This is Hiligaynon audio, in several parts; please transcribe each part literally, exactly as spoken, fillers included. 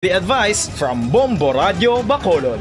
The advice from Bombo Radio Bacolod.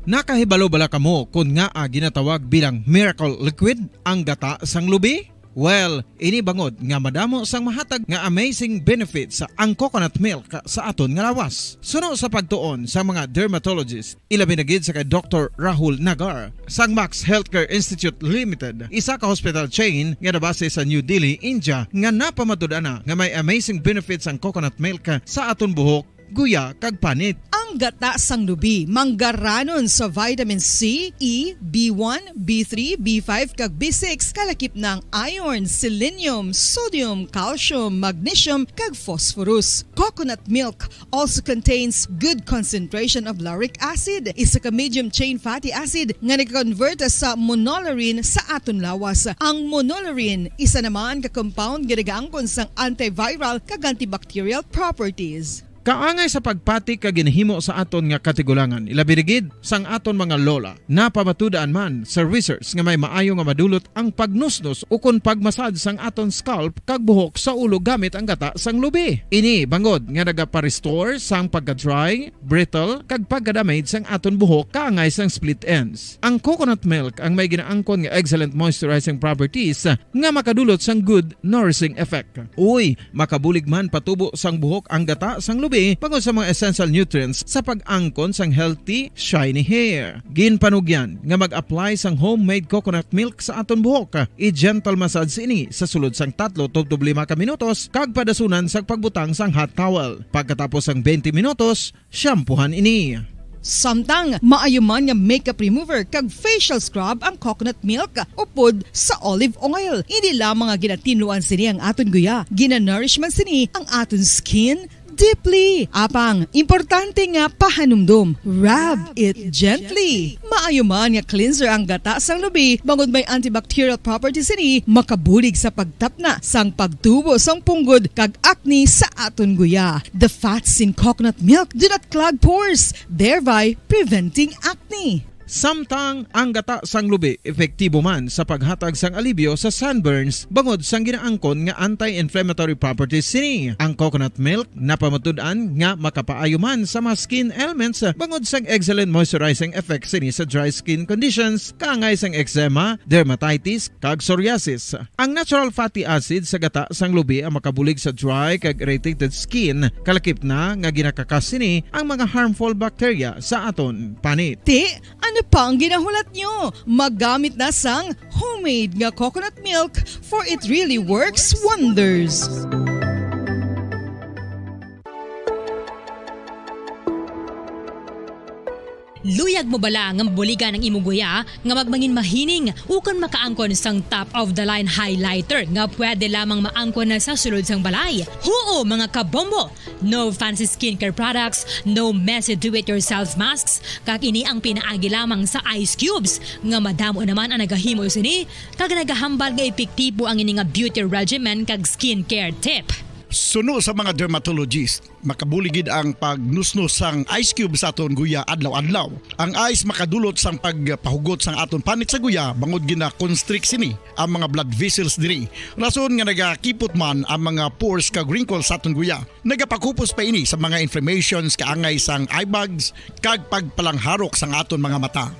Nakahibalo bala kamo kon ngaa ginatawag bilang miracle liquid ang gata sang lubi? Well, ini bangod nga madamo sang mahatag nga amazing benefits ang coconut milk sa aton nga lawas. Suno sa pagtuon sa mga dermatologist, ilabi na gid sa kay Doktor Rahul Nagar sang Max Healthcare Institute Limited, isa ka hospital chain nga nabase sa New Delhi, India, nga napamatud-an na nga may amazing benefits ang coconut milk sa aton buhok, guya, kag panit. Ang gata sang lubi manggaranon sa vitamin C, E, B one, B three, B five, kag B six, kalakip na ang iron, selenium, sodium, calcium, magnesium, kag phosphorus. Coconut milk also contains good concentration of lauric acid, isa ka medium chain fatty acid nga nag-convert sa monolaurin sa aton lawas. Ang monolaurin, isa naman ka compound nga nagaangkon sang antiviral kag antibacterial properties. Kaangay sa pagpati kag ginhimo sa aton nga katigulangan, ilabi na gid sang aton mga lola, napamatud-an man sa research nga may maayo nga madulot ang pagnusnos ukon pagmasad sang aton scalp kag buhok sa ulo gamit ang gata sang lubi. Ini bangod nga nagapa-restore sang pagka-dry, brittle, kag pagka-damage sang aton buhok kaangay sang split ends. Ang coconut milk ang may ginaangkon nga excellent moisturizing properties nga makadulot sang good nourishing effect. Uy, makabulig man patubo sang buhok ang gata sang lubi bangod sa mga essential nutrients sa pag-angkon sang healthy, shiny hair. Ginpanugyan nga mag-apply sang homemade coconut milk sa aton buhok. I-gentle massage ini sa sulod sang tatlo tubtob lima ka minutos kag padasunan sang pagbutang sang hot towel. Pagkatapos sang twenty minutos, shampoohan ini. Samtang maayo man nga makeup remover kag facial scrub ang coconut milk upod sa olive oil. Ini lamang nga ginatinluan sini ang aton guya. Ginanourish man sini ang aton skin deeply. Apang, importante nga pahanumdom, rub it gently. Maayo man nga cleanser ang gata sang lubi, bangod may antibacterial properties sini, makabulig sa pagtapna sang pagtubo sang punggod kag acne sa aton guya. The fats in coconut milk do not clog pores, thereby preventing acne. Samtang ang gata sang lubi epektibo man sa paghatag sang alibyo sa sunburns bangod sang ginaangkon nga anti-inflammatory properties sini. Ang coconut milk napamatud-an nga makapaayo man sa mga skin ailments bangod sang excellent moisturizing effect sini sa dry skin conditions, kaangay sang eczema, dermatitis, kag psoriasis. Ang natural fatty acid sa gata sang lubi ang makabulig sa dry kag irritated skin, kalakip na nga ginakakas sini ang mga harmful bacteria sa aton panit. Ti, ano pa ang ginahulat nyo? Magamit na sang homemade nga coconut milk, for it really works wonders. Luyag mo bala nga mabuligan ang imo guya nga magmangin mahining ukon makaangkon sang top of the line highlighter nga pwede lamang maangkon na sa sulod sang balay? Huo, mga kabombo! No fancy skincare products, no messy do-it-yourself masks, kag ini ang pinaagi lamang sa ice cubes, nga madamo naman ang nagahimo sini, kag nagahambal nga epektibo ang ini nga beauty regimen kag skincare tip. Suno sa mga dermatologist, makabulig gid ang pagnusnos sang ice cube sa aton guya adlaw-adlaw. Ang ice makadulot sang pagpahugot sang aton panit sa guya, bangod gina-constrict sini ang mga blood vessels diri. Rason nga nagakipot man ang mga pores kag wrinkles sa aton guya. Nagapakupos pa ini sa mga inflammations kaangay sang eye bags kag pagpalangharok sang aton mga mata.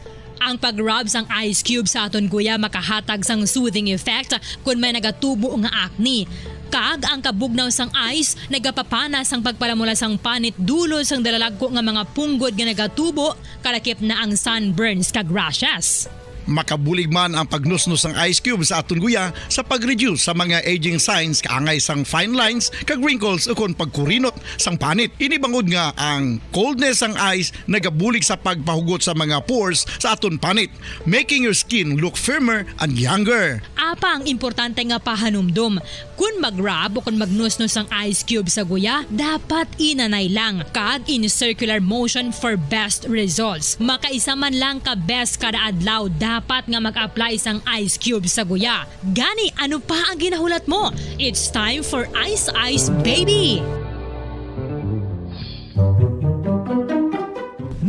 Ang pag-rub sang ice cube sa aton guya makahatag sang soothing effect kon may nagatubo nga acne. Kag ang kabugnaw sang ice nagapapana sang pagpalamula sang panit dulot sang dalalagko nga mga punggod nga nagatubo, kalakip na ang sunburns kag rashes. Makabulig man ang pagnusnos sang ice cube sa aton guya sa pag-reduce sa mga aging signs kaangay sang fine lines kag wrinkles ukon pagkurinot sang panit. Ini bangod nga ang coldness sang ice nagabulig sa pagpahugot sa mga pores sa aton panit, making your skin look firmer and younger. Apang importante nga pahanumdom, kon mag-rub o kon magnusnos ang ice cube sa guya, dapat inanay lang kag in circular motion for best results. Makaisa man lang ka beses kada adlaw dapat nga mag-apply sang ice cube sa guya. Gani, ano pa ang ginahulat mo? It's time for Ice Ice Baby!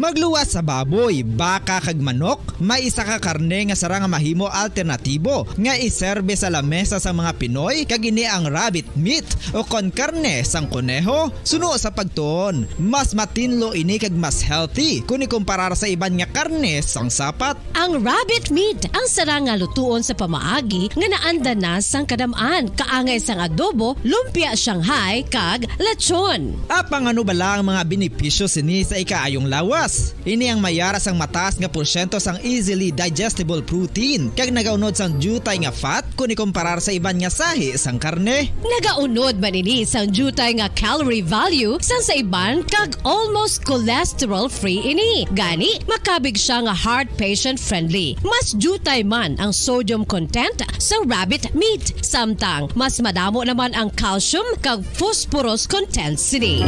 Pagluwas sa baboy, baka kag manok, may isa ka karne nga sarang nga mahimo alternatibo nga iserbe sa lamesa sang mga Pinoy, kag ini ang rabbit meat o kon karne sang koneho. Suno sa pagtuon, mas matinlo ini kag mas healthy kon ikumparar sa iban nga karne sang sapat. Ang rabbit meat ang sarang nga lutuon sa pamaagi nga naanda na sang kadam-an, kaangay sang adobo, lumpia Shanghai, kag lechon. Apang ano bala ang mga benepisyo sini sa ikaayong lawas? Ini ang may ara sang mataas nga porsyento sang easily digestible protein, kag nagaunod sang diutay nga fat kon ikumparar sa iban nga sahi sang karne. Nagaunod man ini sang diutay nga calorie value sang sa iban, kag almost cholesterol-free ini. Gani, makabig sia nga heart patient-friendly. Mas diutay man ang sodium content sa rabbit meat, samtang mas madamo naman ang calcium kag phosphorus content sini.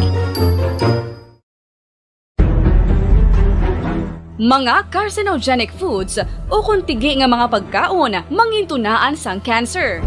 Mga carcinogenic foods ukon tigi nga mga pagkaon mangintunaan sang cancer.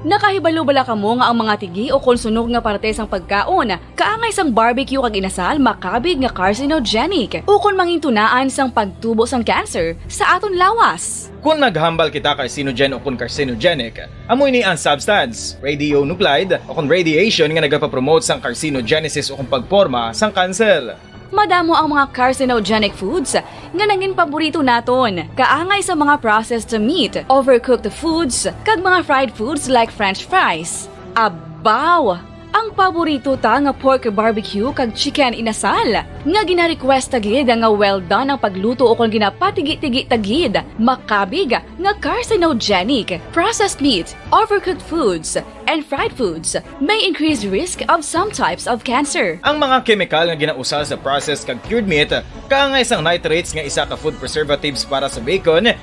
Nakahibalo bala kamo nga ang mga tigi ukon sunog nga parte sang pagkaon, kaangay sang barbecue kag inasal, makabig nga carcinogenic ukon mangintunaan sang pagtubo sang cancer sa aton lawas? Kon naghambal kita carcinogen ukon carcinogenic, amo ini ang substance, radionuclide, o kon radiation nga nagapapromote sang carcinogenesis o kon pagporma sang kanser. Madamo ang mga carcinogenic foods nga nangin paborito naton, kaangay sa mga processed meat, overcooked foods, kag mga fried foods like French fries. Abaw! Ang paborito ta nga pork barbecue kag chicken inasal, nga gina-request ta gid nga well done ang pagluto ukon ginapatigi-tigi ta gid, makabig nga carcinogenic. Processed meat, overcooked foods, and fried foods may increase risk of some types of cancer. Ang mga kemikal nga ginausal sa processed kag cured meat, kaangay sang nitrates nga isa ka food preservatives para sa bacon,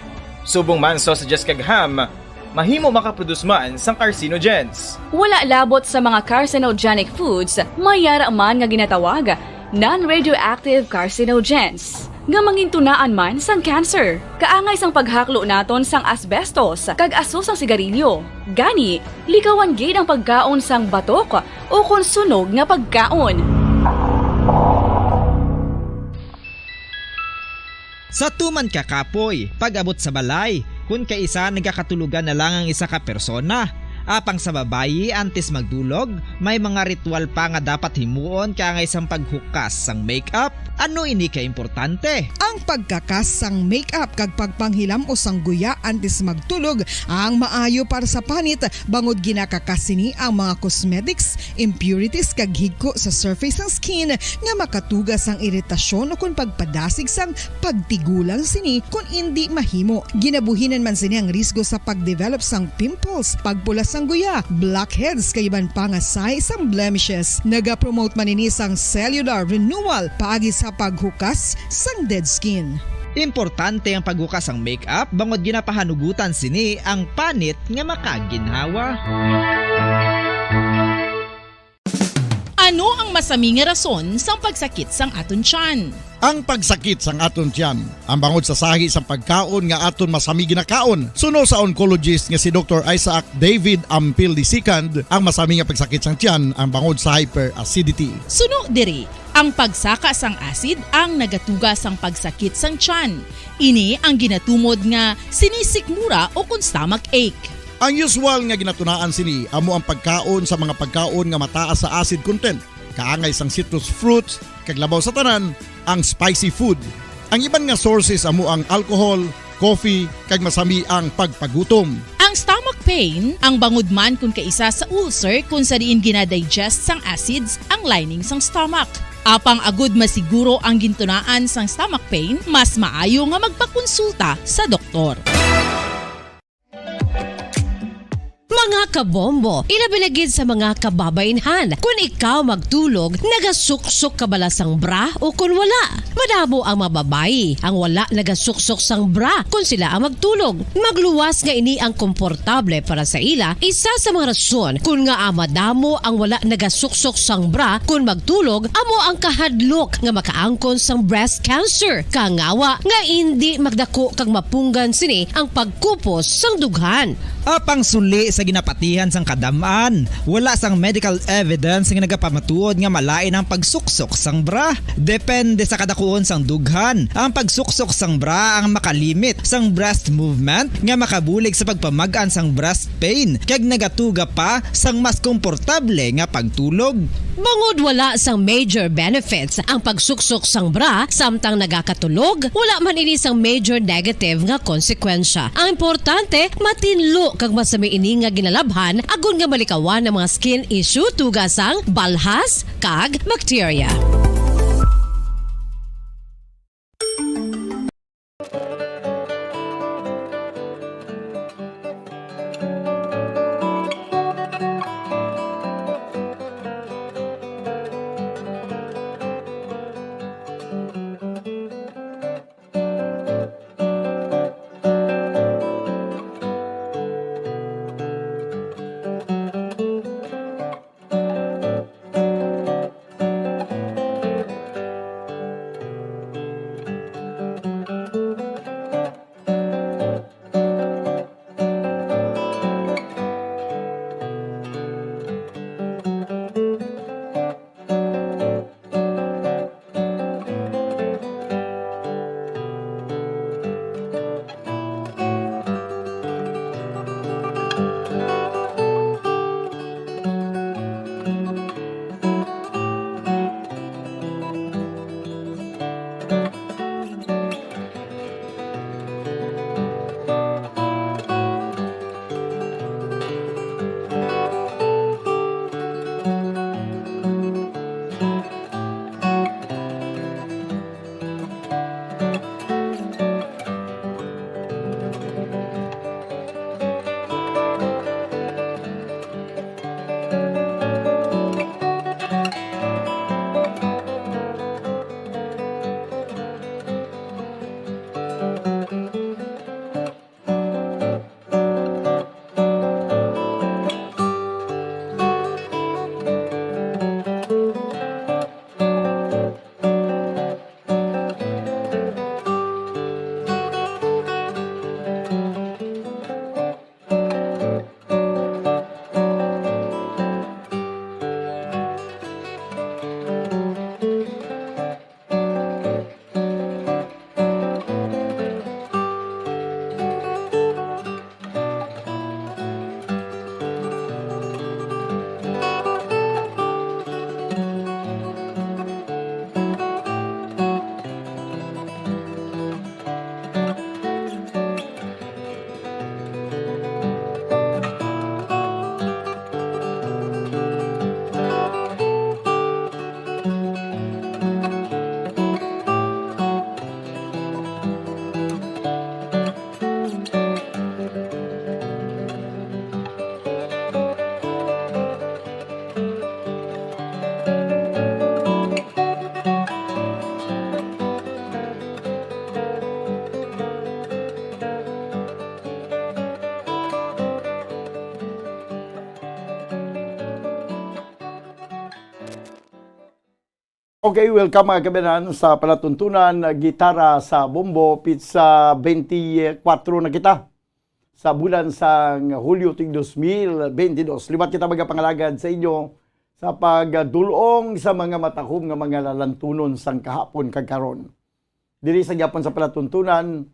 subong man sausages kag ham, mahimo makaproduce man sang carcinogens. Wala labot sa mga carcinogenic foods, may ara man nga ginatawag non-radioactive carcinogens, nga mangintunaan man sang cancer. Kaangay sang paghaklo naton sang asbestos kag aso sang sigarilyo. Gani, likawan gid ang pagkaon sang batok ukon sunog nga pagkaon. Sa tuman ka kapoy, pag-abot sa balay, kun kaisa nagakatulogan na lang ang isa ka persona. Apang sa babayi, antes magdulog, may mga ritual pa nga dapat himuon kaangay sang paghukas sang makeup. Ano ini ka importante? Ang pagkakas sang makeup kag pagpanghilam-os sang guya antes magtulog ang maayo para sa panit, bangod ginakakas sini ang mga cosmetics, impurities, kag higko sa surface sang skin nga makatuga sang iritasyon ukon pagpadasig sang pagtigulang sini kon indi mahimo. Ginabuhinan man sini ang risgo sa pagdevelop sang pimples, pagpula sang guya, blackheads, kag iban pa nga sahi sang blemishes. Nagapromote man ini sang cellular renewal paagi sa paghukas sang dead skin. Importante ang paghukas sang makeup bangod ginapahanugutan sini ang panit nga makaginhawa. Ano ang masami nga rason sang pagsakit sang aton tiyan? Ang pagsakit sang aton tiyan, ang bangod sa sahi sang pagkaon nga aton masami ginakaon. Suno sa oncologist nga si Doktor Isaac David Ampil the second, ang masami nga pagsakit sang tiyan ang bangod sa hyperacidity. Suno diri, ang pagsaka sang acid ang nagatuga sang pagsakit sang tiyan. Ini ang ginatumod nga sinisikmura o kon stomach ache. Ang usual nga ginatunaan sini amo ang pagkaon sa mga pagkaon nga mataas sa acid content, kaangay sang citrus fruits, kag labaw sa tanan, ang spicy food. Ang iban nga sources amo ang alcohol, coffee, kag masami ang pagpagutom. Ang stomach pain, ang bangod man kon kaisa sa ulcer kon sa diin gina-digest sang acids ang lining sang stomach. Apang agud masiguro ang gintunaan sang stomach pain, mas maayo nga magpakonsulta sa doktor. Mga kabombo, ilabi na gid sa mga kababaynhan, kon ikaw magtulog, nagasuksok ka bala sang bra o kon wala? Madamo ang mga babayi ang wala nagasuksok sang bra kon sila ang magtulog. Magluwas nga ini ang komportable para sa ila, isa sa mga rason kon ngaa madamo ang wala nagasuksok sang bra kon magtulog amo ang kahadlok nga makaangkon sang breast cancer, kangawa nga indi magdako kag mapunggan sini ang pagkupos sang dughan. Apang suli sa ginapatihan sang kadam-an, wala sang medical evidence nga nagapamatuod nga malain ang pagsuksok sang bra. Depende sa kadakuon sang dughan, ang pagsuksok sang bra ang makalimit sang breast movement nga makabulig sa pagpamag-an sang breast pain kag nagatuga pa sang mas komportable nga pagtulog. Bangod wala sang major benefits ang pagsuksok sang bra samtang nagakatulog, wala man ini sang major negative nga konsekwensya. Ang importante, matinlo kag masami ini nga ginalabhan agod nga malikawan ang mga skin issue tuga sang balhas kag bakterya. Okay, welcome, mga kaabyanan, sa palatuntunan, Gitara sa Bombo, pitsa twenty-four na kita sa bulan sang Hulyo tuig dos mil twenty-two. Liwat kita magapangalagad sa inyo sa pagdul-ong sa mga matahom nga mga lalantunon sang kahapon kag karon. Diri sa gihapon sa palatuntunan,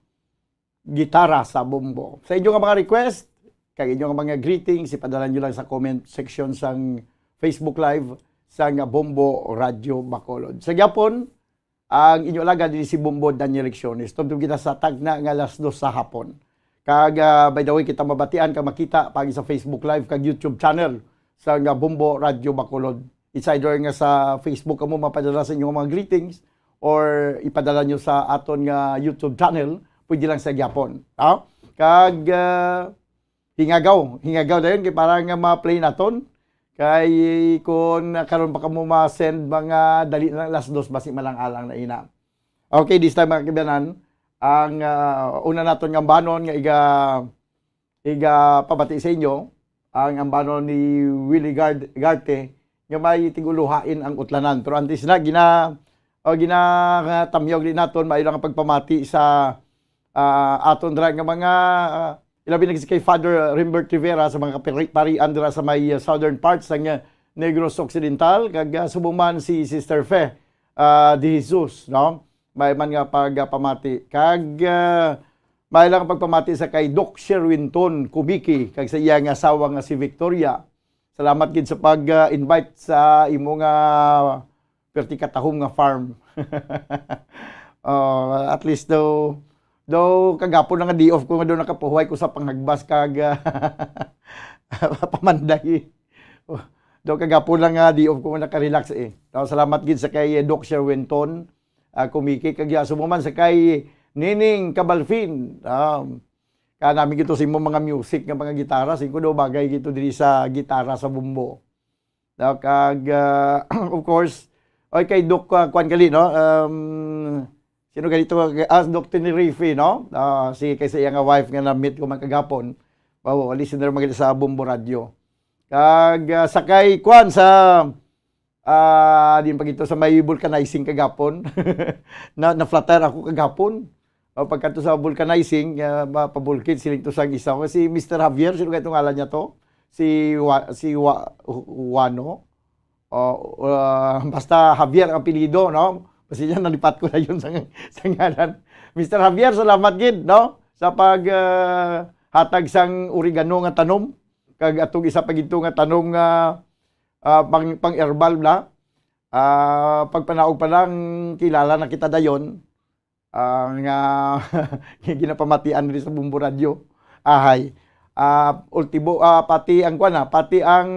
Gitara sa Bombo. Sa inyo nga mga request, kag inyo nga mga greetings, ipadala nyo lang sa comment section sang Facebook Live sang Bombo Radyo Bacolod. Sa gihapon, ang inyo alagad diri si Bombo Daniel Lecciones. Tubtob kita sa tagna nga alas dos sa hapon. Kag, ah, by the way, kita mabatian kag makita paagi sa Facebook Live kag YouTube channel sang Bombo Radyo Bacolod. It's either nga sa Facebook kamo mapadala sa inyong mga greetings or ipadala nyo sa aton nga YouTube channel, pwede lang sa gihapon. Ha? Kag, ah, hingagaw, hingagaw dayon kay para nga ma-play naton. Kay kun karon pa kamo ma-send, mga dali na lang, alas dos, basi malang-alang na ina. Okay, this time, mga kaabyanan, ang, ah, una naton nga ambanon nga iga-, igapabati sa inyo, ang ambanon ni Willie Gard-, Garte, nga may tig-uluhain ang utlanan. Pero antes na, gina-, o, ginatamyog din naton, maayo lang ang pagpamati sa, ah, aton dira nga mga, ah, Ilabi na si kay Father Rimbert Rivera sa mga kapari-, parian dira sa may, uh, southern parts sang, uh, Negros Occidental, kag, uh, subong man si Sister Fe, uh, De Jesus, no? May man nga pagpamati. Kag, uh, may lang pagpamati sa kay Doc Sherwinton Kumiki, kag sa iya nga asawa nga si Victoria. Salamat gid sa pag, uh, invite sa imo nga perti katahom nga farm. Oh, at least daw, daw kagapon lang nga day off ko nga daw nakapuhuway ko sa panghagbas kag, ah, pamanday. Oh, daw kagapon lang nga day off ko nga nakarelax eh. Daw salamat gid sa kay Doc Sherwinton, ah, Kumiki, kag yaso mo man sa kay Nining Cabalfin. Ah, ka namin gito sa imo mga music nga mga gitara, singko daw bagay gito diri sa gitara sa bumbo. No, kag, ah, of course, oy, kay Doc, ah, kwan gali, no? Um, sino gali to? Ah, Doc Tenerife, no? Ah, si, kay sa iya nga wife nga na-meet ko man kagapon. Wow, listener man gali sa Bombo Radio. Kag, ah, sa kay kwan sa, ah, din pa gito sa may vulcanizing kagapon. Na, na-flatter ako kagapon. O, pagkadto sa vulcanizing, ah, ma-, pabulkit, siling to sang isa. Si Mister Javier, sino kaya itong ngalan niya to? Si Wa-, si Wa-, Wano? O, ah, basta Javier ang apelyido, no? Basta yan, nalipat ko na yun sa, sa ngalan. Mister Javier, salamat gid, no? Sa pag, ah, hatag sang oregano nga tanom. Kag atong isa pa gito nga tanom nga, ah, pang, pang-herbal na. Ah, pagpanaog pa lang, kilala na kita dayon. Ah, nga ginapamatian diri sa Bombo Radio. Ahay. Ah, ultimo, ah, pati ang kwan, ah, pati ang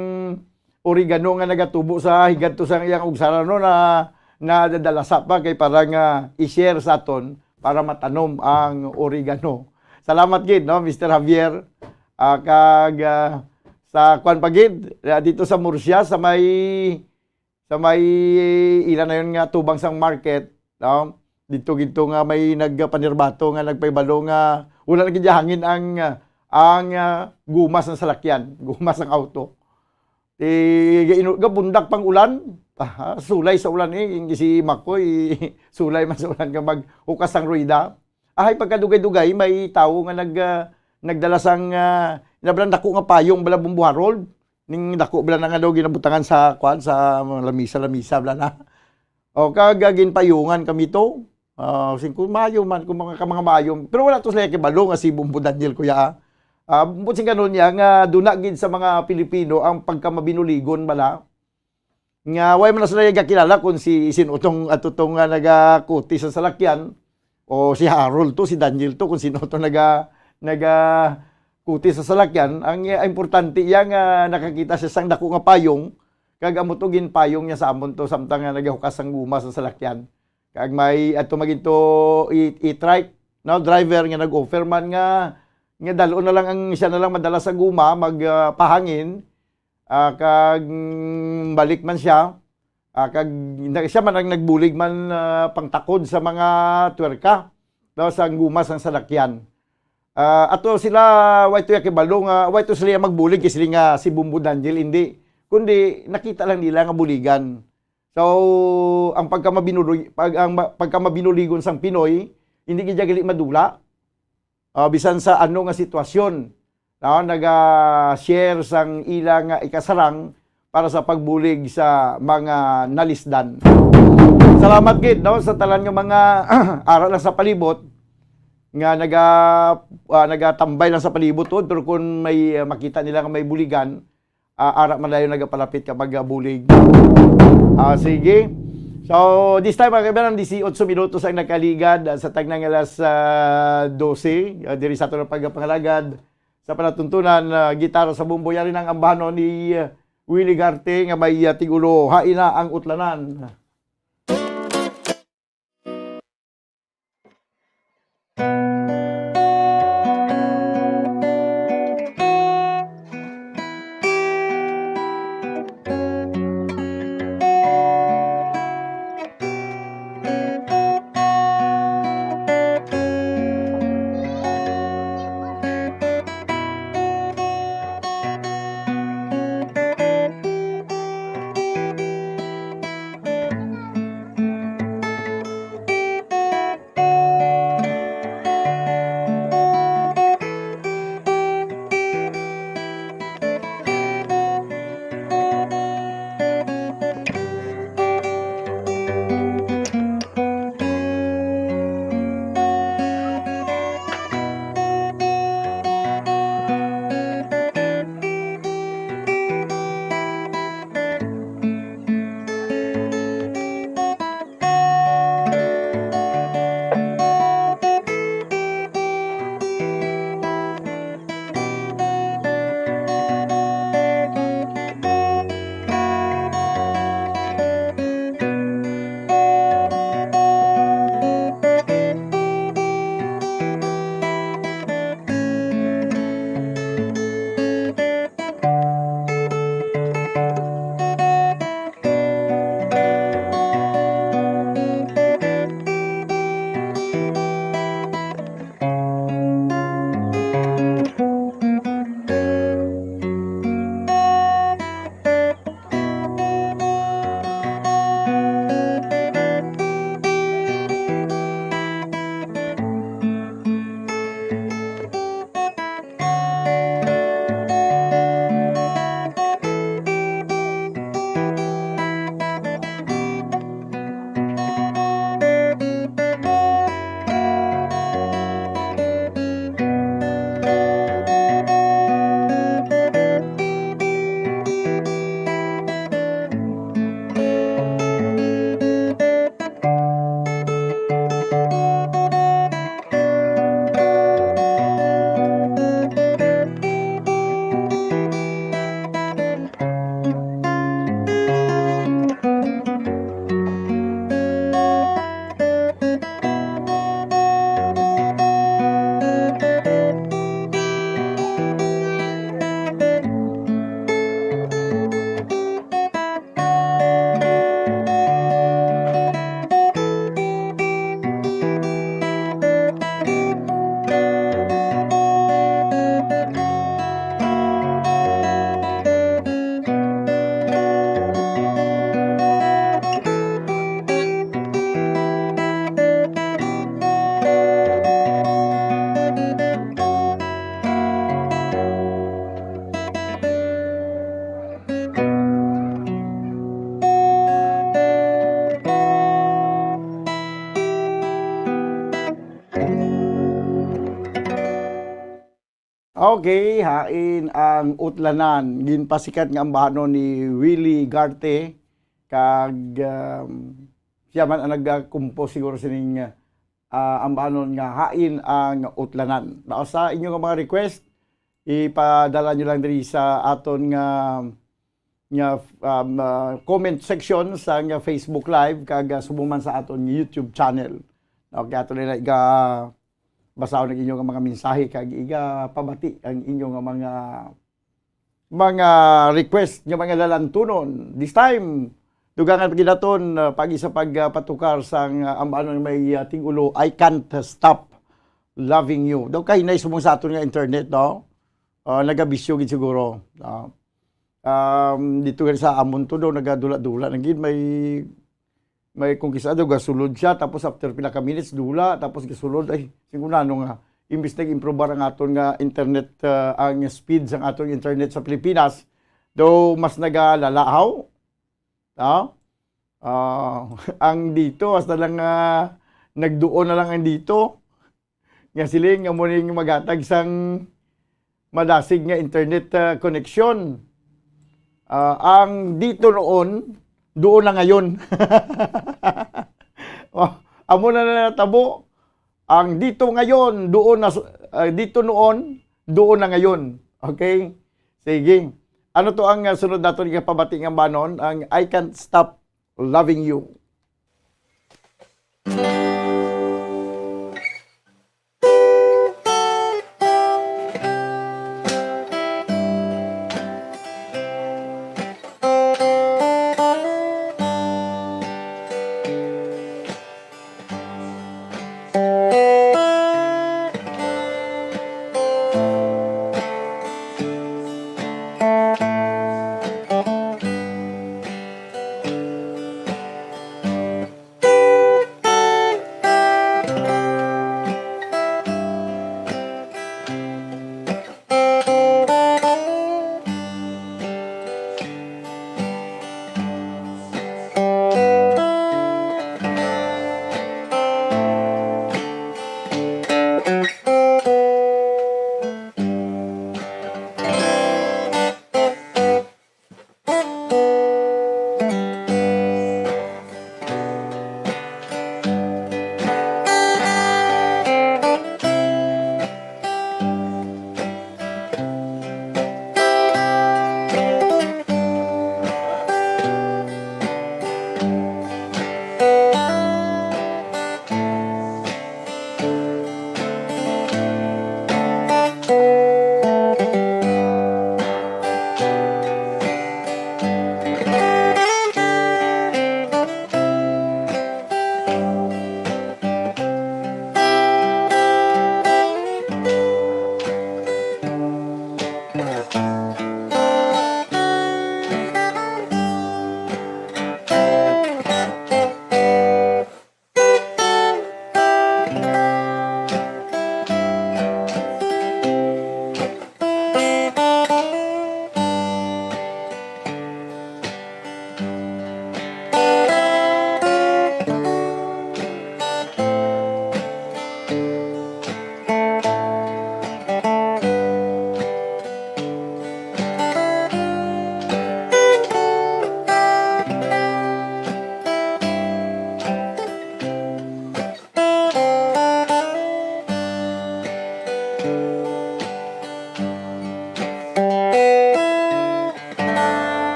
oregano nga nagatubo sa higadto sa iyang ugsaran, no, na nadadalasa pa kay para nga i-share sa aton para matanom ang oregano. Salamat gid, no, Mister Javier. Ah, kag, ah, sa kwan pa gid, ah, dito sa Murcia, sa may sa may ila na yun nga tubang sang market, no? Dito, dito nga may nagpanirbato nga nagpaibalo nga wala na gid hangin ang, ang, ah, guma sang salakyan, guma sang auto. Eh, ga-, inu-, gabundak pang ulan, ah, sulay sa ulan eh, si Makoy, sulay man sa ulan nga maghukas sang rueda. Ahay, pagkadugay-dugay, may tawo nga nag-, ah, nagdala sang, ah, nablang dako nga payong bala, Bombo Harold. Ning dako bala na nga daw ginabutangan sa, kwan, sa mga lamisa-lamisa bala na. O, kag, ah, ginpayungan kami to. Ah, sing-, kung maayo man, kung mga, ka mga maayo. Pero wala to sila kibalo nga si Bombo Daniel, kuya, ah. Ah, buot silingon niya nga duna gid sa mga Pilipino ang pagkamabinuligon bala. Nga, way man na sila gakilala kung si, sino tong, ato tong, ah, nagakuti sa salakyan, o si Harold to, si Daniel to, kung sino to naga-, nagakuti sa salakyan. Ang, ah, importante iya nga nakakita siya sang dako nga payong, kag amo to ginpayong niya sa amon to, samtang nga nagahukas sang guma sa salakyan. Kag may ato magin to i-, e-trike, no, driver nga nag-offer man nga, nga dal-on na lang ang, siya na lang madala sa guma, mag, ah, pahangin, ah, kag, mm, balik man siya, ah, kag na-, siya man ang nagbulig man, ah, pangtakod sa mga twerka, no, sa guma sang salakyan. Ah, ato sila, way to iya kibalo nga, way to sila magbulig kay sila nga si Bombo Daniel, hindi. Kundi nakita lang nila nga buligan. So, ang pagkamabinuli-, pag-, ang ma-, pagkamabinuligon sang Pinoy, hindi gid gali madula. Ah, bisan sa ano nga sitwasyon, no, naga-share sang ila nga ikasarang para sa pagbulig sa mga nalisdan. Salamat gid, no, sa tanan nga mga ara lang sa palibot nga naga-, ah, nagatambay lang sa palibot, oh, pero kung may, ah, makita nila nga may buligan, ah, ara man dayon nagapalapit ka magabulig. Ah, sige. So, this time, mga kaibigan, disiotso minutos ang nakaligad, ah, sa tagnang alas, ah, dose, ah, diri sa aton pagpangalagad sa palatuntunan, ah, Gitara sa Bombo. Yari nang ambahanon ni, ah, Willie Garte nga may, ah, tigulo, Hain na ang Utlanan. Okay, Hain ang Utlanan. Ginpasikat nga ambahanon ni Willie Garte, kag, um, siya man ang nag-compose siguro sining, ah, ambahanon nga Hain ang Utlanan. Now, sa inyo nga mga request, ipadala nyo lang diri sa aton nga, nga, um, ah, comment section sa nga Facebook Live, kag, ah, subong man sa aton YouTube channel. Okay, ato nila iga basahon ang inyo nga mga mensahe, kag iga pabati ang inyo nga mga, mga request nga mga lalantunon. This time, dugangan pa gid naton, ah, pag isa pag, ah, patukar sang, ah, ambahanon nga may, ah, ting-ulo, "I Can't Stop Loving You." Daw kahinay subong sa aton nga internet, no? Ah, nagabisyo gid siguro, no? Um, dito gani sa amon to daw, nagadula-dula na gid, may, may kung kisa daw gasulod siya, tapos after pila ka minutes, dula, tapos gasulod. Ay, singko na, ano nga, imbis nag-improbar ang aton nga internet, ah, ang speed sang aton internet sa Pilipinas, daw mas nagalala, haw? Ah? Ah, ang dito, hasta lang, ah, nagduon na lang ang dito. Nga siling, amo ning maghatag sang madasig nga internet, ah, connection. Ah, ang dito noon, doon na ngayon. Oh, amo na na natabo. Ang dito ngayon, doon na s-, ah, dito noon, doon na ngayon. Okay? Sige. Ano to ang, ah, sunod naton nga pabati nga ambahanon? Ang "I Can't Stop Loving You."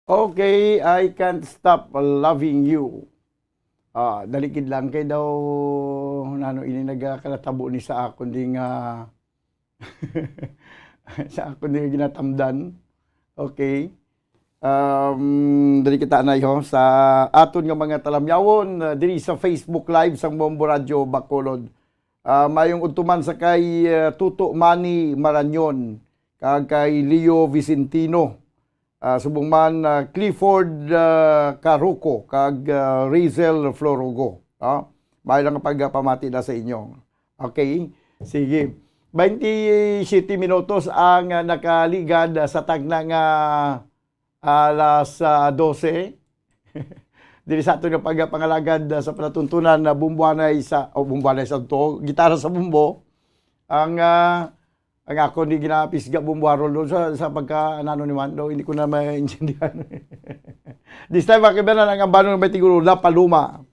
Okay, "I Can't Stop Loving You." Ah, dali gid lang kay daw nano ini nagakalatabo ni sa akon di nga, sa akon di nga ginatamdan. Okay. Um, dali kita anay ho sa aton nga mga talamyawon, uh, diri sa Facebook Live sang Bombo Radio Bacolod. Ah, mayong udto man sa kay, uh, Tuto Manny Maranyon, kag kay Leo Vicentino. Ah, subong man, ah, Clifford, ah, Caruco kag, ah, Rizel Florogo, ah. Maayo lang nga pagpamati na sa inyo. Okay? Sige. Twenty-seven minutos ang, ah, nakaligad, ah, sa tagna nga alas, ah, dose. Diri sa aton nga pagpangalagad, ah, sa palatuntunan na bumbuanay sa, o bumbuanay sa to, gitara sa bumbo. Ang, ah, ang ako ni ginapisga bumbuarol doon sa, sa pagka, ano, ni Mando, hindi ko na maintindihan. This time, mga kaibigan, ang ambanon may tigulo, La Paloma.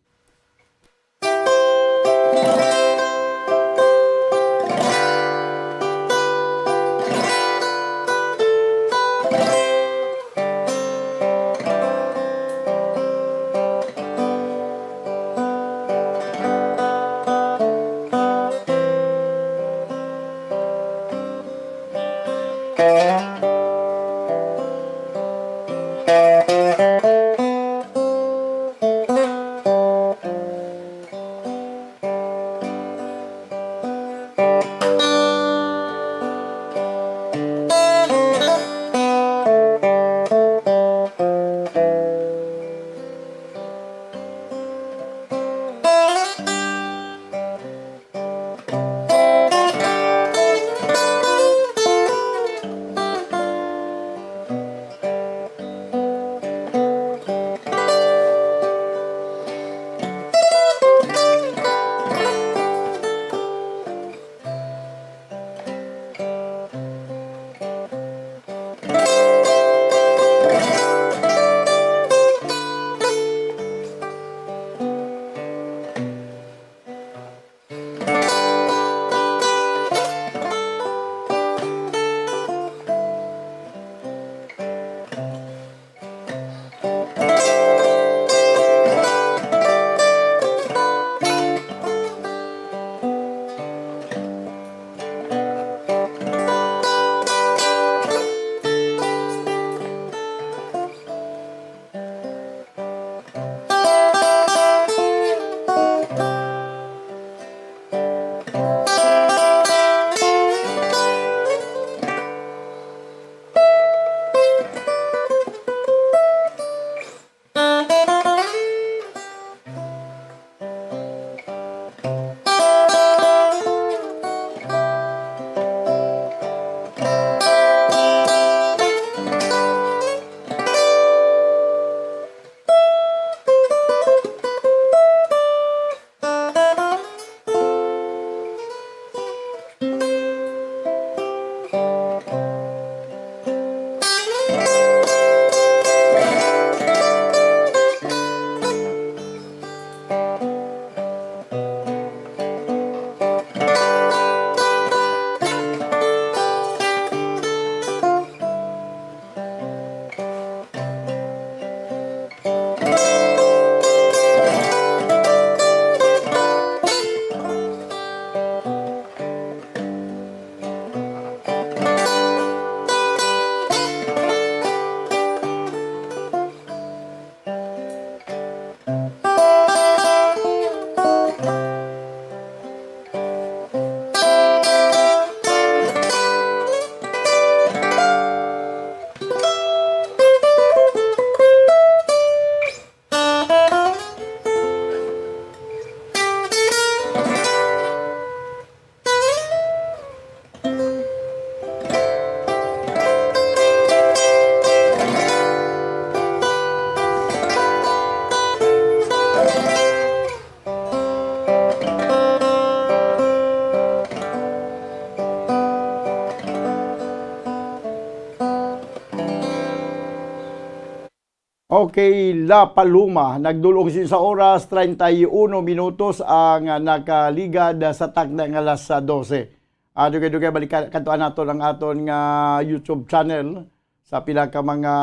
Okay, La Paloma, nagdulong sin sa oras, treinta y uno minutos ang, ah, nakaligad sa takna nga alas dose. Ah, dugay-dugay, balik ka, kadtuan naton ang aton nga YouTube channel sa pila ka mga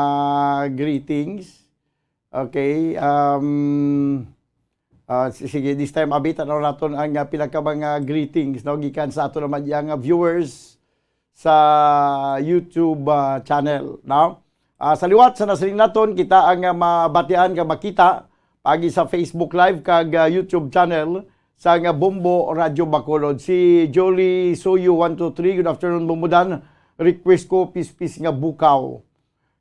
greetings. Okay, um, Ah, si-, sige, this time, abita na naton ang, ah, pila ka mga greetings, no, gikan sa ato naman yang, ah, viewers sa YouTube, ah, channel, no? Ah, sa liwat sa nasiling naton, kita ang, ah, mabatian kag makita pagi sa Facebook Live kag, ah, YouTube channel sa nga Bombo Radyo Bacolod. Si Jolly Suyu one two three, "Good afternoon, Bombo Dan. Request ko, pispis nga bukaw."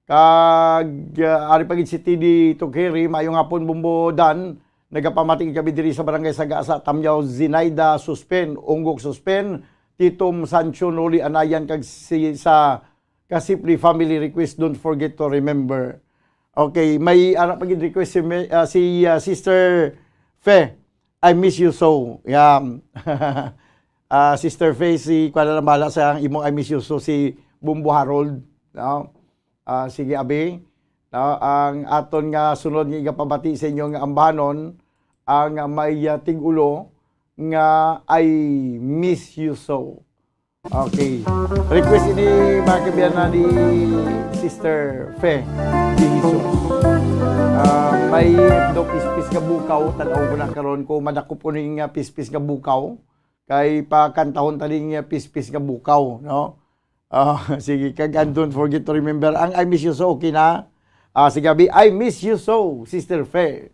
Kag, ah, ari pa gid si T D Tukiri, "Maayong hapon, Bombo Dan. Nagapamati kami diri sa Barangay Sagasa, Tamyaw, Zinaida Suspen, Unggok Suspen, Titom Sancho, Noli Anayan, kag si, sa Kasipli family request, "Don't forget to remember." Okay, may ara pa gid request si, Me- ah, si ah, Sister Fe, "I miss you so." Yeah. Ah, Sister Fe, si kuan na lang bahala sa ang imong "I miss you so," si Bumbo Harold, no? Ah, sige, abi. No, ang aton nga sunod nga igapabati sa inyo nga ambahanon, ang may ah, tig-ulo nga "I miss you so." Okay. Request ini, mga kabiyanan, ni Sister Fe de Jesus. Ah, may daw pispis nga bukaw. Tan-aw ko na karon ko madakop ko ning ah, pispis nga bukaw. Kay pakantahon ta ning ah, pispis nga bukaw, no? Ah, sige, kag and "Don't forget to remember." Ang "I miss you so," okay na? Ah, sige, abi, "I miss you so, Sister Fe."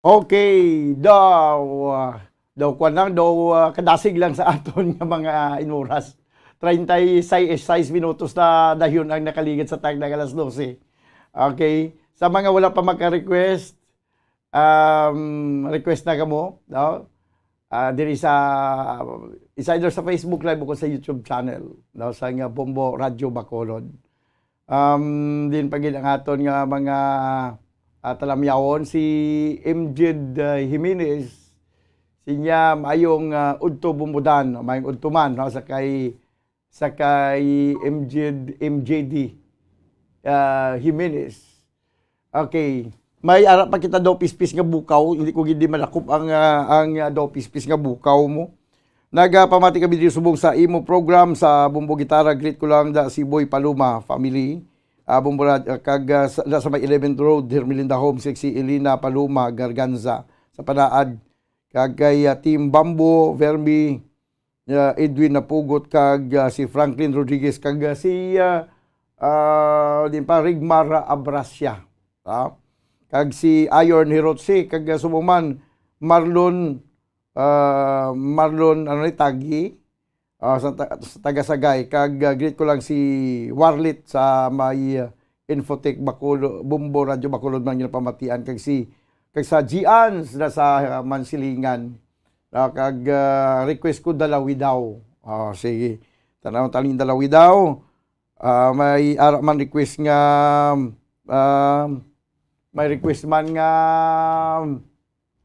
Okay, daw, ah, daw kwan lang, daw, ah, kadasig lang sa aton nga mga, ah, in oras. Treinta y seis minutos na dayon ang nakaligid sa tagna nga alas dose. Okay, sa mga wala pa maka-request, um, request na kamo, no? Ah, diri sa, it's either sa Facebook Live o sa YouTube channel, no? Sa nga Bombo Radyo Bacolod. Um, din pa gid ang aton nga mga, ah, talamyawon, si M J D, ah, Jimenez, sinya, "Maayong, ah, udto, Bombodan," o "Maayong udto man," no, sa kay, sa kay M J D, M J D, ah, Jimenez. Okay. May ara pa kita daw pispis nga bukaw, hindi ko gid di malakop ang, ah, ang, ah, daw pispis nga bukaw mo. Nagapamati kami diri subong sa imo program sa Bumbo Gitara. Greet ko lang da si Boy Paloma family. ah, Bombo Rad-, ah, kag, ah, sa, sa may eleventh Road, Hermelinda Homes, kag si Elena Paloma Garganza sa Panaad, kag kay, ah, Team Bamboo, Vermi, ah, Edwin Napugot, kag, ah, si Franklin Rodriguez, kag, ah, si, ah, ah, din pa, Rigmar Abrasia, ah, kag si Iron Hirotsi, kag, ah, subong man, Marlon, ah, Marlon, ano ni, Tagi, ah, sa ta-, sa taga Sagay, kag, ah, greet ko lang si Warlit sa may, ah, Infotech Bacolod, Bombo Radyo Bacolod man ginapamatian, kag si, kag sa Gians na sa, ah, Mansilingan. Ah, kag, ah, request ko Dalawidaw. Ah, sige. Tanaw taling Dalawidaw. Ah, may ara man request nga, ah, may request man nga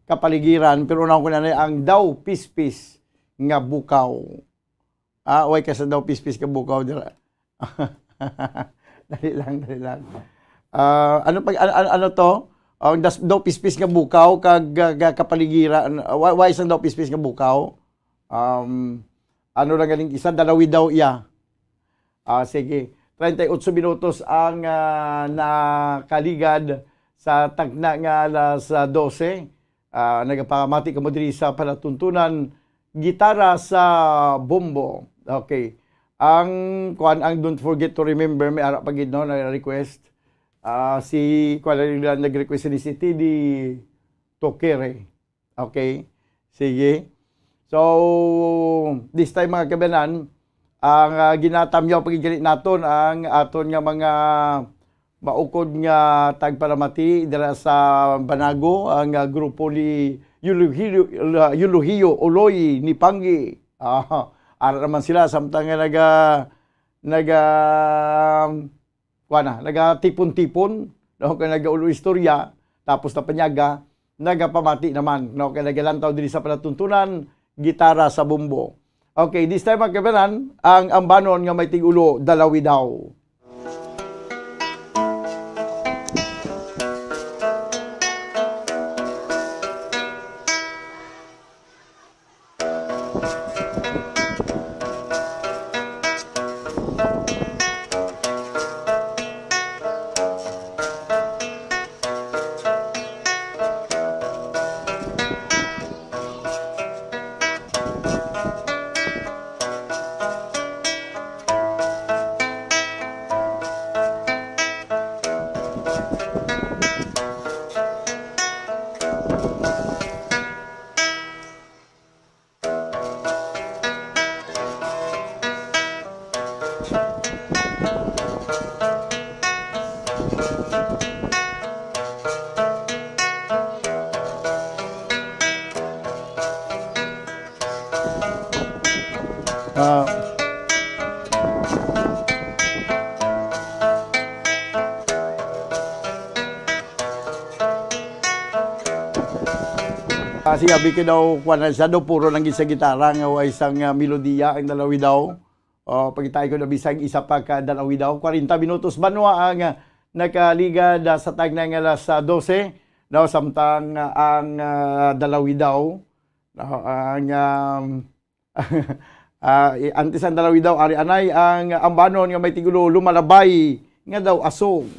kapaligiran, pero una ko na ang Daw Pispis nga Bukaw. Ah, way ka sa Daw Pispis nga Bukaw dira. Dali lang, dali lang. Ah, ano pag, ano, ano, ano to? Ang das-, Daw Pispis nga Bukaw kag, ah, ga-, kapaligiran, wa-, way sa Daw Pispis nga Bukaw. Um, ano lang galing isa, Dalawidaw iya. Ah, sige. Treinta y ocho minutos ang, ah, nakaligad sa tagna nga alas, ah, dose. Ah, nagapamati kamo diri sa palatuntunan, gitara sa bombo. Okay. Ang, kuan, ang Don't Forget to Remember, may ara pa gid, no, na request. Ah, si, kuan, nila nag-request ni si T D Tokere. Okay. Sige. So, this time, mga kabanan, ang, ah, ginatamyaw pa gid naton ang aton nga mga maukod nga tagpalamati dira sa Banago, ang, ah, grupo ni Yuluhiyo, Yuluhiyo Uloy ni Panggi. Ah, ara naman sila samtang nga naga-, naga-, kuan na, nagatipon-tipon, no, kay nagaulo istorya, tapos na panyaga, nagapamati naman, no, kay nagalantaw diri sa palatuntunan, gitara sa bumbo. Okay, this time, mga kabanan, ang ambanon nga may tigulo, Dalawidaw. Ah. Ah, siya, abi ko daw, kuwan na siya daw, puro lang gid sa gitara nga way sang, ah, melodiya ang Dalawidaw. O, pagkitaay ko na bisag isa pa ka Dalawidaw. Kwarenta minutos banwa ang, ah, nakaligad, ah, sa tagna nga alas, ah, dose. Daw, samtang, ah, ang, ah, Dalawidaw, no, ang, um, ah, i-, antes ang Dalawidaw, ari anay ang ambanon nga may tigulo, Lumalabay nga daw asong.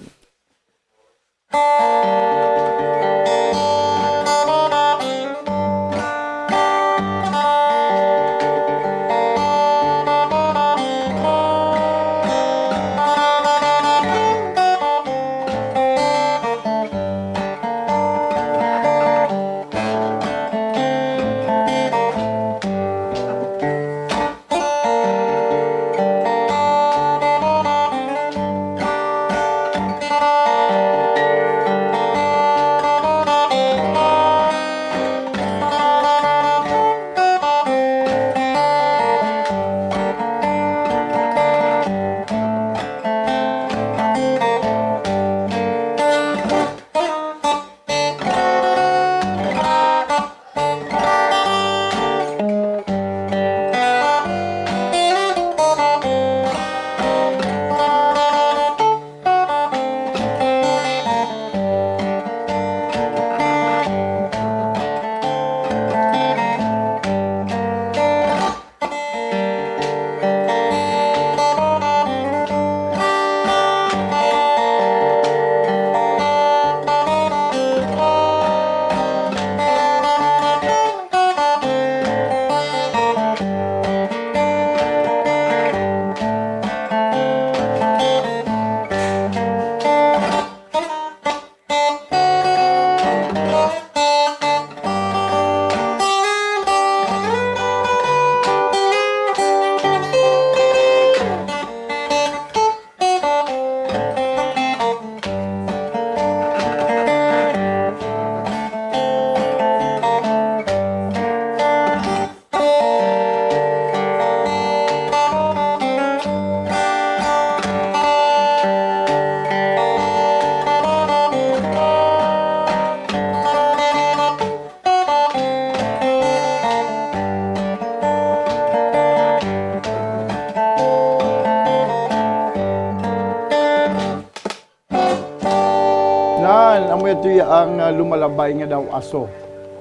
Ito ang, ah, lumalabay nga daw aso.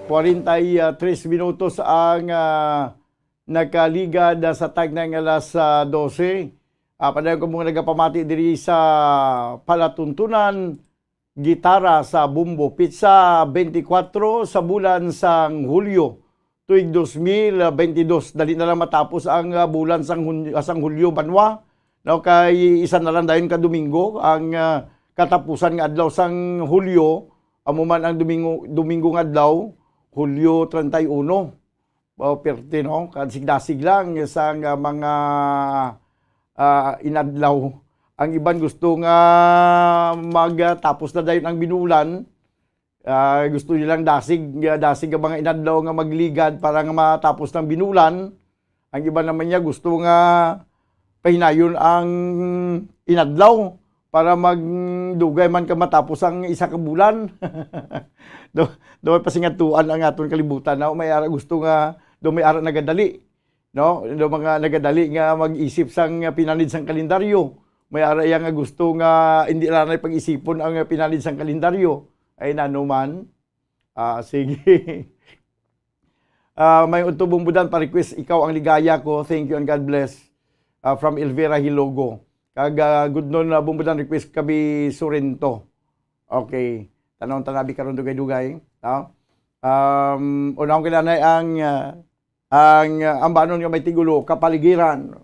Kwarenta y tres minutos ang, ah, nakaligad, ah, sa tagna nga alas, ah, dose. Ah, padayon ko mga nagapamati diri sa palatuntunan, gitara sa Bumbo. Pitsa twenty-four sa bulan sang Hulyo, tuig dos mil twenty-dos. Dali na lang matapos ang, ah, bulan sang Hun-, ah, sang Hulyo, banwa. No, kay isa na lang dayon ka Domingo ang, ah, katapusan nga adlaw sang Hulyo, amo man ang Domingo, Domingo nga adlaw, Hulyo treinta y uno. Oh, perte, no? Kadasig-dasig lang sang, ah, mga, ah, inadlaw. Ang iban gusto nga magtapos na dayon ang binulan. Ah, gusto nilang dasig, ah, dasig ang mga inadlaw nga magligad para nga matapos ng binulan. Ang iba naman niya gusto nga pahinayon ang inadlaw para magdugay man ka matapos ang isa ka bulan. Do, do may pasingadtuan ang aton kalibutan, no? May ara gusto nga, do may ara nagadali, no? Do mga nagadali nga mag-isip sang pinanid sang kalendaryo. May ara iya nga gusto nga hindi ra na pag-isipon ang pinanid sang kalendaryo. Ay, nano man? Ah, sige. Ah, may utubong budan pa request, Ikaw ang Ligaya Ko. Thank you and God bless. Ah, from Elvira Hilogo. Kag, ah, good noon, ah, Bumbudan request, Kabi Sorrento. Okay. Tanong tanabi karon dugay-dugay, no? Um, unahon ko na ang, ah, ang, ah, ambanon nga may tigulo, Kapaligiran.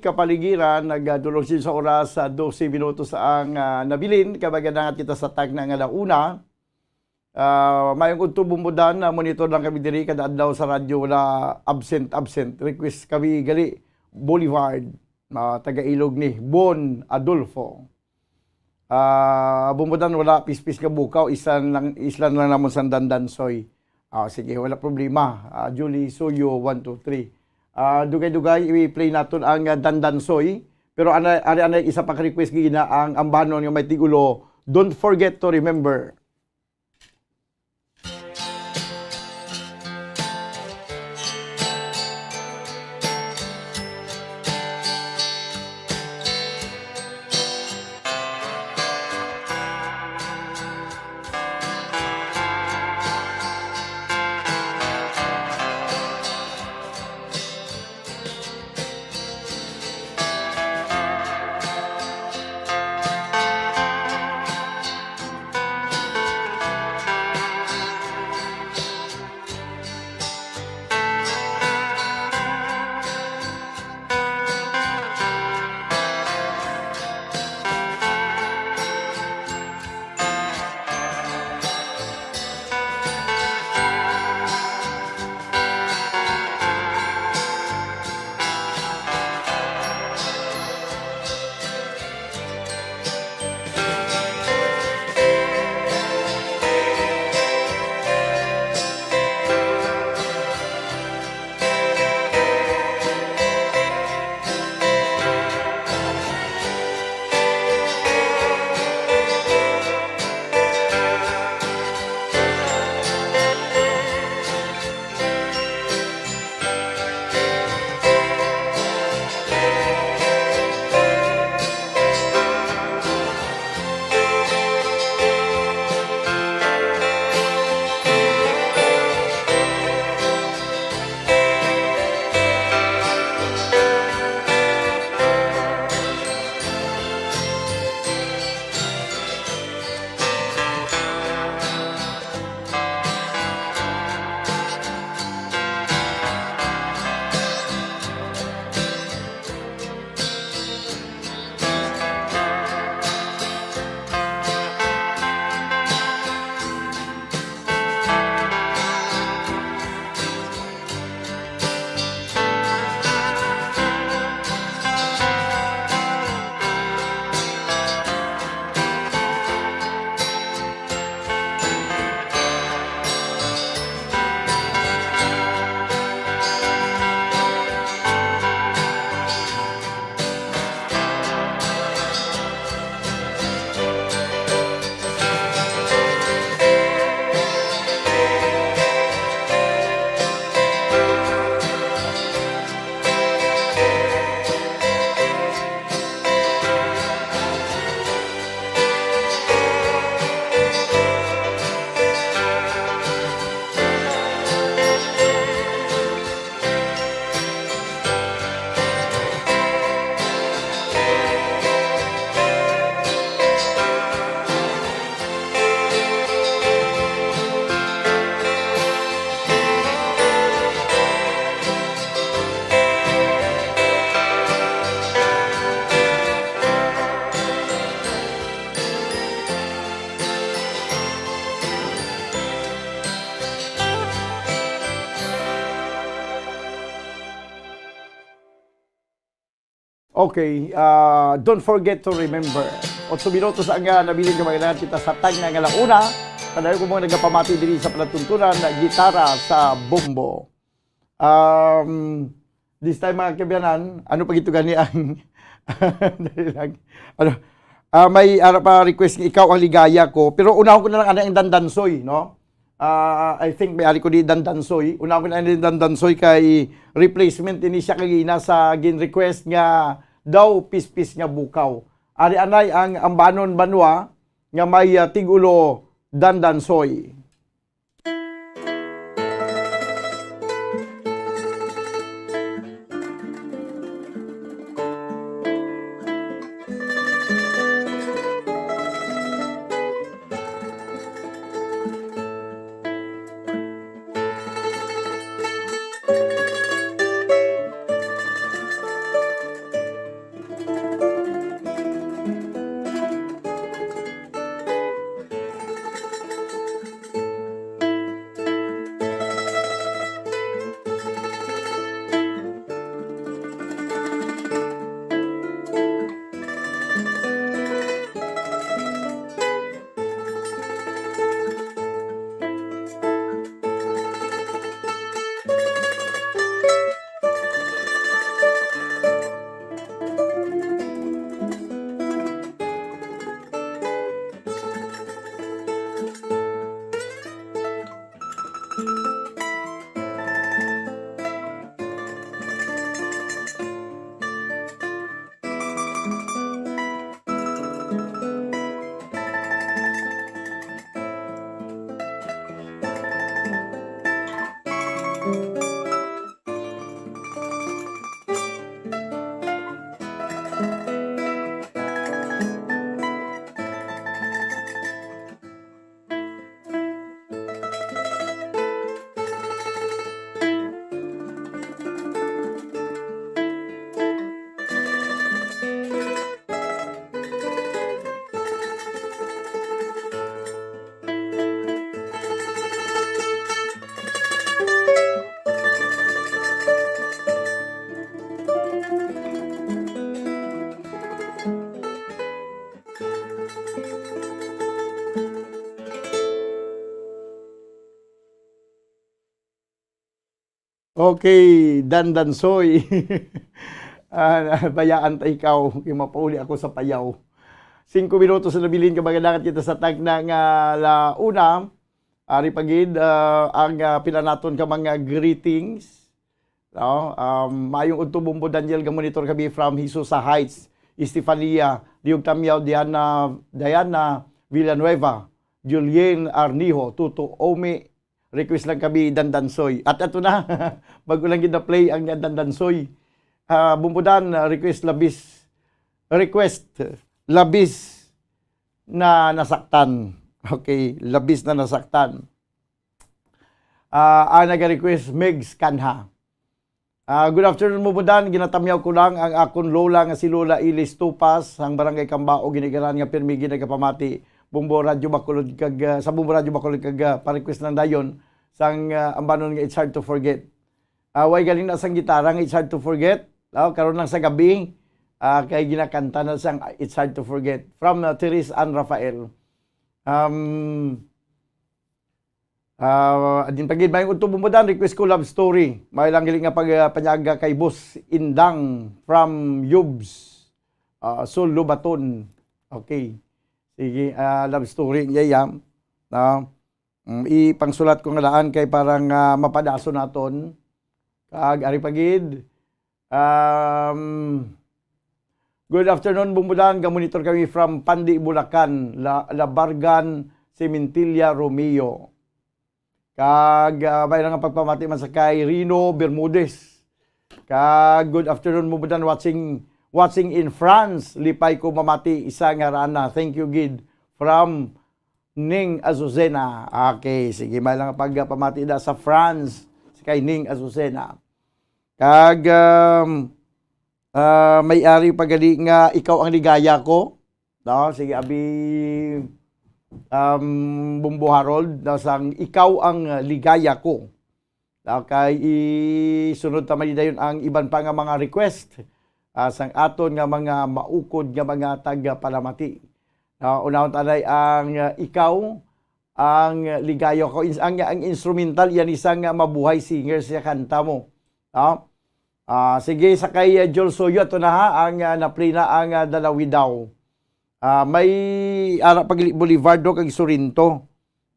kapaligiran, nagdulong sini sa oras sa dose minutos ang, ah, nabilin. Kay magandang kita sa tagna nga la una. Ah, mayong udto, Bombo Dan, ah, monitor lang kami diri kada adlaw sa radyo, wala absent, absent. Request kami gali, Boulevard, ah, taga Ilog ni Bon Adolfo. Ah, Bombo Dan, wala pispis nga bukaw, islan lang, islan lang namon sang Dandansoy. Ah, sige, wala problema. Ah, Julie Suyo, one two three. Ah, dugay-dugay, i-play naton ang, ah, Dandansoy. Pero ana, ari, ana, isa pa ka request gina ang ambanon nga may tigulo, Don't Forget to Remember. Okay, ah, don't forget to remember. Otso minutos ang, ah, nabilin nga magandang kita sa tagna nga la una. Padayon ko mga nagapamati diri sa palatuntunan na gitara sa bombo. Um, this time, mga kaabyanan, ano pa gito gani ang, dali lang. Ano, ah, may ara pa request nga Ikaw ang Ligaya Ko. Pero unahon ko na lang ana ang Dandansoy, no? Ah, I think may ari ko di Dandansoy. Una ko na ni Dandansoy kay replacement ini siya kagina sa gin-request nga daw pispis nga bukaw. Ari anay ang Ambanon Banwa nga may, ah, tigulo Dandansoy. Okay, Dandansoy. Ah, bayaan ta ikaw, kay mapauli ako sa Payaw. Singko minutos na nabilin ka, maganakan kita sa tagna nga la una. Ari pa gid, ah, ang, ah, pila naton ka mga greetings. No? Um, maayong udto, Bumbo Daniel, ga-monitor kami from Hisusa Heights, Estefania, Liog Tamyaw, Diana, Diana Villanueva, Julien Arnijo, Tuto Omi, request lang kami, Dandansoy. At ato na, bago lang gid na-play ang Dandansoy. Ah, Bumbo Dan, ah, request labis, request labis na nasaktan. Okay, labis na nasaktan. Ah, ang naga-request, Megs Kanha. Ah, good afternoon, Bumbo Dan. Ginatamyaw ko lang ang akon lola nga si Lola Ilis Tupas, ang barangay Kambao, Ginigaran, nga pirmi ginagapamati Bumbo Radyo Bacolod kag, ah, sa Bumbo Radyo Bacolod kag, ah, pa-request lang dayon sang, ah, ambanon nga It's Hard to Forget. Ah, way galing na sang gitara nga It's Hard to Forget. Ah, karon lang sa gabi, ah, kay ginakanta na sang It's Hard to Forget. From, ah, Therese Ann Rafael. Um, Ah, din pagid may utto, Bumbo Dan, request ko love story. May lang gali nga pag, ah, panyaga kay Boss Indang from Yubs, ah, Sul Lobaton. Okay. Sige, ah, love story niya yan. No? Mm, ipangsulat ko nga daan kay parang, ah, mapadason naton. Kag ari pa gid, Um, good afternoon, Bumbo Dan. Ga-monitor kami from Pandi, Bulacan, La, Labargan, Cementilla, Romeo. Kag, ah, may nga pagpamati man sa kay Rino Bermudez. Kag, good afternoon, Bumbo Dan. Watching, watching in France. Lipay ko mamati isa nga rana. Thank you, gid. From Ning Azucena. Okay, sige, may lang pagpamati da sa France, sa kay Ning Azucena. Kag, um, ah, may ari pa gali nga Ikaw ang Ligaya Ko. No? Sige, abi, um, Bumbo Harold, no? Sang Ikaw ang Ligaya Ko. No? Kay isunod ta man dayon ang iban pa nga mga request, ah, sang aton nga mga maukod nga mga tagapalamati. No? Unahon ta anay ang, ah, Ikaw ang Ligaya Ko. Ins-, ang, ang instrumental, yan isang, ah, mabuhay singer siya kanta mo. No? Ah, sige, sa kay, ah, Jol Soyo, ato na ha, ang, ah, na-play na ang, ah, Dalawi Daw. Ah, may ara pa gali Bolivardo kag Sorrento.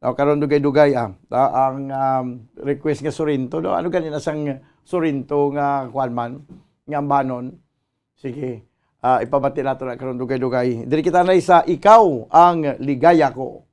No, karon dugay-dugay, ah. Ah, ang, um, request nga Sorrento, no? Ano gani na sang Sorrento nga kuwan man, nga ambanon? Sige. Ah, ipamati nato na karon dugay-dugay. Diri kita na sa Ikaw ang Ligaya Ko.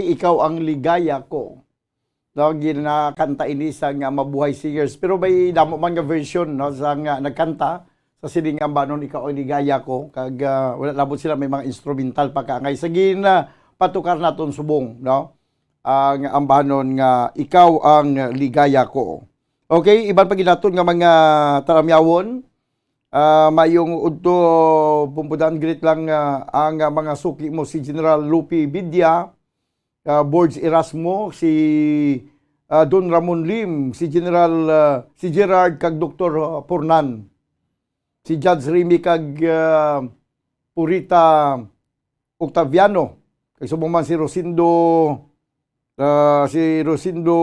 Ikaw ang Ligaya Ko. No, ginakanta ini sa nga Mabuhay Singers. Pero may damo man nga version, no, sa nga nagkanta sa sining ambanon, Ikaw ang Ligaya Ko. Kag, ah, wala labot sila may mga instrumental pa kaangay. Sa gin, ah, patukar naton subong, no? Ang ambanon nga Ikaw ang Ligaya Ko. Okay, iban pa ginaton nga mga talamyawon. Ah, mayong udto, Pumpudan, greet lang, ah, ang, ah, mga suki mo, si General Lupi Bidia, ah, Borge Erasmo, si, ah, Don Ramon Lim, si General, ah, si Gerard kag Doktor, ah, Pornan, si Judge Remy kag, ah, Purita Octaviano, kag subong man si Rosindo, ah, si Rosindo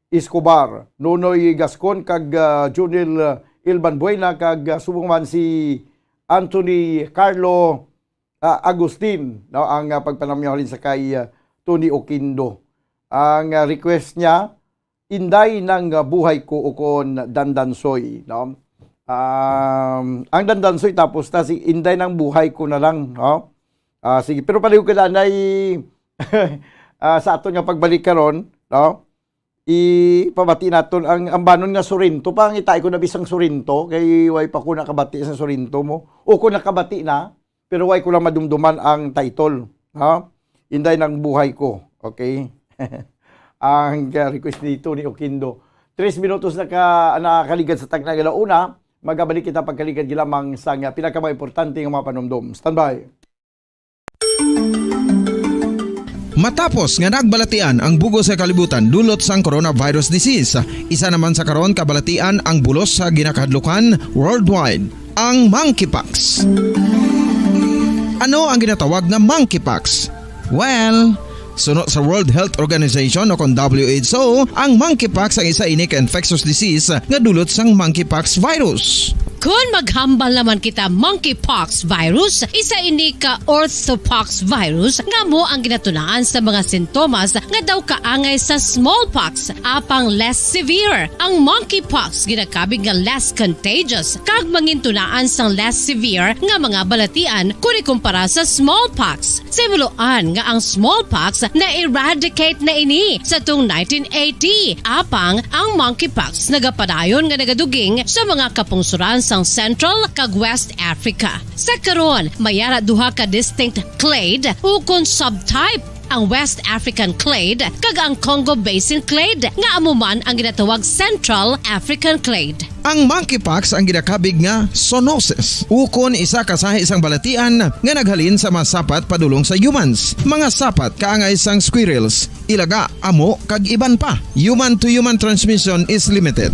Escobar, Nonoy Gascon, kag, ah, Junil, ah, Ilban Buena, kag, ah, subong man si Anthony Carlo, ah, Agustin, no, ang, ah, pagpanamyaw halin sa kay, ah, Tony Oquindo. Ang, ah, request niya, Inday ng, ah, Buhay Ko ukon Dandansoy, no? Um, ang Dandansoy tapos na si Inday ng Buhay Ko na lang, no? Ah, sige, pero palihog ka na, Nay, ah, sa aton nga pagbalik karon, no? Ipabati naton ang ambanon nga Sorrento. Pangitai ko na bisang Sorrento, kay way pa ko nakabati sa Sorrento mo. O kung nakabati na, pero way ko lang madumduman ang title, ha? Inday ng Buhay Ko. Okay? Ang, uh, request ni Tony Oquindo. Tres minutos na ka, nakakaligad sa tagna nga una. Magabalik kita pagkaligad lamang sa nga pinaka mga importante nga mga panumdom. Standby. Matapos nga nagbalatian ang bug-os nga kalibutan dulot sang coronavirus disease, isa naman sa karon kabalatian ang bulos sa ginakahadlukan worldwide, ang monkeypox. Ano ang ginatawag nga monkeypox? Well, suno sa World Health Organization o kon W H O, ang monkeypox ang isa ini ka infectious disease nga dulot sang monkeypox virus. Kon maghambal naman kita monkeypox virus, isa ini ka orthopox virus nga amo ang ginatunaan sa mga sintomas nga daw kaangay sa smallpox, apang less severe. Ang monkeypox ginakabig nga less contagious kag mangintunaan sang less severe nga mga balatian kon ikumpara sa smallpox. Sa himuloan nga ang smallpox na-eradicate na ini sa tung nineteen eighty, apang ang monkeypox nagapadayon nga nagaduging sa mga kapungsoran sang Central kag West Africa. Sa karon, may ara duha ka distinct clade ukon subtype, ang West African clade kag ang Congo Basin clade, nga amo man ang ginatawag Central African clade. Ang monkeypox ang ginakabig nga zoonosis, ukon isa ka sahi sang balatian nga naghalin sa mga sapat padulong sa humans. Mga sapat kaangay sang squirrels, ilaga, amo, kag iban pa. Human to human transmission is limited.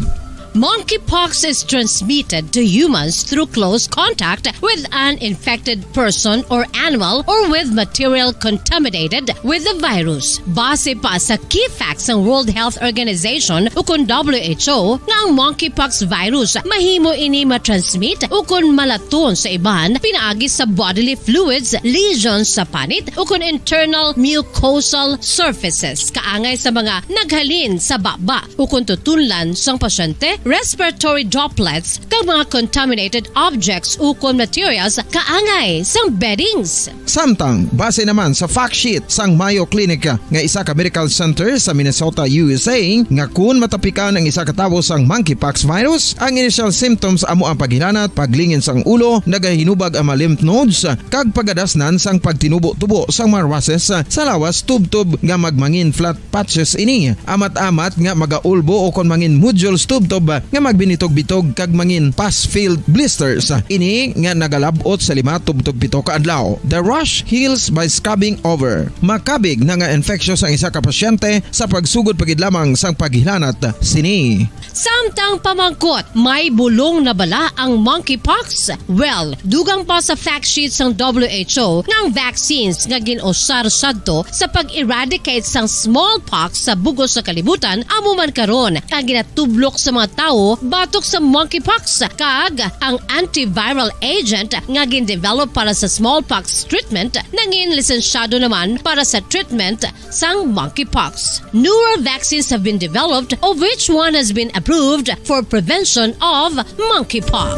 Monkeypox is transmitted to humans through close contact with an infected person or animal or with material contaminated with the virus. Base pa sa key facts sang World Health Organization ukon W H O nga ang monkeypox virus mahimo ini matransmit ukon malaton sa iban pinaagi sa bodily fluids, lesions sa panit ukon internal mucosal surfaces kaangay sa mga naghalin sa baba ukon tutunlan sang pasyente, respiratory droplets, kag mga contaminated objects ukon materials kaangay sang beddings. Samtang, base naman sa fact sheet sang Mayo Clinic nga isa ka medical center sa Minnesota, U S A, nga kun matapikan ang isa ka tawo sang monkeypox virus, ang initial symptoms amo ang paghilanat, paglingin sang ulo, nagahinubag ang mga lymph nodes, kag pagadasnan sang pagtinubo-tubo sang mga rushes sa lawas tubtob nga magmangin flat patches ini, amat-amat nga magaulbo ukon mangin nodules tubtob nga magbinitog-bitog kag mangin pus-filled blisters. Ini nga nagalab-ot sa lima tubtob pito ka adlaw. The rash heals by scabbing over. Makabig na nga infectious ang isa ka pasyente sa pagsugod pa gid lamang sang paghilanat sini. Samtang pamangkot, may bulong na bala ang monkeypox? Well, dugang pa sa fact sheet sang W H O nga ang vaccines nga gin-usar sadto sa pag-eradicate sang smallpox sa bug-os nga kalibutan amo man karon ang ginatublok sa mga tawo batok sa monkeypox, kag ang antiviral agent nga gin-develop para sa smallpox treatment nangin lisensyado naman para sa treatment sang monkeypox. Newer vaccines have been developed, of which one has been approved for prevention of monkeypox.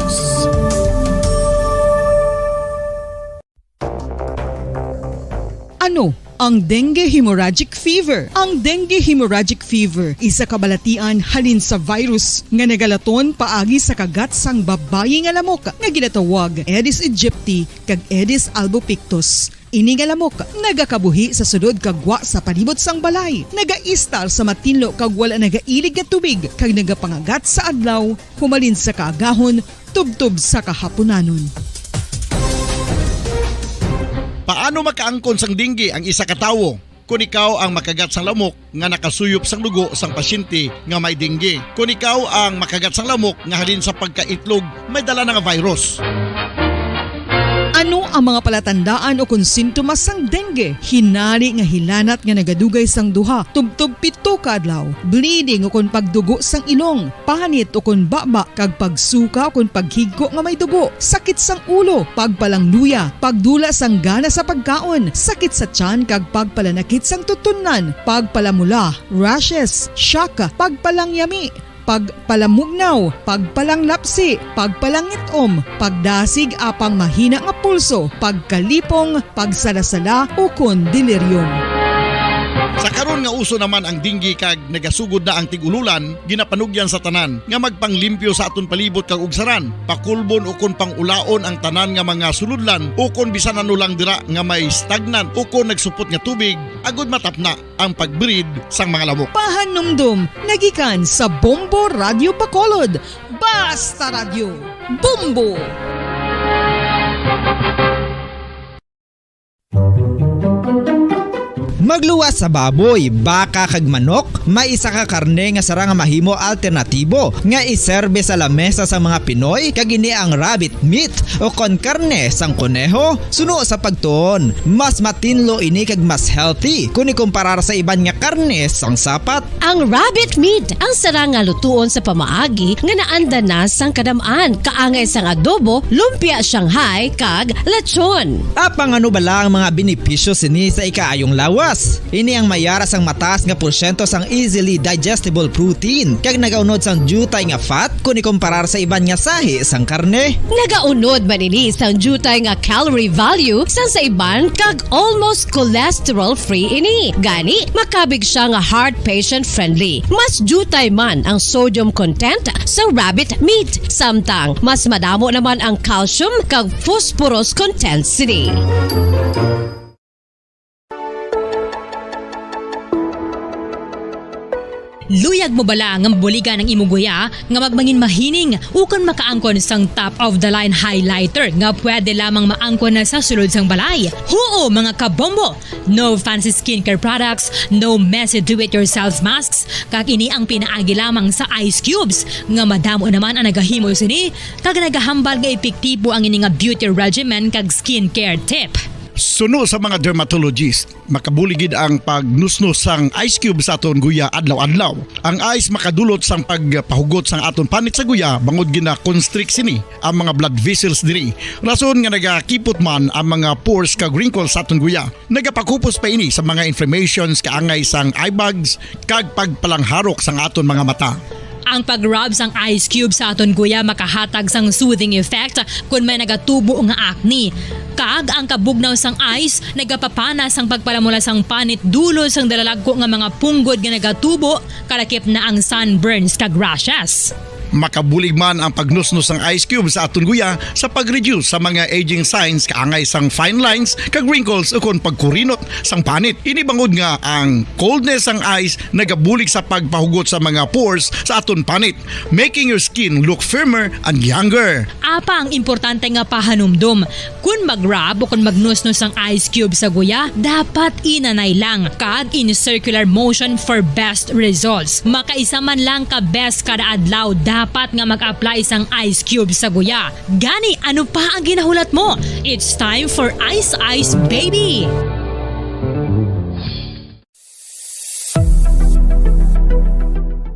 Ano Ang dengue hemorrhagic fever. Ang dengue hemorrhagic fever isa ka balatian halin sa virus nga nagalaton paagi sa kagat sang babayi nga lamok nga ginatawag Aedes aegypti kag Aedes albopictus. Ini nga lamok nagakabuhi sa sulod kag gwa sa palibot sang balay, nagaistar sa matinlo kag wala nagailig nga tubig, kag nagapangagat sa adlaw humalin sa kaagahon tubtob sa kahapunanon. Paano makaangkon sang dengue ang isa ka tawo? Kon ikaw ang makagat sang lamok nga nakasuyop sang dugo sang pasyente nga may dengue, kon ikaw ang makagat sang lamok nga halin sa pagkaitlog may dala na nga virus. Ano ang mga palatandaan ukon sintomas sang dengue? Hinari nga hilanat nga nagadugay sang duha tubtob pito ka adlaw, bleeding ukon pagdugo sang ilong, panit ukon baba, kag pagsuka ukon paghigko nga may dugo, sakit sang ulo, pagpalangluya, pagdula sang gana sa pagkaon, sakit sa tiyan kag pagpalanakit sang tutunlan, pagpalamula, rashes, shock, pagpalangyami, pagpalamugnaw, pagpalanglapsi, pagpalangit-om, pagdasig apang mahina nga pulso, pagkalipong, pagsalasala, ukon delirium. Sa karon nga uso naman ang dengue kag nagasugod na ang tig-ululan, ginapanugyan sa tanan nga magpanglimpyo sa aton palibot kag ugsaran, pakulbon ukon pang-ulaon ang tanan nga mga sulodlan, ukon bisan ano lang dira nga may stagnant ukon nagsupot nga tubig, agud matapna ang pag-breed sang mga lamok. Pahanumdom nagikan sa Bombo Radyo Bacolod. Basta Radyo, Bombo! Magluwas sa baboy, baka, kag manok, may isa ka karne nga sara nga mahimo alternatibo nga iserbe sa lamesa sa mga Pinoy, kag ini ang rabbit meat, o kon karne sang koneho. Suno sa pagtuon, mas matinlo ini kag mas healthy kon ikumparar sa iban nga karne sang sapat. Ang rabbit meat ang sara nga lutuon sa pamaagi nga naanda na sang kadam-an, kaangay sang adobo, lumpia Shanghai, kag lechon. Apang ano bala ang mga benepisyo sini sa ikaayong lawas? Ini ang mayara sang mataas nga porsyento sang easily digestible protein, kag nagaunod sang diutay nga fat kon ikumparar sa iban nga sahi sang karne. Nagaunod man ini sang diutay nga calorie value sang sa iban kag almost cholesterol-free ini. Gani, makabig sia nga heart patient-friendly. Mas diutay man ang sodium content sa rabbit meat, samtang mas madamo naman ang calcium kag phosphorus content sini. Luyag mo bala nga mabuligan ang imo guya nga magmangin mahining ukon makaangkon sang top of the line highlighter nga pwede lamang maangkon na sa sulod sang balay? Huo, mga kabombo! No fancy skincare products, no messy do-it-yourself masks, kag ini ang pinaagi lamang sa ice cubes nga madamo naman ang nagahimo sini kag nagahambal nga epektibo ang ini nga beauty regimen kag skincare tip. Suno sa mga dermatologist, makabulig gid ang pagnusnos sang ice cube sa aton guya adlaw-adlaw. Ang ice makadulot sang pagpahugot sang aton panit sa guya bangod gina-constrict sini ang mga blood vessels diri, rason nga nagakipot man ang mga pores kag wrinkles sa aton guya. Nagapakupos pa ini sa mga inflammations kaangay sang eye bags kag pagpalangharok sang aton mga mata. Ang pag-rub sang ice cube sa aton guya makahatag sang soothing effect kon may nagatubo nga acne. Kag ang kabugnaw sang ice nagapapana sang pagpalamula sang panit dulot sang dalalagko nga mga punggod nga nagatubo, kalakip na ang sunburns kag rashes. Makabulig man ang pagnusnos sang ice cube sa aton guya sa pag-reduce sa mga aging signs kaangay sang fine lines kag wrinkles ukon pagkurinot sang panit. Ini bangod nga ang coldness sang ice nagabulig sa pagpahugot sa mga pores sa aton panit, making your skin look firmer and younger. Apa ang importante nga pahanumdom? Kon mag-rub o kon magnusnos ang ice cube sa guya, dapat inanay lang kag in circular motion for best results. Makaisa man lang ka beses kada adlaw dapat nga mag-apply sang ice cube sa guya. Gani, ano pa ang ginahulat mo? It's time for Ice Ice Baby!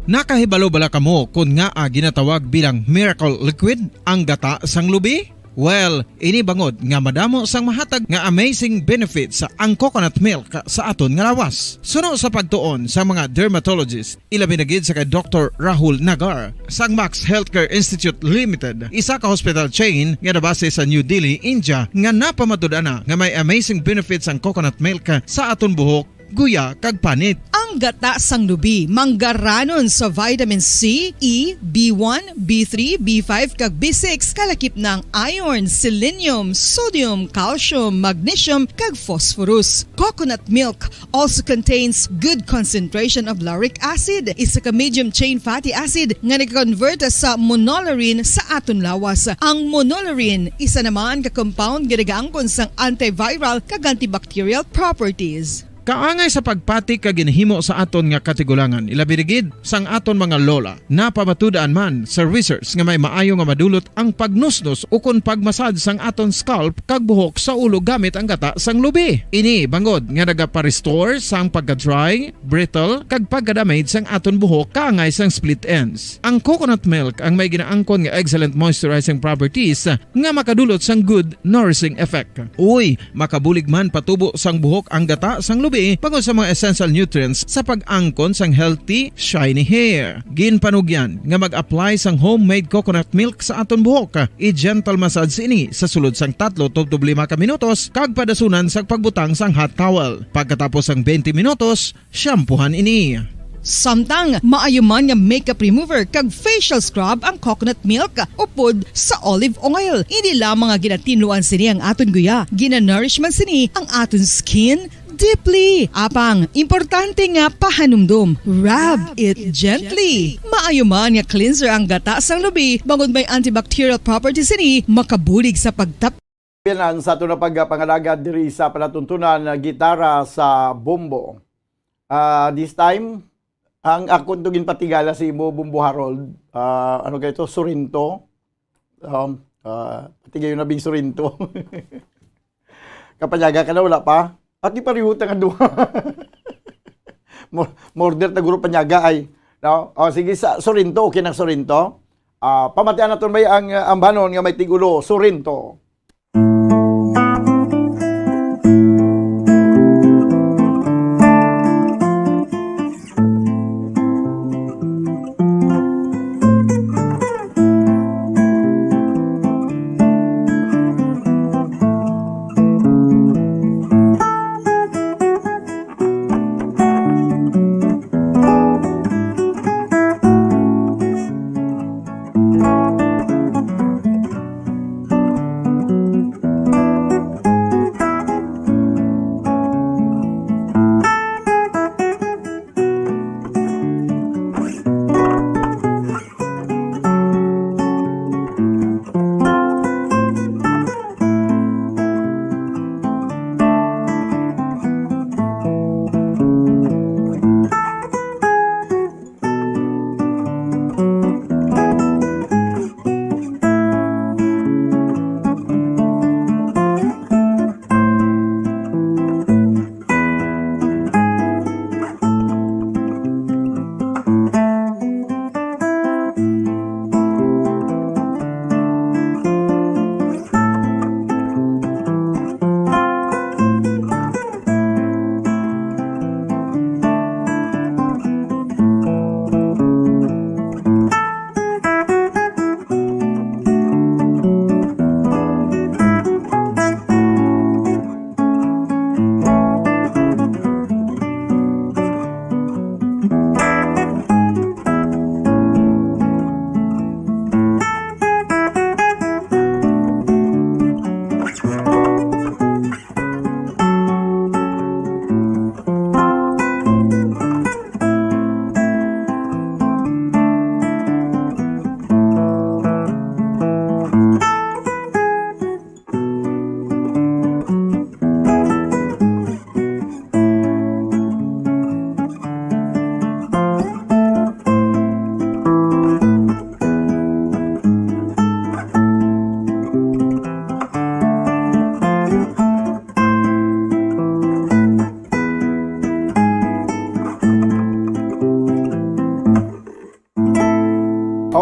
Nakahibalo bala kamo kon ngaa ginatawag bilang miracle liquid ang gata sang lubi? Well, ini bangod nga madamo sang mahatag nga amazing benefits ang coconut milk sa aton nga lawas. Suno sa pagtuon sa mga dermatologist, ilabi na gid sa kay Doktor Rahul Nagar sang Max Healthcare Institute Limited, isa ka hospital chain nga nabase sa New Delhi, India, nga napamatud-an na nga may amazing benefits ang coconut milk sa aton buhok, guya, kag panit. Ang gata sang lubi manggaranon sa vitamin C, E, B one, B three, B five, kag B six, kalakip na ang iron, selenium, sodium, calcium, magnesium, kag phosphorus. Coconut milk also contains good concentration of lauric acid, isa ka medium chain fatty acid nga nag-convert sa monolaurin sa aton lawas. Ang monolaurin isa naman ka compound nga nagaangkon sang antiviral kag antibacterial properties. Kaangay sa pagpati kag ginhimo sa aton nga katigulangan, ilabi na gid sang aton mga lola. Napamatud-an man sa research nga may maayo nga madulot ang pagnusnos ukon pag-massage sang aton scalp kag buhok sa ulo gamit ang gata sang lubi. Ini bangod nga nagapa-restore sang pagka-dry, brittle, kag pagka-damage sang aton buhok kaangay sang split ends. Ang coconut milk ang may ginaangkon nga excellent moisturizing properties nga makadulot sang good nourishing effect. Uy, makabulig man patubo sang buhok ang gata sang lubi bangod sa mga essential nutrients sa pag-angkon sang healthy, shiny hair. Ginpanugyan nga mag-apply sang homemade coconut milk sa aton buhok. I-gentle massage ini sa sulod sang tatlo tubtob lima ka minutos kag padasunan sang pagbutang sang hot towel. Pagkatapos sang twenty minutos, shampoohan ini. Samtang maayo man nga makeup remover kag facial scrub ang coconut milk upod sa olive oil. Hindi lamang nga ginatinluan sini ang aton guya, ginanourish man sini ang aton skin deeply. Apang, importante nga pahanumdom, rub it gently. Maayo man nga cleanser ang gata sang lubi, bangod may antibacterial properties sini, makabulig sa pagtap Pinan sa aton na pagpangalagad diri sa palatuntunan, ah, gitara sa bombo. Ah, this time, ang akon to ginpatigala sa imo, Bombo Harold. Ah, ano kay to? Sorrento. Um, ah, patigayon na bing Sorrento. Kapanyaga ka na, wala pa? At di pareho ta nga duha. Mo-, murder ta guro panyaga ay. No? O, sige, sa Sorrento, okay na Sorrento. Ah, pamatian naton may ang, ah, ambanon nga may tigulo, Sorrento.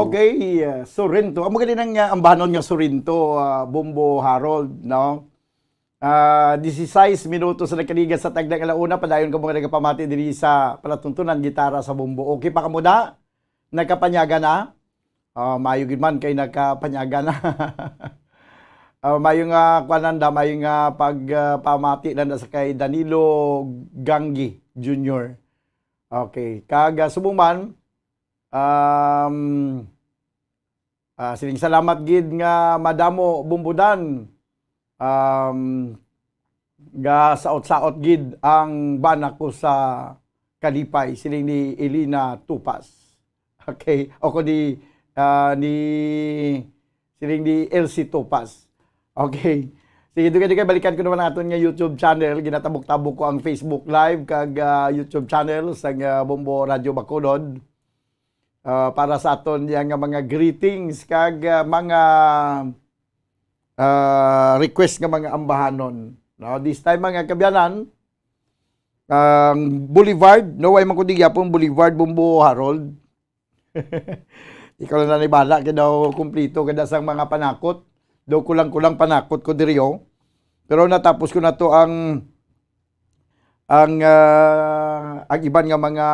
Okay, uh, Sorrento. Amo gani nang, uh, ambahanon nga Sorrento, uh, Bombo Harold, no? Ah, dieciséis minutos na nagkaligas sa tagna nga ala una, padayon ko mga nagapamati diri sa palatuntunan gitara sa Bombo. Okay pa kamo da? Nakapanyaga na? Ah, maayo gid man kay nakapanyaga na. Ah, maayo nga kuanan da, maayo nga pag, ah, pamati na, na sa kay Danilo Ganggi Junior. Okay. Kag, ah, subong man, um, ah, siling salamat gid nga madamo, Bombo Dan. Um, ga saot-saot gid ang bana ko sa kalipay, siling ni Elena Tupas. Okay, o ko ni, ah, ni, siling ni Elsie Tupas. Okay. Sige, dugay-dugay, balikan ko naman ang aton nga YouTube channel. Ginatabok-tabok ko ang Facebook Live kag, ah, YouTube channel sa, ah, Bombo Radyo Bacolod. Ah, para sa aton diya nga mga greetings kag, ah, mga, ah, request nga mga ambahanon. No, this time, mga kabyanan, ang Boulevard, no, way man ko di gyapon Boulevard, Bombo Harold. Ikaw lang na ni bala, kay daw kumplito, kay da sang mga panakot. Daw kulang-kulang panakot ko diri, oh. Pero natapos ko na to ang, ang, ah, ang iban nga mga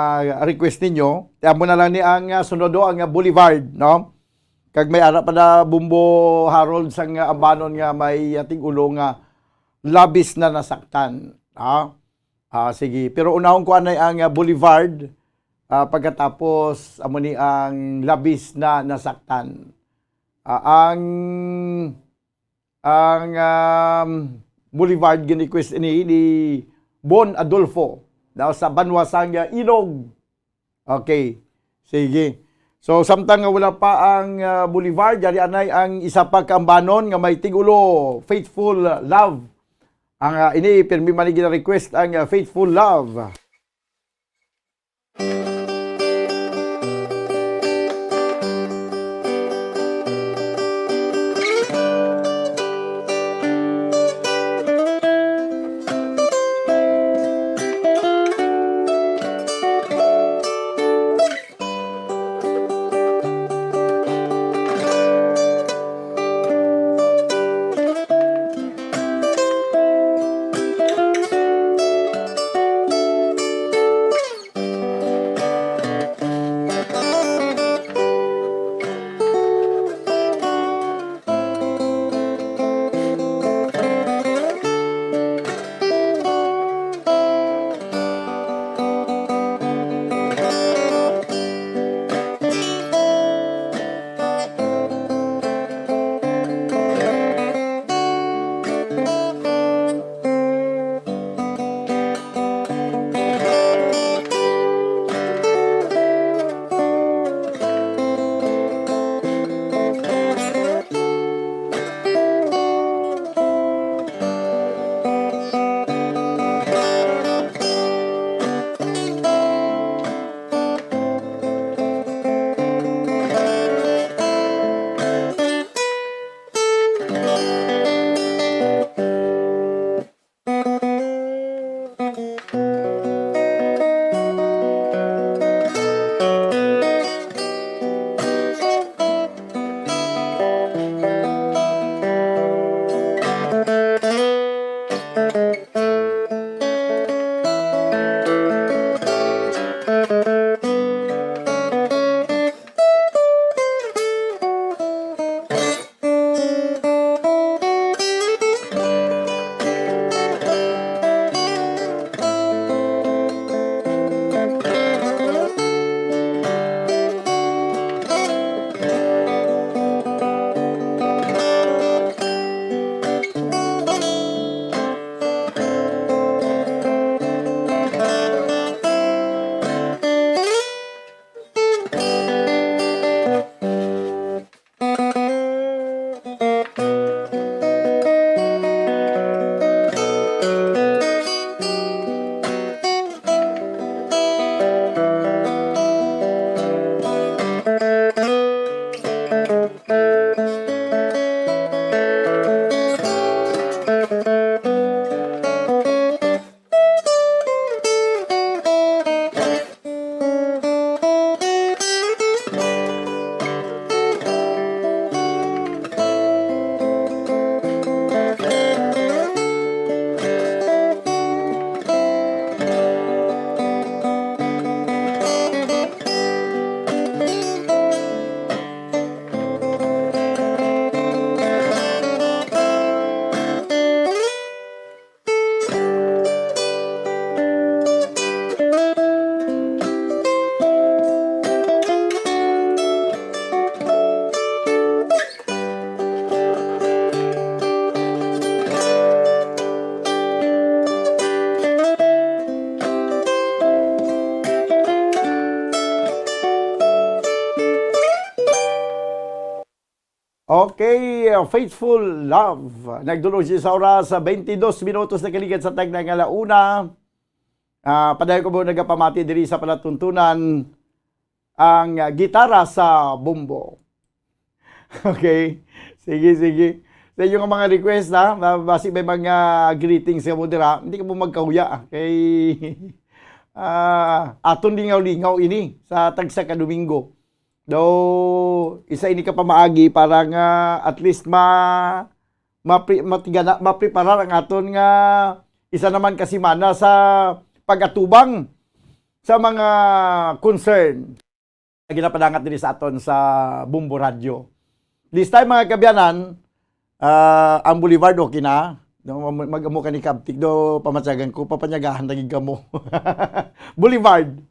request ninyo. Kaya mo na lang ni ang, ah, sunod, oh, ang, ah, Boulevard, no? Kag may ara pa na Bombo Harold sang, ah, ambahanon nga may, ah, tig-ulo nga labis na nasaktan. Ah, ah, sige. Pero unahon ko anay ang, ah, Boulevard. Ah, pagkatapos, amo ni ang labis na nasaktan. Ah, ang, ang, um, Boulevard gini-request ini ni Bon Adolfo. Daw sa banwa sang, ah, Ilog. Okay. Sige. So, samtang nga wala pa ang, ah, Boulevard, yari anay ang isa pa ka ambahanon nga may tig-ulo, Faithful Love. Ang, ah, ini, pirmi man ni gina-request ang, ah, Faithful Love. Okay, uh, Faithful Love. Nagdulog siya sa oras sa twenty-dos minutos na kaligad sa tagna nga la una. Ah, padayon ko mo nagapamati diri sa palatuntunan ang, ah, gitara sa bombo. Okay? Sige, sige. Sa inyo nga mga request, ha? Ba-, basi may mga greetings nga mo dira, hindi ka mo magkahuya, ah. Kay, ah, aton lingaw-lingaw ini sa tagsa ka Domingo. Daw, isa ini ka pamaagi para nga at least ma-, mapre-, matigana-, mapreparar ang aton nga isa naman ka semana sa pag-atubang sa mga concern. Ginapadangat diri sa aton sa Bombo Radio. This time, mga kaabyanan, ah, ang Boulevard okay na. No, mag-, mag-amo ka ni Kabtik do, pamatyagan ko, papanyagahan lagi kamo. Boulevard.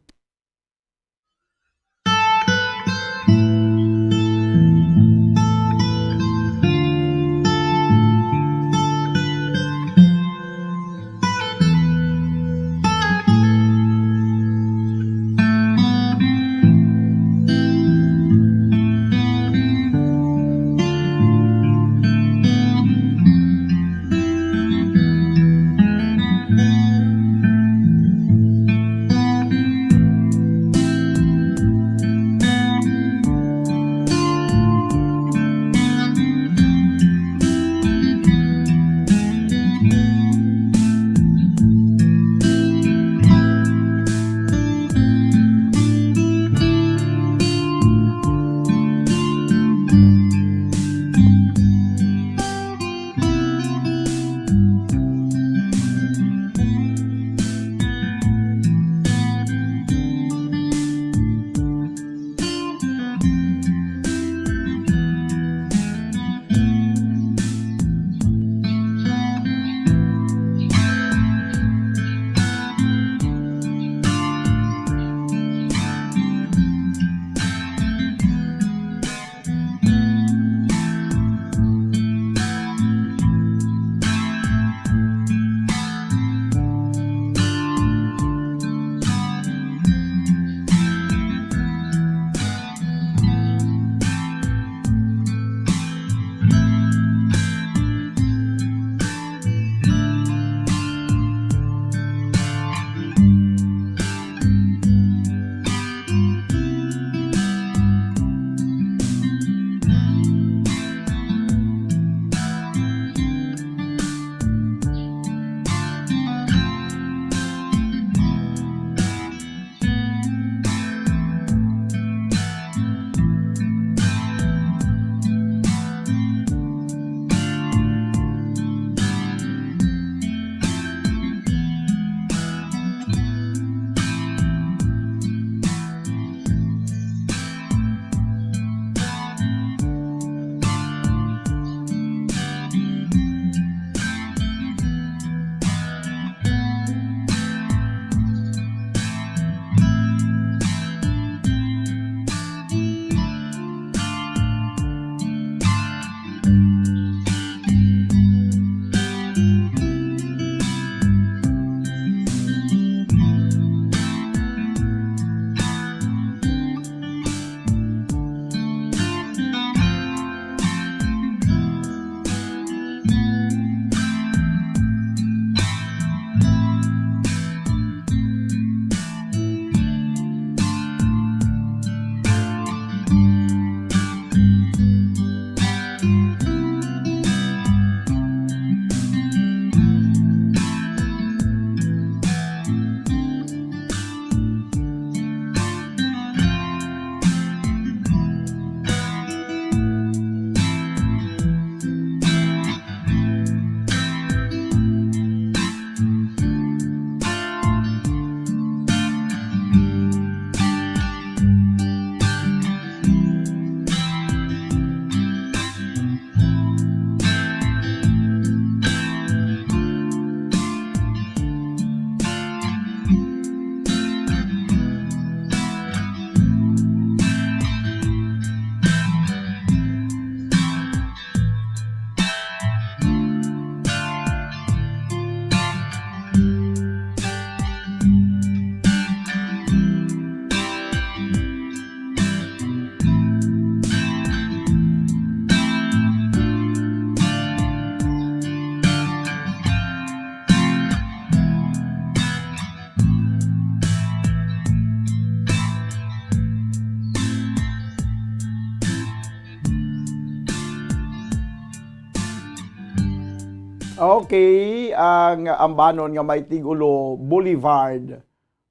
Okay, ang ambanon nga may tigulo Boulevard.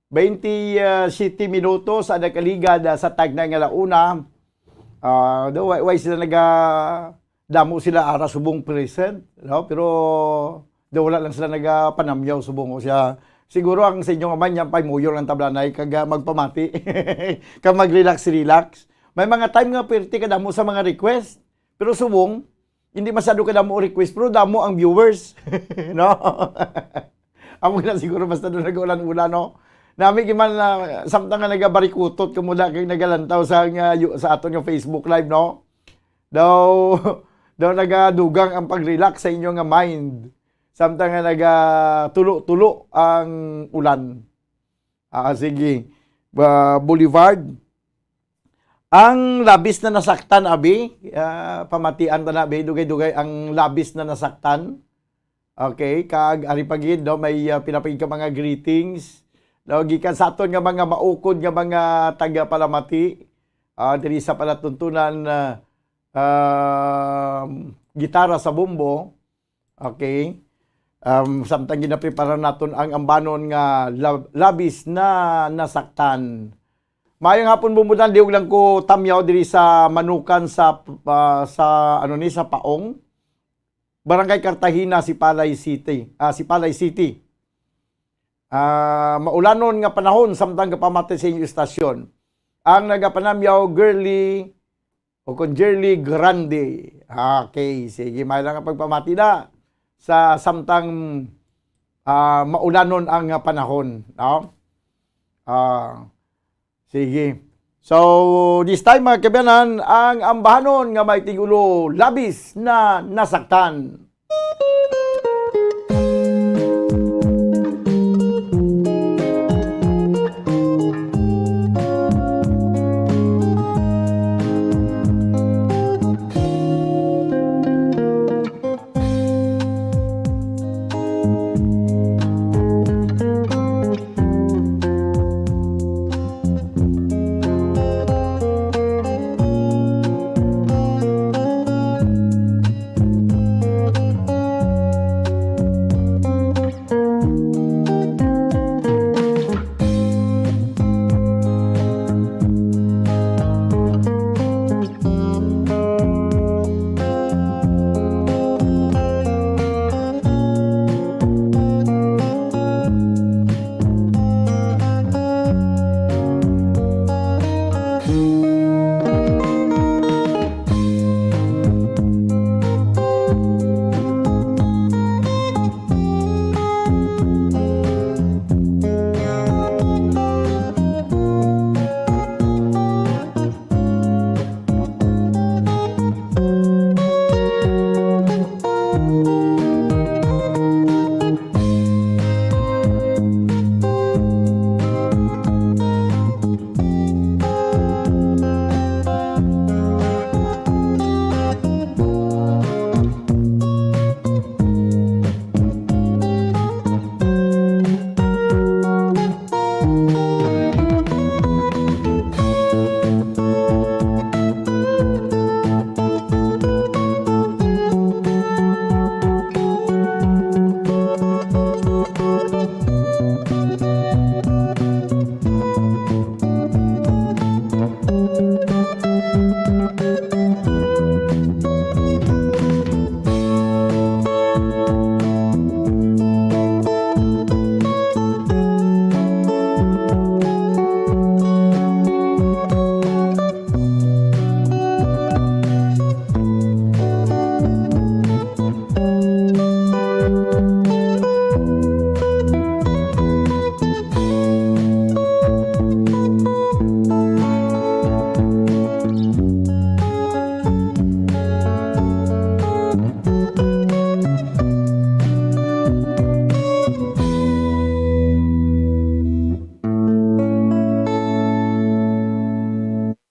Twenty-siyete minutos ang nakaligad, ah, sa tagnay nga launa. Ah, daw, why, why sila naga-, damo sila ara subong present, no? Pero daw wala lang sila nagapanamyaw subong ko siya. Siguro ang sa inyo nga man yan, paymuyo lang tablanay, kag, ah, magpamati. Kag mag-relax-relax. May mga time nga pwerte ka damo sa mga request. Pero subong, hindi masyado ka damo request, pero damo ang viewers. No? Amo na siguro basta doon nag-ulan-ulan, no? Nami giman na samtang nga nagabarikutot kamo da kag nagalantaw sa nga yu-, sa aton nga Facebook Live, no? Daw, daw nagadugang ang pag-relax sa inyo nga mind samtang nga nagatulo-tulo ang ulan. Ah, sige. Ba, Boulevard. Ang labis na nasaktan, abi. Ah, pamatian ta na, abi. Dugay-dugay ang labis na nasaktan. Okay, kag ari pa gid, no, may, ah, pila pa gid ka mga greetings, no, gikan sa aton nga mga maukod nga mga tagapalamati, ah, diri sa palatuntunan, ah, um, gitara sa Bombo. Okay. Um, samtang ginaprepara naton ang ambanon nga lab-, labis na nasaktan. Maayong hapon, Bombo Dan. Liog lang ko tamyaw diri sa Manukan sa, ah, sa, ano ni, sa Paong. Barangay Cartagena, Sipalay City. Ah, Sipalay City. Ah, maulanon nga panahon samtang gapamati sa inyo istasyon. Ang nagapanamyaw, Girly, o kon Girly Grande. Okay, sige, may lang ang pagpamati na sa samtang, ah, maulanon ang, ah, panahon, no? Ah, sige. So, this time, mga kabayanan, ang ambahanon nga may tigulo labis na nasaktan.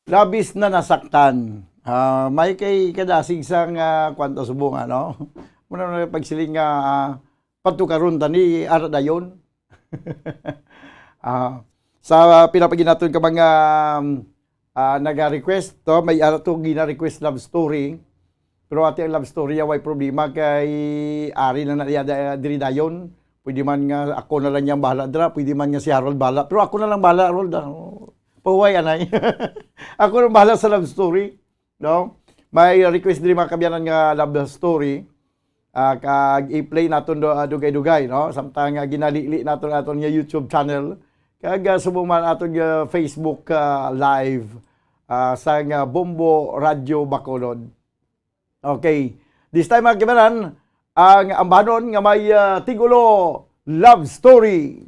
Labis na nasaktan. Ah, may kay kadasig sang, ah, kwan ta subong, ano? Muna na pagsiling nga, ah, patukaron ta ni ara dayon. Ah, sa pila pa ginaton ka mga, um, ah, naga-request, to, may ara to gina-request love story. Pero ati ang love story, way problema kay ari na na iya da-, diri dayon. Pwede man nga ako na lang niyang bahala dira, pwede man nga si Harold bahala. Pero ako na lang bahala, Harold, ah. Pahuway, anay. Ako nang bahala sa love story, no? May request diri, mga kabyanan, nga love story. Ah, kag i-play naton do, ah, dugay-dugay, no? Samtang, ah, ginalili naton aton nga YouTube channel. Kag, ah, subong man aton nga Facebook, ah, live, ah, sang, ah, Bombo Radyo Bacolod. Okay. This time, mga kibanan, ang ambanon nga may, ah, tigulo, Love Story.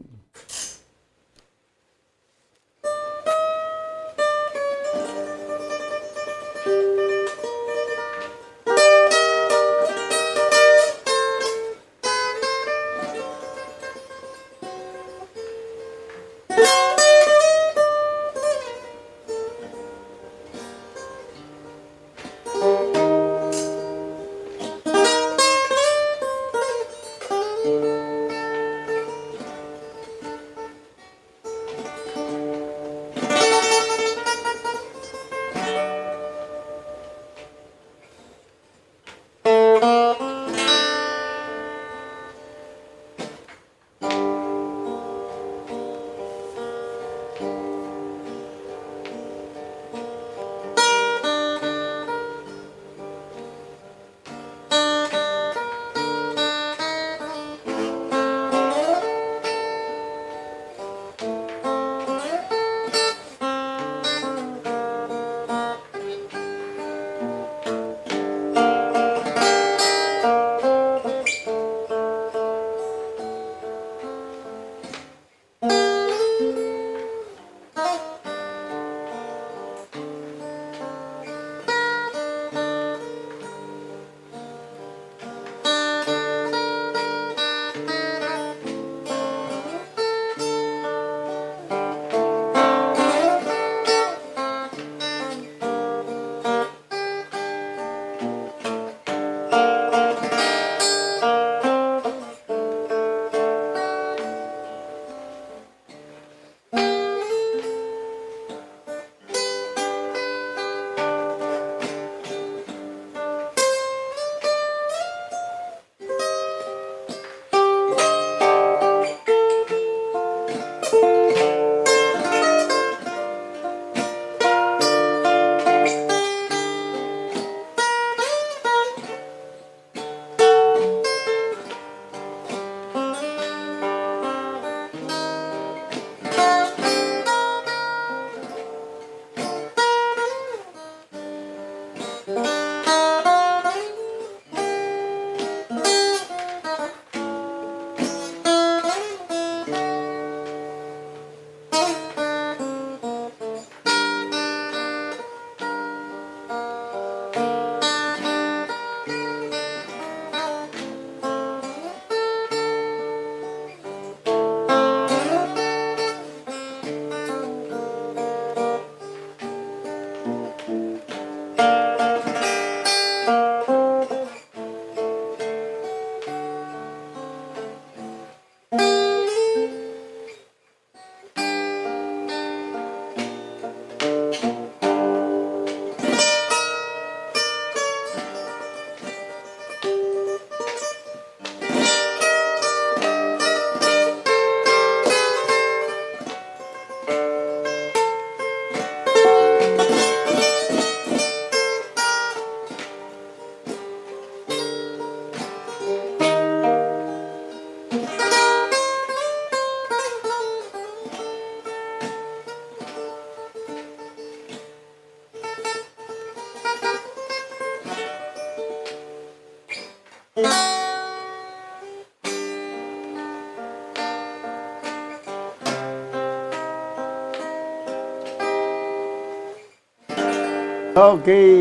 Okay,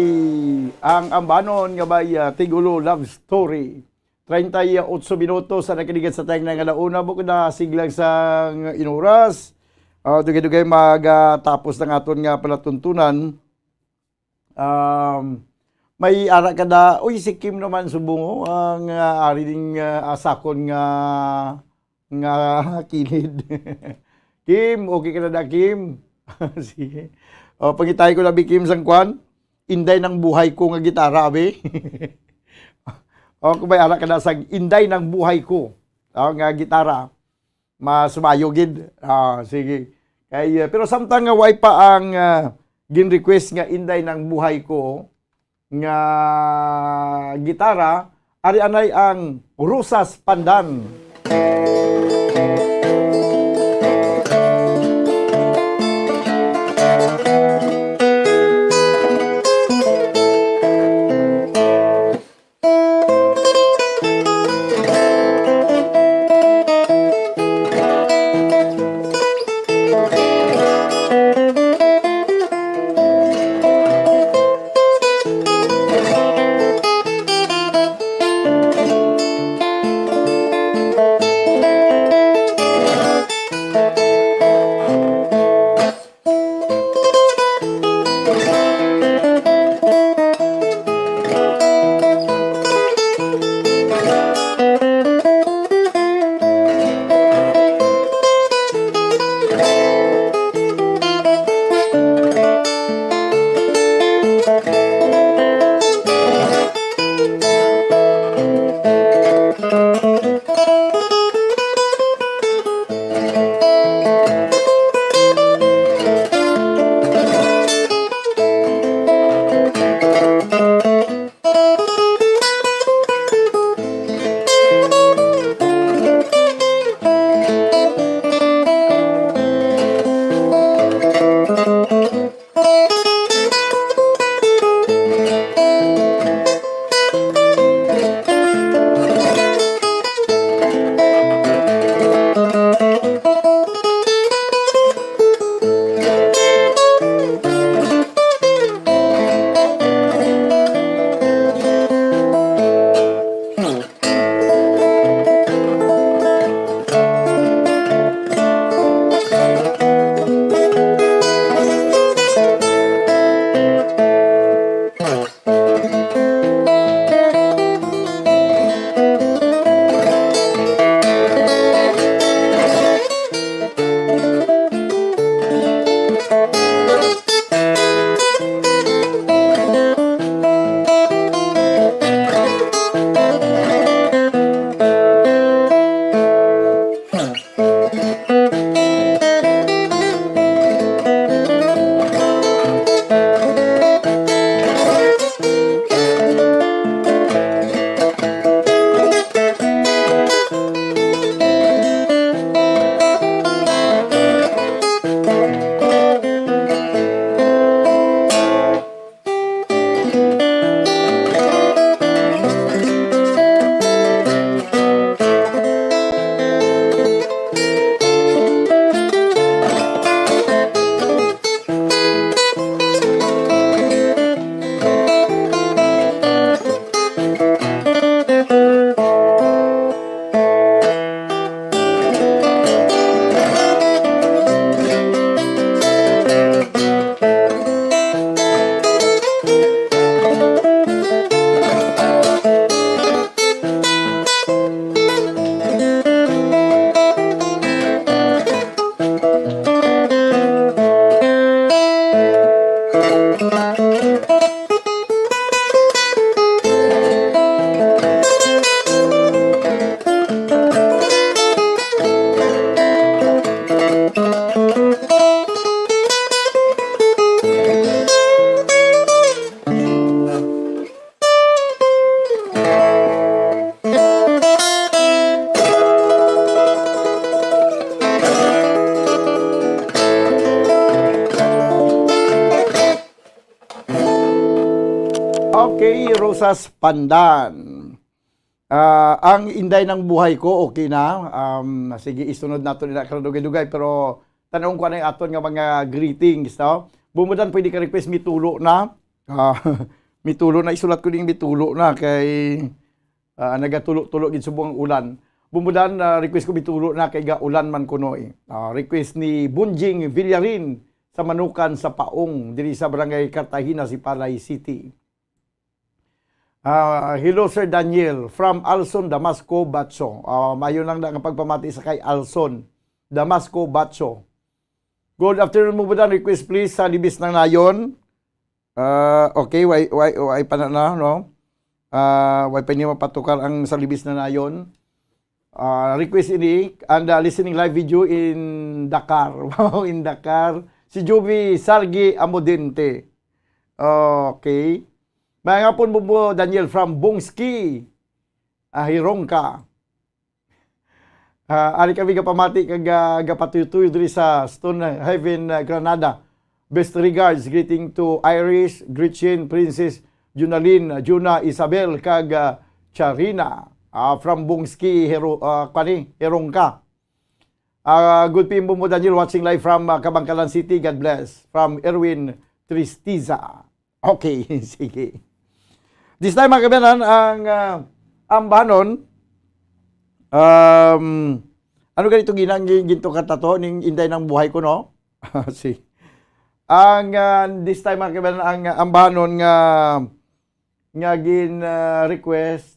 ang ambanon nga may, ah, tigulo love story. Treinta y ocho minutos ang nakaligad sa tayong nga launa, bukod na siglang sang inuras. Ah, dugay-dugay magatapos ng aton nga palatuntunan. Um, may ara ka da, uy, si Kim naman subong, oh, ang, ah, ari ding, ah, asakon nga, nga kilid. Kim, okay ka na da, Kim? Sige. O, pangitahi ko na, bi, Kim, sang kwan. Inday ng Buhay Ko nga gitara, abi. O, kung may ara ka na sa Inday ng Buhay Ko, o, nga gitara, mas mayo gid. Ah, sige. Kay, ah, pero samtang nga way pa ang, ah, gin-request nga Inday ng Buhay Ko nga gitara, ari anay ang Rosas Pandan. Okay, Rosas Pandan. Ah, ang Inday ng Buhay Ko, okay na. Um, sige, isunod nato nila karong dugay-dugay, pero tanong ko na yung aton nga mga greetings, no? Bumudan, pwede ka request, mitulo na. Ah, mitulo na, isulat ko ding mitulo na kay, ah, nagatulo-tulo gid subong ang ulan. Bumudan, ah, request ko, mitulo na kay gaulan man kuno eh. Ah, request ni Bunjing Villarin sa Manukan sa Paong, diri sa Barangay Cartagena, Sipalay City. Ah, hello, Sir Daniel, from Alson, Damasco, Batso. Ah, mayo lang na nga pagpamati sa kay Alson, Damasco, Batso. Good afternoon, Mubudan. Request, please, sa Libis ng Nayon. Ah, okay, why, why, why pa na, na, no? Ah, why pa niya mapatukar ang sa libis na nayon? Ah, request ini, and, ah, listening live video in Dakar. Wow, in Dakar. Si Juby Sargi Amodente. Okay. Mga hapon, Bumbo Daniel from Bongski. Ah, Hirongka. Ah, ari kami gapamati kag, ah, gapatuytoy diri sa Stone Haven, ah, Granada. Best regards, greeting to Iris, Gretchen, Princess, Junalyn, Juna, Isabel, kag, ah, Charina, ah, from Bongski, Hero-, ah, kani, Herongka. Ah, good P M Bumbo Daniel, watching live from, ah, Kabangkalan City. God bless. From Erwin Tristiza. Okay, sige. This time, mga kabayan, ang, ah, ambahanon, um, ano ganito ginang ginto ka tato ning Inday ng Buhay Ko, no? Si, ang, ah, this time, mga kabayan, ang ambahanon nga, nga gin, ah, request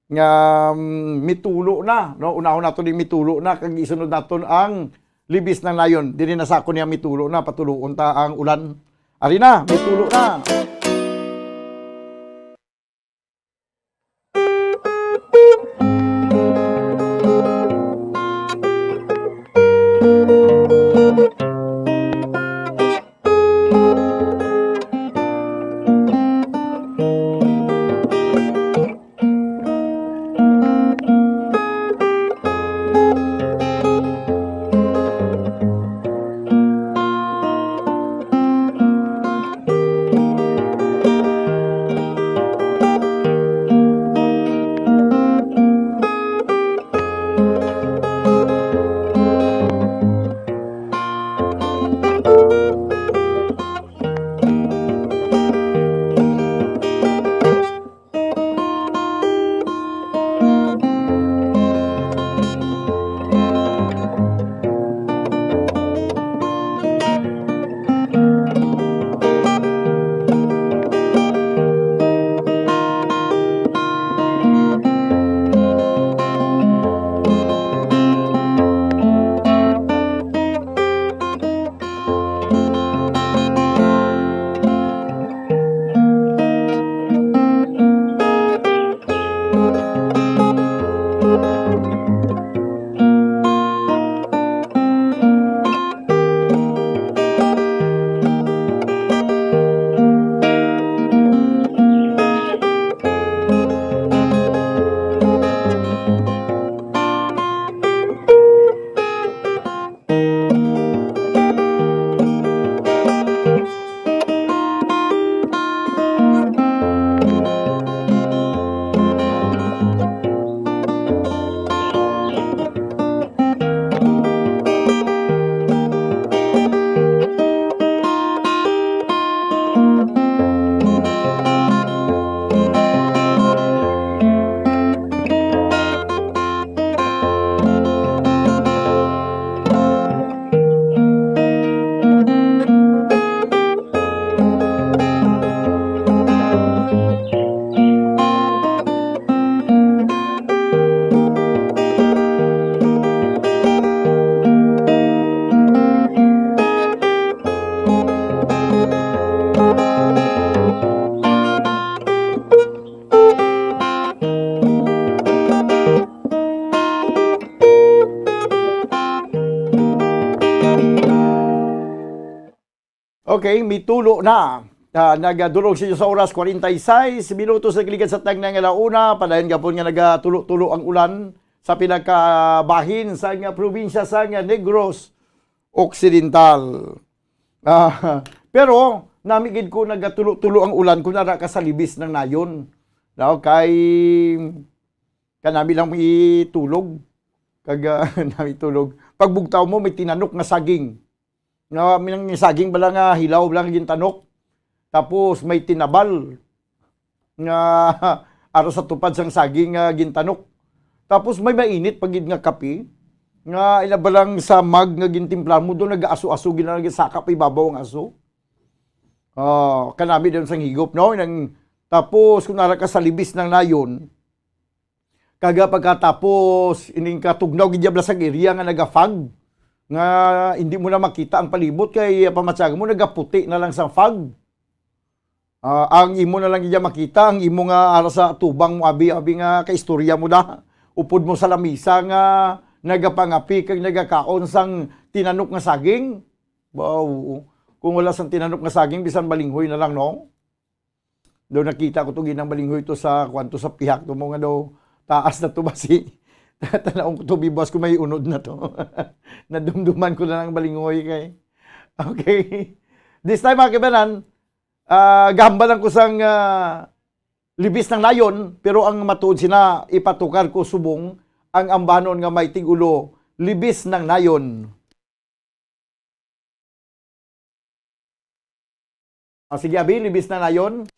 nga, mm, mitulo na, no? Unahon nato ni mitulo na, kag isunod naton ang libis ng nayon. Dili na sa ako niya mitulo na, patuloon ta ang ulan. Ari na, mitulo na. Okay, mitulo na. Ah, nagadulog sa inyo sa oras, forty-six minutos na gikan sa tagna nga ala-una. Padayon gapon nga nagatulo-tulo ang ulan sa pila ka bahin sa nga probinsya sa nga Negros Occidental. Ah, pero nami gid ko nagatulo-tulo ang ulan kung ara ka sa libis ng nayon. Daw kay kanami lang itulog. Kag, ah, nami tulog. Pagbugtaw mo, may tinanok nga saging. Nga, may nang saging bala nga hilaw bala nga gintanok. Tapos may tinabal nga aro sa tupad sang saging nga gintanok. Tapos may mainit pa gid nga kape nga ila bala nga sa mug nga gintimpla mo, daw nag-aso-aso gid na, nagsaka pa ibabaw ang aso. Oh, kanami daw sang higop, no? Nang, tapos kung ara ka sa libis ng nayon, kaga pagkatapos, ining katugnaw gid diabla sa area nga nagafog, nga hindi mo na makita ang palibot kay, ah, pamatyagan mo, nagaputi na lang sa fog. Ah, ang imo na lang iya makita, ang imo nga ara sa tubang mo, abi, abi nga kaistorya mo da. Upod mo sa lamisa nga nagapangapi kag nagakaon sang tinanok nga saging. Ba, oo. Kung wala sang tinanok nga saging, bisan balinghoy na lang, no? Daw nakita ko to, ginang balinghoy to sa, kwan to, sa pihak to mo nga daw taas na to basi. Tan-awon ko to, bibuas ko may unod na to. Nadumduman ko na lang balinghoy kay. Okay. This time, mga kaibanan, ah, gahambal lang ko sang, ah, libis ng nayon, pero ang matuod sina ipatukar ko subong ang ambanon nga may tigulo, libis ng nayon. Ah, sige, abi, libis na nayon.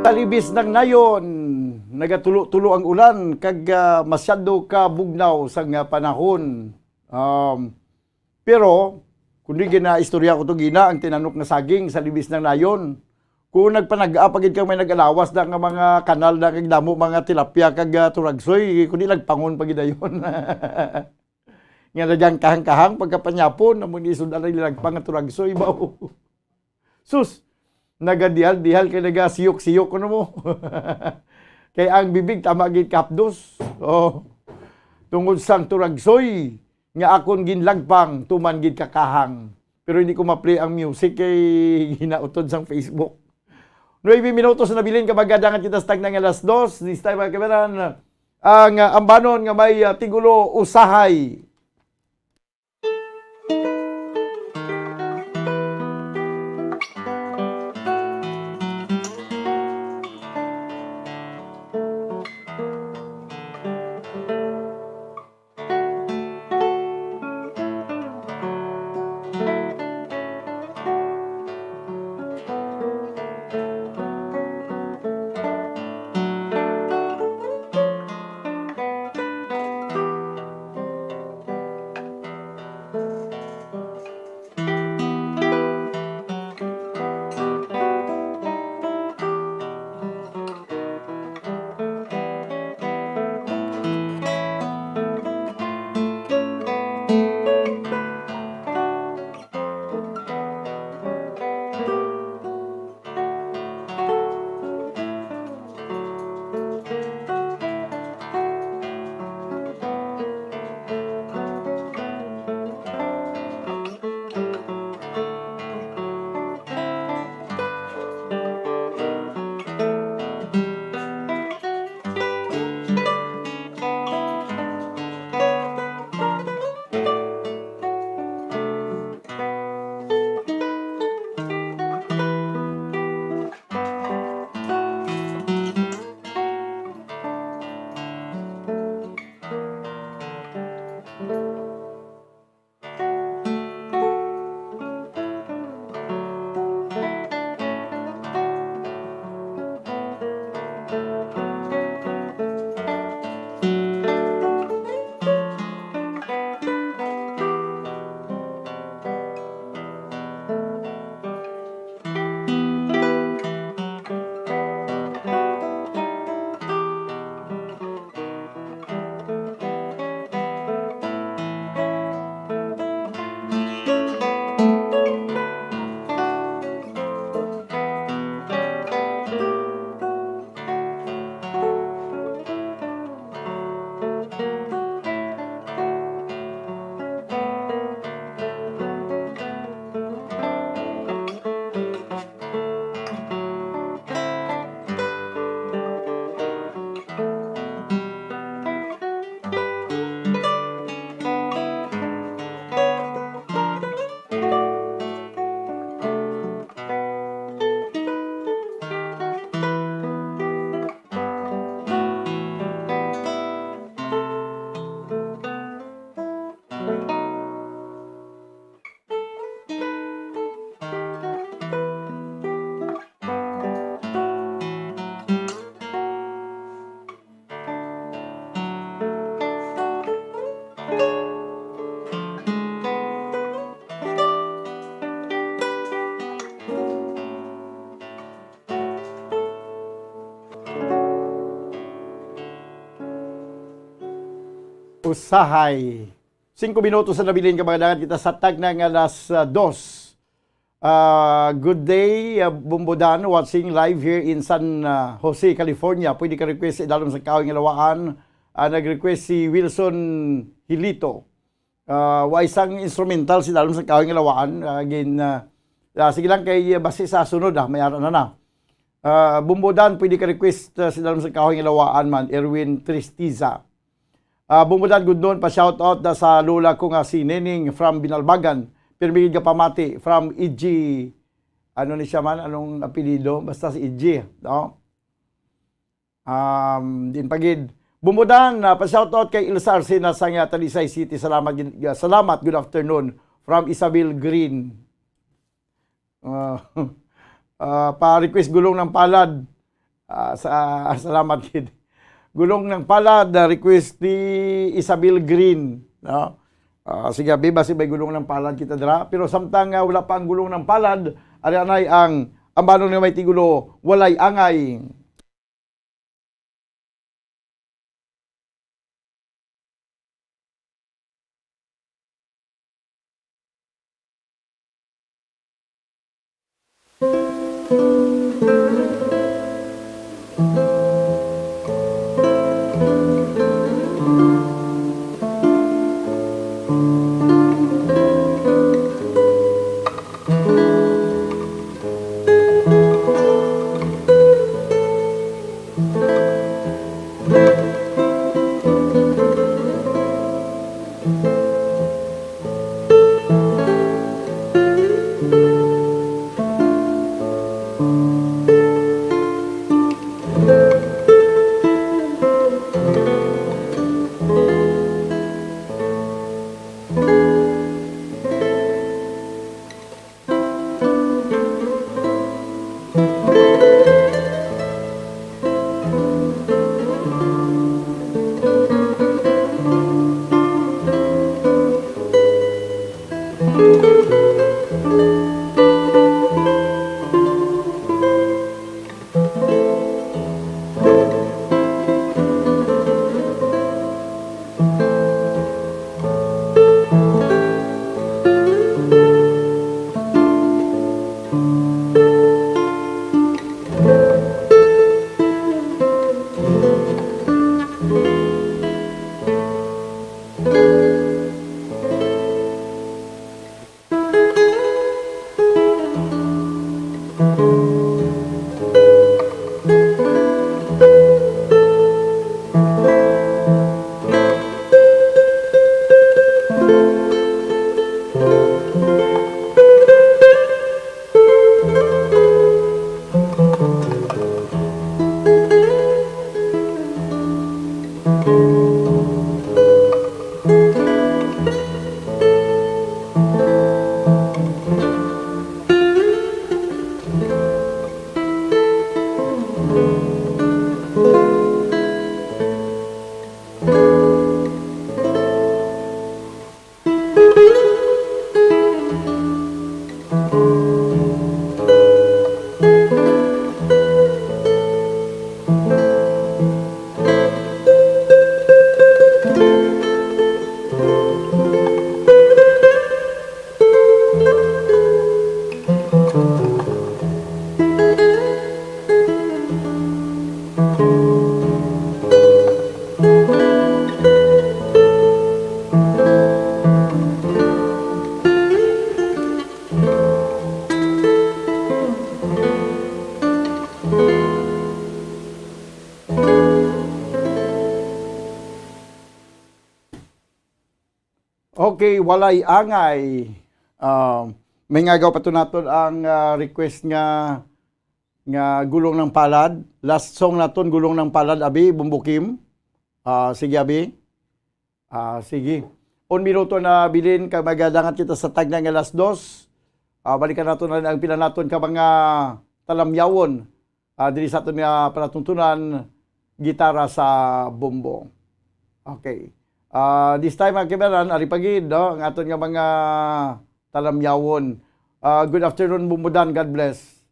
Talibis ng nayon, nagatulo-tulo ang ulan kag, ah, masyado ka bugnaw sang, ah, panahon. Um, pero kundi ginaistorya ko to gina ang tinanok nga saging sa libis ng nayon. Kung nagpanag-a pa gid kang may nag-alawas na nga mga kanal na kag damo mga tilapia kag, ah, turagsoy, kundi lagpangon pa gid dayon. Nga nagang kahang-kahang pagkapanyapon, amo ni sud-an ang lagpang nga turagsoy ba? Sus, nagadihal-dihal kay nagasiyok-siyok, ano mo? Kay ang bibig tama gid kapdos. Oh. Tungod sang turagsoy nga akon ginlagpang tuman gid kakahang. Pero hindi ko ma-play ang music kay hinautod sang Facebook. Nuebe minutos na nabilin ka, magdadangat kita sa tagna nga alas dos. This time, mga kaibanan, ang, ah, ambanon nga may, ah, tigulo, Usahay. Usahay. Singko minutos na nabilin ka, mga dangat, kita sa tagna nga alas, ah, dos. Ah, good day, ah, Bumbodan, watching live here in San, ah, Jose, California. Pwede ka request sa Idalom sa Kahoy nga Lawaan. Ah, nag-request si Wilson Hilito. Ah, wa isang instrumental sa Idalom sa Kahoy nga Lawaan. Ah, gin, ah, ah, sige lang kay, ah, basi sa sunod, ah, may ara na na. Ah, Bumbodan, pwede ka request, ah, sa Idalom sa Kahoy nga Lawaan man, Erwin Tristiza. Ah, Bumbodan, good noon, pa-shoutout na sa lola ko nga si Neneng from Binalbagan. Pirmi gid nga pamati from E G. Ano ni siya man? Anong apelyido? Basta si E G, no? Um, din pagid. Bumbodan, ah, pa-shoutout kay Ilsa Arcena sa nga Talisay City. Salamat, gid-, ah, salamat. Good afternoon from Isabel Green. Ah, ah, pa-request Gulong ng Palad. Ah, sa, salamat gid. Gulong ng Palad, ah, request ni Isabel Green, no? Ah, sige, abi, basi may Gulong ng Palad kita dira. Pero samtang, ah, wala pa ang Gulong ng Palad, ari anay ang ambanon nga may tigulo, Walay Angay. Okay, walay angay. Ah, may ngagaw pa to naton ang, ah, request nga, nga Gulong ng Palad. Last song naton, Gulong ng Palad, abi, Bumbukim. Ah, sige, abi. Ah, sige. Un minuto na bilin kay magadangat kita sa tagna nga alas dos. Ah, balikan naton na ang pila naton ka mga talamyawon. Ah, diri sa aton nga palatuntunan, gitara sa bombo. Okay. Ah, this time, mga kaibanan, ari pa gid, no, ang aton nga mga talamyawon. Ah, good afternoon, Bumbudan. God bless.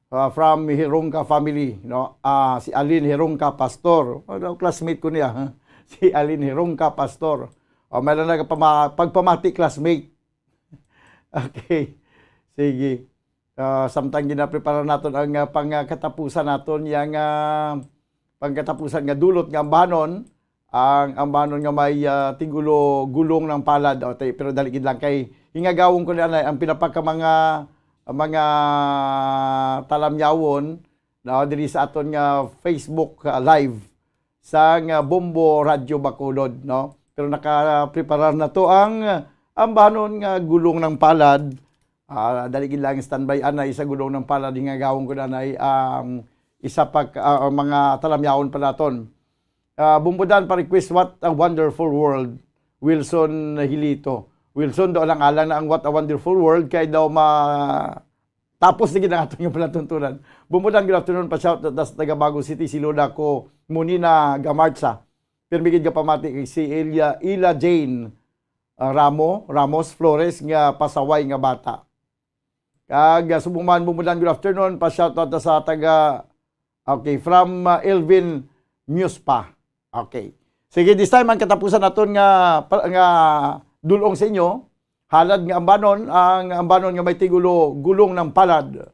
Ah, from Hirongka family, no? Ah, si Alin Hirongka Pastor. Ano, classmate ko niya, ha? Si Alin Hirongka Pastor. O, may lang nagpama-, pagpamati classmate. Okay. Sige. Ah, samtang ginaprepara naton ang, ah, pangkatapusan naton, yang, ah, pangkatapusan nga dulot nga ambanon, ang ambanon nga may, ah, tigulo Gulong ng Palad. O, tay-, pero dali gid lang kay hingagawon ko na ang pinapaka mga, mga talamyawon, no, diri sa aton nga Facebook, ah, live sang, ah, Bombo Radyo Bacolod, no? Pero nakapreparar na to ang, ah, ambanon nga Gulong ng Palad. Ah, dali gid lang standby anay sa Gulong ng Palad, hingagawon ko na anay ang isa pa ka, ah, mga talamyawon pa naton. Ah, Bumbudan pa request, What a Wonderful World, Wilson Hilito. Wilson, do lang alang na ang What a Wonderful World kay daw ma-, tapos na gid ang aton nga palatuntunan. Bumbudan, good afternoon, pa shout out sa taga Bago City, si Lola ko, Munina Gamartsa. Pirmi gid nga pamati kay si Elia, Ila Jane, ah, Ramo, Ramos Flores nga pasaway nga bata. Kag, ah, subong man, Bumbudan, good afternoon, pa shout out sa taga, okay, from, ah, Elvin Muspa. Okay. Sige, this time ang katapusan naton nga pa-, nga dulong sa inyo, halad nga ambanon, ang ambanon nga may tigulo Gulong ng Palad.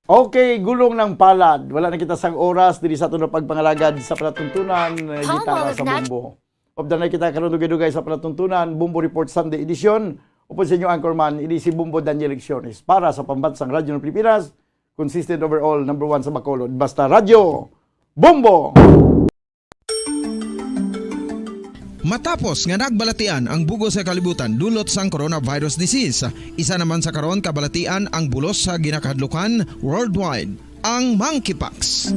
Okay, Gulong ng Palad. Wala na kita sang oras diri sa aton nga pagpangalagad sa palatuntunan, eh, Gitara sa Bombo. Updan na kita karon dugay-dugay sa palatuntunan, Bombo Report Sunday Edition. Upod sa inyo anchorman, ini si Bombo Daniel Lecciones. Para sa Pambansang Radyo ng Pilipinas, consistent overall, number one sa Bacolod. Basta Radyo, Bombo! Matapos nga nagbalatian ang bug-os nga kalibutan dulot sang coronavirus disease, isa naman sa karon kabalatian ang bulos sa ginakahadlukan worldwide, ang monkeypox.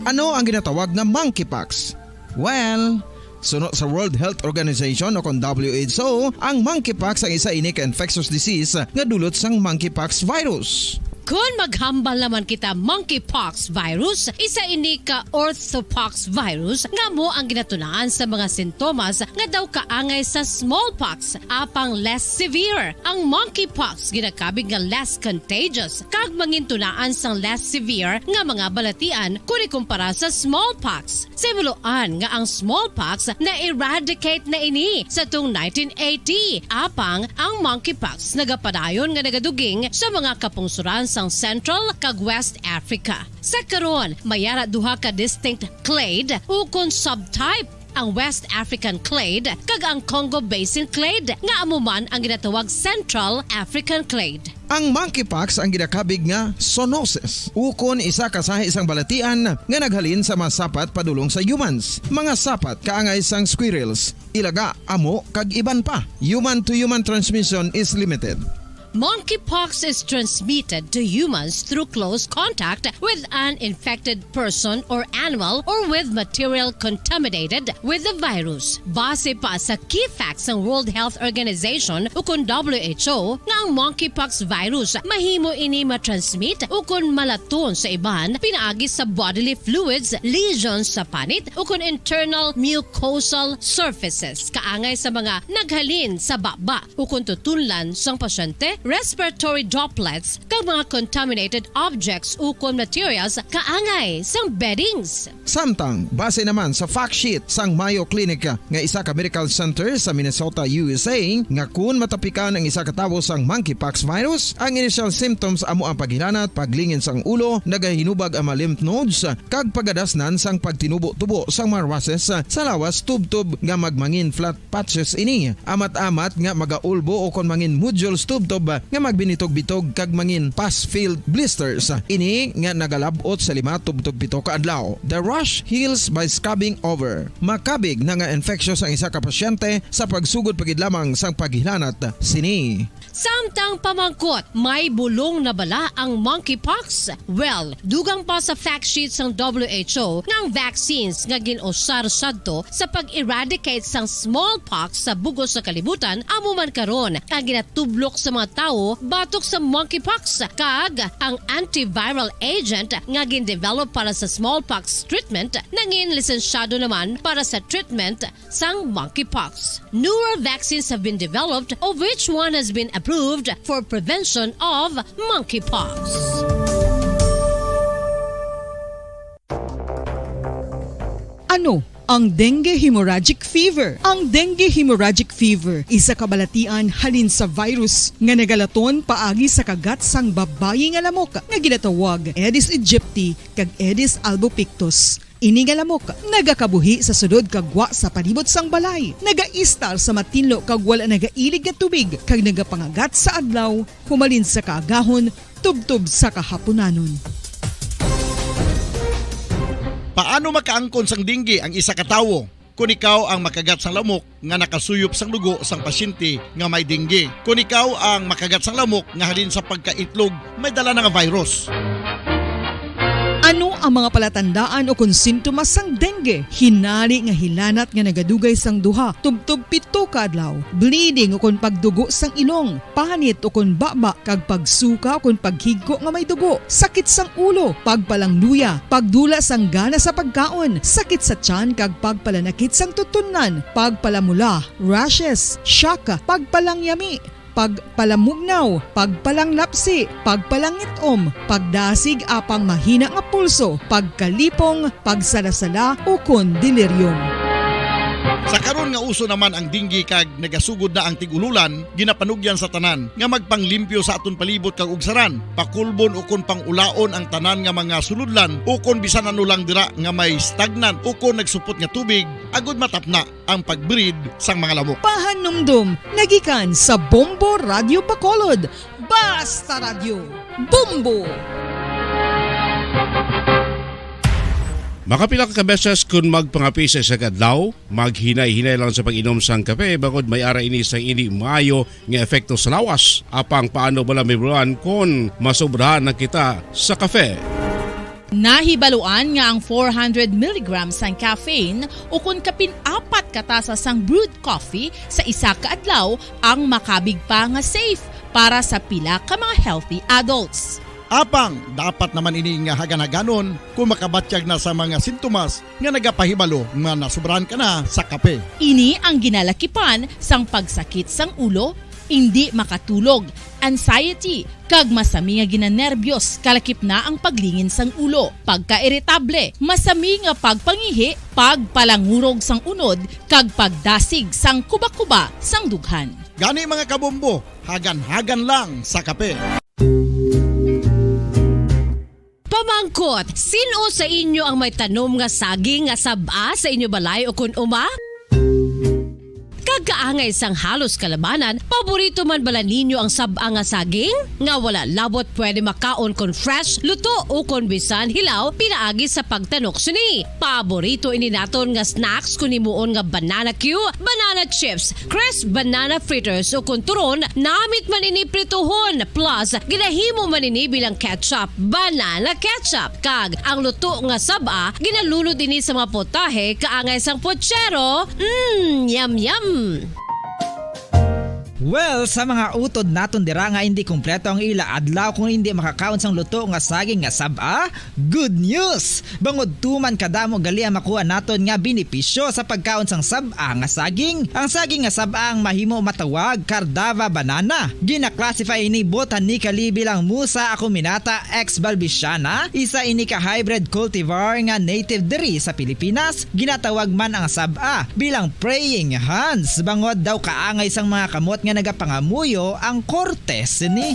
Ano ang ginatawag nga monkeypox? Well, suno sa World Health Organization o kon W H O, ang monkeypox ang isa ini ka infectious disease nga dulot sang monkeypox virus. Kon maghambal naman kita monkeypox virus, isa ini ka orthopox virus nga amo ang ginatunaan sa mga sintomas nga daw kaangay sa smallpox, apang less severe. Ang monkeypox ginakabig nga less contagious kag mangintunaan sang less severe nga mga balatian kon ikumpara sa smallpox. Sa himuloan nga ang smallpox na-eradicate na ini sa tung nineteen eighty, apang ang monkeypox nagapadayon nga nagaduging sa mga kapungsoran sang Central kag West Africa. Sa karon, may ara duha ka distinct clade ukon subtype, ang West African clade kag ang Congo Basin clade, nga amo man ang ginatawag Central African clade. Ang monkeypox ang ginakabig nga zoonosis, ukon isa ka sahi sang balatian nga naghalin sa mga sapat padulong sa humans, mga sapat kaangay sang squirrels, ilaga, amo, kag iban pa. Human-to-human transmission is limited. Monkeypox is transmitted to humans through close contact with an infected person or animal or with material contaminated with the virus. Base pa sa key facts sang World Health Organization ukon W H O nga ang monkeypox virus mahimo ini matransmit ukon malaton sa iban pinaagi sa bodily fluids, lesions sa panit ukon internal mucosal surfaces kaangay sa mga naghalin sa baba ukon tutunlan sang pasyente, respiratory droplets, kag mga contaminated objects ukon materials kaangay sang beddings. Samtang, base naman sa fact sheet sang Mayo Clinic nga isa ka medical center sa Minnesota, U S A, nga kun matapikan ang isa ka tawo sang monkeypox virus, ang initial symptoms amo ang paghilanat, paglingin sang ulo, nagahinubag ang mga lymph nodes, kag pagadasnan sang pagtinubo-tubo sang mga rushes sa lawas tubtob nga magmangin flat patches ini, amat-amat nga magaulbo ukon mangin nodules tubtob nga magbinitog-bitog kag mangin pus-filled blisters. Ini nga nagalab-ot sa lima tubtob pito ka adlaw. The rash heals by scabbing over. Makabig na nga infectious ang isa ka pasyente sa pagsugod pa gid lamang sang paghilanat sini. Samtang pamangkot, may bulong na bala ang monkeypox? Well, dugang pa sa fact sheet sang W H O nga ang vaccines nga gin-usar sadto sa pag-eradicate sang smallpox sa bug-os nga kalibutan amo man karon ang ginatublok sa mga tawo batok sa monkeypox, kag ang antiviral agent nga gin-develop para sa smallpox treatment nangin lisensyado naman para sa treatment sang monkeypox. Newer vaccines have been developed, of which one has been approved for prevention of monkeypox. Ano ang dengue hemorrhagic fever? Ang dengue hemorrhagic fever isa ka balatian halin sa virus nga nagalaton paagi sa kagat sang babayi nga lamok nga ginatawag Aedes aegypti kag Aedes albopictus. Ini nga lamok nagakabuhi sa sulod kag gwa sa palibot sang balay, nagaistar sa matinlo kag wala nagailig nga tubig, kag nagapangagat sa adlaw, humalin sa kaagahon tubtob sa kahapunanon. Paano makaangkon sang dengue ang isa ka tawo? Kon ikaw ang makagat sang lamok nga nakasuyop sang dugo sang pasyente nga may dengue. Kon ikaw ang makagat sang lamok nga halin sa pagkaitlog may dala na nga virus. Ano ang mga palatandaan ukon sintomas sang dengue? Hinari nga hilanat nga nagadugay sang duha tubtob pito ka adlaw, bleeding ukon pagdugo sang ilong, panit ukon baba, kag pagsuka ukon paghigko nga may dugo, sakit sang ulo, pagpalangluya, pagdula sang gana sa pagkaon, sakit sa tiyan, kag pagpalanakit sang tutunlan, pagpalamula, rashes, shock, pagpalangyami, pagpalamugnaw, pagpalanglapsi, pagpalangit-om, pagdasig apang mahina nga pulso, pagkalipong, pagsala-sala, ukon delirium. Sa karon nga uso naman ang dengue kag nagasugod na ang tig-ululan, ginapanugyan sa tanan nga magpanglimpyo sa aton palibot kag ugsaran, pakulbon ukon pangulaon ang tanan nga mga sulodlan ukon bisan ano lang dira nga may stagnant ukon nagsupot nga tubig, agud matapna ang pag-breed sang mga lamok. Pahanumdom nagikan sa Bombo Radio Bacolod. Basta Radio, Bombo! Makapila ka beses kon magpangape sa isa ka adlaw, maghinay-hinay lang sa pag-inom sang kape, bangod may ara ini sang indi maayo nga epekto sa lawas. Apang paano bala mahibaluan kon masobrahan na kita sa kape? Nahibaluan nga ang four hundred milligrams sang caffeine ukon kapin apat ka tasa sang brewed coffee sa isa ka adlaw ang makabig pa nga safe para sa pila ka mga healthy adults. Apang dapat naman ini nga hagan-haganon kung makabatyag na sa mga sintomas nga nagapahibalo nga nasobrahan ka na sa kape. Ini ang ginalakipan sang pagsakit sang ulo, indi makatulog, anxiety, kag masami nga ginanerbyos, kalakip na ang paglingin sang ulo, pagkairitable, masami nga pagpangihi, pagpalangurog sang unod, kag pagdasig sang kuba-kuba sang dughan. Gani, mga kabombo, hagan-hagan lang sa kape. Pamangkot, sin-o sa inyo ang may tanom nga saging nga sab-a sa inyo balay ukon uma? Kag kaangay sang halos kalabanan, paborito man bala ninyo ang sab-a nga saging? Nga wala labot pwede makaon kon fresh, luto, ukon bisan hilaw pinaagi sa pagtanok sini. Paborito ini naton nga snacks kon himuon nga banana cue, banana chips, crisp banana fritters, ukon turon, namit man ini prituhon, plus ginahimo man ini bilang ketchup, banana ketchup. Kag ang luto nga sab-a, ginalunod ini sa mga potahe kaangay sang pochero. Mm, yum, yum! Well, sa mga utod naton dira nga indi kompleto ang ila adlaw kung indi makakaon sang luto nga saging nga sab-a, good news! Bangod tuman kadamo gali ang makuha naton nga benepisyo sa pagkaon sang sab-a nga saging. Ang saging nga sab-a ang mahimo matawag Cardava banana. Gina-classify ini botanically bilang Musa acuminata ex balbisiana, isa ini ka hybrid cultivar nga native diri sa Pilipinas. Ginatawag man ang sab-a bilang praying hands, bangod daw kaangay sang mga kamot nga nagapangamuyo ang korte sini.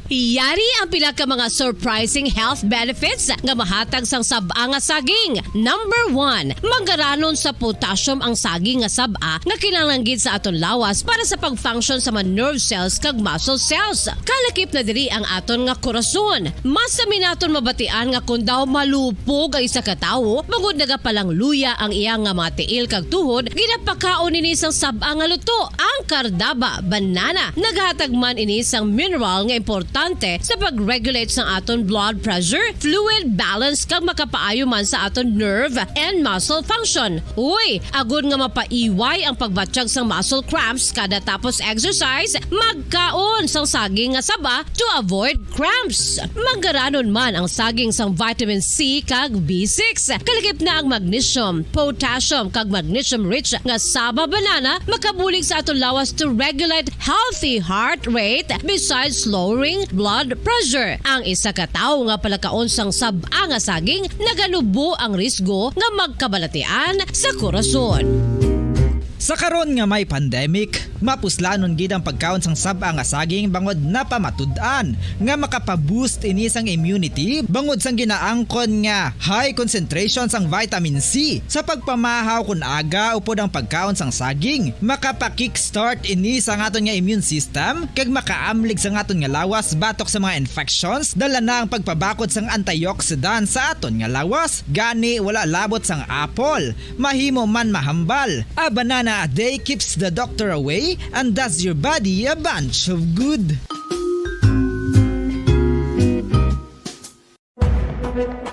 Yari ang pila ka mga surprising health benefits nga mahatag sang sab-a nga saging. Number one, manggaranon sa potassium ang saging nga sab-a nga kinahanglan gid sa aton lawas para sa pag-function sa mga nerve cells kag muscle cells. Kalakip na diri ang aton nga korason. Masami naton mabatian nga kon daw malupog ang isa ka tawo, bangod nagapalangluya ang iya nga mga tiil kag tuhod, ginapakaon ini sang sab-a nga luto. Ang Cardaba banana naghatag man ini sang mineral nga importante sa pag-regulate sang aton blood pressure, fluid balance, kag makapaayo man sa aton nerve and muscle function. Uy, agod nga mapaiway ang pagbatyag sang muscle cramps kada tapos exercise, magkaon sang saging nga saba to avoid cramps. Manggaranon man ang saging sang vitamin C kag B six. Kalakip na ang magnesium, potassium, kag magnesium-rich nga saba banana makabulig sa aton lawas to regulate healthy heart rate besides lowering blood pressure. Ang isa ka tawo nga palakaon sang sab-a nga saging naganubo ang risgo nga magkabalatian sa korason. Sa karon nga may pandemic, mapuslanon gid ang pagkaon sang sab-a nga saging bangod napamatud-an nga makapa-boost ini sang immunity bangod sang ginaangkon nga high concentration sang vitamin C. Sa pagpamahaw kon aga upod ang pagkaon sang saging, makapa-kickstart ini sa aton nga immune system kag makaamlig sa aton nga lawas batok sa mga infections, dala na ang pagpabakod sang antioxidant sa aton nga lawas. Gani, wala labot sang apple, mahimo man mahambal. A banana a day keeps the doctor away and does your body a bunch of good.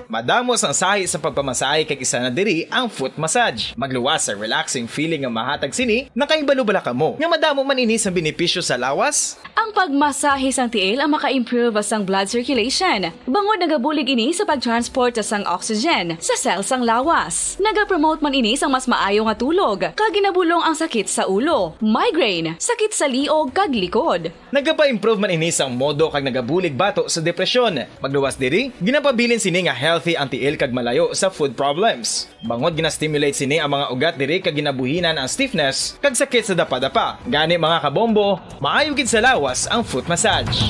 Madamo sang sahi sa pagpamasahe kag isa na diri ang foot massage. Magluwas sa relaxing feeling nga mahatag sini, nakahibalo bala kamo nga madamo man ini sa benepisyo sa lawas? Ang pagmasahe sang tiil ang maka-improve sang blood circulation, bangod nagabulig ini sa pag-transport sang oxygen sa cell sang lawas. Nagapromote man ini sang mas maayo nga tulog, kag ginabulong ang sakit sa ulo, migraine, sakit sa liog, kag likod. Nagapa-improve man ini sang modo kag nagabulig bato sa depresyon. Magluwas diri, ginapabilin sini nga healthy ang tiil kag malayo sa foot problems. Bangod gina-stimulate sini ang mga ugat diri kag ginabuhinan ang stiffness kag sakit sa dapadapa. Gani, mga kabombo, maayo gid sa lawas ang foot massage.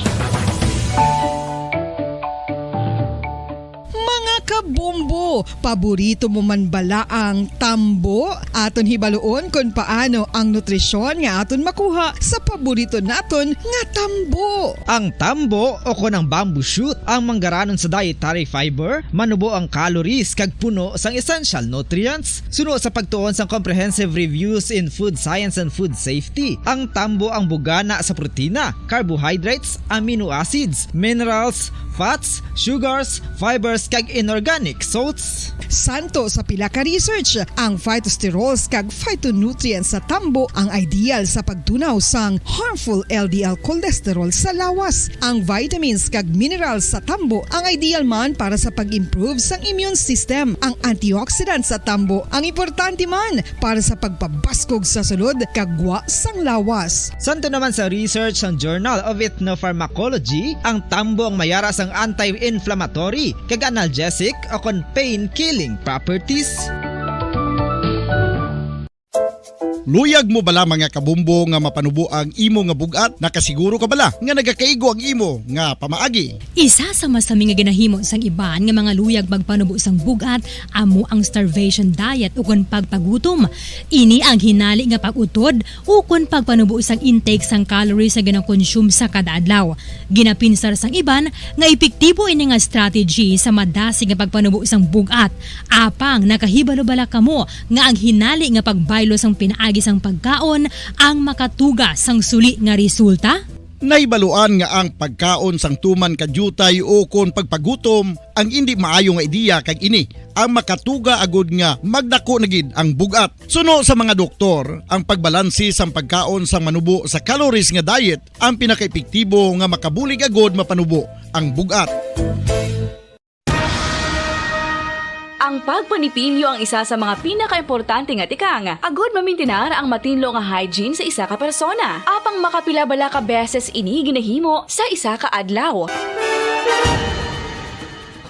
Mga kabombo, paborito mo man bala ang tambo? Aton hibaluon kon paano ang nutrisyon nga aton makuha sa paborito naton nga tambo. Ang tambo o kon ang bamboo shoot ang manggaranon sa dietary fiber, manubo ang calories kag puno sang essential nutrients. Suno sa pagtuon sang Comprehensive Reviews in Food Science and Food Safety, ang tambo ang bugana sa protina, carbohydrates, amino acids, minerals, fats, sugars, fibers, kag inorganic salts. Santo sa pila ka research, ang phytosterols kag phytonutrients sa tambo ang ideal sa pagtunaw sang harmful L D L cholesterol sa lawas. Ang vitamins kag minerals sa tambo ang ideal man para sa pag-improve sang immune system. Ang antioxidants sa tambo ang importante man para sa pagpabaskog sa sulod kag gwa sang lawas. Santo naman sa research sang Journal of Ethnopharmacology, ang tambo ang mayara sang anti-inflammatory kag analgesic o kon pain-killing properties. Luyag mo bala, mga kabumbo, nga mapanubo ang imo nga bug-at? Nakasiguro ka bala nga nagakaigo ang imo nga pamaagi? Isa sa masami nga ginahimo sang iban nga mga luyag magpanubo sang bug-at amo ang starvation diet ukon pagpagutom. Ini ang hinali nga pag-utod ukon pagpanubo sang intake sang calories nga ginakonsume sa kada adlaw. Ginapinsar sang iban nga epektibo ini nga strategy sa madasig nga pagpanubo sang bug-at. Apang nakahibalo bala kamo nga ang hinali nga pagbaylo sang pinaagi sang pagkaon ang makatuga sang suli nga resulta? Nahibaluan nga ang pagkaon sang tuman ka diutay ukon pagpagutom ang indi maayo nga ideya, kag ini ang makatuga agud nga magdako na gid ang bug-at. Suno sa mga doktor, ang pagbalanse sang pagkaon sang manubo sa calories nga diet ang pinakaepektibo nga makabulig agud mapanubo ang bug-at. Ang pagpanipilyo ang isa sa mga pinakaimportante nga tikang agud mamintinar ang matinlo nga hygiene sa isa ka persona. Apang makapila bala ka beses ini ginahimo sa isa ka adlaw?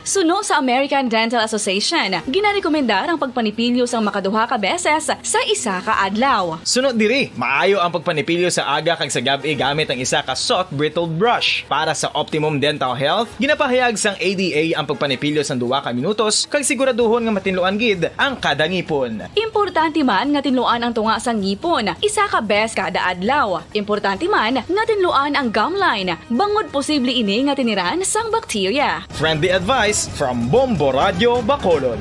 Suno sa American Dental Association, ginarekomendar ang pagpanipilyo sang makaduha ka beses sa isa ka adlaw. Suno diri, maayo ang pagpanipilyo sa aga kag sa gab-i gamit ang isa ka soft bristled brush. Para sa optimum dental health, ginapahayag sang A D A ang pagpanipilyo sang duha ka minutos kag siguraduhon nga matinluan gid ang kada ngipon. Importante man nga tinluan ang tunga sang ngipon isa ka bes kada adlaw. Importante man nga tinluan ang gum line, bangod posible ini nga tiniran sang bakterya. Friendly advice from Bombo Radyo Bacolod.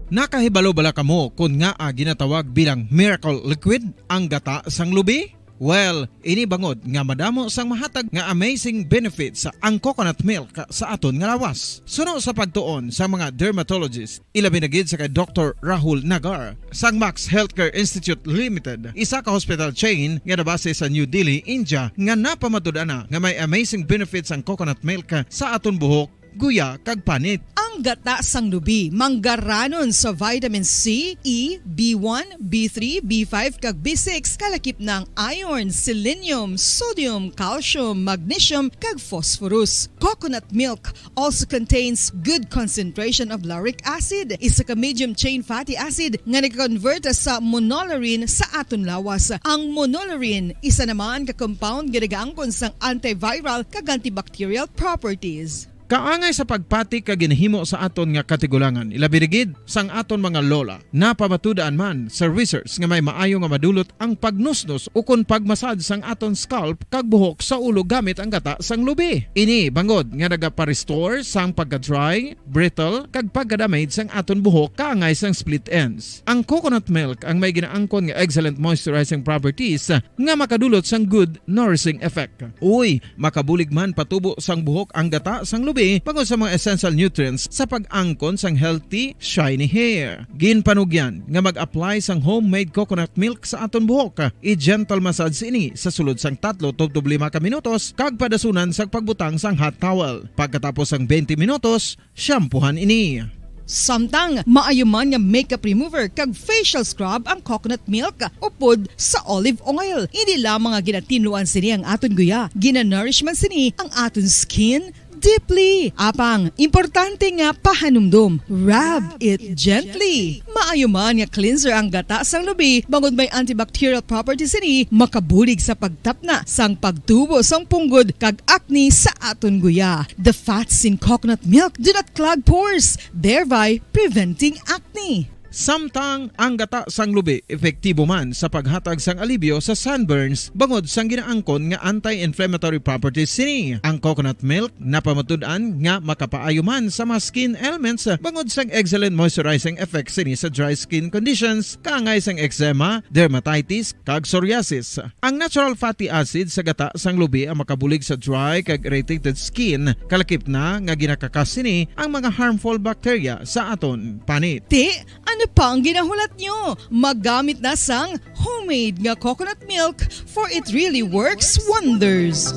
Nakahibalo bala kamo kon ngaa ginatawag bilang miracle liquid ang gata sang lubi? Well, ini bangod nga madamo sang mahatag nga amazing benefits ang coconut milk sa aton nga lawas. Suno sa pagtuon sa mga dermatologist, ilabi na gid sa kay Doktor Rahul Nagar sang Max Healthcare Institute Limited, isa ka hospital chain nga nabase sa New Delhi, India, nga napamatud-an na nga may amazing benefits ang coconut milk sa aton buhok, guya, kag panit. Ang gata sang lubi manggaranon sa vitamin C, E, B one, B three, B five, kag B six, kalakip na ang iron, selenium, sodium, calcium, magnesium, kag phosphorus. Coconut milk also contains good concentration of lauric acid, isa ka medium chain fatty acid nga nag-convert sa monolaurin sa aton lawas. Ang monolaurin, isa naman ka compound nga nagaangkon sang antiviral kag antibacterial properties. Kaangay sa pagpati kag ginahimo sa aton nga katigulangan, ilabi na gid sang aton mga lola. Napamatud-an man sa research nga may maayo nga madulot ang pagnusnos ukon pagmasad sang aton scalp kag buhok sa ulo gamit ang gata sang lubi. Ini bangod nga nagapa-restore sang pagka-dry, brittle, kag pagka-damage sang aton buhok kaangay sang split ends. Ang coconut milk ang may ginaangkon nga excellent moisturizing properties nga makadulot sang good nourishing effect. Uy, makabulig man patubo sang buhok ang gata sang lubi. bangod sa mga essential nutrients sa pag-angkon sang healthy, shiny hair. Ginpanugyan nga mag-apply sang homemade coconut milk sa aton buhok. I-gentle massage ini sa sulod sang tatlo tubtob lima ka minutos kag padasunan sang pagbutang sang hot towel. Pagkatapos sang twenty minutos, shampoohan ini. Samtang maayo man nga makeup remover kag facial scrub ang coconut milk upod sa olive oil, hindi lamang nga ginatinluan sini ang aton guya, ginanourish man sini ang aton skin deeply. Apang, importante nga pahanumdom, rub it gently. Maayo man nga cleanser ang gata sang lubi, bangod may antibacterial properties sini, makabulig sa pagtapna sang pagtubo sang punggod kag acne sa aton guya. The fats in coconut milk do not clog pores, thereby preventing acne. Samtang ang gata sang lubi epektibo man sa paghatag sang alibyo sa sunburns bangod sang ginaangkon nga anti-inflammatory properties sini. Ang coconut milk napamatud-an nga makapaayo man sa mga skin ailments bangod sang excellent moisturizing effect sini sa dry skin conditions, kaangay sang eczema, dermatitis, kag psoriasis. Ang natural fatty acid sa gata sang lubi ang makabulig sa dry kag irritated skin, kalakip na nga ginakakas sini ang mga harmful bacteria sa aton panit. Ti, ano pa ang ginahulat nyo? Magamit na sang homemade nga coconut milk, for it really works wonders.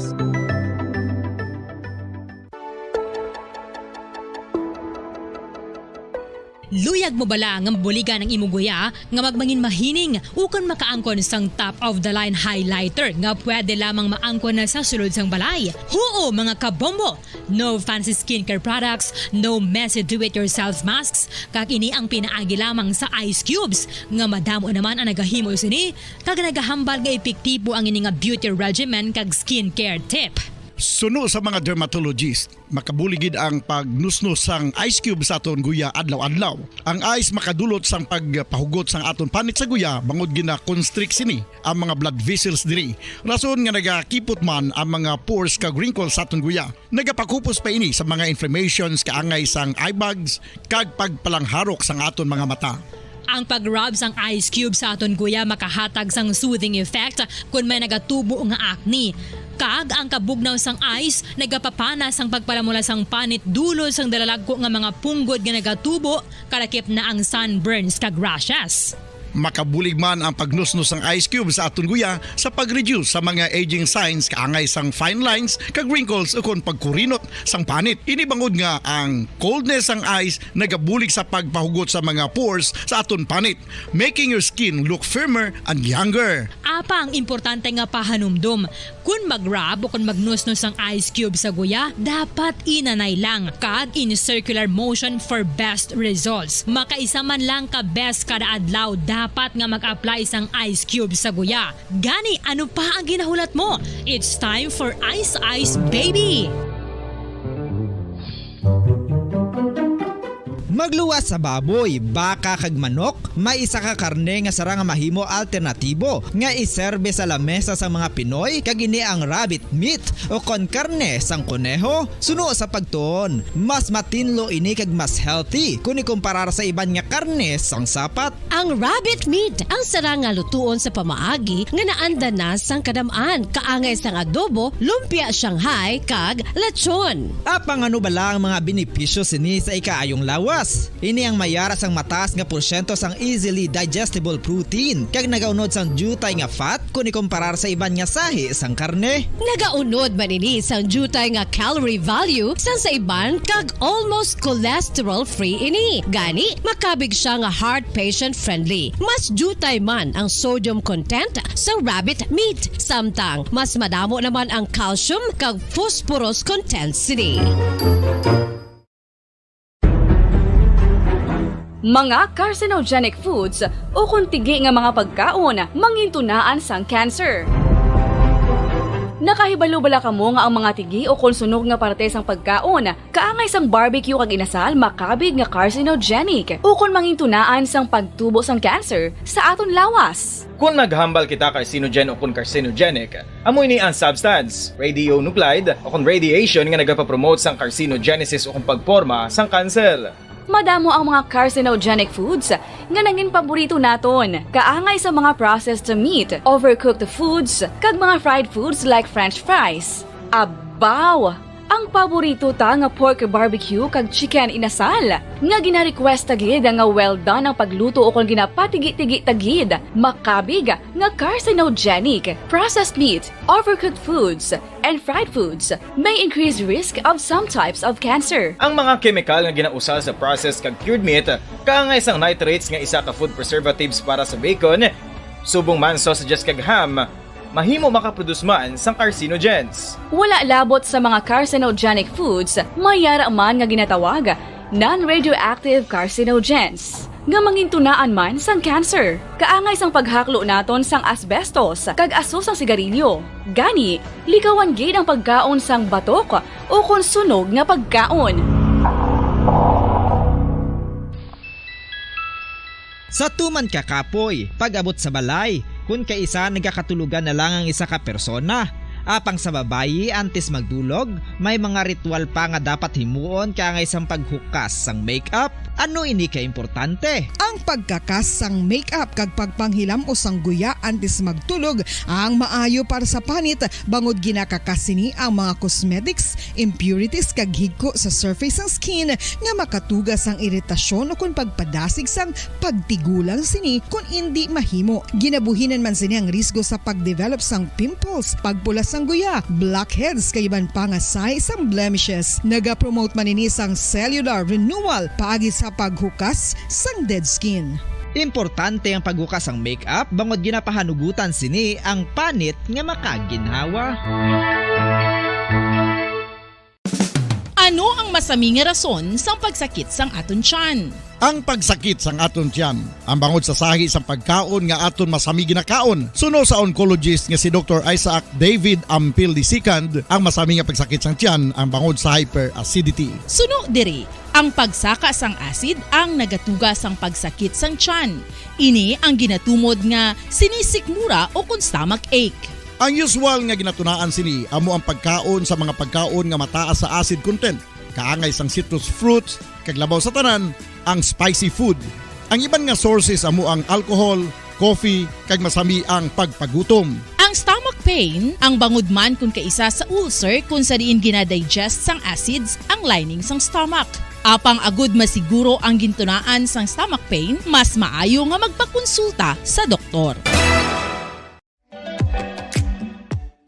Luyag mo bala nga mabuligan ang imo guya nga magmangin mahining ukon makaangkon sang top of the line highlighter nga pwede lamang maangkon na sa sulod sang balay? Huo, mga kabombo! No fancy skincare products, no messy do-it-yourself masks, kag ini ang pinaagi lamang sa ice cubes, nga madamo naman ang nagahimo sini, kag nagahambal nga epektibo ang ini nga beauty regimen kag skincare tip. Suno sa mga dermatologist, makabulig gid ang pagnusnos sang ice cube sa aton guya adlaw-adlaw. Ang ice makadulot sang pagpahugot sang aton panit sa guya, bangod gina-constrict sini ang mga blood vessels diri, rason nga nagakipot man ang mga pores kag wrinkles sa aton guya. Nagapakupos pa ini sa mga inflammations kaangay sang eye bags kag pagpalangharok sang aton mga mata. Ang pag-rub sang ice cube sa aton guya makahatag sang soothing effect kon may nagatubo nga acne. Kag ang kabugnaw sang ice nagapapana sang pagpalamula sang panit dulod sang dalalagko nga mga punggod nga nagatubo, kalakip na ang sunburns kag rashes. Makabulig man ang pagnusnos sang ice cube sa aton guya sa pag-reduce sa mga aging signs kaangay sang fine lines kag wrinkles ukon pagkurinot sang panit. Ini bangod nga ang coldness sang ice nagabulig sa pagpahugot sa mga pores sa aton panit, making your skin look firmer and younger. Apang importante nga pahanumdom, kon mag-rub o kon magnusnos ang ice cube sa guya, dapat inanay lang kag in circular motion for best results. Makaisa man lang ka beses kada adlaw dapat nga mag-apply sang ice cube sa guya. Gani, ano pa ang ginahulat mo? It's time for Ice Ice Baby! Magluwas sa baboy, baka, kag manok, may isa ka karne nga sarang nga mahimo alternatibo nga iserbe sa lamesa sang mga Pinoy, kag ini ang rabbit meat, ukon karne sang koneho. Suno sa pagtuon, mas matinlo ini kag mas healthy kon ikumparar sa iban nga karne sang sapat. Ang rabbit meat ang sarang nga lutuon sa pamaagi nga naanda na sang kadam-an, kaangay sang adobo, lumpia Shanghai, kag lechon. Apang ano bala ang mga benepisyo sini sa ikaayong lawas? Ini ang mayara sang mataas nga porsyento sang easily digestible protein, kag nagaunod sang diutay nga fat kon ikumparar sa iban nga sahi sang karne. Nagaunod man ini sang diutay nga calorie value sang sa iban, kag almost cholesterol-free ini. Gani, makabig sia nga heart patient-friendly. Mas diutay man ang sodium content sa rabbit meat, samtang mas madamo naman ang calcium kag phosphorus content sini. Mga carcinogenic foods ukon tigi nga mga pagkaon mangintunaan sang cancer. Nakahibalo bala kamo nga ang mga tigi ukon sunog nga parte sang pagkaon kaangay sang barbecue kag inasal makabig nga carcinogenic ukon mangintunaan sang pagtubo sang cancer sa aton lawas? Kon maghambal kita carcinogen ukon carcinogenic, amo ini ang substance, radionuclide, ukon radiation nga nagapapromote sang carcinogenesis ukon pagporma sang kanser. Madamo ang mga carcinogenic foods nga nangin paborito naton, kaangay sa mga processed meat, overcooked foods, kag mga fried foods like French fries. Abaw! Ang paborito ta nga pork barbecue kag chicken inasal, nga gina-request ta gid nga well done ang pagluto ukon ginapatigi-tigi ta gid, makabig nga carcinogenic. Processed meat, overcooked foods, and fried foods may increase risk of some types of cancer. Ang mga kemikal nga ginausal sa processed kag cured meat, kaangay sang nitrates nga isa ka food preservatives para sa bacon, subong man sausages kag ham, mahimo makaproduce man sang carcinogens. Wala labot sa mga carcinogenic foods, may yara man nga ginatawag non-radioactive carcinogens, nga mangintunaan man sang cancer. Kaangay sang paghaklo naton sang asbestos kag aso sang sigarilyo. Gani, likawan gid ang pagkaon sang batok ukon sunog nga pagkaon. Sa tuman ka kapoy, pag-abot sa balay, kun kaisa nagakatulogan na lang ang isa ka persona. Apang sa babayi, antes magdulog, may mga ritual pa nga dapat himuon kaangay sang paghukas sang makeup. Ano ini ka importante? Ang pagkakas sang makeup kag pagpanghilam-os sang guya antes magtulog ang maayo para sa panit, bangod ginakakas sini ang mga cosmetics, impurities, kag higko sa surface sang skin nga makatuga sang iritasyon ukon pagpadasig sang pagtigulang sini kon indi mahimo. Ginabuhinan man sini ang risgo sa pagdevelop sang pimples, pagpula sang guya, blackheads, kag iban pa nga sahi sang blemishes. Nagapromote man ini sang cellular renewal paagi sa paghukas sang dead skin. Importante ang paghukas sang makeup bangod ginapahanugutan sini ang panit nga makaginhawa. Ano ang masami nga rason sang pagsakit sang aton tiyan? Ang pagsakit sang aton tiyan, ang bangod sa sahi sang pagkaon nga aton masami ginakaon. Suno sa oncologist nga si Doktor Isaac David Ampil the second, ang masami nga pagsakit sang tiyan ang bangod sa hyperacidity. Suno diri, ang pagsaka sang acid ang nagatuga sang pagsakit sang tiyan. Ini ang ginatumod nga sinisikmura ukon stomach ache. Ang usual nga ginatunaan sini amo ang pagkaon sa mga pagkaon nga mataas sa acid content, kaangay sang citrus fruits, kag labaw sa tanan, ang spicy food. Ang iban nga sources amo ang alcohol, coffee, kag masami ang pagpagutom. Ang stomach pain, ang bangod man kon kaisa sa ulcer kon sa diin ginadigest sang acids ang lining sang stomach. Apang agud masiguro ang gintunaan sang stomach pain, mas maayo nga magpakonsulta sa doktor.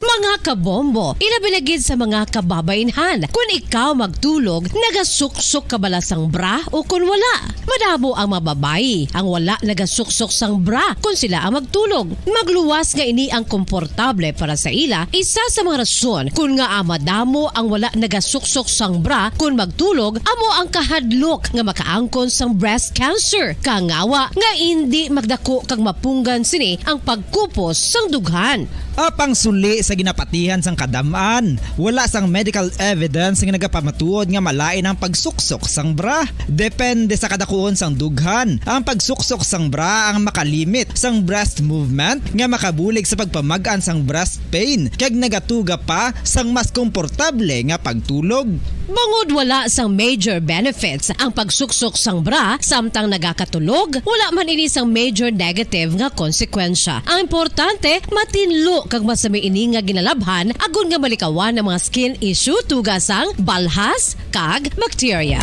Mga kabombo, ilabi na gid sa mga kababainhan, kun ikaw magtulog, nagasuksok ka bala sang bra o kun wala? Madamo ang mga babayi ang wala nagasuksok sang bra kun sila ang magtulog. Magluwas nga ini ang komportable para sa ila, isa sa mga rason kun ngaa madamo ang wala nagasuksok sang bra kun magtulog amo ang kahadlok nga makaangkon sang breast cancer. Kangawa nga indi magdako kag mapunggan sini ang pagkupos sang dughan. Apang suli sa ginapatihan sang kadam-an, wala sang medical evidence nga nagapamatuod nga malain ang pagsuksok sang bra. Depende sa kadakuon sang dughan, ang pagsuksok sang bra ang makalimit sang breast movement nga makabulig sa pagpamag-an sang breast pain kag nagatuga pa sang mas komportable nga pagtulog. Bangod wala sang major benefits ang pagsuksok sang bra samtang nagakatulog, wala man ini sang major negative nga konsekwensya. Ang importante, matinlo kag masami ini nga ginalabhan agod nga malikawan ang mga skin issue tuga sang balhas kag bakterya.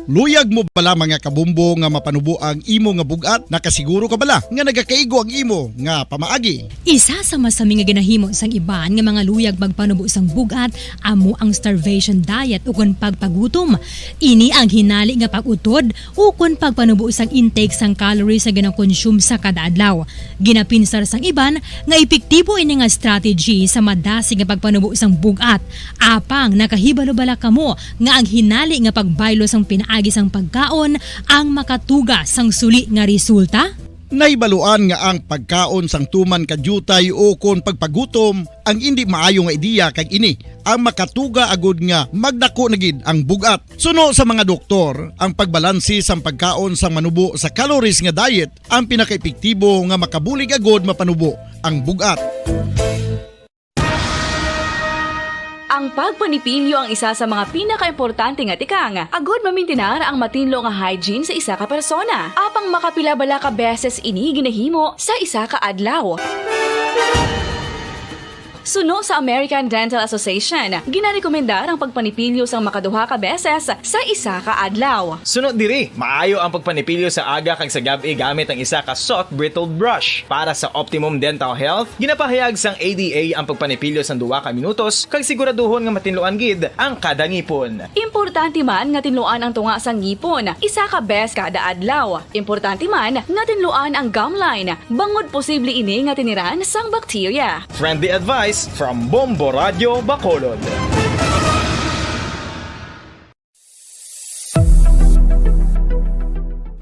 Luyag mo bala, mga kabombo, nga mapanubo ang imo nga bug-at? Nakasiguro ka bala nga nagakaigo ang imo nga pamaagi? Isa sa masami nga ginahimo sang iban nga mga luyag magpanubo sang bug-at amo ang starvation diet ukon pagpagutom. Ini ang hinali nga pag-utod ukon pagpanubo sang intake sang calories nga ginakonsume sa kada adlaw. Ginapinsar sang iban nga epektibo ini nga strategy sa madasig nga pagpanubo sang bug-at. Apang nakahibalo bala kamo nga ang hinali nga pagbaylo sang pinaagi sang pagkaon ang makatuga sang suli nga resulta? Nahibaluan nga ang pagkaon sang tuman ka diutay ukon pagpagutom ang indi maayo nga ideya, kag ini ang makatuga agud nga magdako na gid ang bug-at. Suno sa mga doktor, ang pagbalanse sang pagkaon sang manubo sa calories nga diet ang pinakaepektibo nga makabulig agud mapanubo ang bug-at. Ang pagpanipilyo ang isa sa mga pinakaimportante nga tikang agud mamintinar ang matinlo nga hygiene sa isa ka persona. Apang makapila bala ka beses ini ginahimo sa isa ka adlaw? Suno sa American Dental Association, ginarekomendar ang pagpanipilyo sang makaduha ka beses sa isa ka adlaw. Suno diri, maayo ang pagpanipilyo sa aga kag sa gab-i gamit ang isa ka soft bristled brush. Para sa optimum dental health, ginapahayag sang A D A ang pagpanipilyo sang duha ka minutos kag siguraduhon nga matinluan gid ang kada ngipon. Importante man nga tinluan ang tunga sang ngipon isa ka bes kada adlaw. Importante man nga tinluan ang gum line, bangod posible ini nga tiniran sang bakterya. Friendly advice from Bombo Radyo Bacolod.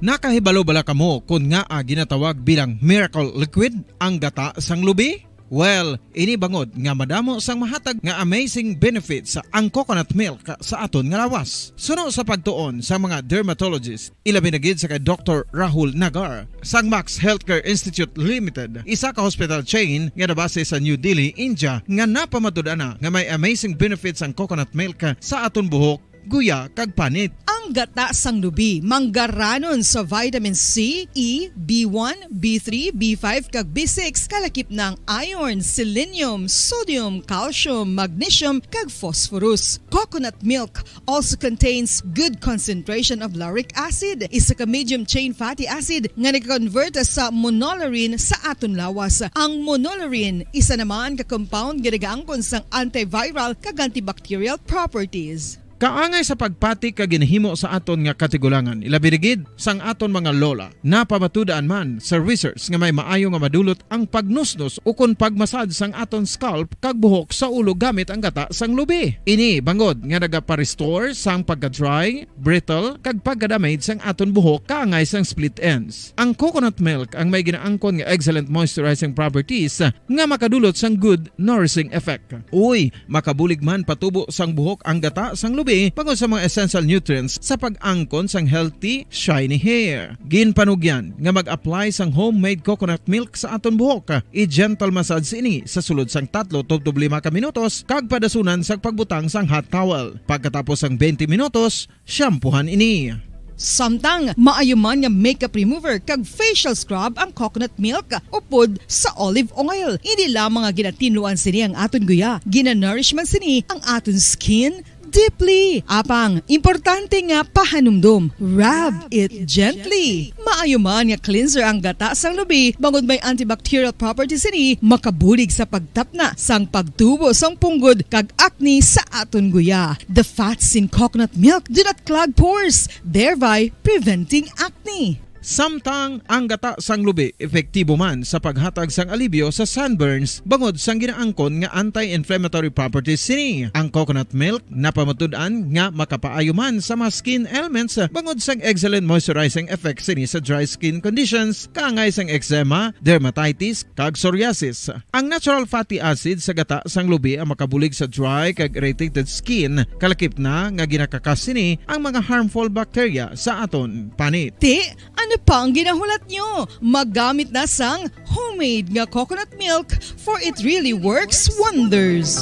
Nakahibalo bala kamo kon ngaa ginatawag bilang miracle liquid ang gata sang lubi? Well, ini bangod nga madamo sang mahatag nga amazing benefits ang coconut milk sa aton nga lawas. Suno sa pagtuon sa mga dermatologist, ilabi na gid sa kay Doktor Rahul Nagar sang Max Healthcare Institute Limited, isa ka hospital chain nga nabase sa New Delhi, India, nga napamatud-an na nga may amazing benefits ang coconut milk sa aton buhok, guya, kag panit. Ang gata sang lubi manggaranon sa vitamin C, E, B one, B three, B five, kag B six, kalakip na ang iron, selenium, sodium, calcium, magnesium, kag phosphorus. Coconut milk also contains good concentration of lauric acid, isa ka medium chain fatty acid nga nag-convert sa monolaurin sa aton lawas. Ang monolaurin, isa naman ka compound nga nagaangkon sang antiviral kag antibacterial properties. Kaangay sa pagpati kag ginahimo sa aton nga katigulangan, ilabi na gid sang aton mga lola. Napamatud-an man sa research nga may maayo nga madulot ang pagnusnos ukon pagmasad sang aton scalp kag buhok sa ulo gamit ang gata sang lubi. Ini bangod nga nagapa-restore sang pagka-dry, brittle, kag pagka-damage sang aton buhok kaangay sang split ends. Ang coconut milk ang may ginaangkon nga excellent moisturizing properties nga makadulot sang good nourishing effect. Uy, makabulig man patubo sang buhok ang gata sang lubi bangod sa mga essential nutrients sa pag-angkon sang healthy, shiny hair. Ginpanugyan nga mag-apply sang homemade coconut milk sa aton buhok. I-gentle massage ini sa sulod sang tatlo tubtob lima ka minutos kag padasunan sang pagbutang sang hot towel. Pagkatapos sang twenty minutos, shampoohan ini. Samtang maayo man nga makeup remover kag facial scrub ang coconut milk upod sa olive oil. Hindi lamang nga ginatinluan sini ang aton guya, ginanourish man sini ang aton skin deeply. Apang importante nga pahanumdom, rub it gently. Maayo man nga cleanser ang gata sang lubi, bangod may antibacterial properties sini, makabulig sa pagtapna sang pagtubo sang punggod kag acne sa aton guya. The fats in coconut milk do not clog pores, thereby preventing acne. Samtang ang gata sang lubi epektibo man sa paghatag sang alibyo sa sunburns bangod sang ginaangkon nga anti-inflammatory properties sini. Ang coconut milk napamatud-an nga makapaayo man sa mga skin ailments bangod sang excellent moisturizing effect sini sa dry skin conditions, kaangay sang eczema, dermatitis, kag psoriasis. Ang natural fatty acid sa gata sang lubi ang makabulig sa dry kag irritated skin, kalakip na nga ginakakas sini ang mga harmful bacteria sa aton panit. Ti, ano pa ang ginahulat nyo? Magamit na sang homemade nga coconut milk, for it really works wonders.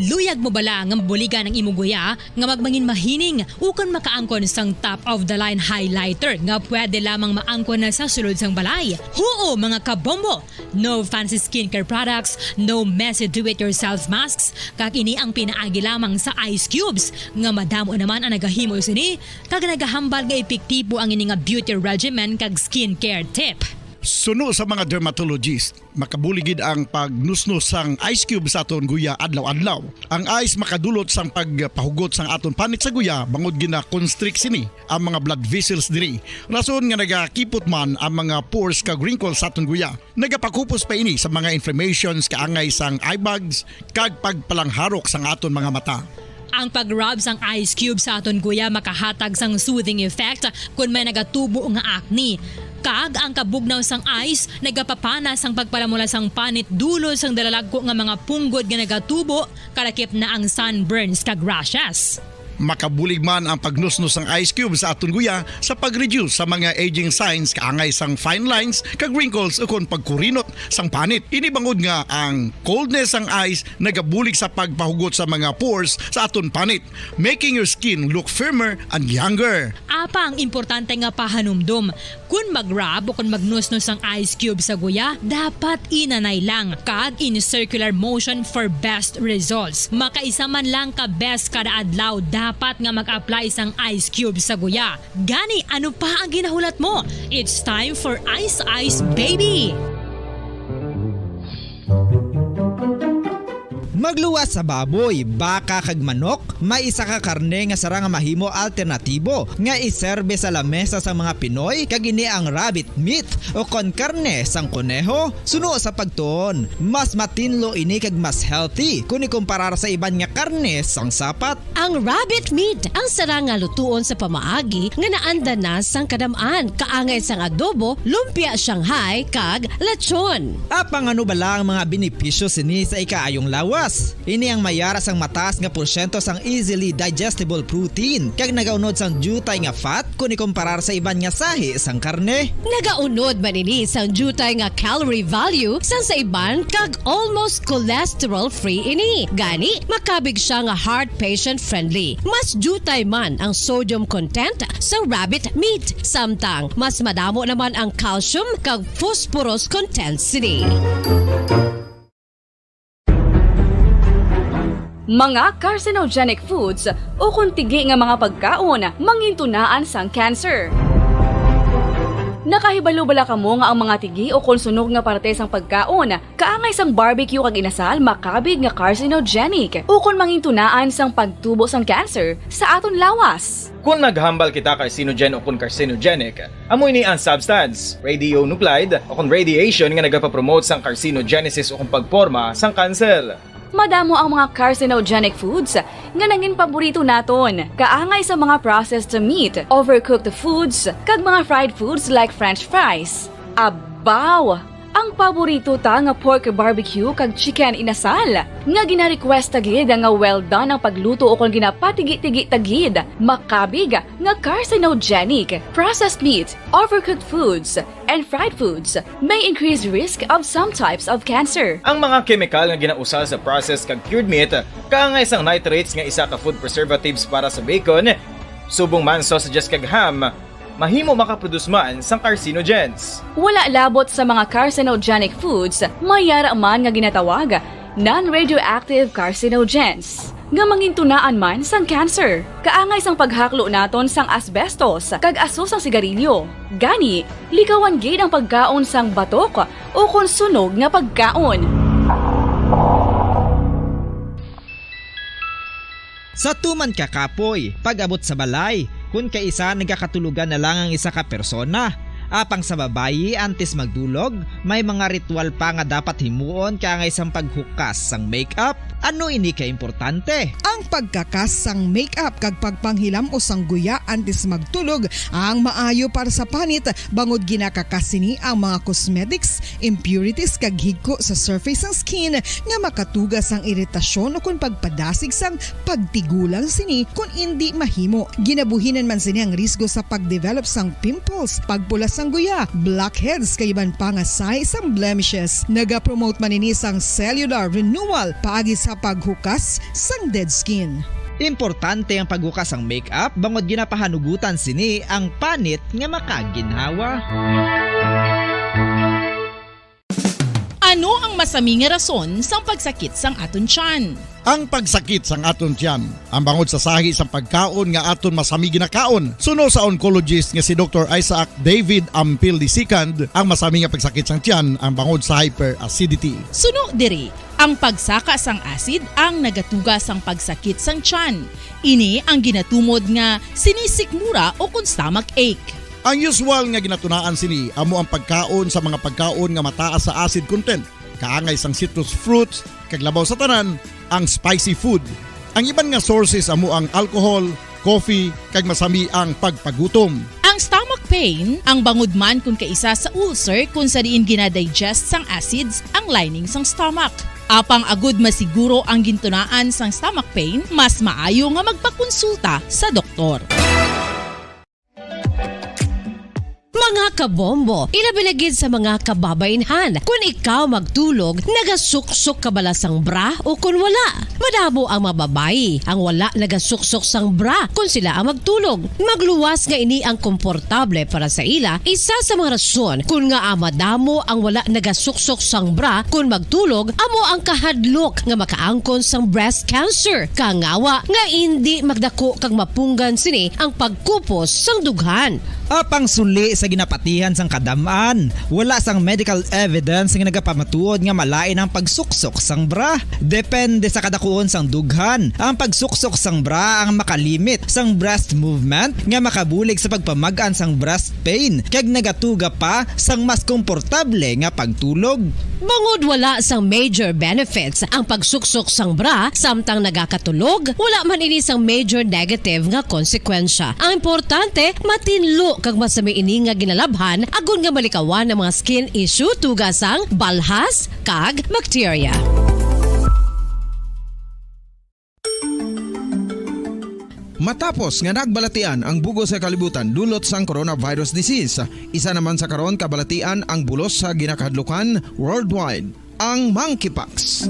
Luyag mo bala nga mabuligan ang imo guya nga magmangin mahining ukon makaangkon sang top of the line highlighter nga pwede lamang maangkon na sa sulod sang balay? Huo, mga kabombo! No fancy skincare products, no messy do-it-yourself masks, kag ini ang pinaagi lamang sa ice cubes nga madamo naman ang nagahimo sini kag nagahambal nga epektibo ang ini nga beauty regimen kag skincare tip. Suno sa mga dermatologist, makabulig gid ang pagnusnos sang ice cube sa aton guya adlaw-adlaw. Ang ice makadulot sang pagpahugot sang aton panit sa guya bangod gina-constrict sini ang mga blood vessels diri, rason nga nagakipot man ang mga pores kag wrinkles sa aton guya. Nagapakupos pa ini sa mga inflammations, kaangay sang eye bags, kag pagpalangharok sang aton mga mata. Ang pag-rub sang ice cube sa aton guya makahatag sang soothing effect kon may nagatubo nga acne. Kag ang kabugnaw sang ice nagapapana sang pagpalamula sang panit dulot sang dalalagko nga mga punggod nga nagatubo, kalakip na ang sunburns kag rashes. Makabulig man ang pagnusnos sang ice cube sa aton guya sa pag-reduce sa mga aging signs, kaangay sang fine lines kag wrinkles ukon pagkurinot sang panit. Ini bangod nga ang coldness sang ice nagabulig sa pagpahugot sa mga pores sa aton panit, making your skin look firmer and younger. Apang importante nga pahanumdom, kon mag-rub o kon magnusnos ang ice cube sa guya, dapat inanay lang kag in circular motion for best results. Makaisa man lang ka beses kada adlaw dapat nga mag-apply sang ice cube sa guya. Gani, ano pa ang ginahulat mo? It's time for Ice Ice Baby! Magluwas sa baboy, baka kag manok, may isa ka karne nga sarang nga mahimo alternatibo nga iserbe sa lamesa sang mga Pinoy, kag ini ang rabbit meat o kon karne sang koneho. Suno sa pagtuon, mas matinlo ini kag mas healthy kon ikumparar sa iban nga karne sang sapat. Ang rabbit meat ang sarang nga lutuon sa pamaagi nga naanda na sang kadam-an, kaangay sang adobo, lumpia Shanghai, kag lechon. Apang ano bala ang mga benepisyo sini sa ikaayong lawas? Ini ang mayara sang mataas nga porsyento sang easily digestible protein kag nagaunod sang diutay nga fat kon ikumparar sa iban nga sahi sang karne. Nagaunod man ini sang diutay nga calorie value sang sa iban kag almost cholesterol-free ini. Gani, makabig sia nga heart patient-friendly. Mas diutay man ang sodium content sa rabbit meat, samtang mas madamo naman ang calcium kag phosphorus content sini. Mga carcinogenic foods ukon tigi nga mga pagkaon mangintunaan sang cancer. Nakahibalo bala kamo nga ang mga tigi ukon sunog nga parte sang pagkaon, kaangay sang barbecue kag inasal, makabig nga carcinogenic ukon mangintunaan sang pagtubo sang cancer sa aton lawas? Kon naghambal kita carcinogen ukon carcinogenic, amo ini ang substance, radionuclide, ukon radiation nga nagapapromote sang carcinogenesis ukon pagporma sang kanser. Madamo ang mga carcinogenic foods nga nangin paborito naton, kaangay sa mga processed meat, overcooked foods, kag mga fried foods like French fries. Abaw! Ang paborito ta nga pork barbecue kag chicken inasal, nga gina-request ta gid nga well done ang pagluto ukon ginapatigi-tigi ta gid, makabig nga carcinogenic. Processed meat, overcooked foods, and fried foods may increase risk of some types of cancer. Ang mga kemikal nga ginausal sa processed kag cured meat, kaangay sang nitrates nga isa ka food preservatives para sa bacon, subong man sausages kag ham, mahimo makaproduce man sang carcinogens. Wala labot sa mga carcinogenic foods, may yara man nga ginatawag non-radioactive carcinogens, nga mangintunaan man sang cancer. Kaangay sang paghaklo naton sang asbestos kag aso sang sigarilyo. Gani, likawan gid ang pagkaon sang batok ukon sunog nga pagkaon. Sa tuman ka kapoy, pag-abot sa balay, kun kaisa nagakatulogan na lang ang isa ka persona. Apang sa babayi, antes magdulog, may mga ritual pa nga dapat himuon kaangay sang paghukas sang makeup. Ano ini kaimportante? Ang pagkakas sang makeup kag pagpanghilam-os sang guya antes magtulog ang maayo para sa panit, bangod ginakakas sini ang mga cosmetics, impurities kag higko sa surface sang skin nga makatuga sang iritasyon ukon pagpadasig sang pagtigulang sini kon indi mahimo. Ginabuhinan man sini ang risgo sa pagdevelop sang pimples, pagpula sang guya, blackheads kag iban pa nga sahi sang blemishes. Nagapromote man ini sang cellular renewal paagi sa Paghukas sang dead skin. Importante ang paghukas sang makeup bangod ginapahanugutan sini ang panit nga makaginhawa. Ano ang masami nga rason sang pagsakit sang aton tiyan? Ang pagsakit sang aton tiyan, ang bangod sa sahi sang pagkaon nga aton masami ginakaon. Suno sa oncologist nga si Doktor Isaac David Ampil the second, ang masami nga pagsakit sang tiyan ang bangod sa hyperacidity. Suno diri, ang pagsaka sang acid ang nagatuga sang pagsakit sang tiyan. Ini ang ginatumod nga sinisikmura o kon stomach ache. Ang usual nga ginatunaan sini amo ang pagkaon sa mga pagkaon nga mataas sa acid content, kaangay sang citrus fruits, kag labaw sa tanan, ang spicy food. Ang iban nga sources amo ang alcohol, coffee, kag masami ang pagpagutom. Ang stomach pain, ang bangod man kon kaisa sa ulcer kon sa diin ginadigest sang acids ang lining sang stomach. Apang agud masiguro ang gintunaan sang stomach pain, mas maayo nga magpakonsulta sa doktor. Mga kabombo, ilabi na gid sa mga kababainhan, kun ikaw magtulog, nagasuksok ka bala sang bra o kun wala? Madamo ang mga babayi ang wala nagasuksok sang bra kun sila ang magtulog. Magluwas nga ini ang komportable para sa ila, isa sa mga rason kun ngaa madamo ang wala nagasuksok sang bra kun magtulog amo ang kahadlok nga makaangkon sang breast cancer, kangawa nga indi magdako kag mapunggan sini ang pagkupos sang dughan. Apang suli sa ginapatihan sang kadam-an, wala sang medical evidence nga nagapamatuod nga malain ang pagsuksok sang bra. Depende sa kadakuon sang dughan, ang pagsuksok sang bra ang makalimit sang breast movement nga makabulig sa pagpamag-an sang breast pain kag nagatuga pa sang mas komportable nga pagtulog. Bangod wala sang major benefits ang pagsuksok sang bra samtang nagakatulog, wala man ini sang major negative nga konsekwensya. Ang importante, matinlo kag masami ini nga ginalabhan agod nga malikawan ang mga skin issue tuga sang balhas kag bakterya. Matapos nga nagbalatian ang bug-os nga kalibutan dulot sang coronavirus disease, isa naman sa karon kabalatian ang bulos sa ginakahadlukan worldwide, ang monkeypox.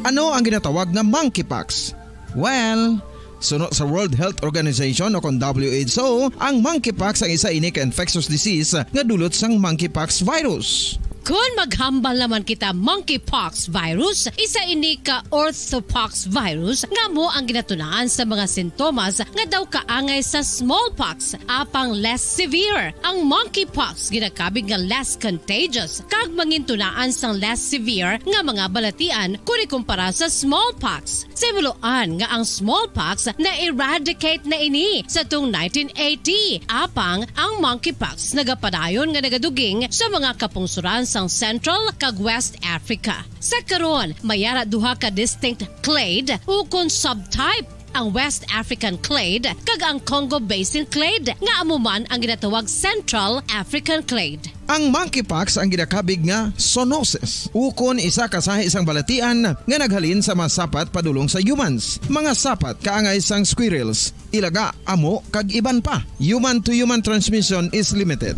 Ano ang ginatawag nga monkeypox? Well, suno sa World Health Organization o kon W H O, ang monkeypox ang isa ini ka infectious disease nga dulot sang monkeypox virus. Kon maghambal naman kita, monkeypox virus, isa ini ka orthopox virus nga amo ang ginatunaan sa mga sintomas nga daw kaangay sa smallpox, apang less severe. Ang monkeypox ginakabig nga less contagious kag mangintunaan sang less severe nga mga balatian kon ikumpara sa smallpox. Sa himuloan nga ang smallpox na-eradicate na ini sa tung nineteen eighty, apang ang monkeypox nagapadayon nga nagaduging sa mga kapungsoran sang Central kag West Africa. Sa karon, may ara duha ka distinct clade ukon subtype, ang West African clade kag ang Congo Basin clade, nga amo man ang ginatawag Central African clade. Ang monkeypox ang ginakabig nga zoonosis, ukon isa ka sahi sang balatian nga naghalin sa mga sapat padulong sa humans, mga sapat kaangay sang squirrels, ilaga, amo, kag iban pa. Human to human transmission is limited.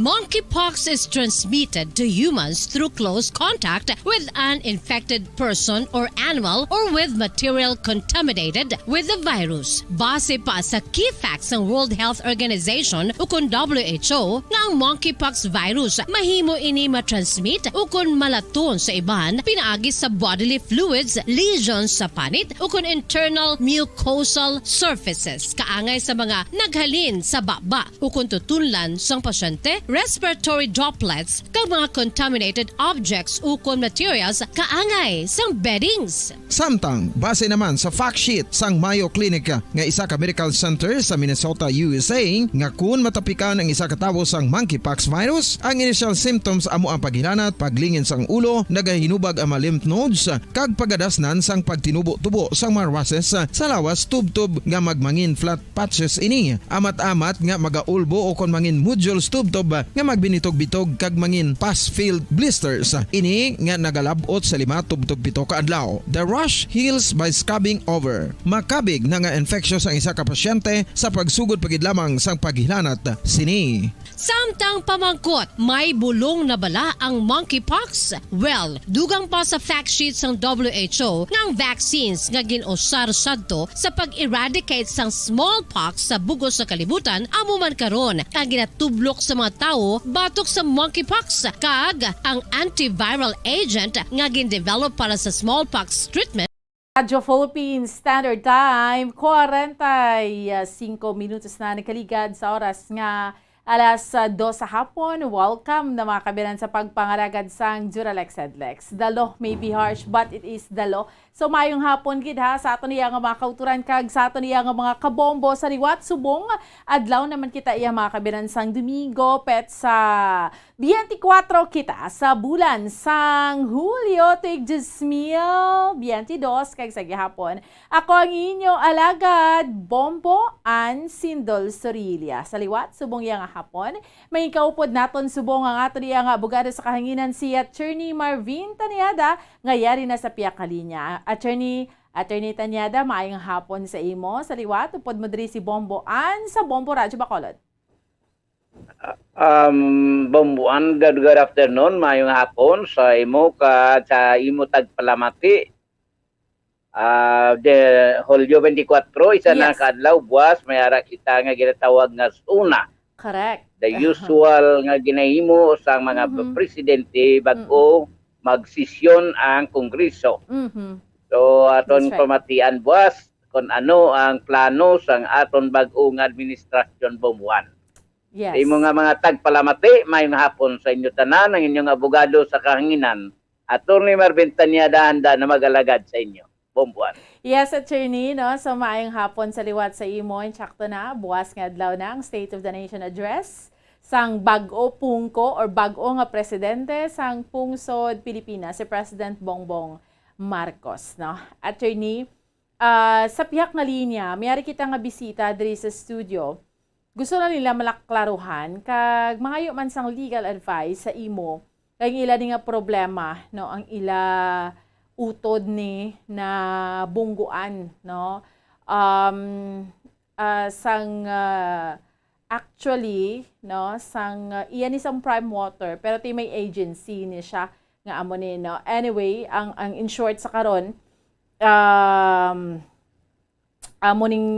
Monkeypox is transmitted to humans through close contact with an infected person or animal or with material contaminated with the virus. Base pa sa key facts sang World Health Organization ukon W H O, nga ang monkeypox virus mahimo ini matransmit ukon malaton sa iban pinaagi sa bodily fluids, lesions sa panit, ukon internal mucosal surfaces, kaangay sa mga naghalin sa baba ukon tutunlan sang pasyente, respiratory droplets, kag mga contaminated objects ukon materials kaangay sang beddings. Samtang, base naman sa fact sheet sang Mayo Clinic nga isa ka medical center sa Minnesota, U S A, nga kun matapikan ang isa ka tawo sang monkeypox virus, ang initial symptoms amo ang paghilanat, paglingin sang ulo, nagahinubag ang mga lymph nodes, kag pagadasnan sang pagtinubo-tubo sang mga rushes sa lawas, tubtob nga magmangin flat patches ini, amat-amat nga magaulbo ukon mangin nodules tubtob nga magbinitog-bitog kag mangin pus-filled blisters. Ini nga nagalab-ot sa lima tubtob pito ka adlaw. The rash heals by scrubbing over. Makabig na nga infectious ang isa ka pasyente sa pagsugod pa gid lamang sang paghilanat sini. Samtang pamangkot, may bulong na bala ang monkeypox? Well, dugang pa sa fact sheet sang W H O nga ang vaccines nga gin-usar sadto sa pag-eradicate sang smallpox sa bug-os nga kalibutan amo man karon ang ginatublok sa mga tawo batok sa monkeypox, kag ang antiviral agent nga gin-develop para sa smallpox treatment Radyo Philippines Standard Time, kwarenta y singko minutos na nakaligad sa oras nga alas, ah, dos sa hapon. Welcome na mga kabiran sa pagpangalagad sang Duralex Edlex. The law may be harsh, but it is the law. So, mayong hapon gid ha sa aton iya nga mga kauturan kag sa aton iya nga mga kabombo sa liwat subong adlaw naman kita iya mga kabiran sang Domingo, petsa biyente kwatro kita sa bulan sang Hulyo, tuig dos mil biyente dos, kag sa gihapon, ako ang inyo alagad, Bombo Ann Sindol Sorilla. Sa liwat, subong iya nga hapon, may kaupod naton subong ang aton iya nga abogado sa kahanginan, si Attorney Marvin Taniada, nga yari na sa piyak nga linya. Attorney, Attorney Taniada, maayong hapon sa imo. Sa liwat, upod mo diri si Bombo Ann sa Bombo Radyo Bacolod. Um, Bombo Ann, good, good afternoon, maayong hapon sa imo ka, sa imo tagpalamati. Ah, de, Hulyo twenty-four, isa na Yes. ka adlaw, buwas, may ara kita nga ginatawag nga SONA. Correct. The usual nga ginahimo sa mga Mhm. presidente bag-o magsesyon ang Kongreso. Mhm. So, aton That's right. pamatian buwas kung ano ang plano sang aton bag-o nga administrasyon, Bombo Ann. Yes. Sa imo nga mga tagpalamati, mayong hapon sa inyo tanan, ang inyong abogado sa kahanginan, Attorney Marvin Taniada, handa na mag-alagad sa inyo. Bombo Ann. Yes, Attorney, no? So, maayong hapon sa liwat sa imo. Insakto na, buwas nga adlaw na ang State of the Nation Address sang bag-o pungko or bag-o nga presidente sang pungsod Pilipinas, si President Bongbong Marcos, no? Attorney, ah, sa pihak nga linya, may ari kita nga bisita diri sa studio. Gusto na nila malaklaruhan kag mangayo man sang legal advice sa imo kay ang ila ni nga problema, no, ang ila utod ni na bungguan, no? Um, ah, sang, ah, actually, no, sang, ah, iya ni sang Prime Water, pero ti may agency ni siya nga amo ni, no? Anyway, ang, ang in short sa karon, um, amo ning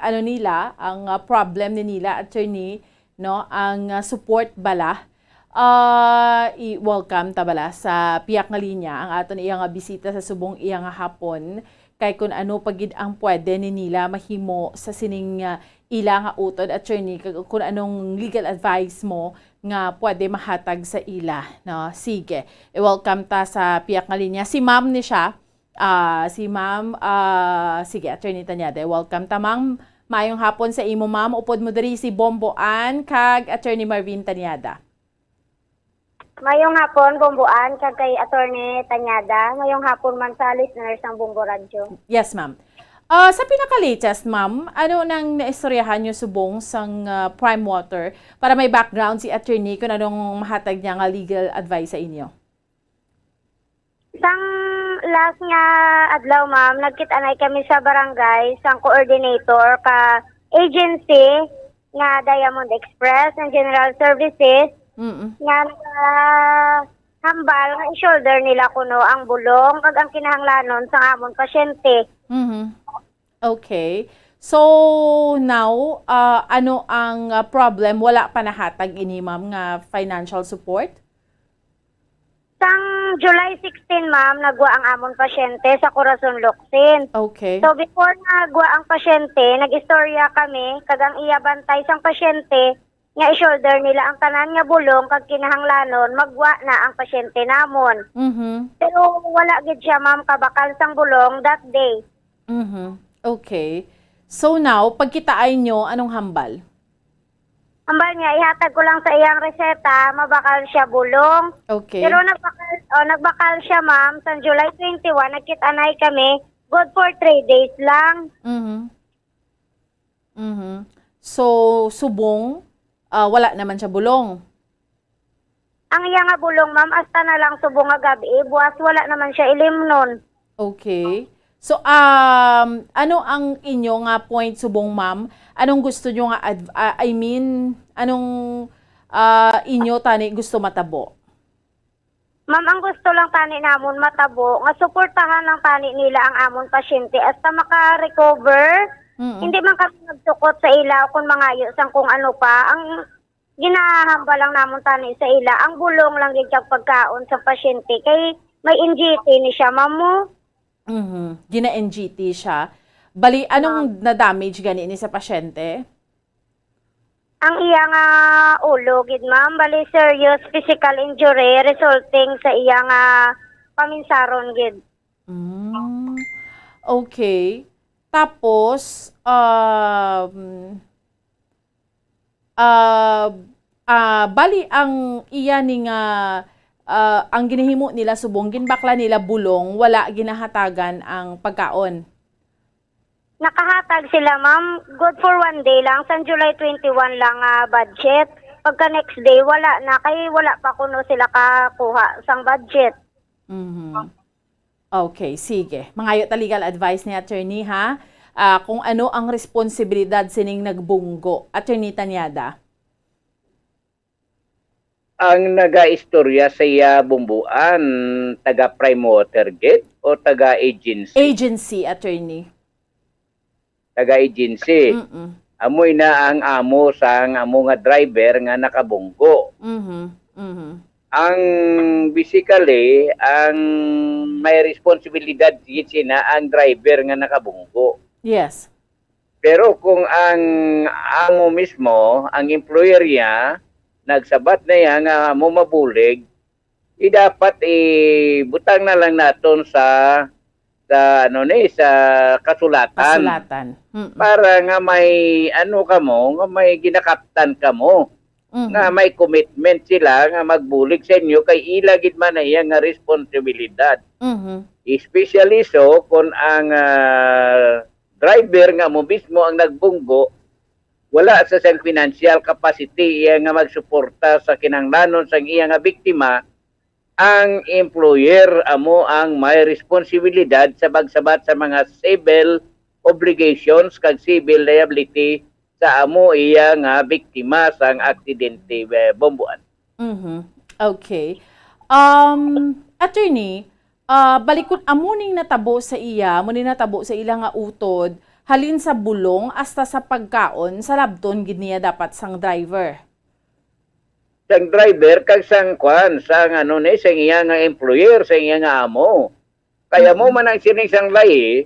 ano nila, ang, ah, problem ni nila, attorney, no, ang, ah, support bala. Ah, i-welcome ta bala sa piyak nga linya ang aton iya nga bisita sa subong iya nga hapon, kay kun ano pa gid ang pwede ni nila mahimo sa sining, ah, ila nga utod, attorney, kag kun anong legal advice mo nga pwede mahatag sa ila, no? Sige, i-welcome ta sa piyak nga linya. Si ma'am ni siya, Ah, si Ma'am, ah, sige, Attorney Tanyada, welcome ta, Ma'am. Maayong hapon sa imo, Ma'am. Upod mo diri si Bombo Ann kag Attorney Marvin Tanyada. Mayong hapon, Bombo Ann, kag kay Attorney Tanyada. Mayong hapon man sa listeners ng Bombo Radyo. Yes, ma'am. Ah, sa pinaka-latest, ma'am, ano nang naistoryahan niyo subong sang, ah, Prime Water para may background si attorney kung anong mahatag niya nga legal advice sa inyo? Sang last nga adlaw, ma'am, nagkit-anay kami sa barangay sang coordinator ka agency nga Diamond Express and General Services Mm-mm. nga nagahambal nga i-shoulder nila kuno ang bulong kag ang kinahanglanon sang amon pasyente. Mhm. Okay. So, now, ah, ano ang, ah, problem? Wala pa nahatag ini, ma'am, nga financial support? Sang July sixteen, ma'am, nagwa ang amon pasyente sa Corazon, Locsin. Okay. So, before nagwa ang pasyente, nag-istorya kami kag ang iya bantay sang pasyente nga i-shoulder nila ang tanan nga bulong kag kinahanglanon magwa na ang pasyente namon. Mhm. Pero wala gid siya, ma'am, kabakal sang bulong that day. Mhm. Okay. So now, pagkitaay nyo, anong hambal? Hambal niya, ihatag ko lang sa iyang reseta, mabakal siya bulong. Okay. Pero nagbakal, oh, nagbakal siya, ma'am, sa July twenty-one, nagkit-anay kami, good for three days lang. Mhm. Mhm. So, subong, Ah, wala naman siya bulong. Ang iya nga bulong, ma'am, hasta na lang subong nga gab-i, buwas wala naman siya ilimnon. Okay. So, um, ano ang inyo nga point subong, ma'am? Anong gusto nyo nga adv-, ah, I mean, anong, ah, inyo tani gusto matabo? Ma'am, ang gusto lang tani namon matabo nga suportahan lang tani nila ang amon pasyente hasta maka-recover. Mm-mm. Hindi man kami nagsukot sa ila kung mangayo sang kung ano pa. Ang ginahambal lang namon tani sa ila, ang bulong lang gid kag pagkaon sa pasyente kay may N G T ni siya, ma'am, mo. Mhm. Gina-N G T siya. Bali, anong Ma'am. na-damage gani ni sa pasyente? Ang iya nga ulo gid, ma'am, bali serious physical injury resulting sa iya nga paminsaron gid. Mm. Okay. Tapos, um, ah, ah, bali ang iya ni nga, ah, ang ginahimo nila subong, ginbakla nila bulong, wala ginahatagan ang pagkaon. Nakahatag sila, ma'am, good for one day lang, sang July twenty-one lang nga budget. Pagka next day, wala na, kay wala pa kuno sila kakuha sang budget. Mhm. Okay, sige. Mangayo ta legal advice ni attorney, ha? Ah, kung ano ang responsibilidad sining nagbunggo. Attorney Tanyada. Ang nagaistorya sa iya bumbuan, taga Prime Water gid o taga agency? Agency, attorney. Taga agency. Mm-mm. Amoy na ang amo sang amo nga driver nga nakabunggo. Mhm, mhm. Ang basically, ang may responsibilidad gid sina ang driver nga nakabunggo. Yes. Pero kung ang amo mismo, ang employer niya, nagsabat na iya nga amo mabulig, di dapat ibutang na lang naton sa, sa, ano ni, sa kasulatan. Kasulatan. Mm-mm. Para nga may, ano kamo, nga may ginakaptan kamo, Mhm. nga may commitment sila nga magbulig sa inyo kay ila gid man na iya nga responsibilidad. Mhm. Especially so kung ang, ah, driver nga mo mismo ang nagbunggo, wala sa siyang financial capacity iya nga magsuporta sa kinahanglanon sang iya nga biktima, ang employer amo ang may responsibilidad sa pagsabat sa mga civil obligations kag civil liability sa amo iya nga biktima sang aksidente, eh, bumbuan. Mhm. Okay. Um, attorney, ah, bali kun amo ning natabo sa iya, amo ning natabo sa ila nga utod, halin sa bulong hasta sa pagkaon, salabton gid niya dapat sang driver. Sang driver kag sang kwan, sang ano ni, sang iya nga employer, sang iya nga amo. Kaya mo Mm-mm. man ang sining sang lahi,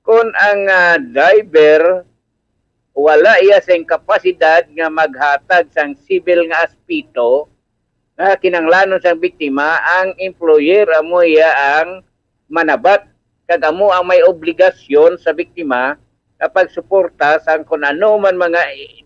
kung ang, ah, driver wala iya sing kapasidad nga maghatag sang sibil nga aspeto nga kinahanglanon sang biktima, ang employer amo iya ang manabat kag amo ang may obligasyon sa biktima nga pagsuporta sang kun ano man mga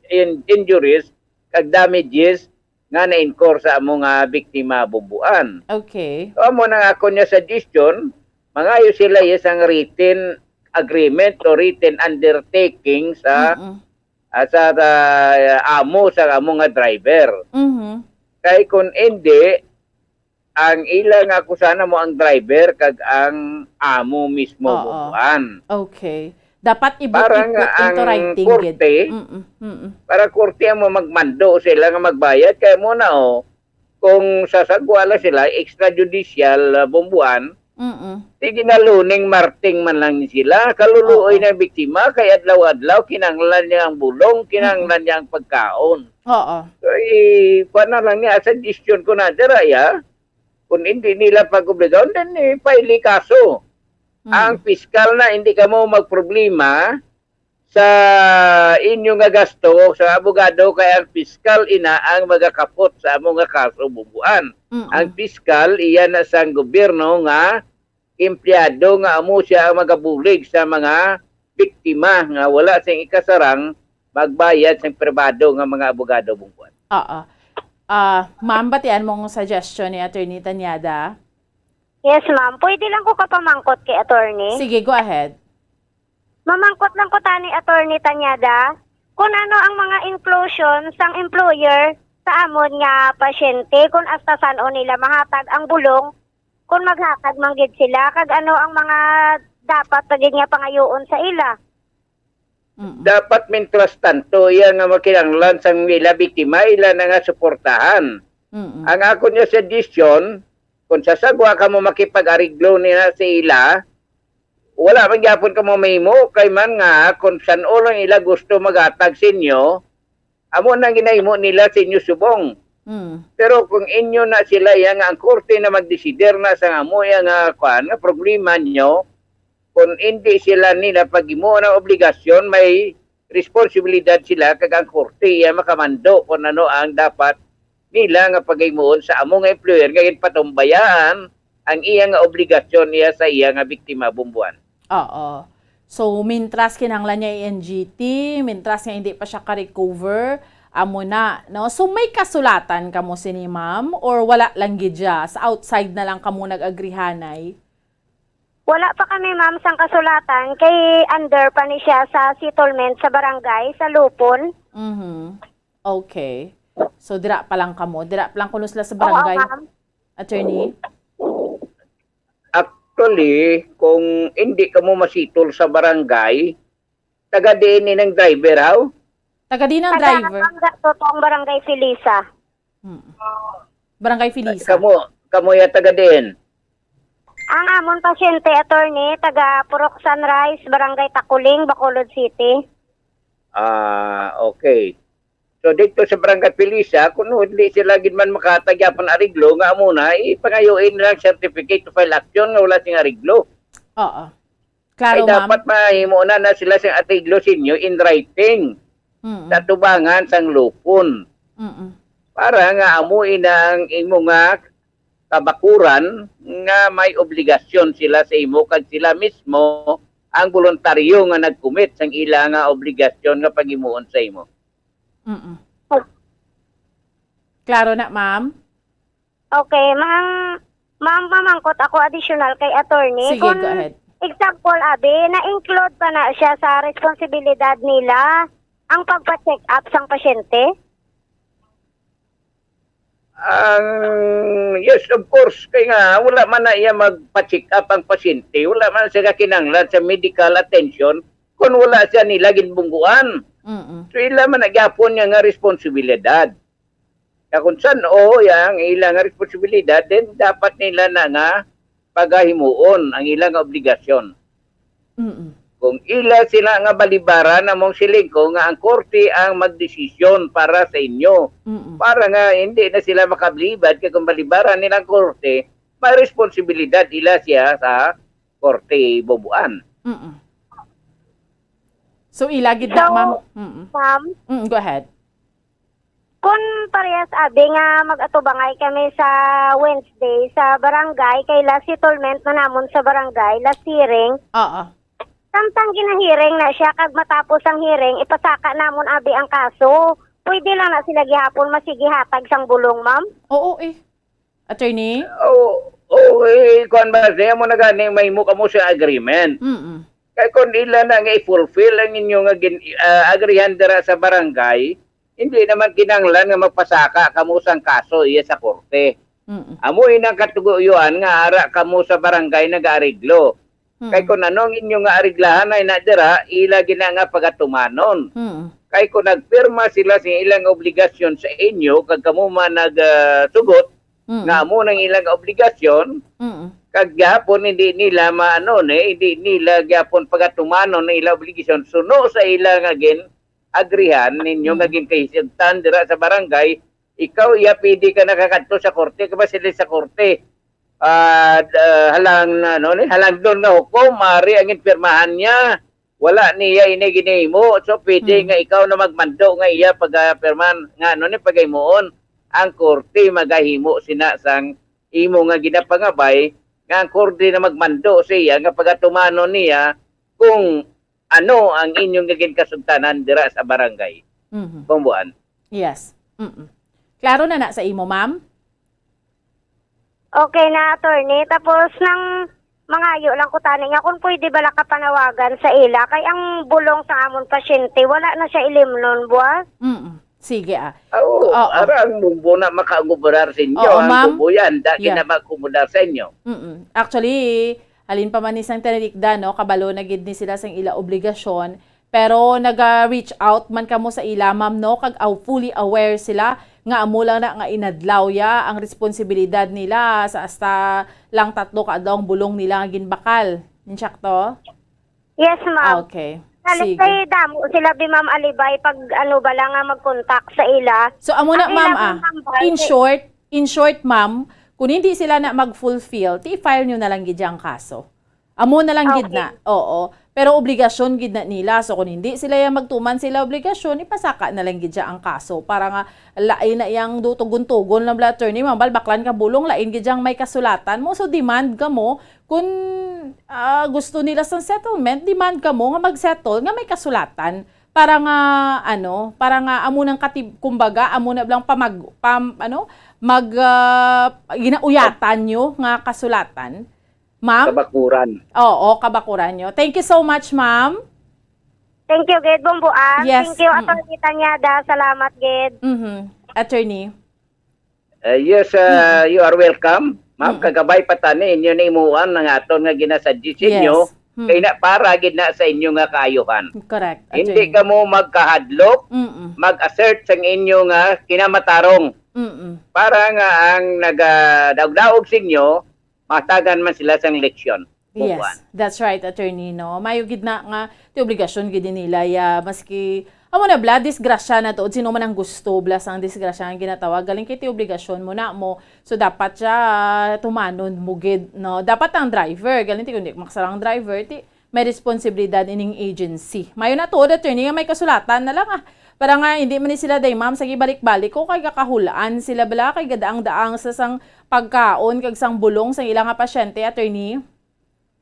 in-, injuries kag damages nga na-incur sa amo nga biktima bumbuan. Okay. So, amo na nga akon nga suggestion, mangayo sila isang written agreement o written undertaking sa, Mm-mm. ah, sa, ah, amo sa amo nga driver. Mhm. Kay kung hindi, ang ila nga akusahan mo ang driver kag ang amo mismo Oo. bumbuan. Okay. Dapat ibu-, Para nga i-put into ang writing gid. korte, Mm-mm, mm-mm. para korte ang magmando sila nga magbayad. Kaya mo na, oh, kung sasagwa lang sila, extrajudicial, ah, bumbuan, Mm-mm. sige na, luning marting man lang sila. Kaluluoy Oo. na biktima, kay adlaw-adlaw, kinahanglan niya ang bulong, kinahanglan Mm-mm. niya ang pagkaon. Oo. So, i-, kuha na lang niya, suggestion ko na, dira, ya. Kung hindi nila pag-obligahan, then, eh, file kaso. Mm. Ang piskal na, hindi ka mo magproblema sa inyo nga gasto sa abogado, kay ang piskal ina ang magakapot sa amo nga kaso, bumbuan. Mm-mm. Ang piskal, iya na sang gobyerno nga empleyado nga amo siya ang magabulig sa mga biktima nga wala sing ikasarang magbayad sang pribado nga mga abogado, bumbuan. Oo. Ah, ma'am, batian mo ang suggestion ni Attorney Tanyada? Yes, ma'am. Pwede lang ko kapamangkot kay attorney? Sige, go ahead. Mamangkot lang ko tani, Attorney Tanyada. Kung ano ang mga inclusion sang employer sa amon nga pasyente, kung hasta san-o nila mahatag ang bulong, kung maghatag man gid sila, kag ano ang mga dapat pa gid nga pangayuon sa ila. Mm. Dapat, mintras tanto, iya nga makinahanglan sang ila biktima, ila na nga suportahan. Mm. Ang akon nga suggestion, kung sa sagwa kamo makipag-ariglo nila sa ila, wala man gyapon kamo mahimo, kay man nga, kung san-o lang ila gusto maghatag sa inyo, amo na ginahimo nila sa inyo subong. Mm. Pero kung inyo na sila, iya nga ang korte na magdesider na sa amo iya nga, kuan, nga problema nyo, kung hindi sila nila paghimuon ang obligasyon, may responsibilidad sila, kag ang korte iya makamando kung ano ang dapat nila nga paghimuon sa amo nga employer nga ginpatumbayaan ang iya nga obligasyon niya sa iya nga biktima, Bomboan. Oo. So, mintras kinahanglan niya i-N G T, mintras nga hindi pa siya ka-recover, amo na, no? So, may kasulatan kamo sini, ma'am? Or wala lang gid siya? Sa outside na lang kamo nag-agrihanay? Wala pa kami, ma'am, sang kasulatan kay under pa ni siya sa settlement sa barangay, sa Lupon. Mhm. Okay. So, dira pa lang kamo. Dira pa lang kuno sila sa Oo, barangay, ma'am. Attorney? Actually, kung hindi kamo masitol sa barangay, taga diin ni nang driver, haw? Taga diin ang Taga driver? Barangay, totoong Barangay Felisa. Mm. Barangay Felisa. Kamo, kamo ya taga diin? Ang amon pasyente, attorney, taga Purok Sunrise, Barangay Takuling, Bacolod City. Ah, okay. So dito sa Barangay Felisa, kung hindi sila gid man makatag gyapon ariglo, nga amo na, ipangayoin nilang certificate to file action nga wala sing ariglo. Oo. Klaro, Ay ma'am. dapat mahimo na na sila sing ariglo sa inyo in writing Mm-mm. sa tubangan sang Lupon. Mm-mm. Para nga amo ina ang imo nga kabakuran nga may obligasyon sila sa imo kag sila mismo ang boluntaryo nga nag-commit sang ila nga obligasyon nga paghimuon sa imo. Mm-mm. Klaro na, ma'am? Okay, ma'am, ma'am, mamangkot ako additional kay attorney. Sige, Kung go ahead. Example, abi, na-include pa na siya sa responsibilidad nila ang pagpa-check up sang pasyente? Ang, yes, of course, kay nga wala man na iya magpa-check up ang pasyente, wala man siya kakinahanglan sa medical attention kung wala siya nila ginbungguan. Mm-mm. So ila man na gyapon niya nga responsibilidad. Kaya kung san-o ya ang ila nga responsibilidad, then dapat nila na nga pagahimuon ang ila nga obligasyon. Mm-mm. Kung ila sila nga balibaran, among siling ko nga ang korte ang magdesisyon para sa inyo. Mm-mm. Para nga hindi na sila makablibad, kay kung balibaran nila ang korte, may responsibilidad ila siya sa korte, Bomboan. Mm-mm. So, ila gid na, So, ma'am. Mm-mm. Ma'am, Mm, go ahead. Kun parehas abi nga mag-atubangay kami sa Wednesday sa barangay, kay last settlement na namon sa barangay, last hearing. Oo. Samtang ginahearing na siya kag matapos ang hearing, ipasaka namon abi ang kaso. Pwede lang na sila gihapon masigihatag sang bulong, ma'am? Oo eh. Attorney? Oh, oh, eh, kuan ba siya mo na gani may mo kamo sa agreement. Mm-mm. Kay kung ila na nga i-fulfill ang inyo nga gin, ah, agrihan dira sa barangay, hindi naman kinahanglan nga magpasaka kamo sang kaso iya sa korte. Mm. Amo inang katuguyuan nga ara kamo sa barangay nagaareglo. Mm. Kay kung ano ang inyo nga areglahan ay na dira, ila gina nga pagatumanon. Mm. Kay kung nagpirma sila sa ilang obligasyon sa inyo kag kamo man nag, ah, sugot, Mm. nga amo nang ilang obligasyon, Mm. kag gihapon hindi nila maano ni, hindi nila gihapon pagatumanon ang ilang obligasyon suno sa ila nga gin-agrihan ninyo nga Mm. ginkahisagtan dira sa barangay, ikaw iya pwede ka nakakadto sa korte, kay ba sila sa korte. Ah, d-, ah, halang na, ano ni, halang doon nga hukom, mari ang ginpirmahan niya. Wala niya ini ginahimo. So, pwede Hmm. nga ikaw na magmando nga iya pagapirman, nga ano ni, pagahimuon. Ang korte magahimo sina sang imo nga ginapangabay, nga ang korte na magmando sa iya nga pagatumanon niya kung ano ang inyong nga ginkasugtanan dira sa barangay. Mhm. Bomboan. Yes. Mm-mm. Klaro na na sa imo, ma'am? Okay na, attorney. Tapos, nang Mangayo lang ko tani nga kung pwede bala ka panawagan sa ila, kay ang bulong sa amon pasyente, wala na siya ilimnon, boss. Mm. Sige, ah. Oo, Oo. ara ang Bumbo na makaagobrar sa inyo, Oo, ang ma'am. Bumbo yan, da Yeah. na mag-akomodar sa inyo. Mm-mm. Actually, halin pa man ni sang tinalikdan, no, kabalo na gid ni sila sang ila obligasyon, pero naga-reach out man kamo sa ila, ma'am, no, kag aw-, fully aware sila nga amo lang na nga inadlaw ya ang responsibilidad nila sa hasta lang tatlo ka adlaw ang bulong nila nga ginbakal. Insakto? Yes, ma'am. Okay. Halos Sige. kay damo sila bi, ma'am, alibay pag ano bala nga mag-contact sa ila. So, amo na, Ang ma'am, ilang ah. number, In eh. short, in short, ma'am, kung hindi sila na mag-fulfill, ti i-file nyo na lang gid ang kaso. Amo na lang gid Okay. na. Oo. Pero obligasyon gid na nila. So, kung hindi sila yang magtuman sila obligasyon, ipasaka na lang gid siya ang kaso. Para nga, lain na yang du-, tugon-tugon lang bala, attorney, ma'am, bal-, baklan ka bulong, lain gid yang may kasulatan mo. So, demand ka mo. Kung, ah, gusto nila sang settlement, demand kamo nga mag-settle nga may kasulatan para nga, ano, para nga amo nang katib-, kumbaga, amo na lang pamag-, pam-, ano, mag, ah, ginauyatan nyo nga kasulatan. Ma'am? Kabakuran. Oo, kabakuran nyo. Thank you so much, ma'am. Thank you, gid, Bumbuan. Yes. Thank you, Mm. Attorney Tanyada. Salamat, gid. Mhm. Attorney. Uh, yes, uh, Mm. you are welcome. Ma'am, Mm. kagabay pa tani, inyo ni imuan ang aton nga ginasuggest Yes. inyo. Mm. Kay na para gid na sa inyo nga kaayuhan. Correct, Hindi attorney. kamo magkahadlok, Mm-mm. mag-assert sang inyo nga kinamatarong. Mm-mm. Para nga ang nagadaog-daog sa inyo, matagan man sila sang leksyon. Yes, Bumbuan. that's right, attorney, no. Mayo gid na nga ti obligasyon gid nila ya, maski amo na bala, disgrasya na tuod, sino man ang gusto bala sang disgrasya nga ginatawag, galing kay ti obligasyon mo na mo. So dapat siya tumanon mo gid, no. Dapat ang driver, galing ti kundi makasarang driver, ti may responsibilidad ining agency. Mayo na tuod, attorney, nga may kasulatan na lang, ah. Para nga hindi man ni sila day, ma'am, sa gibalik-balik ko kay kakahulaan sila bala kay gadaang-daang sa sang pagkaon kag sang bulong sang ila nga pasyente, attorney.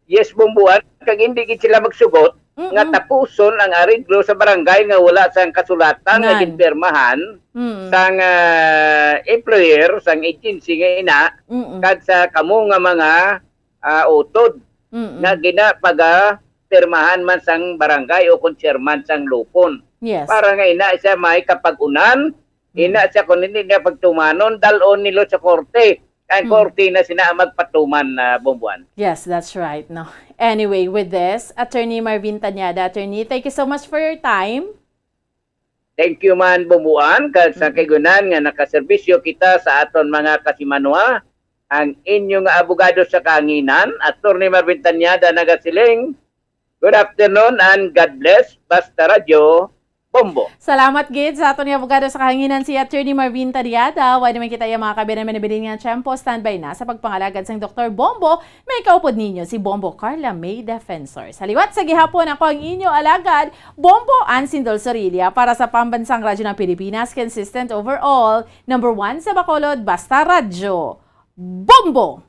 Yes, Bumbuan, kag hindi gid sila magsugot Mm-mm. nga tapuson ang areglo sa barangay nga wala sang kasulatan nga Ngan. ginpirmahan Mm. sang, ah, employer, sang agency nga ina, Mm-mm. kag sa kamo nga mga, ah, utod Mm-mm. nga ginapagapirmahan man sang barangay o kon chairman sang lupon. Yes. Para nga ina siya may kapag-unan, Mm. ina siya kung hindi niya pagtumanon, dalon nilo sa korte. Ang Mm. korte na sina ang magpatuman na, Bumbuan. Yes, that's right, no. Anyway, with this, Attorney Marvin Tanyada, Attorney, thank you so much for your time. Thank you man, Bumbuan, kag sa Mm. kaigunan nga nakaserbisyo kita sa aton mga kasimanwa, ang inyo nga abogado sa kahanginan, Attorney Marvin Tanyada, nagasiling, good afternoon and God bless. Basta Radyo, Bombo. Salamat gid sa aton nga abogado sa kahanginan, si Attorney Marvin Tariada. Wala naman kita yung mga kabiran manabilin nga tiyempo. Standby na sa pagpangalagad sang Doktor Bombo. May kaupod ninyo si Bombo Carla May Defensor. Sa liwat sa gihapon, ako ang inyo alagad, Bombo Ansin Dol Sorilla, para sa Pambansang Radyo ng Pilipinas, consistent overall, number one sa Bacolod, Basta Radyo. Bombo!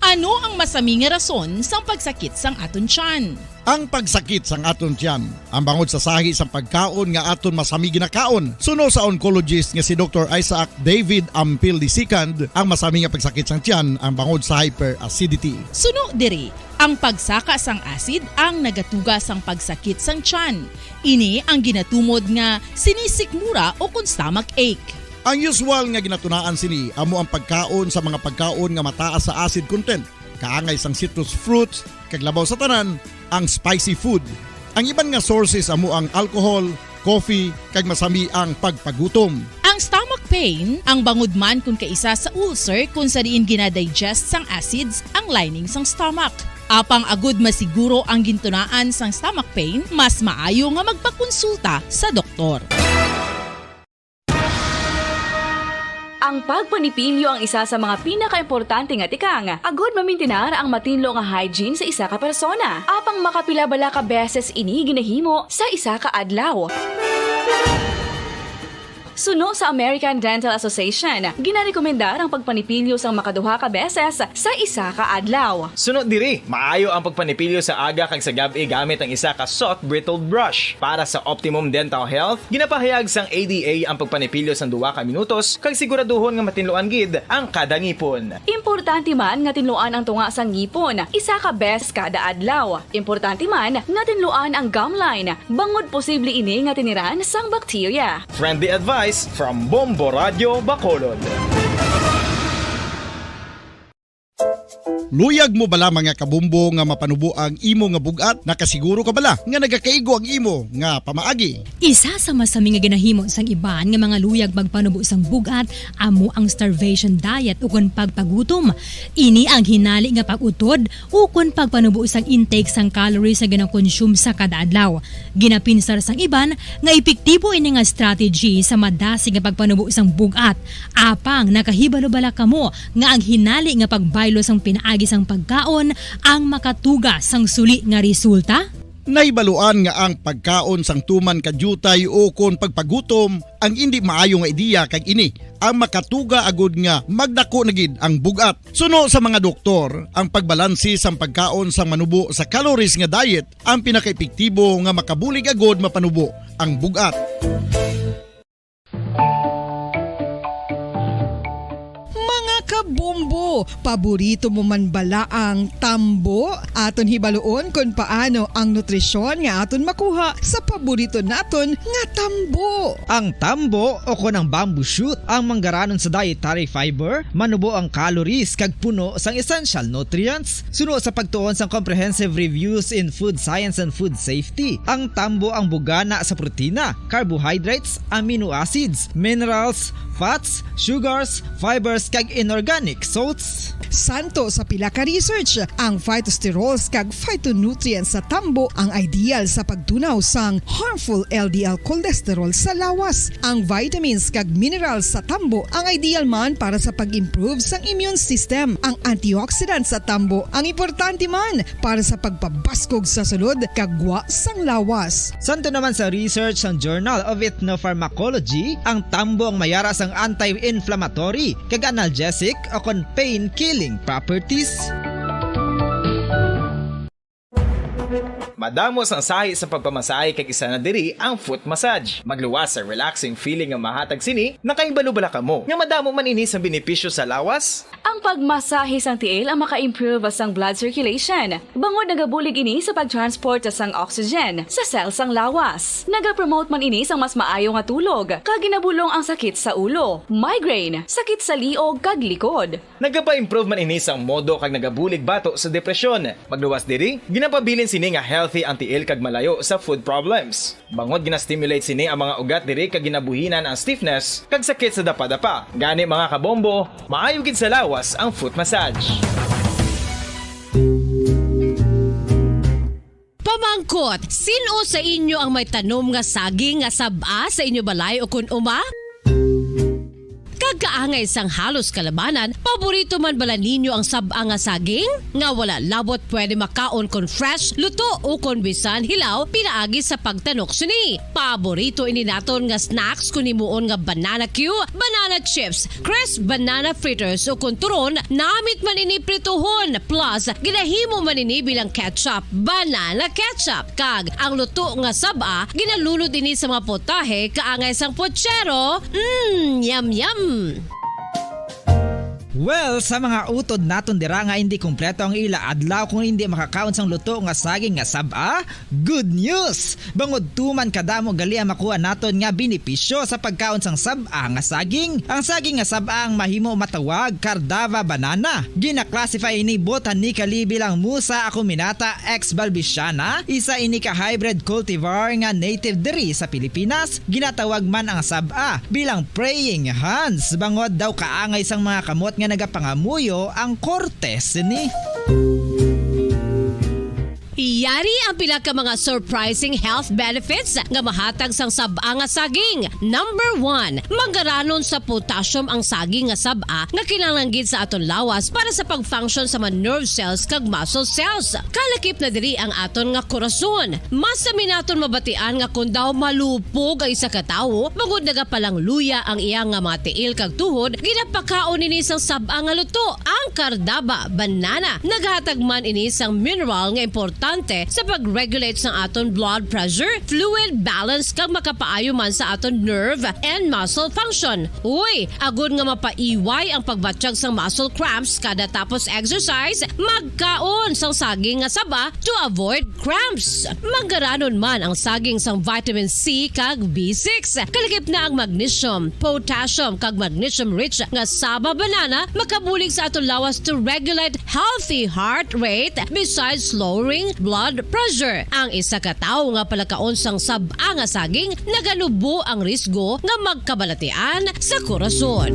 Ano ang masami nga rason sang pagsakit sang aton tiyan? Ang pagsakit sang aton tiyan, ang bangod sa sahi sang pagkaon nga aton masami ginakaon. Suno sa oncologist nga si Doktor Isaac David Ampil the second, ang masami nga pagsakit sang tiyan ang bangod sa hyperacidity. Suno diri, ang pagsaka sang acid ang nagatuga sang pagsakit sang tiyan. Ini ang ginatumod nga sinisikmura o kon stomach ache. Ang usual nga ginatunaan sini amo ang pagkaon sa mga pagkaon nga mataas sa acid content, kaangay sang citrus fruits, kag labaw sa tanan, ang spicy food. Ang iban nga sources amo ang alcohol, coffee, kag masami ang pagpagutom. Ang stomach pain, ang bangod man kon kaisa sa ulcer kung sa diin ginadigest sang acids ang lining sang stomach. Apang agud masiguro ang gintunaan sang stomach pain, mas maayo nga magpakonsulta sa doktor. Ang pagpanipilyo ang isa sa mga pinakaimportante nga tikang agud mamintinar ang matinlo nga hygiene sa isa ka persona. Apang makapila bala ka beses ini ginahimo sa isa ka adlaw? Suno sa American Dental Association, ginarekomendar ang pagpanipilyo sang makaduha ka beses sa isa ka adlaw. Suno diri, maayo ang pagpanipilyo sa aga kag sa gab-i gamit ang isa ka soft bristled brush. Para sa optimum dental health, ginapahayag sang A D A ang pagpanipilyo sang duha ka minutos kag siguraduhon nga matinluan gid ang kada ngipon. Importante man nga tinluan ang tunga sang ngipon isa ka beses kada adlaw. Importante man nga tinluan ang gum line, bangod posible ini nga tiniran sang bakterya. Friendly advice from Bombo Radyo Bacolod. Luyag mo bala, mga kabombo, nga mapanubo ang imo nga bug-at? Nakasiguro ka bala nga nagakaigo ang imo nga pamaagi? Isa sa masami nga ginahimo sang iban nga mga luyag magpanubo sang bug-at amo ang starvation diet ukon pagpagutom. Ini ang hinali nga pag-utod ukon pagpanubo sang intake sang calories nga ginakonsume sa kada adlaw. Ginapinsar sang iban nga epektibo ini nga strategy sa madasig nga pagpanubo sang bug-at. Apang nakahibalo bala kamo nga ang hinali nga pagbaylo sang pinaagi sang pagkaon ang makatuga sang suli nga resulta? Nahibaluan nga ang pagkaon sang tuman ka diutay ukon pagpagutom ang indi maayo nga ideya, kag ini ang makatuga agud nga magdako na gid ang bug-at. Suno sa mga doktor, ang pagbalanse sang pagkaon sang manubo sa calories nga diet ang pinakaepektibo nga makabulig agud mapanubo ang bug-at. Mga kabombo, paborito mo man bala ang tambo? Aton hibaluon kon paano ang nutrisyon nga aton makuha sa paborito naton nga tambo. Ang tambo, o kon ang bamboo shoot, ang manggaranon sa dietary fiber, manubo ang calories kag puno sang essential nutrients. Suno sa pagtuon sang Comprehensive Reviews in Food Science and Food Safety, ang tambo ang bugana sa protina, carbohydrates, amino acids, minerals, fats, sugars, fibers, kag inorganic salts. Santo sa pila ka research, ang phytosterols kag phytonutrients sa tambo ang ideal sa pagtunaw sang harmful L D L cholesterol sa lawas. Ang vitamins kag minerals sa tambo ang ideal man para sa pag-improve sang immune system. Ang antioxidants sa tambo ang importante man para sa pagpabaskog sa sulod kag gwa sang lawas. Santo naman sa research sang Journal of Ethnopharmacology, ang tambo ang mayara sang anti-inflammatory kag analgesic o kon pain-killing properties. Madamo sang sahi sa pagpamasahe, kag isa na diri ang foot massage. Magluwas sa relaxing feeling nga mahatag sini. Nakahibalo bala kamo nga madamo man ini sang benepisyo sa lawas? Ang pagmasahe sang tiil ang maka-improve sang blood circulation, bangod nagabulig ini sa pag-transport sang oxygen sa cell sang lawas. Nagapromote man ini sang mas maayo nga tulog, kag ginabulong ang sakit sa ulo, migraine, sakit sa liog, kag likod. Nagapa-improve man ini sang modo kag nagabulig bato sa depresyon. Magluwas diri, ginapabilin sini nga healthy ang tiil kag malayo sa foot problems. Bangod gina-stimulate sini ang mga ugat diri kag ginabuhinan ang stiffness kag sakit sa dapadapa. Gani, mga kabombo, maayo gid sa lawas ang foot massage. Pamangkot, sin-o sa inyo ang may tanom nga saging nga sab-a sa inyo balay o kon uma? Kag kaangay sang halos kalabanan, paborito man bala ninyo ang sab-a nga saging? Nga wala labot pwede makaon kon fresh, luto, o kon bisan hilaw pinaagi sa pagtanok sini. Paborito ini naton nga snacks kon himuon nga banana cue, banana chips, crisp banana fritters, o kon turon, namit man ini prituhon, plus ginahimo man ini bilang ketchup, banana ketchup. Kag ang luto nga sab-a, ginalunod ini sa mga putahe kaangay sang pochero. Mm, yum, yum! Well, sa mga utod naton dira nga indi kompleto ang ila adlaw kung indi makakaon sang luto nga saging nga sab-a, good news! Bangod tuman kadamo gali ang makuha naton nga benepisyo sa pagkaon sang sab-a nga saging. Ang saging nga sab-a ang mahimo matawag Cardava banana. Gina-classify ini botanically bilang Musa acuminata ex balbisiana, isa ini ka hybrid cultivar nga native diri sa Pilipinas. Ginatawag man ang sab-a bilang praying hands, bangod daw kaangay sang mga kamot nga nagapangamuyo ang korte sini. Yari ang pila ka mga surprising health benefits nga mahatag sang sab-a nga saging. Number one, manggaranon sa potassium ang saging nga sab-a nga kinahanglan gid sa aton lawas para sa pag-function sa mga nerve cells kag muscle cells. Kalakip na diri ang aton nga korason. Mas sami naton mabatian nga kon daw malupog ang isa ka tawo, bangod nagapalangluya ang iya nga mga tiil kag tuhod, ginapakaon ini sang sab-a nga luto. Ang kardaba, banana, naghatag man ini sang mineral nga importante sa pag-regulate sang aton blood pressure, fluid balance, kag makapaayo man sa aton nerve and muscle function. Uy, agod nga mapaiway ang pagbatyag sang muscle cramps kada tapos exercise, magkaon sang saging nga saba to avoid cramps. Manggaranon man ang saging sang vitamin C kag B six. Kalakip na ang magnesium, potassium, kag magnesium-rich nga saba banana makabulig sa aton lawas to regulate healthy heart rate besides lowering blood pressure. Ang isa ka tawo nga palakaon sang sab-a nga saging naganubo ang risgo nga magkabalatian sa korason.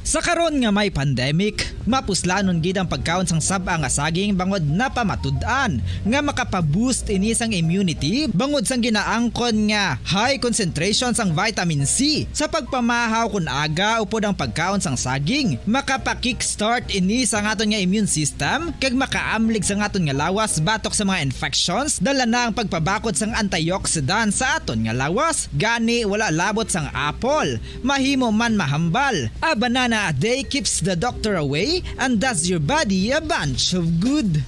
Sa karon nga may pandemic, mapuslanon gid ang pagkaon sang sab-a nga saging bangod napamatud-an nga makapa-boost ini sang immunity bangod sang ginaangkon nga high concentration sang vitamin C. Sa pagpamahaw kon aga upod ang pagkaon sang saging, makapa-kickstart ini sang aton nga immune system kag makaamlig sang aton nga lawas batok sa mga infections, dala na ang pagpabakod sang antioxidant sa aton nga lawas. Gani, wala labot sang apple, mahimo man mahambal. A banana a day keeps the doctor away and does your body a bunch of good.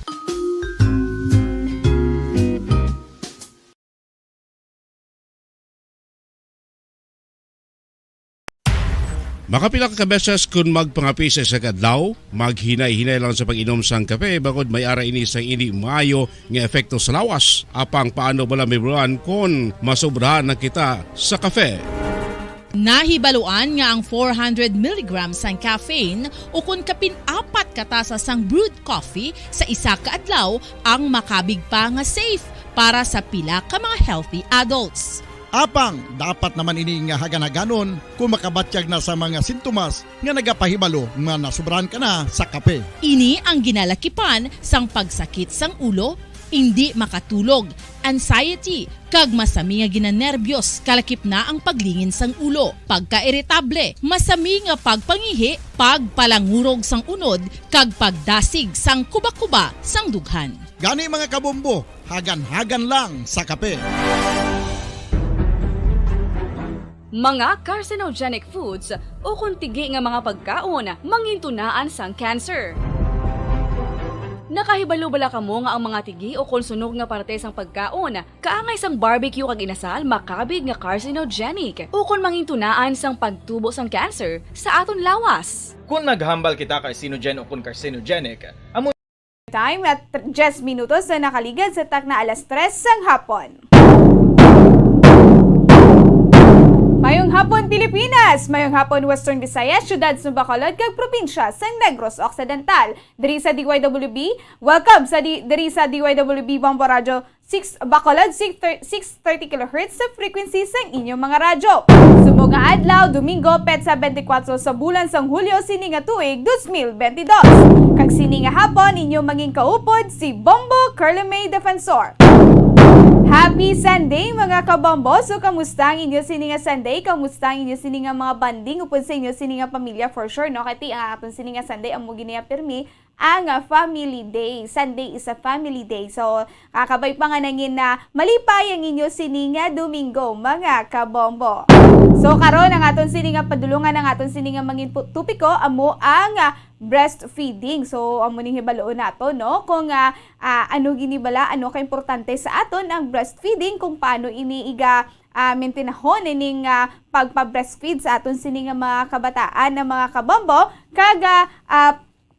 Makapila ka beses kon magpangape sa isa ka adlaw, maghinay-hinay lang sa pag-inom sang kape, bangod may ara ini sang indi maayo nga epekto sa lawas. Apang paano bala, Ma'am Ron, kon masobrahan na kita sa kape? Nahibaluan nga ang four hundred milligrams sang caffeine ukon kapin apat ka tasa sang brewed coffee sa isa ka adlaw ang makabig pa nga safe para sa pila ka mga healthy adults. Apang dapat naman ini nga hagan-haganon kon makabatyag na sa mga sintomas nga nagapahibalo nga nasobrahan ka na sa kape. Ini ang ginalakipan sang pagsakit sang ulo, indi makatulog, anxiety, kag masami nga ginanerbyos, kalakip na ang paglingin sang ulo, pagkairitable, masami nga pagpangihi, pagpalangurog sang unod, kag pagdasig sang kuba-kuba sang dughan. Gani, mga kabombo, hagan-hagan lang sa kape. Mga carcinogenic foods ukon tigi nga mga pagkaon mangintunaan sang cancer. Nakahibalo bala kamo nga ang mga tigi ukon sunog nga parte sang pagkaon, kaangay sang barbecue kag inasal, makabig nga carcinogenic ukon mangintunaan sang pagtubo sang cancer sa aton lawas? Kon naghambal kita carcinogen ukon carcinogenic, amo Time at tr-, diyes minutos na nakaligad sa takna alas tres sang hapon. Mayong hapon, Pilipinas! Mayong hapon, Western Visayas, siyudad sang Bacolod, kag probinsya sang Negros Occidental. Diri sa D Y W B, welcome sa di-, diri sa D Y W B Bombo Radio six, Bacolod, six thir-, six thirty kilohertz sa frequency sang inyong mga radyo. Subong nga adlaw, Domingo, petsa twenty-four sa bulan sang Hulyo sini nga tuig, dos mil bentidós. Kag sini nga hapon, inyong mangin kaupod, si Bombo Carla May Defensor. Happy Sunday, mga kabombo! So, kamusta ang inyo sini nga Sunday? Kamusta ang inyo sini nga mga bonding upod sa inyo sini nga pamilya? For sure, no? Kay ti ang aton sini nga Sunday, amo gini ang pirmi ang, ah, family day. Sunday is a family day. So, kakabay pa nga nangin na malipay ang inyo sini nga Domingo, mga kabombo. So, karon ang aton sini nga padulungan, ang aton sini nga mangin pu-, topiko, amo ang, ah, breastfeeding. So, amo ning hibaloon nato, no? Kung, ah, ah, ano gini bala, ano ka importante sa aton ang breastfeeding, kung paano ini iga, ah, maintinahon ining, ah, pagpa-breastfeed sa aton sini nga mga kabataan, nga mga kabombo, kag, ah, ah,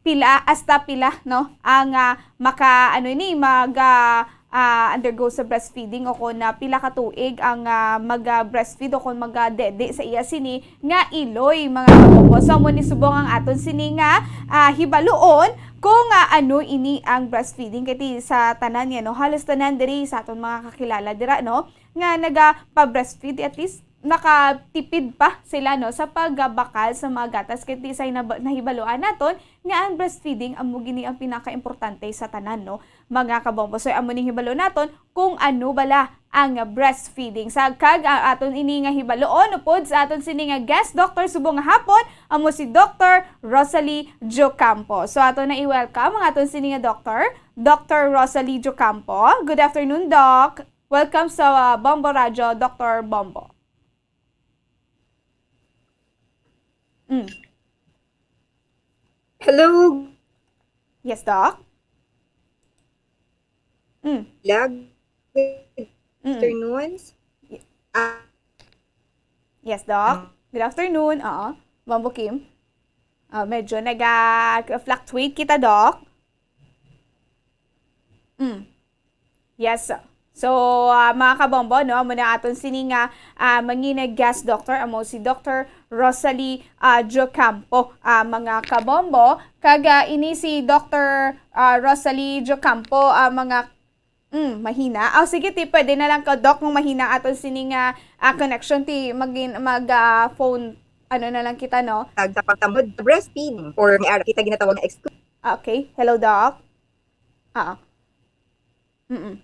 pila, hasta pila, no, ang, ah, maka, ano ini, mag, ah, ah, undergo sa breastfeeding, o kon, ah, pila ka tuig ang, ah, mag, ah, breastfeed o kon mag, ah, dede sa iya sini nga iloy, mga kabombo. So, amo ni subong ang aton sini nga, ah, hibaloon kung, ah, ano ini ang breastfeeding. Kay ti sa tanan nga, no, halos tanan diri sa aton mga kakilala dira, no, nga naga-pa-breastfeed, at least nakatipid pa sila, no, sa pagbakal sa mga gatas, kay ti sa hinaba-, nahibaluan naton nga ang breastfeeding amo gini ang pinakaimportante sa tanan, no, mga kabombo. So, amo ning hibalo naton kung ano bala ang breastfeeding. Sa kag, ah, aton ini nga hibaloon upod sa aton sini nga guest doctor subong nga hapon, amo si Doctor Rosalie Jocampo. So, ato na i-welcome ang aton sini nga doctor, Doctor Rosalie Jocampo. Good afternoon, Doc. Welcome sa, ah, Bombo Radyo, Doctor Bombo. Mm. Hello, Yes, Doc? Mm. lag. Mm. Afternoons. Ah, Yes, Doc. Good afternoon. Oo. Bombo Kim. Ah, medyo nag-fluctuate kita, Doc. Mm. Yes. So, ah, mga kabombo, no, amo na aton sini nga, ah, mangin-guest doctor, amo si Doctor Rosalie, ah, Jocampo, ah, mga kabombo. Kag, ah, ini si Doctor, ah, Rosalie Jocampo, ah, mga, mm, mahina. Oh, sige, ti, pwede na lang ka, Doc, kung mahina aton sini nga, ah, connection, ti, magin-, mag, ah, phone, ano na lang kita, no? Tag sa pagtamod sa breastfeeding or may ara kita ginatawag nga exclu- Ah, okay. Hello, Doc? Ah. Mm.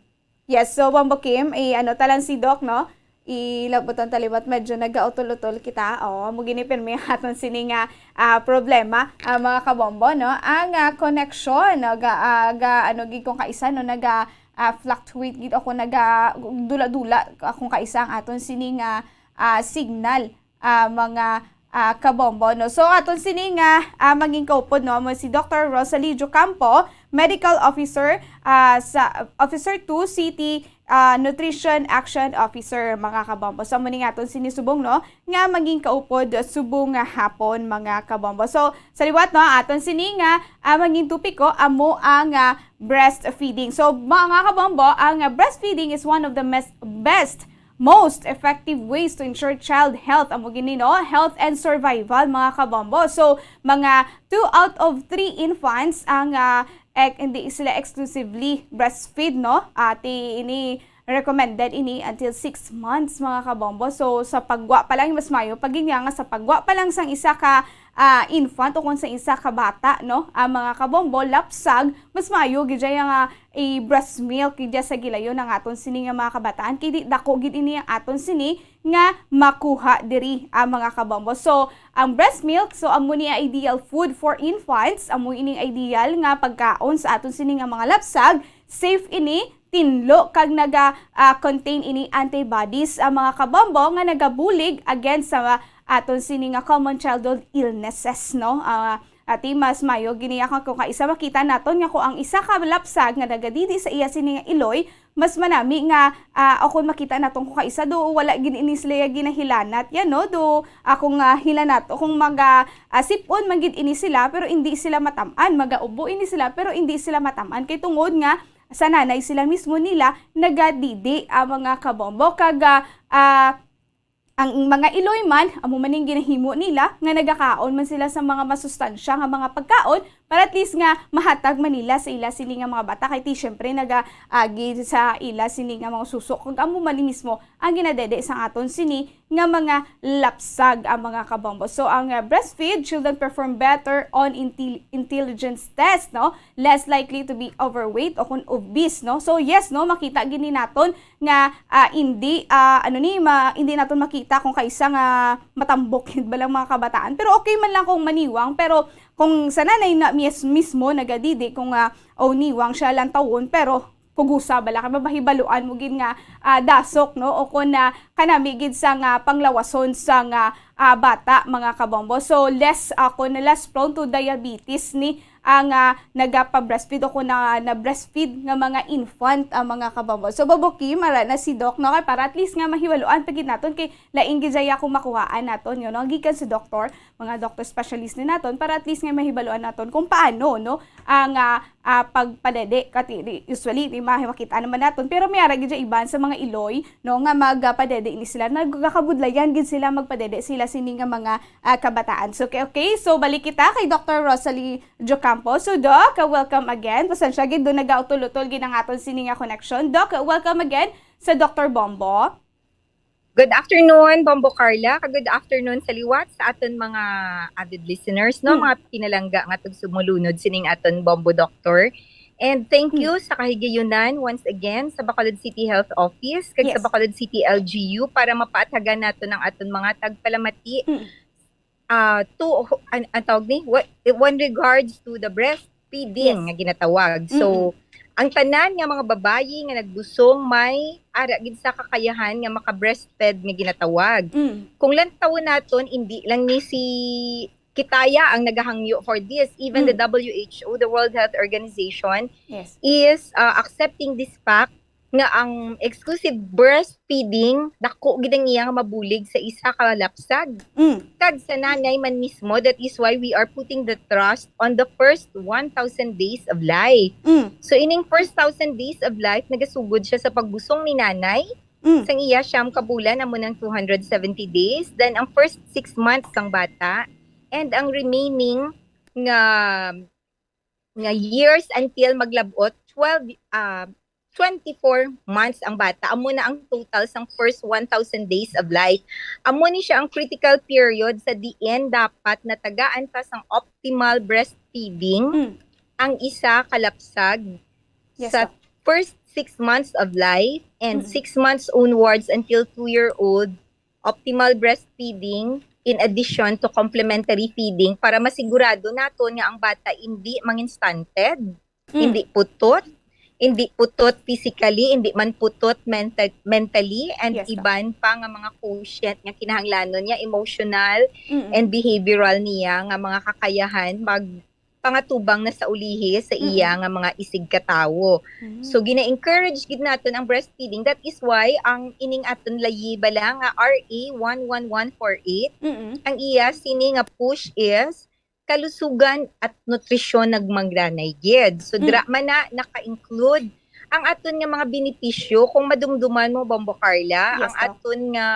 Yes, so, Bombo Kim, i-ano ta lang si Doc, no? Ilabutan ta liwat, medyo nagautol-utol kita. Oh, amo gini pirmi ang aton sini nga, ah, problema, ah, mga kabombo, no? Ang, ah, connection, no? Ga, ah, ga, ano, gid kung kaisa, no? Naga, ah, fluctuate gid ako, naga dula-dula akong kaisa ang aton sini nga, ah, signal, ah, mga, ah, kabombo, no? So, aton sini nga, ah, mangin kaupod, no, mo si Doctor Rosalie Jocampo, Medical Officer, ah, sa Officer two, City, ah, Nutrition Action Officer, mga kabombo. So, amo ni nga aton sini subong, no, nga mangin kaupod subong nga hapon, mga kabombo. So, sa liwat, no, aton sini nga, ah, mangin topiko amo ang, ah, breastfeeding. So, mga kabombo, ang, ah, breastfeeding is one of the mes-, best most effective ways to ensure child health, amo gini, no? Health and survival, mga kabombo. So, mga two out of three infants ang, ah, ek-, hindi sila exclusively breastfeed, no? Ati ini recommended ini until six months, mga kabombo. So, sa pagwa pa lang, mas mayo pa gid nga sa pagwa pa lang sang isa ka, ah, infant o kung sa isa ka bata, no? Ang mga kabombo, lapsag, mas mayo gid siya nga i-breast milk gid sa gilayon ang aton sini nga mga kabataan, kay di dako gid ini ang aton sini nga makuha diri, ah, mga kabombo. So, ang breast milk, so, amo ni ang ideal food for infants, amo ining ideal nga pagkaon sa aton sini nga mga lapsag, safe ini, tinlo, kag naga, ah, contain ini antibodies, ang mga kabombo nga nagabulig against sa aton sini nga common childhood illnesses, no? Ah, Ati, mas mayo gini nga kung kaisa makita naton nga kung ang isa ka lapsag nga nagadidi sa iya sini nga iloy, mas manami nga, ah, o kung makita naton kung kaisa do wala gid ini sila ginahilanat, yan, no? Do, ah, kung, ah, hilanat o kung maga, ah, sip-on man gid ini sila pero hindi sila matam-an, magaubo ini sila pero hindi sila matam-an kay tungod nga sa nanay sila mismo nila nagadidi, ah, mga kabombo, kag, ah, ah, ang mga iloy man, amo man ning ginahimo nila nga nagakaon man sila sa mga masustansya nga mga pagkaon para at least nga mahatag man nila sa ila sini nga mga bata. Kay ti, syempre, nagaagi sa ila sini nga mga suso. Kag amo man ni mismo ang ginadede sa aton sini nga mga lapsag, ang mga kabombo. So, ang, ah, breastfeed children perform better on intel-, intelligence test, no? Less likely to be overweight o kung obese, no? So, yes, no, makita gini naton nga, ah, hindi, ah, ano ni, ma-, hindi naton makita kung kaisa nga matambok gid ba lang mga kabataan. Pero okay man lang kung maniwang, pero kung sa nanay na mis-, mismo nagadidi kung, ah, o niwang siya lang tawon, pero pugusa bala kay mabahibaluan mo gid nga, ah, dasok, no, o kon, ah, kanami gid sa nga panglawason sa nga, ah, bata, mga kabombo. So, less, ah, kon less prone to diabetes ni ang, ah, nagapa-breastfeed o kon na, na-breastfeed nga mga infant, ah, mga kabombo. So, Bombo Kim, ara na si Doc, no, kay para at least nga mahibaluan pa gid naton kay lain gid siya kung makuhaan naton, you know, gikan sa doktor, mga doctor specialist ni naton para at least nga mahibaluan naton kung paano, no, ang, ah, ah, pagpadede. Kati, di, usually, di ma-, makita naman naton, pero may ara gid siya iban sa mga iloy, no, nga magapadede ini sila, nagkakabudlayan gid sila magpadede sila sini nga mga, ah, kabataan. So, okay, okay. So, balik kita kay Doctor Rosalie Jocampo. So, Doc, welcome again. Pasensya gid, do nagautol-utol gid ang aton sini nga connection. Doc, welcome again sa Doctor Bombo. Good afternoon, Bombo Carla, kag good afternoon sa liwat sa aton mga avid listeners, no, Mm. mga pinalangga nga tagsumulunod sining aton Bombo Doctor. And thank Mm. you sa kahigayunan once again sa Bacolod City Health Office kag sa Yes. Bacolod City L G U para mapaathagan naton ang aton mga tagpalamati. Mm. Ah, to, an-, ang tawag ni, what, one regards to the breastfeeding Yes. nga ginatawag. So, Mm-mm. ang tanan nga mga babayi nga nagbusong may ara gid sa kakayahan nga maka-breastfed nga ginatawag. Mm. Kung lantawon naton, hindi lang ni si Kitaya ang nagahangyo for this. Even the Mm. W H O, the World Health Organization, Yes. is, uh, accepting this fact nga ang exclusive breastfeeding, dako gid ang iya nga mabulig sa isa ka lapsag. Mm. Kag sa nanay man mismo, that is why we are putting the trust on the first one thousand days of life. Mm. So, ining first thousand days of life, nagasugod siya sa pagbusong ni nanay. Mm. Sang iya siyam ka bulan, amo nang two hundred seventy days. Then, ang first six months sang bata. And ang remaining nga, nga years until maglabot, twelve, ah, twenty-four months ang bata. Amo na ang total sang first one thousand days of life. Amo ni siya ang critical period sa diin dapat natagaan ta sang optimal breastfeeding Mm. ang isa ka lapsag Yes, sa Doc. first six months of life and Mm. six months onwards until two-year-old, optimal breastfeeding in addition to complementary feeding para masigurado naton nga ang bata hindi mangin stunted, Mm. hindi putot, hindi putot physically, hindi man putot menta-, mentally, and Yes, Doc. iban pa nga mga quotient nga kinahanglanon niya, emotional Mm-mm. and behavioral niya nga mga kakayahan mag pangatubang na sa ulihi sa iya Mm-mm. nga mga isigkatawo. Mm. So, gina-encourage gid naton ang breastfeeding. That is why ang ining aton layi bala nga R A one one one four eight, Mm-mm. ang iya sini nga push is kalusugan at nutrisyon nagmangranay gid. So, Mm. dira man na naka-include ang aton nga mga benepisyo. Kung madumduman mo, Bombo Carla, Yes, ang Doc. aton nga,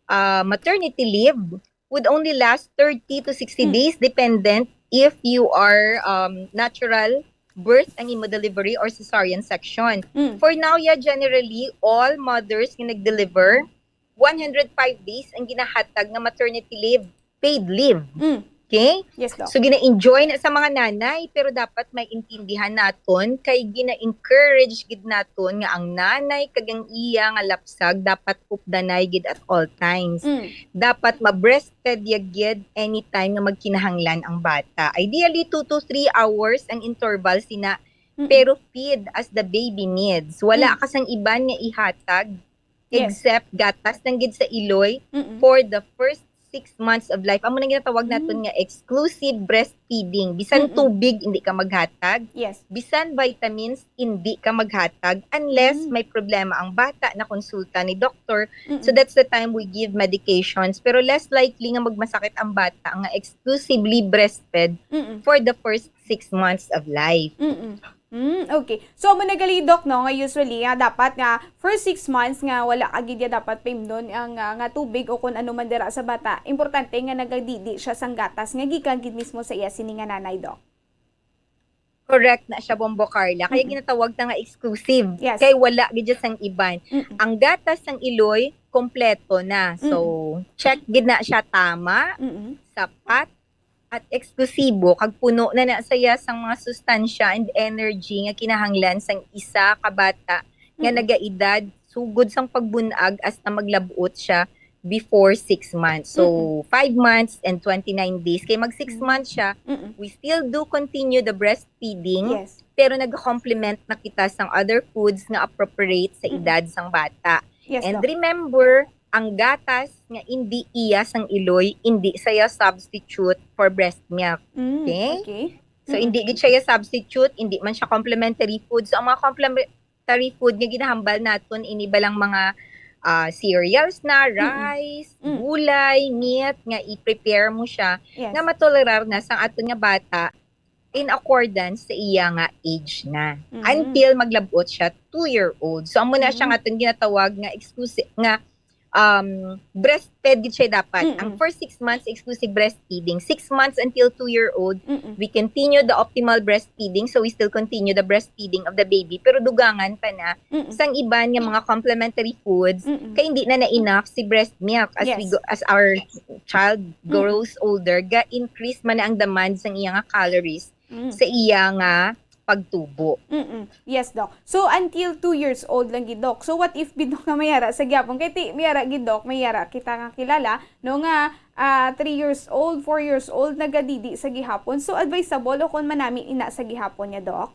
ah, maternity leave would only last thirty to sixty Mm. days, dependent if you are, um, natural birth ang imo delivery or cesarean section. Mm. For now, yeah, generally, all mothers nga nag-deliver, one hundred five days ang ginahatag nga maternity leave, paid leave. Mm. Okay? Yes, Doc. So, gina-enjoy na sa mga nanay, pero dapat may intindihan naton kay gina-encourage gid naton nga ang nanay kag ang iya nga lapsag dapat updanay gid at all times. Mm. Dapat ma-breastfed ya gid anytime nga magkinahanglan ang bata. Ideally, two to three hours ang interval sina, Mm-mm. pero feed as the baby needs. Wala Mm. ka sang iban nga ihatag Yes. except gatas lang gid sa iloy Mm-mm. for the first six months of life. Amo nang ginatawag naton Mm. nga exclusive breastfeeding. Bisan Mm-mm. tubig, hindi ka maghatag. Yes. Bisan vitamins, hindi ka maghatag unless Mm. may problema ang bata, nakonsulta ni doktor. So Mm-mm. that's the time we give medications. Pero less likely nga magmasakit ang bata nga exclusively breastfed Mm-mm. for the first six months of life. Mm-mm. Mm, okay. So, amo na gali, Doc, no, nga usually, nga dapat nga first six months nga wala ka gid ya dapat paimnon ang, ah, nga tubig o kun ano man dira sa bata, importante nga nagadidi siya sang gatas nga gikan gid mismo sa iya sini nga nanay, Doc. Correct na siya, Bombo Carla. Kaya Mm. ginatawag na nga exclusive. Yes. Kay wala gid siya sang iban. Mm. Ang gatas sang iloy, kompleto na. So, Mm. check gid na siya tama, Mm. sapat, at eksklusibo, kag puno na na saya sang mga sustansya and energy nga kinahanglan sang isa ka bata nga Mm. nagaedad sugod sang pagbun-ag hasta maglab-ot siya before six months. So, Mm-mm. five months and twenty-nine days. Kay mag six Mm. months siya, Mm-mm. we still do continue the breastfeeding, Yes. pero nag-complement na kita sang other foods nga appropriate sa Mm-mm. edad sang bata. Yes, And Doc. remember, ang gatas nga indi iya sang iloy, indi siya substitute for breast milk. Mm, Okay? okay. So, Mm-mm. indi gid siya substitute, indi man siya complementary food. So, ang mga complementary food nga ginahambal naton, ini balang mga, ah, cereals na, Mm-mm. rice, Mm. gulay, meat, nga i-prepare mo siya, Yes. nga matolerar na sang aton nga bata in accordance sa iya nga age na. Mm. Until maglab-ot siya, two-year-old. So, amo na siya Mm. nga aton ginatawag nga exclusive, nga um, breastfed gid siya dapat. Mm-mm. Ang first six months, exclusive breastfeeding. Six months until two-year-old, Mm-mm. we continue the optimal breastfeeding. So, we still continue the breastfeeding of the baby. Pero dugangan pa na Mm-mm. sang iban nga mga complementary foods, Mm-mm. kay hindi na na enough si breast milk as we Yes. go, as our child Mm-mm. grows older, ga-increase man na ang demand sang iya nga calories Mm. sa iya nga pagtubo. Mm-mm. Yes, Doc. So, until two years old lang gid, Doc. So, what if bitaw nga may ara sa gihapon? Kay ti, may ara gid, Doc. May ara kita nga kilala, no, nga, ah, three years old, four years old, nagadidi sa gihapon. So, advisable o kung manami ina sa gihapon niya, Doc?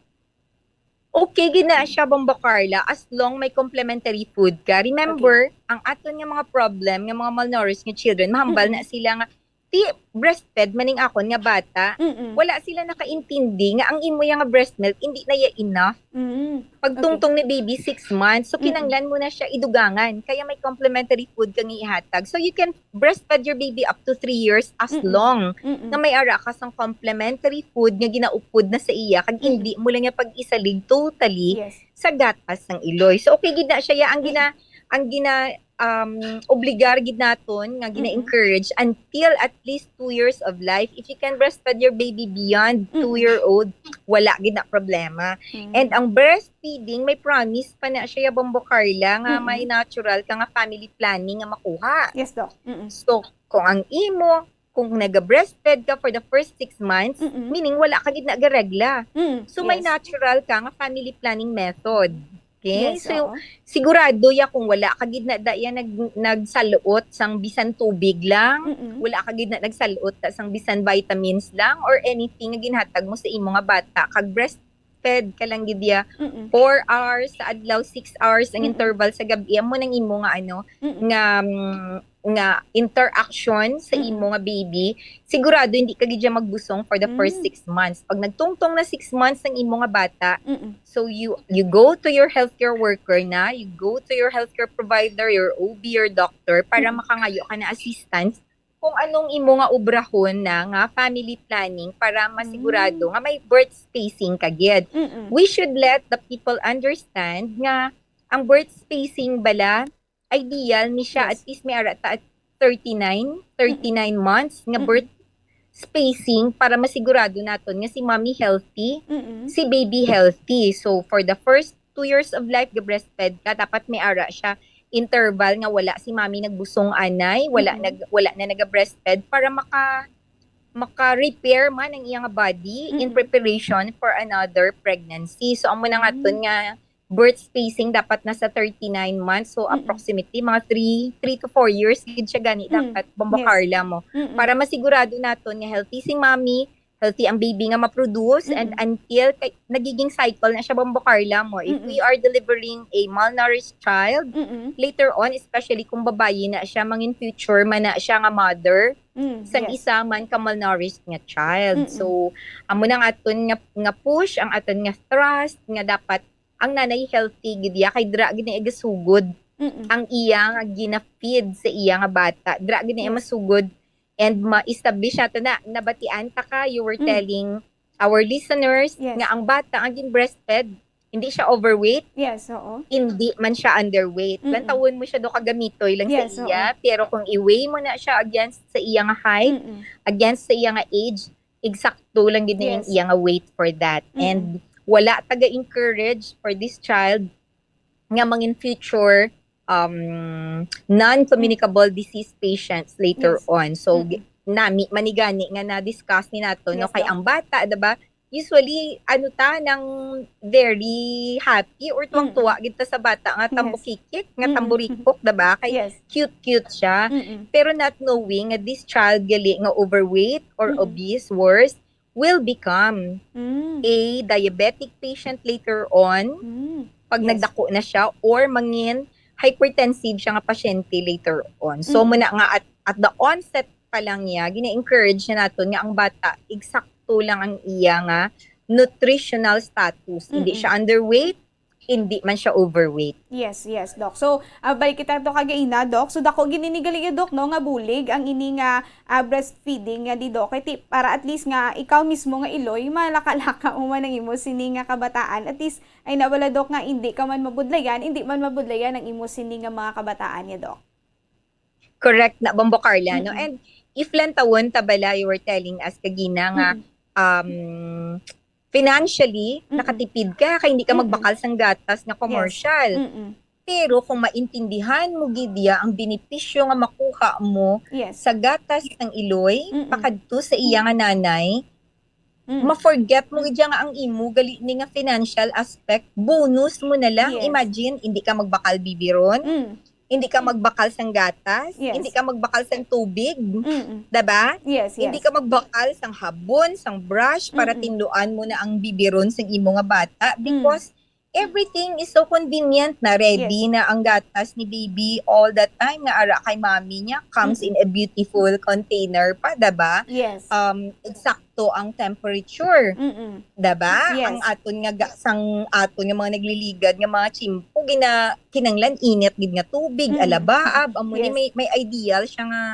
Okay gid na siya, Bombo Carla, as long may complementary food ka. Remember, Okay. ang aton nga mga problem, nga mga malnourished nga children, mahambal Mm-mm. na sila nga, "Ti, breastfed man ning akon nga bata." Mm-mm. Wala sila nakaintindi nga ang imo nga breast milk, hindi na ya enough. Mm. Pagtungtong Okay. ni baby, six months. So, Mm-mm. kinanglan mo na siya idugangan. Kaya may complementary food ka nga ihatag. So, you can breastfed your baby up to three years as Mm-mm. long Mm-mm. nga may ara ka sang complementary food nga ginaupod na sa iya, kag Mm-mm. hindi mo lang niya pag-isalig totally Yes. sa gatas sang iloy. So, okay gid na siya. Ya, ang gina-, Mm-mm. ang gina-, um, obligar gid naton nga Mm-mm. gina-encourage until at least two years of life. If you can breastfeed your baby beyond Mm-mm. two-year-old, wala gid na problema. Mm. And ang breastfeeding, may promise pa na siya, Bombo Carla, nga Mm-mm. may natural ka nga family planning nga makuha. Yes, Doc. Mm-mm. So, kung ang imo, kung naga-breastfed ka for the first six months, Mm-mm. meaning wala ka gid nagaregla. Mm, So, may yes. natural ka nga family planning method. Okay? Yes, So, oo. sigurado ya kung wala ka gid na da ya nag-, nagsaluot sang bisan tubig lang, Mm-mm. wala ka gid na nagsaluot ta sang bisan vitamins lang or anything nga ginhatag mo sa imo nga bata, kag breastfed ka lang gid ya Mm-mm. four hours sa adlaw, six hours ang Mm-mm. interval sa gab-i, amo nang imo nga ano, Mm-mm. nga, mm, nga interaction sa Mm-mm. imo nga baby, sigurado hindi ka gid siya magbusong for the first Mm. six months. Pag nagtungtong na six months ang imo nga bata, Mm-mm. so you, you go to your healthcare worker na, you go to your healthcare provider, your O B, your doctor, para Mm-mm. makangayo ka na assistance kung anong imo nga obrahon na nga family planning para masigurado Mm. nga may birth spacing ka gid. Mm-mm. We should let the people understand nga ang birth spacing bala, ideal ni siya, Yes. at least may ara ta at thirty-nine, Mm-mm. thirty-nine months nga Mm-mm. birth spacing para masigurado naton nga si mommy healthy, Mm-mm. si baby healthy. So, for the first two years of life, ga-breastfed ka, dapat may ara siya interval nga wala si mommy nagbusong anay, wala Mm-mm. nag-, wala na naga-breastfed para maka-, maka-repair man ang iyang body in Mm-mm. preparation for another pregnancy. So, amo na nga Mm. ton nga birth spacing dapat nasa thirty-nine months. So, Mm-mm. approximately mga three, three to four years gid siya gani Mm. dapat, Bombo Yes. Carla mo. Mm-mm. Para masigurado naton nga healthy si mommy, healthy ang baby nga ma-produce, and Mm-mm. until kay, nagiging cycle na siya, Bombo Carla mo. If Mm-mm. we are delivering a malnourished child, Mm-mm. later on, especially kung babayi na siya, mangin future man na siya nga mother, Mm, sang yes. isa man ka malnourished nga child. Mm-mm. So, amo na nga aton nga, nga push, ang aton nga thrust, nga dapat ang nanay healthy gid ya, kay dira gid na igasugod Mm-mm. ang iya nga gina-feed sa iya nga bata. Dira gid na iya Yes. masugod and ma-establish nato na, nabatian ta ka, you were Mm. telling our listeners Yes. nga ang bata ang gin-breastfed, hindi siya overweight, Yes, oo. hindi man siya underweight. Mm-mm. Lantawon mo siya do kagamitoy lang Yes, sa iya, oo. pero kung i-weigh mo na siya against sa iya nga height, Mm-mm. against sa iya nga age, eksakto lang gid na yung Yes. iya nga weight for that. Mm-mm. And wala taga-encourage for this child nga mangin future, um, non-communicable disease patients later Yes. on. So, Mm-mm. gi-, nami, manigani nga na-discuss ni nato, no? Yes, Kay Doc. ang bata, diba, usually, ano ta, nang very happy or tuwang-tuwa Mm-mm. gid ta sa bata nga Yes. tambukikik, nga Mm-mm. tamburikok, diba? Kay Yes. cute-cute siya. Mm-mm. Pero not knowing nga this child gali nga overweight or Mm-mm. obese, worse, will become Mm. a diabetic patient later on, Mm. pag Yes. nagdako na siya, or mangin hypertensive siya nga pasyente later on. So, Mm-mm. muna nga at, at the onset pa lang niya, gina-encourage na naton nga ang bata, eksakto lang ang iya nga nutritional status. Hindi Mm-mm. siya underweight, hindi man siya overweight. Yes, yes, Doc. So, ah, balik kita to kagaina, Doc. So, dako gid ini gali, Doc, no, nga bulig ang ini nga, ah, breastfeeding nga di, Doc. Kay ti-, para at least nga ikaw mismo nga iloy, malaka-laka mo man ang imo sini nga kabataan. At least, ay na wala, Doc, nga hindi ka man mabudlayan, hindi man mabudlayan ang imo sini nga mga kabataan niya, Doc. Correct na, Bombo Carla, no? Mm-mm. And if lantawon ta bala, you were telling us kagina nga, Mm-mm. um, financially, Mm-mm. nakatipid ka, kay hindi ka Mm-mm. magbakal sang gatas nga commercial. Mm-mm. Pero kung maintindihan mo gid ya ang benepisyo nga makuha mo Yes. sa gatas sang iloy, Mm-mm. pakadto sa iya nga nanay, Mm. ma-forget mo gid ya nga ang imo gali ni nga financial aspect, bonus mo na lang. Yes. Imagine, hindi ka magbakal bibiron, Mm. hindi ka magbakal sang gatas, Yes. hindi ka magbakal sang tubig, Mm-mm. diba? Yes, Hindi yes. ka magbakal sang habon, sang brush, para Mm-mm. tinluan mo na ang bibiron sang imo nga bata, Mm. because everything is so convenient na. Ready Yes. na ang gatas ni baby all the time, nga ara kay mommy niya, comes Mm-mm. in a beautiful container pa, diba? Yes. Um, eksakto ang temperature, Mm-mm. diba? Yes. Ang aton nga ga-, sang aton nga mga nagliligad nga mga tiyempo, gina-, kinanglan init gid nga tubig, Mm. alabaab, amo ni Yes. may, may ideal siya nga,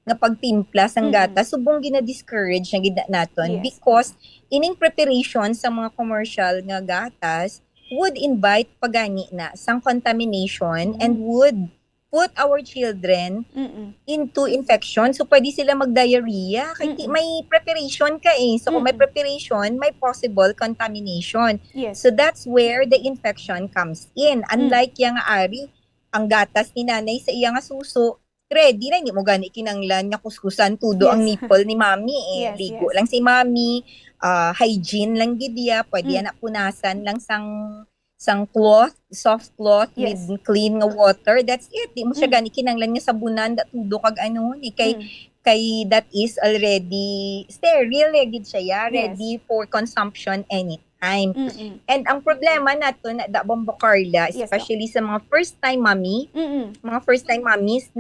nga pagtimpla sang Mm-mm. gatas, subong gina-discourage na gid na naton Yes. because ining preparation sa mga commercial nga gatas would invite pagani na sang contamination and Mm. would put our children Mm-mm. into infection. So, pwede sila mag-diarrhea. Kay ti-, Mm-mm. may preparation ka eh. So, kung may Mm-mm. preparation, may possible contamination. Yes. So, that's where the infection comes in. Mm. Unlike yang ari, ang gatas ni nanay sa iya nga suso, ready na, hindi mo gani kinanglan nga kuskusan tudo ang Yes. nipple ni mommy eh. Yes, Ligo yes. lang si mommy, ah, hygiene lang gid ya, pwede Mm. yan na punasan lang sang sang cloth, soft cloth, Yes. with clean nga water. That's it. Di mo siya Mm. gani kinanglan nga sabunan da tudo kag ano ni kay Mm. kay that is already sterile eh, gid siya ya, Yes. ready for consumption anytime. Mm-mm. And ang problema nato na da, Bombo Carla, Yes, Doc. especially sa mga first time mommy, Mm-mm. mga first time mommies,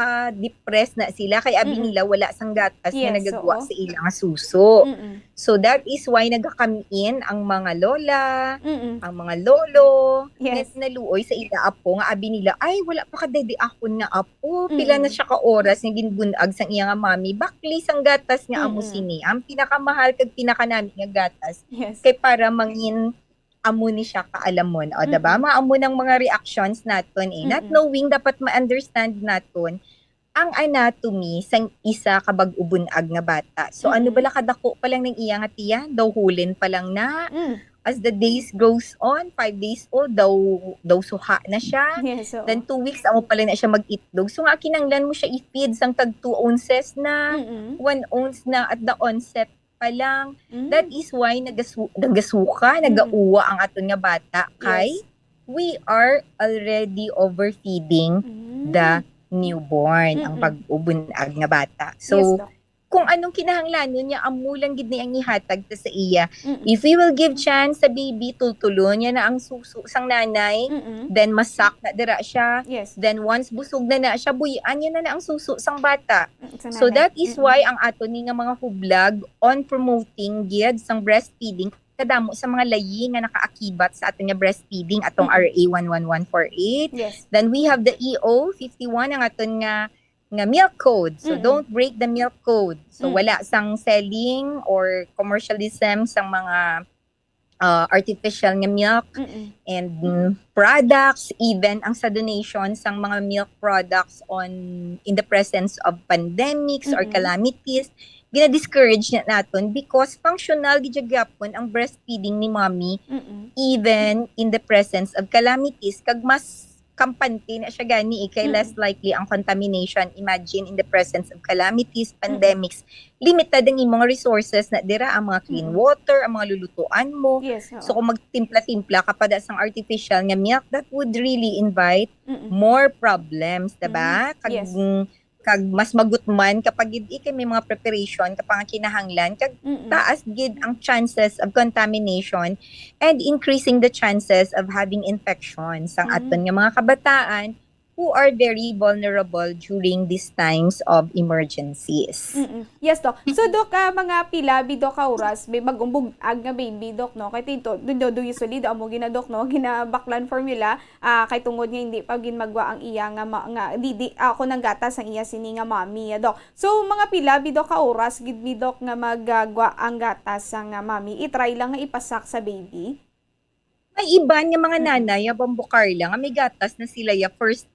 nagaka-depress na sila kay abi Mm-mm. nila wala sang gatas nga Yes, nagagwa oo. sa ilang suso. Mm-mm. So that is why nagakamin ang mga lola, Mm-mm. ang mga lolo, Yes. na naluoy sa ila apo nga abi nila, "Ay, wala pa ka didi akon nga apo. Pila na Mm-mm. siya ka oras nga ginbunag sang iya nga mami. Bakli sang gatas nga amo Mm-mm. sini. Ang pinakamahal kag pinakanami nga gatas Yes. kay para mangin amo ni siya kaalamon." O, diba? Mm-mm. Maamo nang mga reactions naton eh. Not Mm-mm. knowing, dapat ma-understand naton ang anatomy sang isa ka bag-o bunag nga bata. So, ano Mm-mm. bala kadako pa lang ng iya nga tiyan? Daw hulin pa lang na. Mm. As the days goes on, five days old, daw, daw suha na siya. Yes, oo. Then, two weeks, amo pa lang na siya mag-itlog. So, nga, kinanglan mo siya i-feed sang tag two ounces na, Mm-mm. one ounce na at the onset pa lang. Mm. That is why nagasu-, nagasuka, Mm. nagauwa ang aton nga bata. Kay, Yes. we are already overfeeding Mm. the newborn, ang Mm-mm. bag-o bunag nga bata. Yes, So, Doc. kung anong kinahanglanon niya, amo lang gid ni ang ihatag ta sa iya. Mm-mm. If we will give chance sa baby, tultulon niya na ang suso sang nanay, Mm-mm. then masak na dira siya, Yes. then once busog na na siya, buy-an niya na na ang suso sang bata. Mm, sa So nanay. that is Mm-mm. why ang ato ni nga mga hublag on promoting gid sang breastfeeding kadamo sa mga layi nga nakaakibat sa aton nga breastfeeding, atong Mm-mm. R A one one one four eight. Yes. Then we have the E O fifty-one, ang aton nga, nga milk code. So, Mm-mm. don't break the milk code. So, Mm. wala sang selling or commercialism sang mga, uh, artificial nga milk Mm-mm. and, mm, products, even ang sa donation sang mga milk products on, in the presence of pandemics or Mm-mm. calamities, gina-discourage na naton because functional gid gyapon ang breastfeeding ni mommy Mm-mm. even in the presence of calamities. Kag mas kampante na siya gani eh, kay Mm. less likely ang contamination. Imagine in the presence of calamities, Mm. pandemics, limited ang imong resources na dira, ang mga clean Mm. water, ang mga lulutuan mo. Yes, oo. So kung magtimpla-timpla ka pa da sang artificial nga milk, that would really invite Mm-mm. more problems, diba? Mm. Kag, Yes. mm, kag mas magutman kapag gid ikay may mga preparation ka pa nga kinahanglan, kag Mm-mm. taas gid ang chances of contamination and increasing the chances of having infection sang Mm. aton nga mga kabataan who are very vulnerable during these times of emergencies. Mm-mm. Yes, Doc. So, Doc, ah, mga pila bi, Doc, ka oras may bag-ong bug-ag nga baby, Doc, no? Kay tinto, do, do, do usually, do, amo gina, Doc, no? Ginabaklan formula, ah, kay tungod nga hindi pa ginmagwa ang iya nga ma-, nga, di, di, ah, ako nang gatas ang iya sini nga mommy, ah, Doc. So, mga pila bi, Doc, ka oras gid mi, Doc, nga magagwa ang gatas sang, ah, mommy? I-try lang nga ipasak sa baby? May iban nga mga Mm. nanay, ah, Bombo Carla, nga may gatas na sila ya first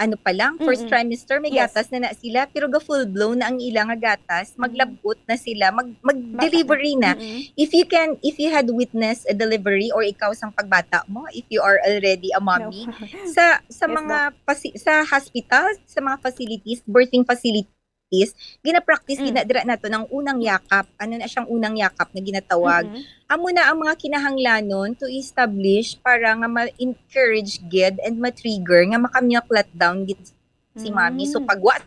ano pa lang, first Mm-mm. trimester, may Yes. gatas na na sila, pero ga full blown na ang ila nga gatas, Mm. maglabot na sila, mag Bata na. mag-delivery na. Mm-mm. If you can, if you had witnessed a delivery or ikaw sang pagbata mo, if you are already a No. mommy, sa sa Yes, mga Doc. fasi- sa hospital, sa mga facilities, birthing facilities, gina-practice gid Mm. na dira nato ang unang yakap. Ano na siyang unang yakap na ginatawag? Mm-mm. Amo na ang mga kinahanglanon to establish para nga ma-encourage gid and ma-trigger nga maka-milk letdown gid si mommy. So Mm. pagwa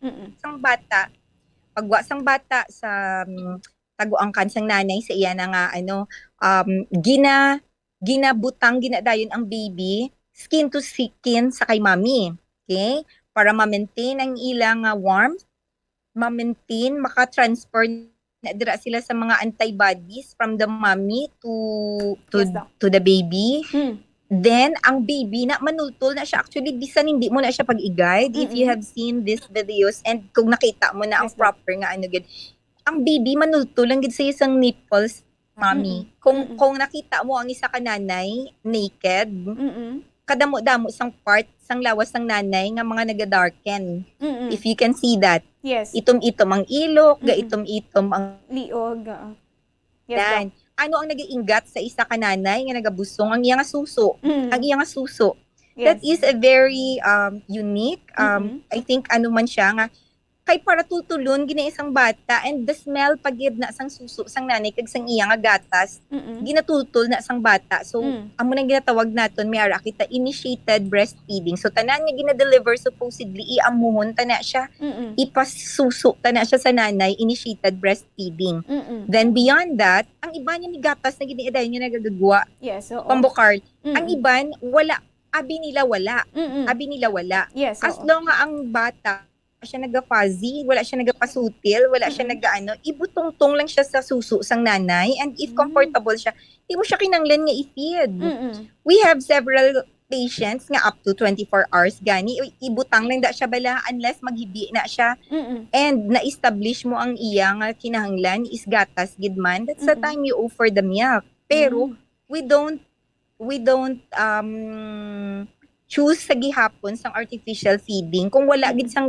Mm-mm. sang bata, pagwa sang bata sa um, taguangkan sang nanay sa iya na nga ano um gina ginabutang ginadayon ang baby skin to skin sa kay mommy. Okay? Para ma-maintain ang ila nga warmth, ma-maintain, maka-transfer na dira sila sa mga antibodies from the mommy to to Yes, Doc. to the baby. Mm. Then ang baby na manultol na siya. Actually, bisan hindi mo na siya pag-i-guide, if you Mm-mm. have seen these videos and kung nakita mo na ang Yes, Doc. proper nga ano gid, ang baby manultol lang gid sa isang nipples, mommy. Mm-mm. Kung Mm-mm. kung nakita mo ang isa ka nanay naked, Mm-mm. kadamo-damo sang part sang lawas sang nanay nga mga nagadarken. Mm-mm. If you can see that, Yes. itom-itom ang ilok, Mm-mm. gaitom-itom ang Liog. Oo. Yes, Doc. dan. Ano ang nagaingat sa isa ka nanay nga nagabusong ang iya nga suso? Ang Mm. iya nga suso. That Yes. is a very um unique um Mm-mm. I think ano man siya nga kay para tutulon gina isang bata and the smell pa gid na sang suso sang nanay kag sang iya nga gatas Mm-mm. ginatultol na sang bata. So Mm. amo nang ginatawag naton may ara kita initiated breastfeeding. So tanan nga gina-deliver supposedly iamuhon ta na siya, Mm-mm. ipasuso ta na siya sa nanay, initiated breastfeeding. Mm-mm. Then beyond that, ang iban nga may gatas na gid ni Aday nga nagagagwa. Yes, oo. Pambukar. Ang Mm-mm. iban wala, abi nila wala. Mm-mm. Abi nila wala. Yes, As oo. long nga ang bata wala siya nagafuzzy, wala siya nagapasutil, wala siya Mm-mm. nagaano, ibutungtong lang siya sa suso sang nanay, and if Mm. comfortable siya, di mo siya kinanglan nga i-feed. Mm-mm. We have several patients nga up to twenty-four hours gani, i- ibutang lang da siya bala unless maghibi na siya Mm-mm. and na-establish mo ang iya nga kinahanglan is gatas gid man, that's the Mm-mm. time you offer the milk. Pero Mm. we don't we don't um choose sa gihapon sang artificial feeding kung wala gid Mm-mm. sang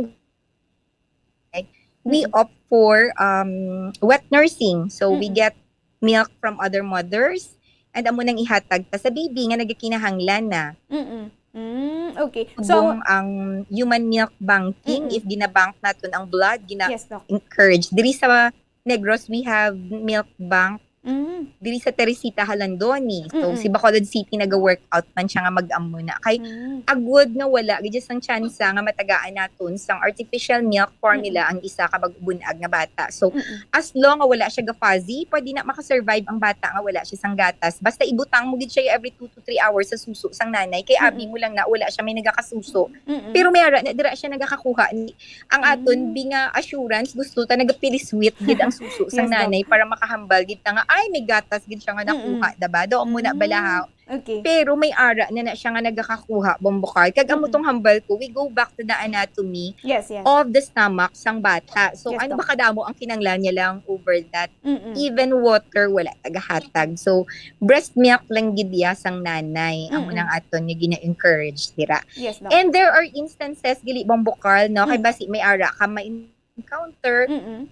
we Mm-mm. opt for um wet nursing. So we Mm-mm. get milk from other mothers and amo nang ihatag ta sa baby nga nagakinahanglan na. Mm-mm. Mm, okay. So, Subong ang human milk banking, Mm-mm. if ginabank naton ang blood, Yes, Doc. gina-encourage. Diri sa Negros, we have milk bank. Mm. Diri sa Teresita Jalandoni. So, Mm-mm. si Bacolod City naga-work out man siya nga mag-amo na. Kay Mm. agod nga wala gid sang tsansa nga matagaan naton sang artificial milk formula Mm-mm. ang isa ka bag-o bunag nga bata. So, Mm-mm. as long nga wala siya ga-fuzzy, pwede na makasurvive ang bata nga wala siya sang gatas. Basta ibutang mo gid siya every two to three hours sa suso sang nanay. Kay abi Mm-mm. mo lang na wala siya may nagakasuso. Mm-mm. Pero may ara na dira siya nagakakuha ni ang aton Mm. bi nga assurance, gusto ta nagapiliswit gid ang suso sang Yes, Doc. nanay para makahambal gid ta nga, "Ay, may gatas gid siya nga nakuha, Mm-mm. da ba? Daw amo na bala, ha?" Mm. Okay. Pero may ara na na siya nga nagakakuha, Bombokar. Kag amo Mm-mm. tong hambal ko, we go back to the anatomy Yes, yes. of the stomach sang bata. So, Yes, ano Doc. ba kadamo ang kinanglan niya lang over that? Mm-mm. Even water, wala tagahatag. So, breast milk lang gid iya sang nanay. Amo Mm-mm. nang aton nga gina-encourage dira. Yes, Doc. And there are instances, gali, Bombokar, no? Kay Mm. basi may ara ka ma-encounter Mm-mm.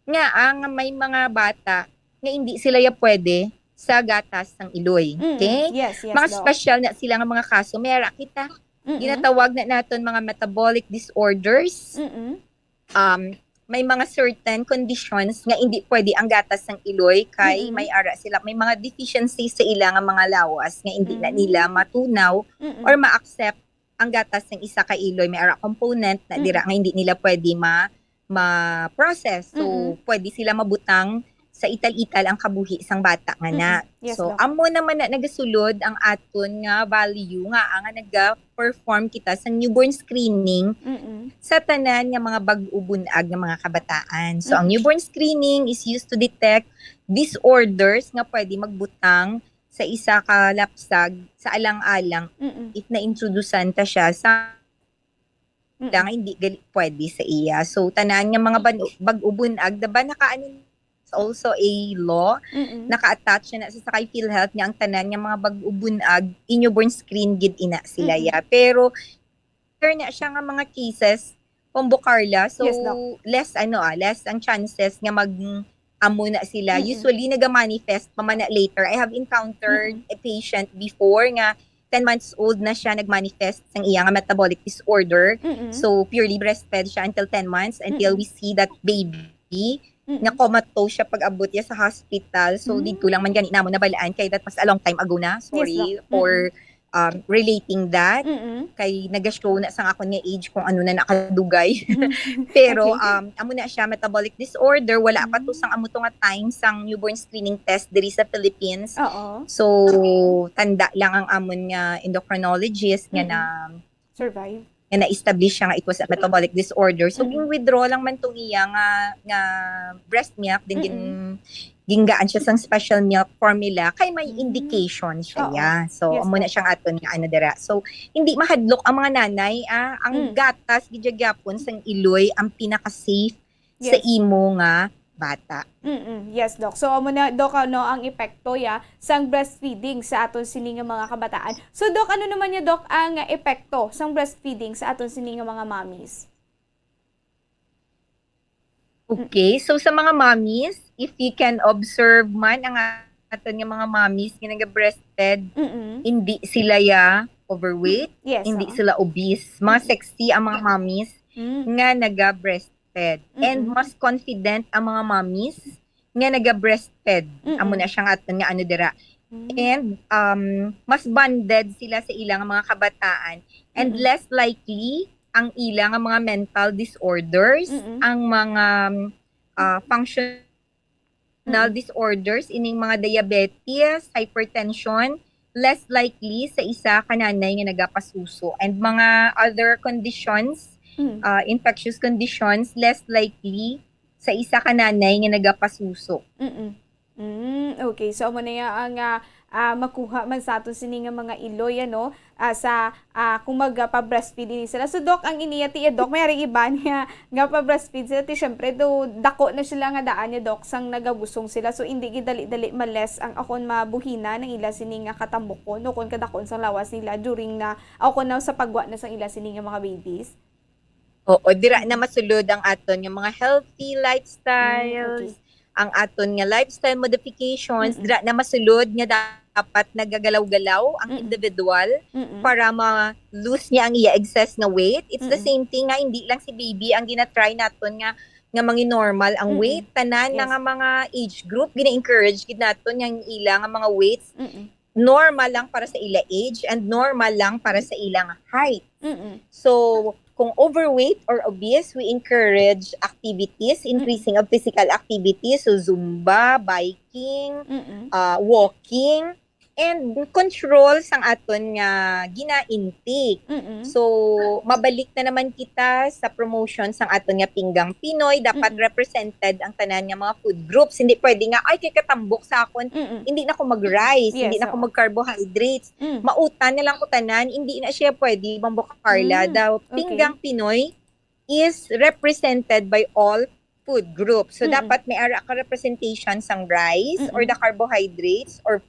nga ang may mga bata nga hindi sila ya pwede sa gatas sang iloy. Mm-mm. Okay? Yes, yes, Mga Doc. special na sila nga mga kaso. May ara kita, Mm-mm. ginatawag na naton mga metabolic disorders. Mm-mm. Um, may mga certain conditions nga hindi pwede ang gatas sang iloy kay Mm-mm. may ara sila, may mga deficiencies sa ila nga mga lawas nga hindi na Mm. nila matunaw Mm-mm. or ma-accept ang gatas sang isa ka iloy. May ara component na Mm. dira nga hindi nila pwede ma ma-process. So, Mm-mm. pwede sila mabutang sa ital-ital ang kabuhi sang bata nga na. Mm-mm. Yes, So, Doc. amo naman na nagasulod ang aton nga value nga, ah, nga naga-perform kita sa newborn screening Mm-mm. sa tanan nga mga bag-o bunag nga mga kabataan. So, ang Mm-mm. newborn screening is used to detect disorders nga pwede magbutang sa isa ka lapsag sa alang-alang Mm-mm. if na-introducean ta siya sa Mm-mm. lang hindi gali pwede sa iya. So, tanan nga mga ban- bag-o bunag, diba, naka-ano, it's also a law, Mm-mm. naka-attach na sa, sa kay PhilHealth nga ang tanan nga mga bag-o bunag, inyo born screen gid ina sila Mm-mm. ya. Pero, rare na siya nga mga cases, Bombo Carla. So, Yes, Doc. less, ano, ah, less ang chances nga mag-amo na sila. Mm-mm. Usually, naga-manifest pa man na later. I have encountered a patient before nga ten months old na siya nag-manifest sang iya nga metabolic disorder. Mm-mm. So, purely breastfed siya until ten months, until Mm-mm. we see that baby Mm-mm. nga comatose siya pag-abot niya sa hospital. So, Mm. dito lang man gani namo nabalaan kay that was a long time ago na. Yes, Sorry Doc. for um, relating that. Mm-mm. Kay naga-show na sang akon nga age kung ano na nakadugay. Pero, Okay. um, amo na siya, metabolic disorder. Wala pa to Mm. sang amo to nga time sang newborn screening test diri sa Philippines. Oo. So, tanda lang ang amon nga endocrinologist nga Mm-mm. na Survive. nga na-establish siya nga it was a metabolic disorder. So, Mm-mm. gin-withdraw lang man tong iya nga, nga breast milk, then gin, Mm-mm. gingaan siya sang special milk formula, kay may Mm. indication siya, Oo. ya. So, Yes, amo na Doc. siyang aton nga ano dira. So, hindi mahadlok ang mga nanay, ah, ang Mm. gatas, gid gyapon, sang iloy, ang pinaka-safe sa Yes. imo nga bata. Mm-mm. Yes, Doc. So, amo na, Doc, ano, ang epekto, ya, sang breastfeeding sa aton sini nga mga kabataan. So, Doc, ano naman niya, Doc, ang epekto sang breastfeeding sa aton sini nga mga mommies? Okay, so sa mga mommies, if you can observe man ang aton nga mga mommies nga naga-breastfed, Mm-mm. hindi sila ya overweight, Yes, hindi oo. sila obese, mga Mm-mm. sexy ang mga mommies Mm. nga naga-breastfed. And Mm-mm. mas confident ang mga mommies nga naga-breastfed. Mm-mm. Amo na siya nga aton nga ano dira. Mm. And um, mas bonded sila sa ilang mga kabataan. And Mm-mm. less likely ang ilang mga mental disorders, Mm-mm. ang mga uh, functional Mm-mm. disorders, ining mga diabetes, hypertension, less likely sa isa ka nanay nga nagapasuso. And mga other conditions, Mm. uh, infectious conditions, less likely sa isa ka nanay nga nagapasuso. Mm-mm. Mm, okay. So, amo na ya ang, ah, ah, makuha man sa aton sini nga mga iloy, ano, ah, sa, ah, kung magpa-breastfeed ini sila. So, Doc, ang iniya ti, eh, Doc, may ari iba niya nga pa-breastfeed sila. Ti, syempre, do, dako na sila nga daan niya, Doc, sang nagabusong sila. So, hindi gid dali-dali ma-less ang akon mabuhinan ang ila sini nga katambukon o kon kadakon sang lawas nila during na, o kon na sa pagwa na sang ila sini nga mga babies. Oo, dira na Mm. masulod ang aton nga mga healthy Mm, lifestyles, okay. ang aton nga lifestyle modifications, Mm-mm. dira na masulod nga dapat nagagalaw-galaw ang Mm-mm. individual Mm-mm. para ma-lose niya ang iya excess nga weight. It's the Mm-mm. same thing nga hindi lang si baby ang ginatry naton nga nga manginormal ang Mm-mm. weight. Tanan na Yes. nga mga age group, gina-encourage gid naton nga ang ila nga mga weights Mm-mm. normal lang para sa ila age and normal lang para sa ilang height. Mm-mm. So, kung overweight or obese, we encourage activities, Mm-mm. increasing of physical activities, so Zumba, biking, Mm-mm. uh, walking, and control sang aton nga gina-intake. Mm-mm. So, mabalik na naman kita sa promotion sang aton nga Pinggang Pinoy. Dapat Mm-mm. represented ang tanan nga mga food groups. Hindi pwede nga, "Ay, kay katambok sa akon, Mm-mm. hindi na ko mag-rice, hindi Yes, na ko oo. mag-carbohydrates, Mm. mautan na lang ko tanan." Hindi na siya pwede, Bombo Carla. Mm, The okay. Pinggang Pinoy is represented by all food groups. So, Mm-mm. dapat may ara ka representation sang rice or Mm-mm. the carbohydrates or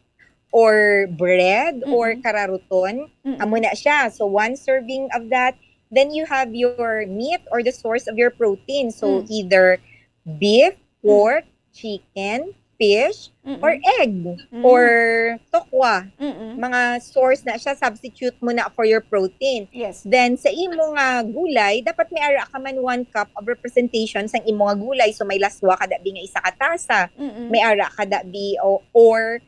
or bread or Mm-mm. kararuton. Mm-mm. Amo na siya. So, one serving of that. Then you have your meat or the source of your protein. So, Mm. either beef, Mm. pork, chicken, fish, Mm-mm. or egg, Mm. or tokwa. Mm-mm. Mga source na siya, substitute mo na for your protein. Yes. Then, sa imo nga gulay, dapat may ara ka man one cup of representation sang imo nga gulay. So, may laswa ka dabi nga isa ka tasa. Mm-mm. May ara ka dabi o, or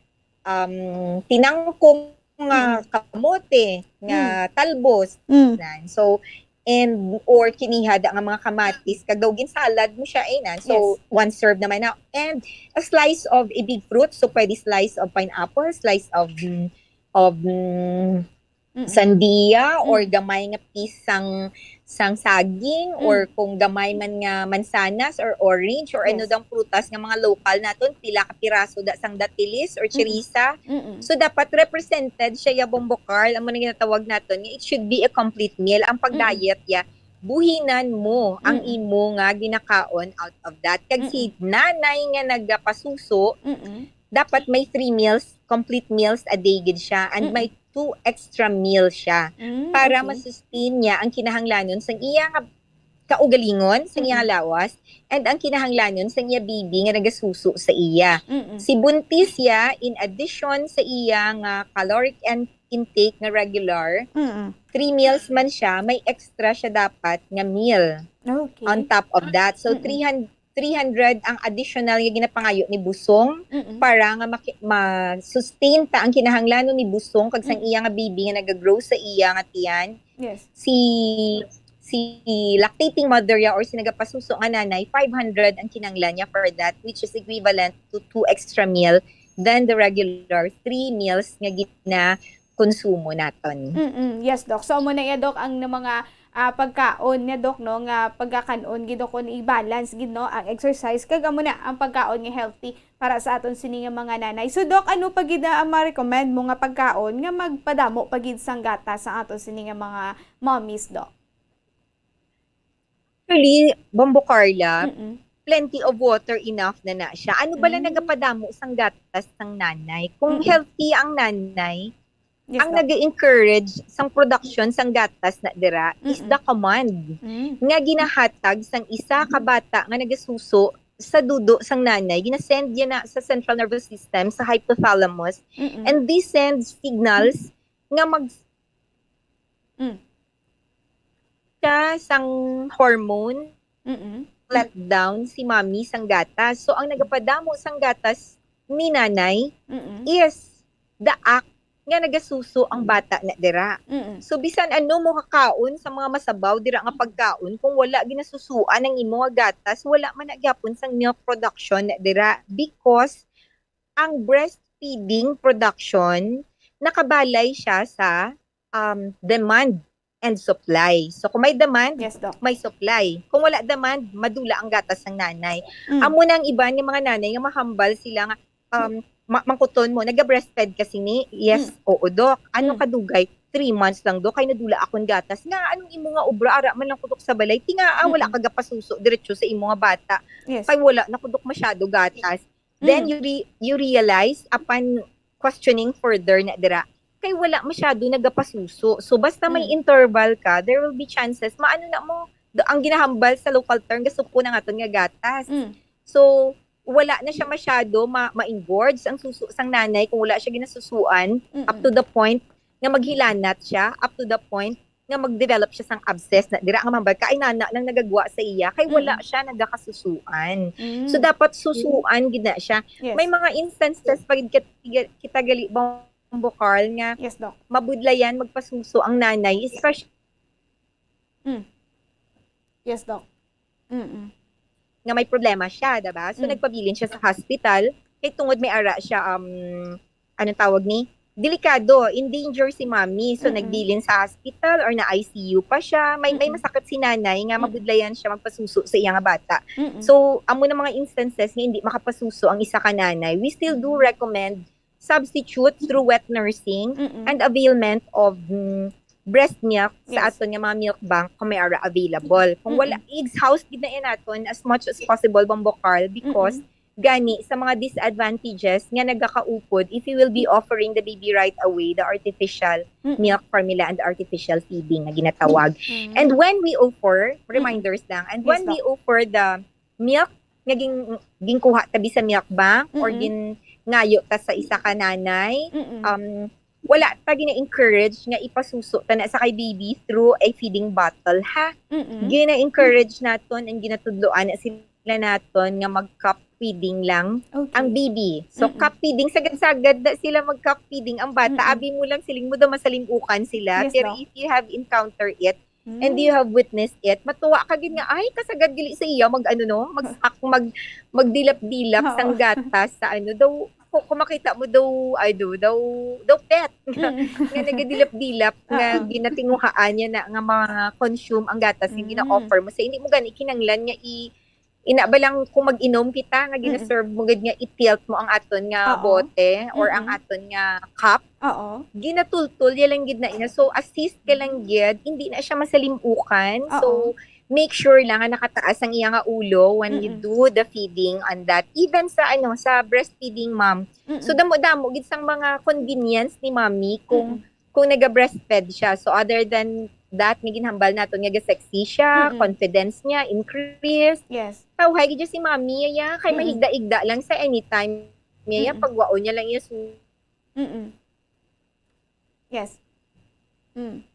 um, tinangkong nga Mm. kamote, nga Mm. talbos. Mm. Nan. So, and or kiniha da nga mga kamatis, kag daw ginsalad mo siya, eh, nan. So, Yes. One serve naman na. And a slice of a big fruit. So, pwede slice of pineapple, slice of, mm, of, mm, Mm-mm. sandia, or Mm. gamay nga piece sang, sang saging, Mm. or kung gamay man nga mansanas or orange, or ano Yes. dang prutas nga mga local naton, pila ka piraso da sang datilis or Mm-mm. chirisa. Mm-mm. So, dapat represented siya, ya, Bombo Carl, amo na ginatawag naton nga it should be a complete meal. Ang Mm-mm. pag-diet, ya, buhinan mo ang Mm-mm. imo nga ginakaon out of that. Kag si Mm-mm. nanay nga nagapasuso, Mm-mm. dapat may three meals, complete meals a day gid siya. And Mm-mm. may two extra meal siya Mm, para okay. ma-sustain niya ang kinahanglanon sang iya nga kaugalingon, sang iya nga lawas, and ang kinahanglanon sang iya baby nga nagasuso sa iya. Mm-mm. Si buntis siya, in addition sa iya nga caloric and intake nga regular, Mm-mm. three meals man siya, may extra siya dapat nga meal Okay. on top of that. So, Mm-mm. three hundred, three hundred ang additional nga ginapangayo ni Busong Mm-mm. para nga maki- ma-sustain ta ang kinahanglanon ni Busong kag sang Mm-mm. iya nga baby nga nagagrow sa iya nga tiyan. Yes. Si si lactating mother ya or si nagapasuso nga nanay, five hundred ang kinahanglan niya for that, which is equivalent to two extra meal than the regular three meals nga ginakonsumo naton. Mm-mm. Yes, Doc. So, amo na iya, Doc, ang na mga ah, pagkaon niya, Doc, no, nga pagkakan-on gid, Doc, kung i-balance gid, no, ang exercise kag amo na ang pagkaon nga healthy para sa aton sini nga mga nanay. So, Doc, ano pa gid ang ma-recommend mo nga pagkaon nga magpadamo pa gid sang gatas sa aton sini nga mga mommies, Doc? Actually, Bombo Carla, Mm-mm. plenty of water, enough na na siya. Ano bala Mm. nagapadamo sang gatas sang nanay? Kung Mm-mm. healthy ang nanay, Yes, ang Doc. nag-encourage sang production sang gatas na dira is Mm-mm. the command Mm. nga ginahatag sang isa ka bata nga nagasuso sa dudo sang nanay, ginasend niya na sa central nervous system, sa hypothalamus, Mm-mm. and this sends signals nga mag Mm. siya sang hormone Mm-mm. let down si mommy sang gatas. So, ang nagapadamo sang gatas ni nanay Mm-mm. is the act nga nagasuso ang bata na dira. Mm-mm. So, bisan ano mo kakaon sa mga masabaw dira nga pagkaon, kung wala ginasusuan ang imo nga gatas, wala man na gyapon sang milk production na dira, because ang breastfeeding production nakabalay siya sa um, demand and supply. So, kung may demand, Yes, Doc. may supply. Kung wala demand, madula ang gatas ng nanay. Mm. Amo na ang iban nga mga nanay nga mahambal sila nga, um, ma- mangkuton mo, naga-breastfed ka sini? Yes, Mm. Oo, Doc. Ano Mm. kadugay? Three months lang, Doc, kay nadula akong gatas. Nga, anong imo nga obra? Ara man lang ko, Doc, sa balay. Tingaa, wala Mm-mm. ka gapasuso diretso sa imo nga bata. Yes. Kay wala na ko, Doc, masyado gatas. Then Mm. you re- you realize, upon questioning further na dira, kay wala masyado nagapasuso. So, basta may Mm. interval ka, there will be chances. Maano na mo, do- ang ginahambal sa local term, gasupo na nga ton nga gatas. Mm. So, wala na siya masyado ma- ma-engorge ang suso sang nanay kung wala siya ginasusuan, Mm-mm. up to the point nga maghilanat siya, up to the point nga mag-develop siya sang abscess na dira nga mahambal ka, ay nana nang nagagwa sa iya, kay wala Mm-mm. siya nagakasusuan. Mm. So, dapat susuan gid na siya. Yes. May mga instances pa gid kat- kita gali, Bombo Carl, nga Yes, Doc. mabudlayan magpasuso ang nanay, especially Mm. Yes, Doc. Mm-mm. nga may problema siya, diba? So, Mm. nagpabilin siya sa hospital. Kay tungod may ara siya, um, anong tawag ni? Delikado, in danger si mommy. So, Mm-mm. nagbilin sa hospital or na I C U pa siya. May, may Mm-mm. masakit si nanay nga Mm-mm. mabudlayan siya magpasuso sa iya nga bata. Mm-mm. So, amo na mga instances nga hindi makapasuso ang isa ka nanay. We still do Mm-mm. recommend substitute through wet nursing Mm-mm. and availment of mm, breast milk sa Yes. aton nga mga milk bank kung may ara available. Kung wala, Mm-mm. i-exhaust gid na yan naton as much as possible, Bombo Carl, because Mm-mm. gani sa mga disadvantages nga nagakaupod if you will be offering the baby right away the artificial Mm-mm. milk formula and artificial feeding na ginatawag. Mm. And when we offer, reminders lang, and Yes, when we Doc. offer the milk nga ging, ginkuha tabi sa milk bank or Mm-mm. gingayo ta sa isa ka nanay, Mm-mm. um, wala ta gina-encourage nga ipasuso ta na sa kay baby through a feeding bottle, ha? Mm-mm. Gina-encourage naton and ginatudloan na sila naton nga mag-cup feeding lang Okay. ang baby. So, Mm-mm. cup feeding, sagad-sagad na sila mag-cup feeding ang bata. Mm-mm. Abi mo lang siling mo daw masalimukan sila. Yes, Pero Doc. if you have encountered it, and Mm. you have witnessed it, matuwa ka gid nga, ay, kasagad gali sa iya, mag, ano, no, mag, mag, magdilap-dilap Oo. sang gatas sa, ano, daw, kung, kung makita mo daw, ano, daw, daw pet. Mm. Nga nagadilap-dilap, nga Oo. ginatinguhaan niya na, nga mga consume ang gatas, nga Mm. gina-offer mo. Sa hindi mo gani kinanglan nga i-, ina ba lang kung mag-inom kita, nga Mm-mm. gina-serve mo gid nga i-tilt mo ang aton nga Oo. bote or ang Mm-mm. aton nga cup, Oo. ginatultol ya lang gid na ina. So, assist ka lang gid, hindi na siya masalimukan. So, Oo. make sure lang nga nakataas ang iya nga ulo when you Mm-mm. do the feeding on that. Even sa, ano, sa breastfeeding mom. Mm-mm. So, damo-damo gid sang mga convenience ni mommy kung Mm-mm. kung naga-breastfed siya, so other than that, nga ginhambal naton nga ga-sexy siya, Mm-mm. confidence niya increase. Yes. Tawhay gid si mommy, ya, kay Mm-mm. mahigda-igda lang sa anytime niya, ya, Mm-mm. pagwaon niya lang iya su- Mm-mm. Yes. Mm.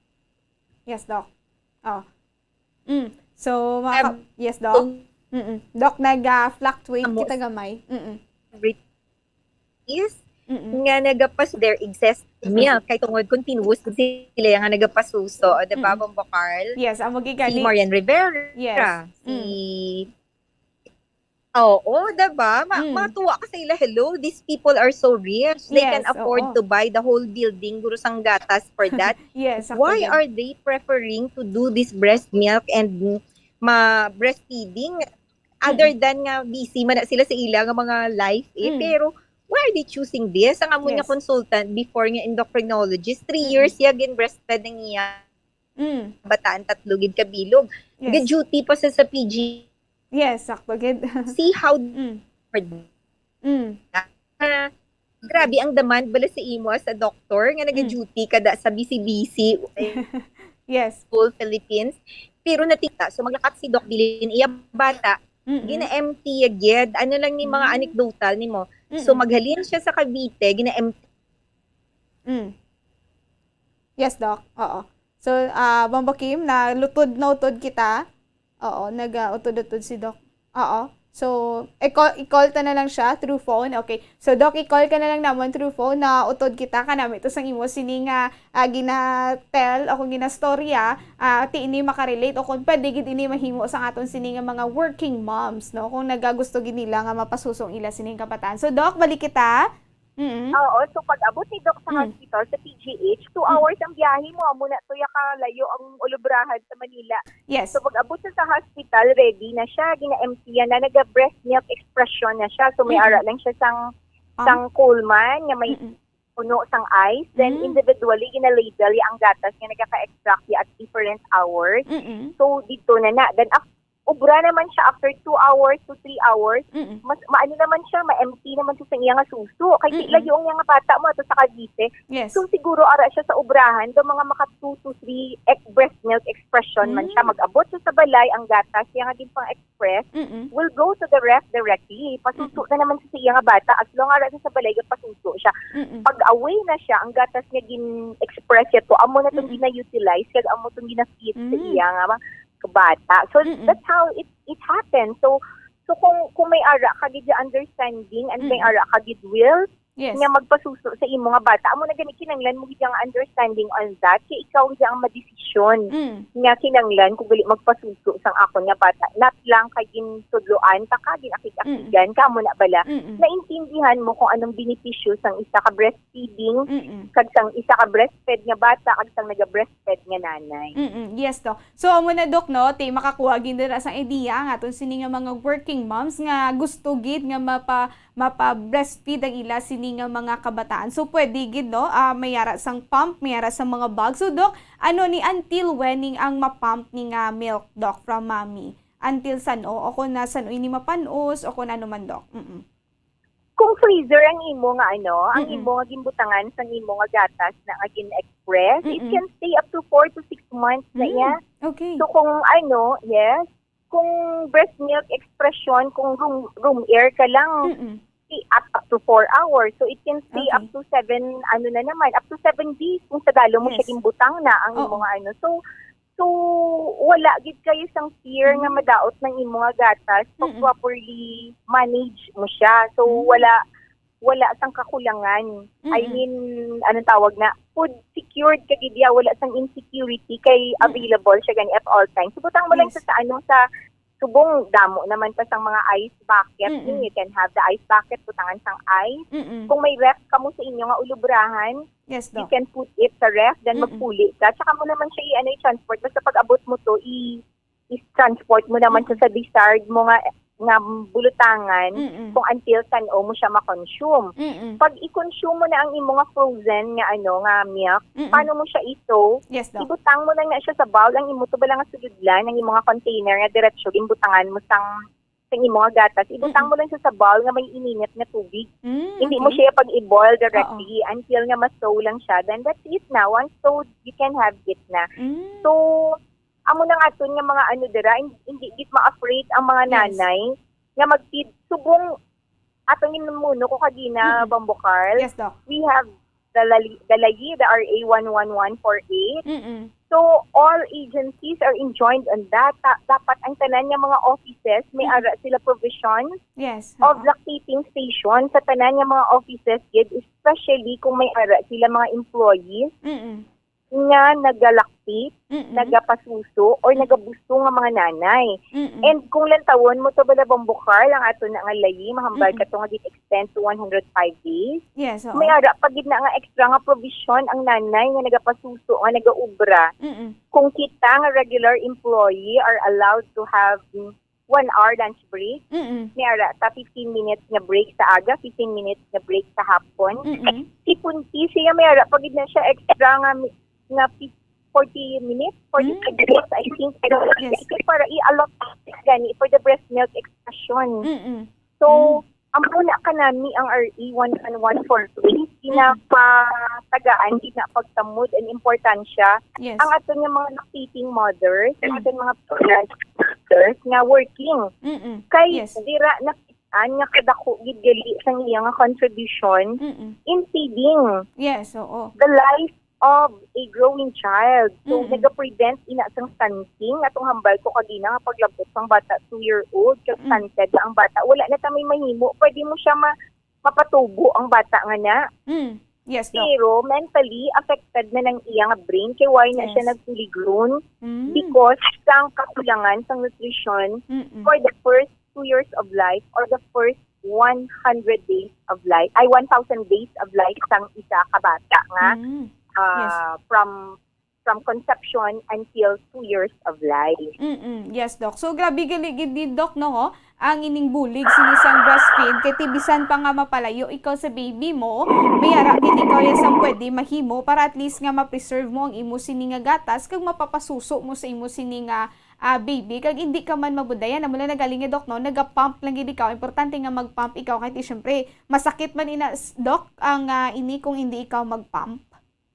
Yes, Doc. Oh. Mm. So, mga ka- Um, yes, Doc. kung Mm-mm. Doc, nag-, ah, fluctuate Amo. kita gamay. Mm-mm. Every is Mm-mm. nga nagapas their excess Mm-mm. milk kay tungod continuous gid sila nga nagapasuso, o, di ba, Mm-mm. Bombo Carl? Yes, amo gid Si gani. Marian Rivera, Yes. si Mm. Oo, di ba? Ma-, Mm. matuwa ka sa ila. Hello, these people are so rich. They can Yes, afford oo. to buy the whole building, guro, sang gatas for that. Yes, sakto Why gid. are they preferring to do this breast milk and ma-, breastfeeding? Other Mm. than nga busy man na sila sa ila nga mga life, eh, Mm. pero why are they choosing this? Ang amon nga Yes. consultant before nga endocrinologist, three Mm-mm. years siya gin-breastfed ang iya Mm. bataan, tatlo gid ka bilog. Yes. Ga-duty pa sa, sa P G. Yes, sakto gid. See how Mm. hard. Mm. Ah, grabe ang demand bala sa imo as a doctor nga Mm. naga-duty ka da sa busy-busy Yes. whole Philippines. Pero natingala, so maglakat si Doc Bilin, iya bata, Mm-mm. gina-empty ya gid. Ano lang ni mga Mm. anecdotal nimo. So Mm-mm. maghalin siya sa Cavite, gina-empty. Mm. Yes, Doc. Oo. So, ah, Bombo Kim, na lutod na utod kita. Oo, nag, ah, utod-utod si Doc. Oo. So, i-call, i-call ta na lang siya through phone. Okay. So, Doc, i-call ka na lang namon through phone na utod kita kanami to sang imo sini nga, ah, gina-tell o kung ginastorya, ah, ti ini makarelate o kung pwede gid ini mahimo sang aton sini nga mga working moms, no? Kung nagagusto gid nila nga mapasusong ila sining kabataan. So, Doc, balik kita. Mm. Oo, so pag-abot ni Doc sa Mm. hospital, sa P G H, two Mm. hours ang biyahe mo. Amo na to ya kalayo ang Ulubrahan sa Manila. Yes. So pag-abot siya sa hospital, ready na siya, gina-empty na, naga-breast milk expression na siya. So may Mm. ara lang siya sang, Ah. sang Coleman nga may Mm. puno sang ice. Then Mm. individually, gina-label ya ang gatas nga nagaka-extract ya at different hours. Mm-mm. So dito na na. Then af-, obra naman siya after two hours to three hours, Mm-mm. mas maano naman siya, ma-empty naman siya sa iya nga suso. Kay Mm-mm. layo ang iya nga bata mo ato sa Cavite. Yes. So siguro ara siya sa obrahan, do mga maka two to three ex-, breast milk expression man siya. Mm. Mag-abot siya sa balay, ang gatas siya nga ginpang-express Mm-mm. will go to the ref directly. Pasuso Mm-mm. na naman siya sa iya nga bata. As long ara siya sa balay, pasuso siya. Mm-mm. Pag away na siya, ang gatas nga gin-express siya to, amo na tong Mm-mm. gina-utilize, kag amo tong gina-feed sa Mm. iya nga bata. So, Mm-mm. that's how it, it happened. So, so kung, kung may ara ka gid nga understanding and may Mm-mm. ara ka gid will Yes. nga magpasuso sa imo nga bata, amo na gani kinanglan mo gid nga understanding on that, kay ikaw gid ang madesisyon Mm. nga kinanglan kung gali magpasuso sang akon nga bata. Not lang kay gintudloan ta ka, gin-akig-akigan Mm. ka, amo na bala. Mm-mm. Naintindihan mo kung anong benepisyo sang isa ka breastfeeding, Mm-mm. kag sang isa ka breastfed nga bata, kag sang naga-breastfed nga nanay. Mm-mm. Yes, Doc. So, amo na, Doc, no? Ti makakuha gid dira sang idea ang aton sini nga mga working moms nga gusto gid nga mapa-, mapa-breastfeed ang ila sini nga mga kabataan. So, pwede gid, no? Ah, may ara sang pump, may ara sang mga bag. So, Doc, ano ni, until when ning ang ma-pump ni nga milk, Doc, from mommy? Until san-o? O kung na san-o ini mapan-os, o kung ano man, Doc? Mm-mm. Kung freezer ang imo nga ano, ang Mm-mm. imo nga ginbutangan sang imo nga gatas na nga gin-express, it Mm-mm. can stay up to four to six months na Mm. iya. Okay. So kung ano, yes, kung breast milk expression, kung room, room air ka lang, Mm-mm. stay up, up to four hours. So it can stay Okay. up to seven, ano na naman, up to seven days kung sa dalo mo siya Yes. ginbutang na ang imo Oo. nga ano. So, So, wala gid kayo sang fear nga Mm. madaot ng imo nga gatas pag Mm. properly manage mo siya. So, Mm. wala, wala sang kakulangan. I Mm. mean, anong tawag na? Food secured ka gid ya, wala sang insecurity kay Mm. available siya gani at all times. So, butang mo lang Yes. sa, sa ano, sa subong, damo naman pa sang mga ice bucket. Mm-mm. You can have the ice bucket, butangan sang ice. Mm-mm. Kung may ref kamo sa inyo nga ulubrahan, Yes, you Doc. can put it sa ref, then Mm-mm. magpuli ka. Tsaka mo naman siya i-, ano, i-transport. Basta pag abot mo to, i-, i-transport mo naman siya Mm-mm. sa desired mo nga, nga bulutangan Mm-mm. kung until san-o mo siya ma-consume. Mm-mm. Pag i-consume mo na ang imo nga frozen nga, ano, nga milk, Mm-mm. paano mo siya i-thaw? Yes, Doc. Ibutang mo lang na siya sa bowl. Ang imo to bala nga sulodlan, ang imo nga container nga diretso, ginbutangan mo sang sa imo nga gatas, ibutang Mm-mm. mo lang siya sa bowl nga may ininit nga tubig. Mm, Hindi mo okay. siya pag i-boil directly Oo. until nga ma-thaw lang siya. Then that's it na. Once thawed, you can have it na. Mm. So, amo na nga aton nga mga ano dira, hin-, hindi gid ma-afraid ang mga Yes. nanay nga mag-feed. Subong atong ginumuno ko kagina, Mm-mm. Bombo Carl, Yes, Doc. we have the Lali-, the Layi, the R A one one one four eight. Mm-mm. So, all agencies are enjoined on that. Ta-, dapat ang tanan nga mga offices, may Mm-mm. ara sila provision Yes, of oo. lactating station sa tanan nga mga offices, gid, especially kung may ara sila mga employees Mm-mm. nga nagalaktate, Mm-mm. nagapasuso, or Mm. nagabusong nga mga nanay. Mm-mm. And kung lantawon mo to, bala, Bombo Carl, ang ato na nga layi, mahambal Mm-mm. ka to nga gin-extend to one hundred five days. Yes, oo. May ara pa gid na nga extra nga provision ang nanay nga nagapasuso, nga nagaubra. Mm-mm. Kung kita nga regular employee are allowed to have, mm, one hour lunch break, Mm-mm. may ara ta fifteen minutes nga break sa aga, fifteen minutes nga break sa hapon. Mm-mm. Si Punti, siya may ara pa gid na siya extra nga mi-, nga fif-, forty minutes, forty-five Mm. minutes, I think. Pero Yes. ito para i-allot gani for the breast milk extraction. Mm-mm. So, Mm. amo na kanami ang R A one one one four three, Mm. ginapatagaan, ginapagtamod ang importansya Yes. ang aton nga mga lactating mothers, ang Mm. aton mga pregnant mothers nga working. Mm-mm. Kay Yes. dira nakit-an nga kadako gid gali sang iya nga contribution Mm-mm. in feeding Yes, oo. the life of a growing child. So, Mm-mm. nagaprevent ina sang stunting. Atong hambal ko kagina nga paglabot sang bata, two-year-old, kag Mm. stunted na ang bata. Wala na ta may mahimo. Pwede mo siya ma-, mapatubo ang bata nga na. Mm. Yes, Doc. Pero mentally, affected na ng iya nga brain. Kay why na siya Yes. nagtuligrun? Mm. Because sang kakulangan sang nutrition Mm-mm. for the first two years of life or the first one hundred days of life, ay, one thousand days of life sang isa ka bata nga, Mm. ah, Yes. from, from conception until two years of life. Mm-mm. Yes, Doc. So, grabe gali gid ni, Doc, no, ho? Ang ining bulig sini sang breastfeed, kay ti bisan pa nga mapalayo ikaw sa baby mo, may ara gid ikaw ya sang pwede mahimo para at least nga ma-preserve mo ang imo sini nga gatas kag mapapasuso mo sa imo sini nga, ah, baby, kag hindi ka man mabudayan. Amo lang na gali nga, Doc, no? Naga-pump lang gid ikaw. Importante nga mag-pump ikaw kay ti, syempre, masakit man ina, s-, Doc, ang, ah, ini kung hindi ikaw mag-pump.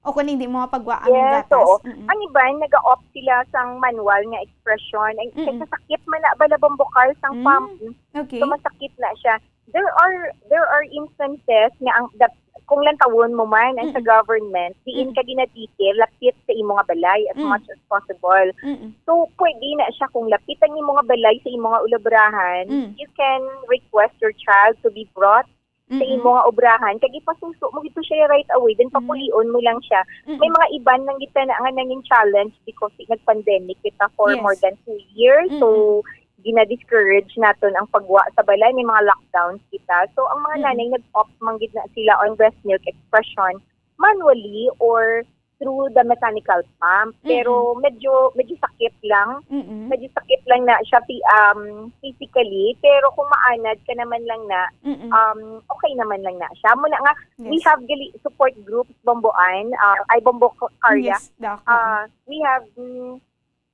O kung hindi mo mapagwa ang Yes, gatas. oo. Mm-mm. Ang iban, naga-opt sila sang manual nga expression. Ang Mm-mm. kasakit man na bala, Bombo Carl, sang Mm. pump. Okay. So, masakit na siya. There are, there are instances nga ang, the, kung lantawon mo man ang sa Mm-mm. government, diin Mm-mm. ka ginadikil, lapit sa imo nga balay as Mm. much as possible. Mm-mm. So, pwede na siya kung lapit ang imo nga balay sa imo nga ulabrahan, Mm. you can request your child to be brought sa Mm-mm. imo nga obrahan, kag ipasuso mo gito siya right away, then Mm. papulion mo lang siya. Mm-mm. May mga iban lang gid na nga nangin challenge because nag-pandemic kita for Yes. more than two years. So, Mm-mm. gina-discourage naton ang pagwa sa balay, may mga lockdowns kita. So, ang mga Mm-mm. nanay nag-opt man gid na sila on breast milk expression manually or through the mechanical pump. Pero Mm-mm. medyo, medyo sakit lang. Mm-mm. Medyo sakit lang na siya phy-, um, physically. Pero kung maanad ka naman lang na, Mm-mm. um, okay naman lang na siya. Muna nga, we Yes. have gali support groups, Bomboan, uh, ay, Bombo K-, Karya. Yes, Doc. Oo. Uh, we have, mm,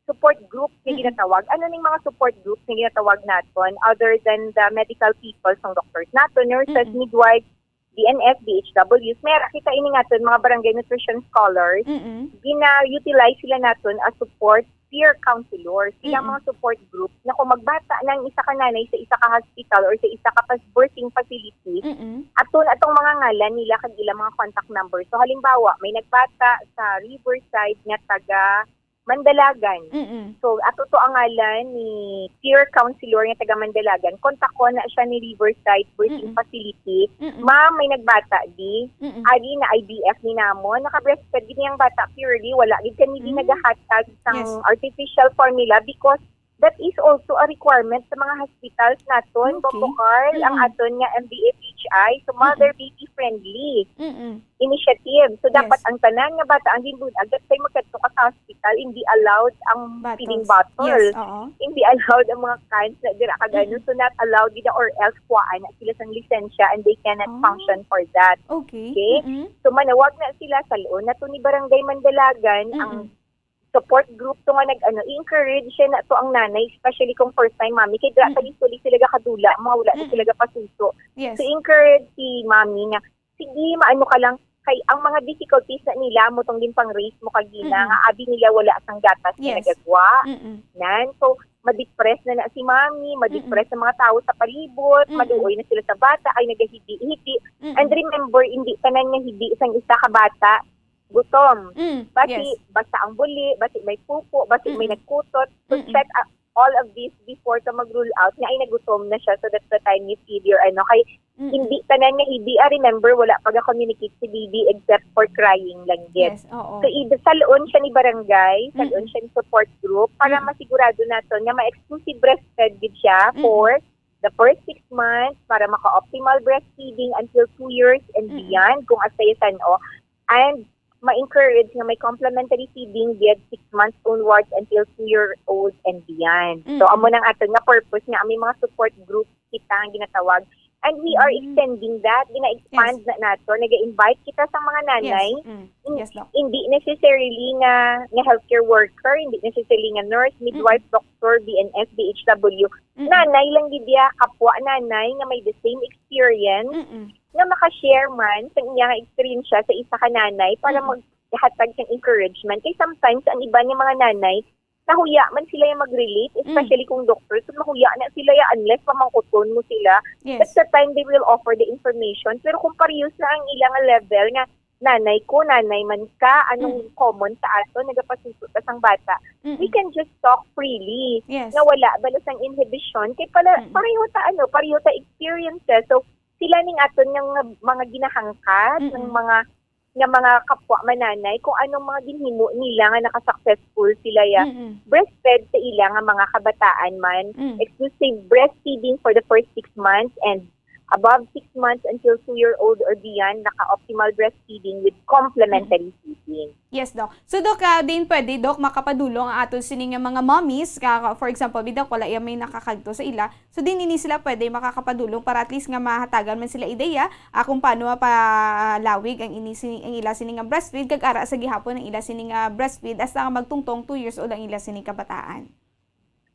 support groups nga Mm-mm. ginatawag. Ano ning mga support groups nga ginatawag naton other than the medical people, sang doctors nato, nurses, Mm-mm. midwives, D N S, D H Ws, may ara kita ini nga aton mga barangay nutrition scholars, Mm-mm. gina-utilize sila naton as support peer counselors. Sila Mm-mm. mga support group na kung magbata na ang isa ka nanay sa isa ka hospital or sa isa ka pas-, birthing facility, Mm-mm. aton atong mga ngalan nila kag ilang mga contact number. So, halimbawa, may nagbata sa Riverside nga taga Mandalagan. Mm-mm. So, ato to ang ngalan ni peer counselor nga taga Mandalagan. Kontakon na siya ni Riverside Birthing Mm-mm. Facility. Mm-mm. "Ma'am, may nagbata di. Mm-mm. Agi na I V F ni namon. Naka-breastfed gid ang bata purely. Wala gid kami di Mm. nagahatag sang Yes. artificial formula because that is also a requirement sa mga hospitals naton, Okay. Bombo Carl, ang Mm-mm. aton nga M B F H I, so Mm-mm. mother-baby friendly Mm-mm. initiative. So, dapat Yes. ang tanan nga bata ang ginbun-ag, that's why magkadto ka sa hospital, hindi allowed ang Bottles. feeding bottle. Yes, oo. Hindi allowed ang mga cans na dira kag ano, Mm-mm. so not allowed gid or else kuhaan na sila sang lisensya and they cannot Ah. function for that. Okay. Okay? Mm-mm. So, manawag na sila sa luon na to ni Barangay Mandalagan, ang Mm-mm. support group to nga nag-ano, i-encourage siya na to ang nanay, especially kung first time mommy. Kay dira sa Mm. usually sila gakadula, mga wala na Mm. sila gapasuso. Yes. So, encourage si mommy nga, "Sige, maano ka lang, kay ang mga difficulties na nila, mo tong ginpang-raise mo kagina, Mm. nga abi nila wala sang gatas nga Yes. nagagwa." Mm-mm. Nan, so, ma-depress na na si mommy, ma-depress Mm-mm. ang mga tao sa palibot, Mm-mm. maluoy na sila sa bata, ay nagahibi-hibi. Mm-mm. And remember, hindi tanan nga hibi sang isa ka bata, gutom. Mm, Basi, yes. basta ang buli, basi may pupo, basi may Mm-mm. nagkutot. So, Mm-mm. check a-, all of this before ka mag-rule out nga ay nagutom na siya. So, that's the time you feed your ano. Kay, Mm-mm. hindi tanan nga hibi. Ah, remember, wala pa ga-communicate si baby except for crying lang gid. Yes, oo. So, i-, salon siya ni barangay, salon Mm-mm. siya ni support group para Mm-mm. masigurado naton nga ma-exclusive breastfed gid siya Mm-mm. for the first six months para maka-optimal breastfeeding until two years and Mm-mm. beyond kung asay san-o. And ma-encourage nga may complementary feeding gid six months onwards until two year old and beyond. So, Mm-mm. amo nang aton nga purpose nga may mga support group kita ang ginatawag. And we are Mm. extending that. Gina-expand Yes. na nato. Nag-invite kita sa mga nanay. Yes. Mm. In-, Yes, Doc. hindi necessarily nga, nga healthcare worker, hindi necessarily nga nurse, midwife, Mm-mm. doctor, B N S, B H W. Mm-mm. Nanay lang gid iya, kapwa nanay nga may the same experience, Mm-mm. nga maka-share man sa iya nga experience sa isa ka nanay para Mm-mm. maghatag sang encouragement. Kay sometimes, ang iban nga mga nanay, nahuya man sila yung mag-relate, Mm. especially kung doctor, so mahuya na sila ya unless pamangkuton mo sila. Yes. That's the time they will offer the information. Pero kung parehas na ang ilang level nga, "Nanay ko, nanay man ka, anong Mm. common sa ato, nagapasuso ta sang bata?" Mm-mm. We can just talk freely, Yes. na wala bala sang inhibition. Kay pala, Mm-mm. pareho ta, ano, pareho ta experiences. So, sila ning aton nga mga ginahangkat, ng Mm-mm. mga, nga mga kapwa mananay, kung anong mga ginhimo nila nga naka-successful sila ya. Mm-mm. Breastfed sa ila nga mga kabataan man, Mm. exclusive breastfeeding for the first six months and above six months until two-year-old or beyond, naka-optimal breastfeeding with complementary Mm. feeding. Yes, Doc. So, Doc, ah, din pwede, Doc, makapadulong ang aton sini nga mga mommies, ka, for example, bi, Doc, wala iya may nakakadto sa ila. So, din ini sila pwede makakapadulong para at least nga mahatagan man sila ideya, ah, kung paano mapalawig ang ini sini, ang ila sini nga breastfeed, kag ara sa gihapon ang ila sini nga breastfeed, hasta nga magtungtong two years old ang ila sini kabataan.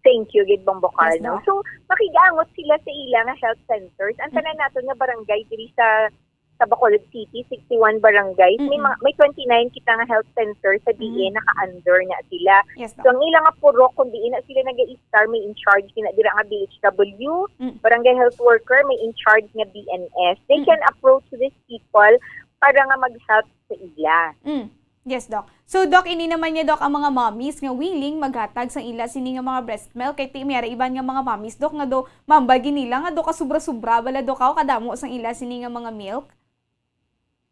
Thank you gid, Bombo Yes, Carlo. Doc. So, makigaangot sila sa ila nga health centers. Ang Mm. tanan naton nga barangay diri sa, sa Bacolod City, sixty-one barangays, may Mm-mm. mga, may twenty-nine kita nga health center sa diin Mm. naka-under na sila. Yes, Doc. So, ang ila nga purok, kung diin na sila nag-i-star, may in charge sila dira nga B H W, Mm. barangay health worker, may in charge nga B N S. They Mm. can approach these people para nga mag-help sa ila. Mm. Yes, Doc. So, Doc, ini naman niya, Doc, ang mga mommies nga willing maghatag sang ila sini nga mga breast milk. Kay ti, may ara iban nga mga mommies, Doc, nga do, mambal gid nila nga do ka sobra-sobra bala, Doc, aw, kadamo sang ila sini nga mga milk.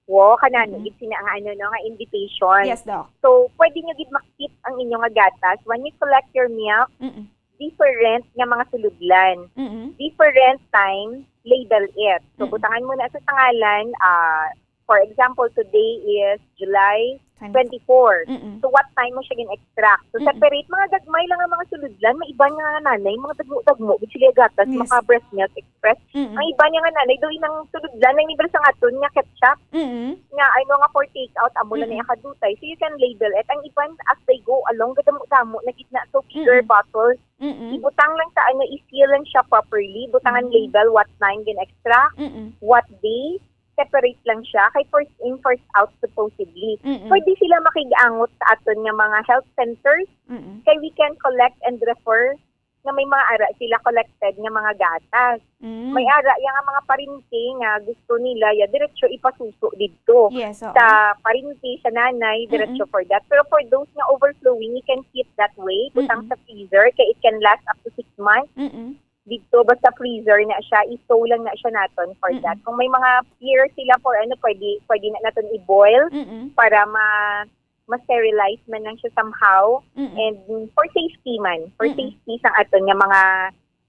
Wo, kanano Mm-mm. gid sina ang ano, no, nga invitation. Yes, Doc. So, pwede nyo gid makit ang inyo nga gatas. When you collect your milk, Mm-mm. different nga mga sulodlan. Mm-mm. Different time, label it. So, Mm-mm. butangan mo na sa sangalan, ah, for example, today is July Twenty-four. twenty-four. Mm-mm. So, what time mo siya gin-extract? So, Mm-mm. separate, mga gagmay lang ang mga sulodlan. May iban nga nanay, mga dagmo-dagmo, gid sila gatas, Yes. mga breast milk express. Mm-mm. Ang iban nga nanay, doon ang sulodlan, ang iba sa aton nga ketchup, Mm-mm. nga, ano, nga for take out, amo na Mm-mm. na yung kadutay. So, you can label it. Ang iban, as they go along, gadamo-damo na gid na. So, bigger Mm-mm. bottle. Mm-mm. Ibutang lang sa, ano, i-seal lang siya properly. Butangan Mm-mm. label, what time gin-extract, Mm-mm. what day, separate lang siya. Kay first in, first out, supposedly. Mm-mm. Pwede sila makigangot sa aton nga mga health centers. Mm-mm. Kay we can collect and refer nga may mga ara sila collected nga mga gatas. Mm. May ara yang mga parente nga gusto nila ya diretso ipasuso didto. Yes, oo. Sa parente, sa nanay, diretso Mm-mm. for that. Pero for those nga overflowing, you can keep that way. Butang Mm-mm. sa freezer kay it can last up to six months. Mm-mm. Didto, basta freezer na siya, i-thaw lang na siya naton for Mm-mm. that. Kung may mga fear sila for ano, pwede, pwede na naton i-boil Mm-mm. para ma-, ma-sterilize man lang siya somehow. Mm-mm. And for safety man, for Mm-mm. safety sa aton nga mga,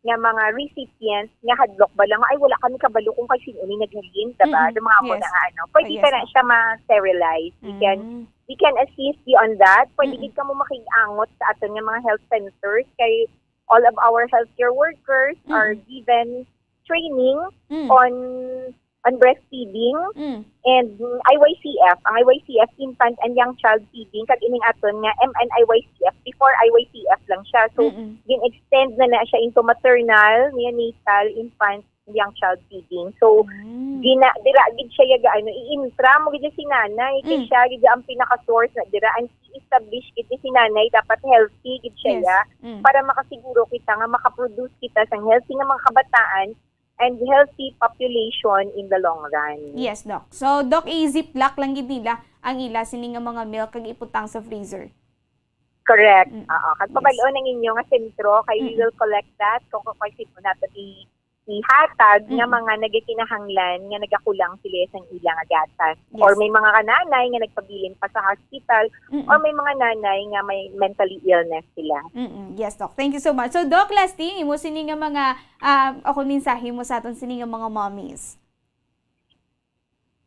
nga mga recipients nga hadlok ba lang, ay, wala kami kabalo kung kay sino ni naghalin, diba? Mm-mm. Yung mga amo Yes. na nga ano. Pwede Ah, yes, ka na ma'am. siya ma-sterilize. We can, Mm. we can assist you on that. Pwede Mm-mm. gid kamo makigangot sa aton nga mga health centers kay all of our healthcare workers are Mm-mm. given training Mm. on on breastfeeding Mm. and I Y C F. Ang I Y C F, infant and young child feeding, kag ining aton nga M N I Y C F. Before I Y C F lang siya. So, Mm-mm. gin-extend na na siya into maternal, neonatal, infant, and young child feeding. So, Mm. gina, dira gid siya yaga, ano, i-intra mo gid si nanay, kay Mm. siya gid ang pinaka-source na dira, and i-establish gid si nanay, dapat healthy gid siya Yes. ya, Mm. para makasiguro kita nga makaproduce kita sang healthy nga mga kabataan and healthy population in the long run. Yes, Doc. So, Doc, i-ziplock lang gid nila ang ila sini nga mga milk kag iputang sa freezer. Correct. Mm. Oo. Kag Yes. pabal-on ang inyo nga sentro, kay we Mm-mm. will collect that kung kung sino nato i ihatag nga Mm-mm. mga nagakinahanglan nga nagakulang sila sa ila nga gatas. Yes. Or may mga kananay nga nagpabilin pa sa hospital, Mm-mm. or may mga nanay nga may mentally illness sila. Mm-mm. Yes, Doc. Thank you so much. So, Doc, lastly, imo sini nga mga, ah, ako mensahe mo sa aton sini nga mga mommies.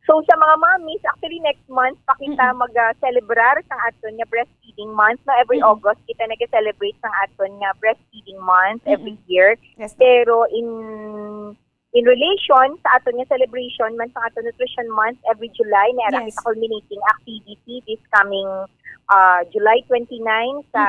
So, sa mga mommies, actually, next month pa kita Mm-mm. mag-celebrar sang aton nga breastfeeding month. No? Every Mm-mm. August, kita nag-celebrate sang aton nga breastfeeding month every Mm-mm. year. Yes, Doc. Pero in in relation sa aton nga celebration man sa aton nutrition month every July, may ara Yes. kita culminating activity this coming uh, July twenty-nine sa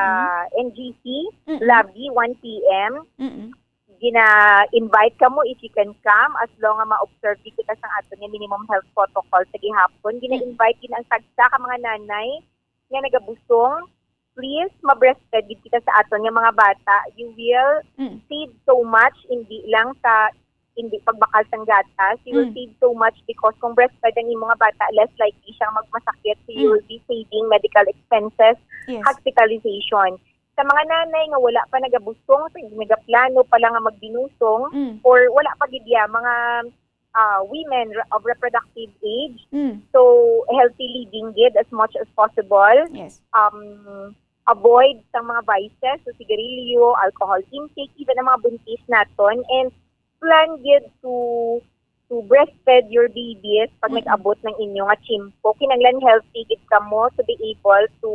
Mm-mm. N G C Mm-mm. lobby, one P M. Mm-mm. Gina-invite kamo if you can come, as long nga ma-observe gid kita sa aton nga minimum health protocol sa gihapon. Gina-invite gid ang tagsa ka mga nanay nga nagabusong. Please, ma-breastfeed gid kita sa aton nga mga bata. You will Mm. save so much, hindi lang sa hindi pagbakal sang gatas. You will Mm. save so much because kung breastfed ang imong nga bata, less likely siyang magmasakit. So you Mm. will be saving medical expenses, Yes. hospitalization. Sa mga nanay nga wala pa nagabusong, sa nagaplano pa lang nga magbinusong, Mm. or wala pa gid ya, mga ah, women re- of reproductive age, Mm. so healthy living gid as much as possible. Yes. Um, avoid sang mga vices, so sigarilyo, alcohol intake, even ang mga buntis naton, and plan gid to to breastfeed your babies pag Mm-mm. nag-abot ng inyo nga tiyempo. Kinahanglan healthy gid kamo to be able to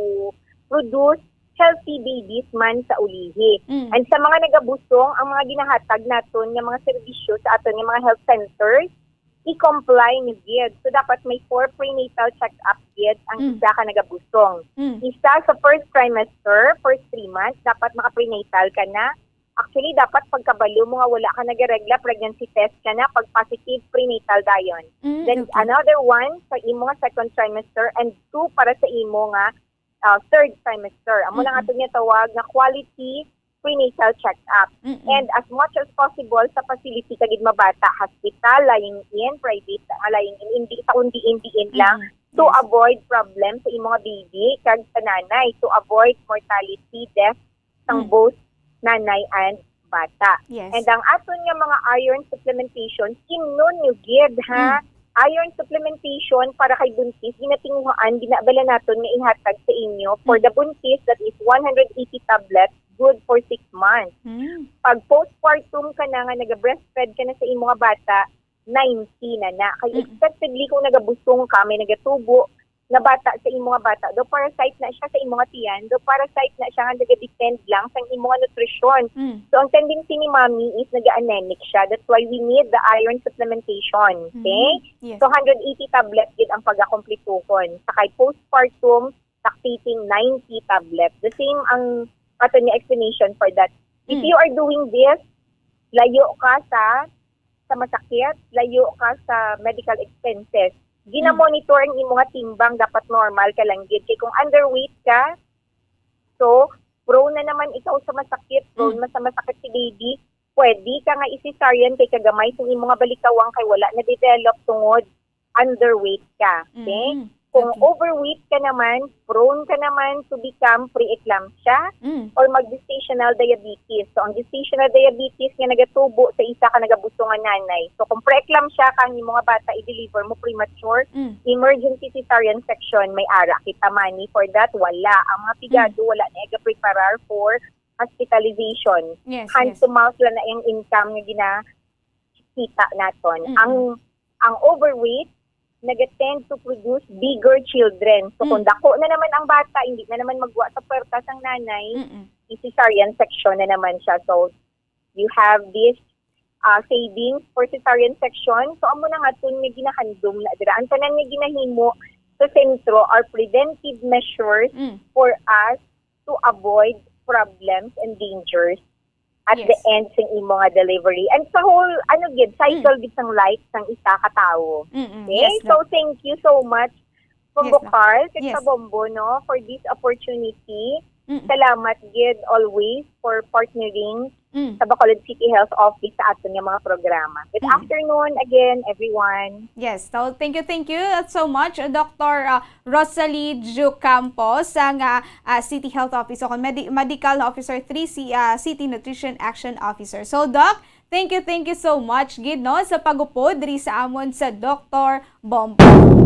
produce healthy babies man sa ulihi. Mm. And sa mga nagabusong, ang mga ginahatag naton nga mga serbisyo sa aton nga mga health centers, i-comply nyo gid. So, dapat may four prenatal check-up gid ang Mm. isa ka nagabusong. Mm. Isa sa first trimester, first three months, dapat maka-prenatal ka na. Actually, dapat pagkabalo mo nga wala ka nagaregla, pregnancy test ka na, pag positive, prenatal dayon. Mm, Then, okay. Another one sa imo nga second trimester, and two para sa imo nga ah, third trimester. Amo lang Mm-mm. ato niya tawag nga quality prenatal check-up. Mm-mm. And as much as possible sa facility ka gid mabata, hospital, lying-in, private, nga lying-in, hindi sa kung diin-diin lang, Mm-mm. to Yes. avoid problem sa imo nga baby kag sa nanay, to avoid mortality, death sang Mm. both nanay and bata. Yes. And ang aton nga mga iron supplementation, imnon nyo gid, ha? Mm. Iron supplementation para kay buntis, ginatinguhaan, ginabala naton nga ihatag sa inyo for Mm. the buntis, that is one hundred eighty tablets, good for six months. Mm. Pag postpartum ka na nga naga-breastfed ka na sa imo nga bata, ninety na na. Kay Mm. Expectedly, kung nagabusong ka, may nagatubo na bata sa imo nga bata, daw parasite na siya sa imo nga tiyan, daw parasite na siya nga nagadepend lang sa imo nga nutrisyon. Mm. So, ang tendency ni mommy is nag-anemic siya. That's why we need the iron supplementation. Okay? Mm. Yes. So, hundred eighty tablets gid ang pagakomplituhon. Sa kay postpartum, lactating, ninety tablets. The same ang ato ni explanation for that. If Mm. you are doing this, layo ka sa sa masakit, layo ka sa medical expenses. Ginamonitor ang imo nga timbang, dapat normal ka lang gid. Kay kung underweight ka, so, prone na naman ikaw sa masakit, prone Mm. na sa masakit si baby, pwede ka nga i-cesarean kay kagamay sa imo nga balikawang kay wala na-develop tungod underweight ka. Okay? Mm, Kung okay. Overweight ka naman, prone ka naman to become preeclampsia Mm. or mag-gestational diabetes. So, ang gestational diabetes nga nagatubo sa isa ka nagabusong nga nanay. So, kung preeclampsia ka, ang imo nga bata i-deliver mo premature, Mm. emergency cesarean section, may ara kita money for that? Wala. Ang mga pigado, wala na iga-preparar for hospitalization. Yes, Hand yes. to mouth lang na yung income nga ginakita naton. Mm-mm. Ang ang overweight nagatend to produce bigger children. So, kung Mm. dako na naman ang bata, hindi na naman magwa sa puwerta sang nanay, Mm-mm. i-cesarean section na naman siya. So, you have this ah, savings for cesarean section. So, amo na nga aton nga ginahandom na dira. Ang tanan nga ginahimo sa sentro are preventive measures Mm. for us to avoid problems and dangers at Yes. the end sa imo nga delivery. And sa whole, ano gid, cycle Mm. gid sang life sang isa ka tawo. Mm-mm. Okay? Yes, So, Doc. thank you so much, Bombo Yes, Doc. Carl, kag Yes. Kabombo, no, for this opportunity. Mm. Salamat gid always for partnering Mm. sa Bacolod City Health Office sa aton nga mga programa. Good Mm. afternoon again, everyone. Yes, so thank you, thank you so much, Doctor, uh, Rosalie Jucampo, sang, uh, uh, City Health Office o kung medi-, Medical Officer three, si, uh, City Nutrition Action Officer. So, Doc, thank you, thank you so much gid, no, sa pag-upod diri sa amon sa Doctor Bombo.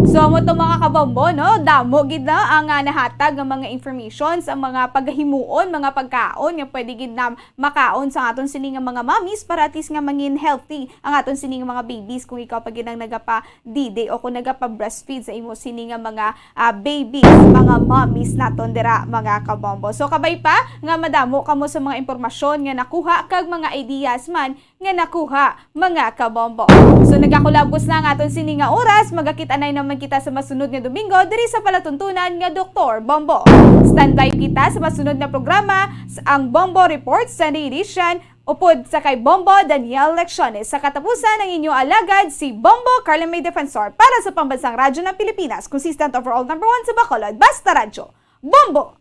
So, amo to, mga kabombo, no? Damo gid na ang, ah, nahatag nga mga informations, ang mga paghimuon, mga pagkaon nga pwede gid na makaon sa aton sini nga mga mommies para at least nga mangin healthy ang aton sini nga mga babies kung ikaw pa gid ang nagapa-dede o kung nagapa-breastfeed sa imo sini nga mga, ah, babies, mga mommies naton dira, mga kabombo. So, kabay pa nga madamo kamo sa mga impormasyon nga nakuha kag mga ideas man nga nakuha, mga kabombo. So, nagakulabos na ang aton sini nga oras. Magakit-anay naman kita sa masunod nga Domingo diri sa palatuntunan nga Doktor Bombo. Standby kita sa masunod nga programa, s-, ang Bombo Report, Sunday edition, upod sa kay Bombo Daniel Lecciones. Sa katapusan, ang inyo alagad, si Bombo Carla May Defensor para sa Pambansang Radyo ng Pilipinas, consistent overall number one sa Bacolod, Basta Radyo. Bombo!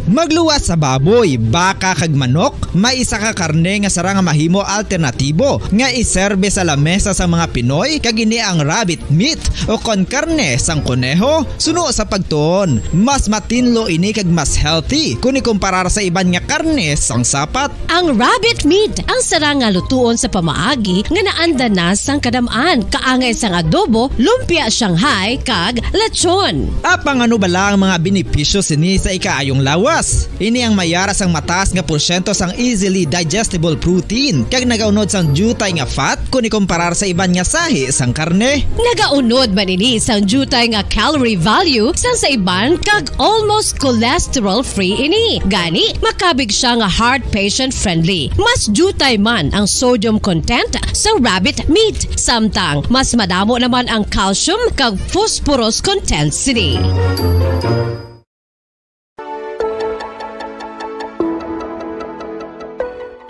Magluwas sa baboy, baka kag manok, may isa ka karne nga sarang nga mahimo alternatibo nga iserbe sa lamesa sa mga Pinoy, kag ini ang rabbit meat o kon karne sang koneho. Suno sa pagtuon, mas matinlo ini kag mas healthy kun ikumparar sa iban nga karne sang sapat. Ang rabbit meat ang sarang nga lutuon sa pamaagi nga naanda na sang kadam-an, kaangay sang adobo, lumpia Shanghai, kag lechon. Apang ano bala ang mga benepisyo sini sa ikaayong lawas? Ini ang may ara sang mataas nga porsyento sang easily digestible protein, kag nagaunod sang diutay nga fat kun ikumparar sa iban nga sahi sang karne. Nagaunod man ini sang diutay nga calorie value sang sa iban, kag almost cholesterol-free ini. Gani, makabig siya nga heart patient-friendly. Mas diutay man ang sodium content sa rabbit meat, samtang mas madamo naman ang calcium kag phosphorus content sini.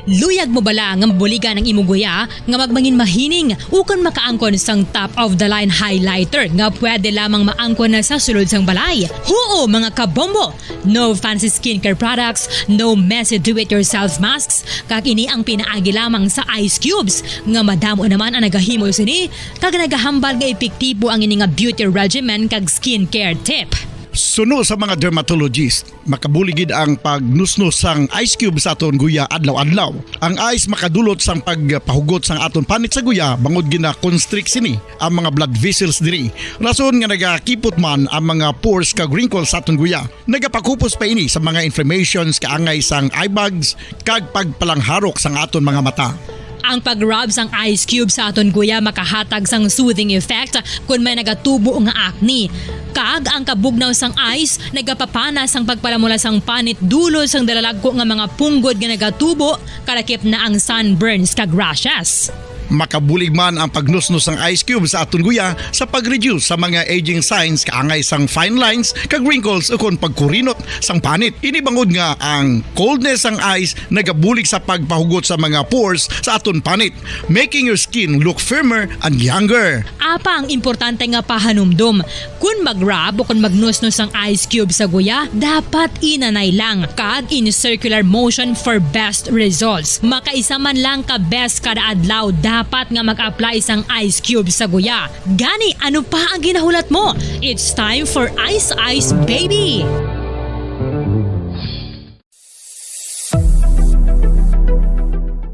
Luyag mo bala nga mabuligan ang imo guya nga magmangin mahining ukon makaangkon sang top of the line highlighter nga pwede lamang maangkon na sa sulod sang balay? Huo, mga kabombo! No fancy skincare products, no messy do-it-yourself masks, kag ini ang pinaagi lamang sa ice cubes nga madamo naman ang nagahimo sini kag nagahambal nga epektibo ang ini nga beauty regimen kag skincare tip. Suno sa mga dermatologist, makabulig gid ang pagnusnos sang ice cube sa aton guya adlaw-adlaw. Ang ice makadulot sang pagpahugot sang aton panit sa guya bangod gina-constrict sini ang mga blood vessels diri. Rason nga nagakipot man ang mga pores kag wrinkles sa aton guya. Nagapakupos pa ini sa mga inflammations kaangay sang eye bags kag pagpalangharok sang aton mga mata. Ang pag-rub sang ice cube sa aton guya makahatag sang soothing effect kon may nagatubo nga acne. Kag ang kabugnaw sang ice nagapapana sang pagpalamula sang panit dulot sang dalalagko nga mga punggod nga nagatubo, kalakip na ang sunburns kag rashes. Makabulig man ang pagnusnos sang ice cube sa aton guya sa pag-reduce sa mga aging signs kaangay sang fine lines kag wrinkles ukon pagkurinot sang panit. Ini bangod nga ang coldness sang ice nagabulig sa pagpahugot sa mga pores sa aton panit, making your skin look firmer and younger. Apang importante nga pahanumdom, kon mag-rub o kon magnusnos ang ice cube sa guya, dapat inanay lang kag in circular motion for best results. Makaisa man lang ka beses kada adlaw dapat nga mag-apply sang ice cube sa guya. Gani, ano pa ang ginahulat mo? It's time for Ice Ice Baby!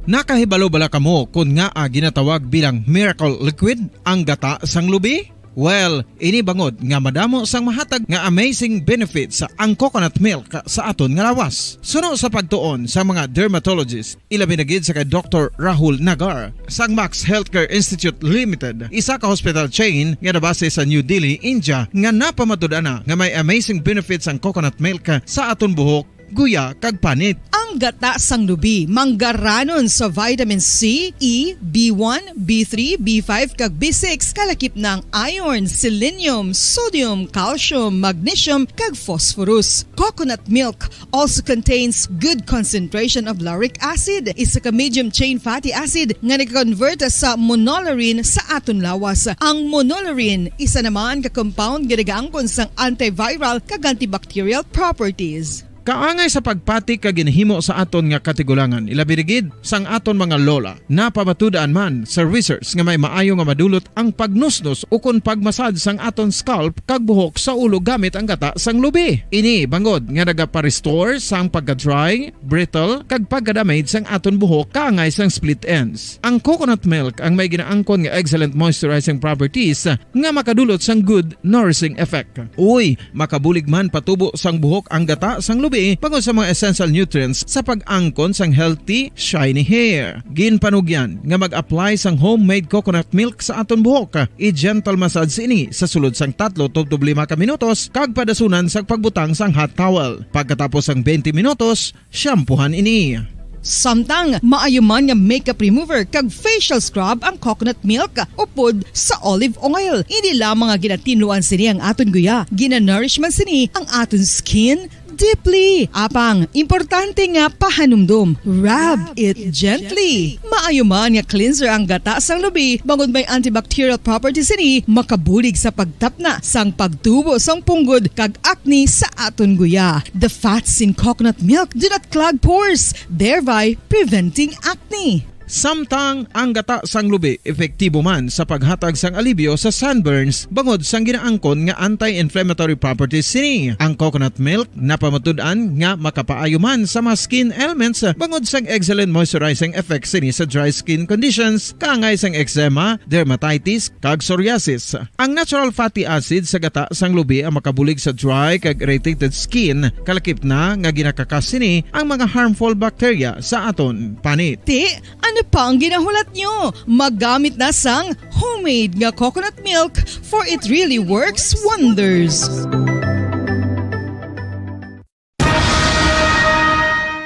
Nakahibalo bala kamo kon ngaa ginatawag bilang miracle liquid ang gata sang lubi? Well, ini bangod nga madamo sang mahatag nga amazing benefits ang coconut milk sa aton nga lawas. Suno sa pagtuon sa mga dermatologist, ilabi na gid sa kay Doktor Rahul Nagar sang Max Healthcare Institute Limited, isa ka hospital chain nga nabase sa New Delhi, India, nga napamatud-an na nga may amazing benefits ang coconut milk sa aton buhok guya, kag panit. Ang gata sang lubi manggaranon sa vitamin C, E, B one, B three, B five, kag B six, kalakip na ang iron, selenium, sodium, calcium, magnesium, kag phosphorus. Coconut milk also contains good concentration of lauric acid, isa ka medium chain fatty acid nga nag-convert sa monolaurin sa aton lawas. Ang monolaurin, isa naman ka compound nga nagaangkon sang antiviral kag antibacterial properties. Kaangay sa pagpati ka ginhimo sa aton nga katigulangan, ilabi na gid sang aton mga lola. Napamatud-an man sa research nga may maayo nga madulot ang pagnusnos ukon pagmasad sang aton scalp kag buhok sa ulo gamit ang gata sang lubi. Ini bangod nga nagapa-restore sang pagka-dry, brittle, kag pagka-damage sang aton buhok kaangay sang split ends. Ang coconut milk ang may ginaangkon nga excellent moisturizing properties nga makadulot sang good nourishing effect. Uy, makabulig man patubo sang buhok ang gata sang lubi bangod sa mga essential nutrients sa pag-angkon sang healthy, shiny hair. Ginpanugyan nga mag-apply sang homemade coconut milk sa aton buhok. I-gentle massage ini sa sulod sang tatlo tubtob lima ka minutos kag padasunan sa pagbutang sang hot towel. Pagkatapos sang twenty minutos, shampoohan ini. Samtang maayo man nga makeup remover kag facial scrub ang coconut milk upod sa olive oil. Hindi lamang nga ginatinluan sini ang aton guya, ginanourish man sini ang aton skin deeply. Apang importante nga pahanumdom, rub it gently. Maayo man nga cleanser ang gata sang lubi bangod may antibacterial properties sini, makabulig sa pagtapna sang pagtubo sang punggod kag acne sa aton guya. The fats in coconut milk do not clog pores, thereby preventing acne. Samtang ang gata sang lubi epektibo man sa paghatag sang alibyo sa sunburns bangod sang ginaangkon nga anti-inflammatory properties sini. Ang coconut milk napamatud-an nga makapaayo man sa mga skin ailments bangod sang excellent moisturizing effect sini sa dry skin conditions, kaangay sang eczema, dermatitis, kag psoriasis. Ang natural fatty acid sa gata sang lubi ang makabulig sa dry kag irritated skin, kalakip na nga ginakakas sini ang mga harmful bacteria sa aton panit. Ti, ano pa ang ginahulat nyo? Magamit na sang homemade nga coconut milk, for it really works wonders.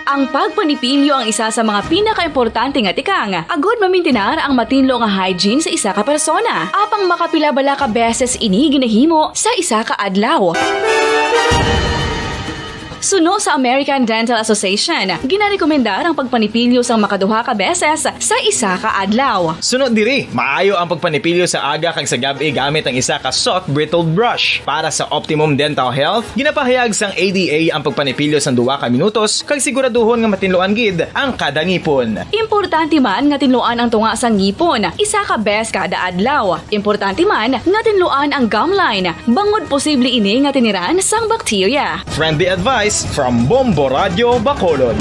Ang pagpanipilyo ang isa sa mga pinakaimportante nga tikang agud mamintinar ang matinlo nga hygiene sa isa ka persona. Apang makapila bala ka beses ini ginahimo sa isa ka adlaw? Suno sa American Dental Association, ginarekomendar ang pagpanipilyo sang makaduha ka beses sa isa ka adlaw. Suno diri, maayo ang pagpanipilyo sa aga kag sa gab-i gamit ang isa ka soft bristled brush. Para sa optimum dental health, ginapahayag sang A D A ang pagpanipilyo sang duha ka minutos kag siguraduhon nga matinluan gid ang kada ngipon. Importante man nga tinluan ang tunga sang ngipon isa ka bes kada adlaw. Importante man nga tinluan ang gum line, bangod posible ini nga tiniran sang bakterya. Friendly advice from Bombo Radio Bacolod.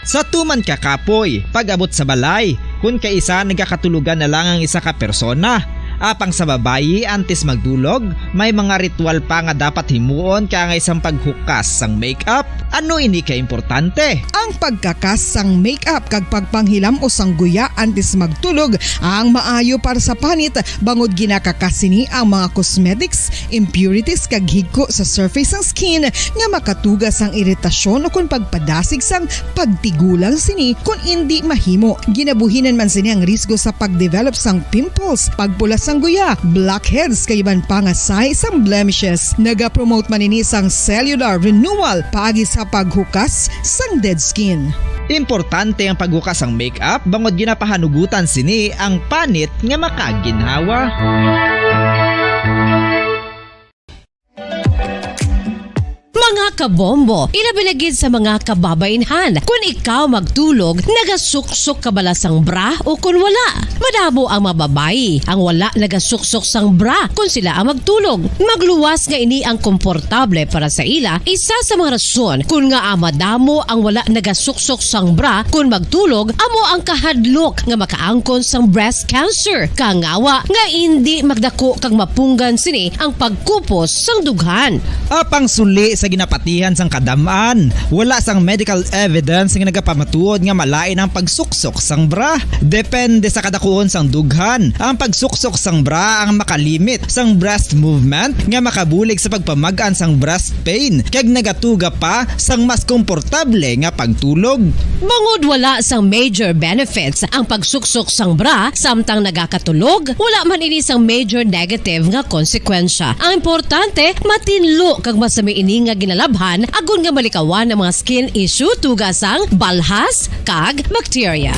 Sa tuman ka kapoy, pag-abot sa balay, kun kaisa nagakatulogan na lang ang isa ka persona. Apang sa babayi, antes magdulog, may mga ritual pa nga dapat himuon kaangay sang paghukas sang makeup. Ano ini ka importante? Ang pagkakas sang makeup kag pagpanghilam-os sang guya antes magtulog ang maayo para sa panit, bangod ginakakas sini ang mga cosmetics, impurities kag higko sa surface sang skin nga makatuga sang iritasyon ukon pagpadasig sang pagtigulang sini kon indi mahimo. Ginabuhinan man sini ang risgo sa pag-develop sang pimples, pagpula sang guya, blackheads kag iban pa nga sign sang blemishes. Nagapromote man ini sang cellular renewal paagi sa paghukas sang dead skin. Importante ang paghukas sang makeup bangod ginapahanugutan sini ang panit nga makaginhawa. Mga kabombo, ilabi na gid sa mga kababainhan, kun ikaw magtulog, nagasuksok ka bala sang bra o kun wala? Madamo ang mga babayi ang wala nagasuksok sang bra kun sila ang magtulog. Magluwas nga ini ang komportable para sa ila, isa sa mga rason kun ngaa madamo ang wala nagasuksok sang bra kun magtulog amo ang kahadlok nga makaangkon sang breast cancer, kangawa nga indi magdako kag mapunggan sini ang pagkupos sang dughan. Apang suli sa Napatihan sang kadam-an, wala sang medical evidence nga nagapamatuod nga malain ang pagsuksok sang bra. Depende sa kadakuon sang dughan, ang pagsuksok sang bra ang makalimit sang breast movement nga makabulig sa pagpamag-an sang breast pain kag nagatuga pa sang mas komportable nga pagtulog. Bangod wala sang major benefits ang pagsuksok sang bra samtang nagakatulog, wala man ini sang major negative nga konsekwensya. Ang importante, matinlo kag masami ini nga ginalabhan agod nga malikawan ang mga skin issue, tuga sang balhas kag bakterya.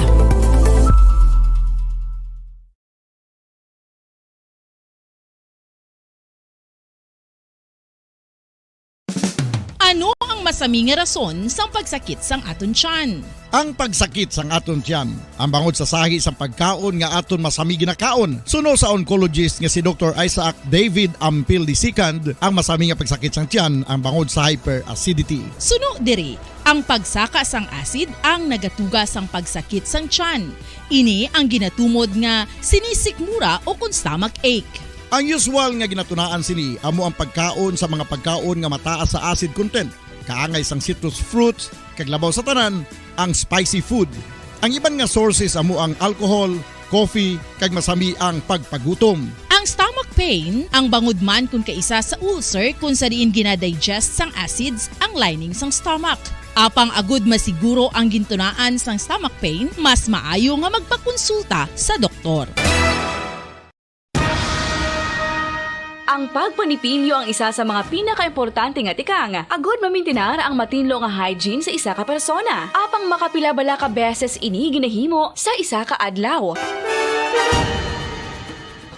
Ano ang masami nga rason sang pagsakit sang aton tiyan? Ang pagsakit sang aton tiyan, ang bangod sa sahi sang pagkaon nga aton masami ginakaon. Suno sa oncologist nga si Doktor Isaac David Ampil the second, ang masami nga pagsakit sang tiyan ang bangod sa hyperacidity. Suno diri, ang pagsaka sang acid ang nagatuga sang pagsakit sang tiyan. Ini ang ginatumod nga sinisikmura o kon stomach ache. Ang usual nga ginatunaan sini amo ang pagkaon sa mga pagkaon nga mataas sa acid content, kaangay sang citrus fruits, kag labaw sa tanan, ang spicy food. Ang iban nga sources amo ang alcohol, coffee, kag masami ang pagpagutom. Ang stomach pain, ang bangod man kon kaisa sa ulcer kon sa diin ginadigest sang acids ang lining sang stomach. Apang agud masiguro ang gintunaan sang stomach pain, mas maayo nga magpakonsulta sa doktor. Ang pagpanipilyo ang isa sa mga pinakaimportante nga tikang agud mamintinar ang matinlo nga hygiene sa isa ka persona. Apang makapila bala ka beses ini ginahimo sa isa ka adlaw?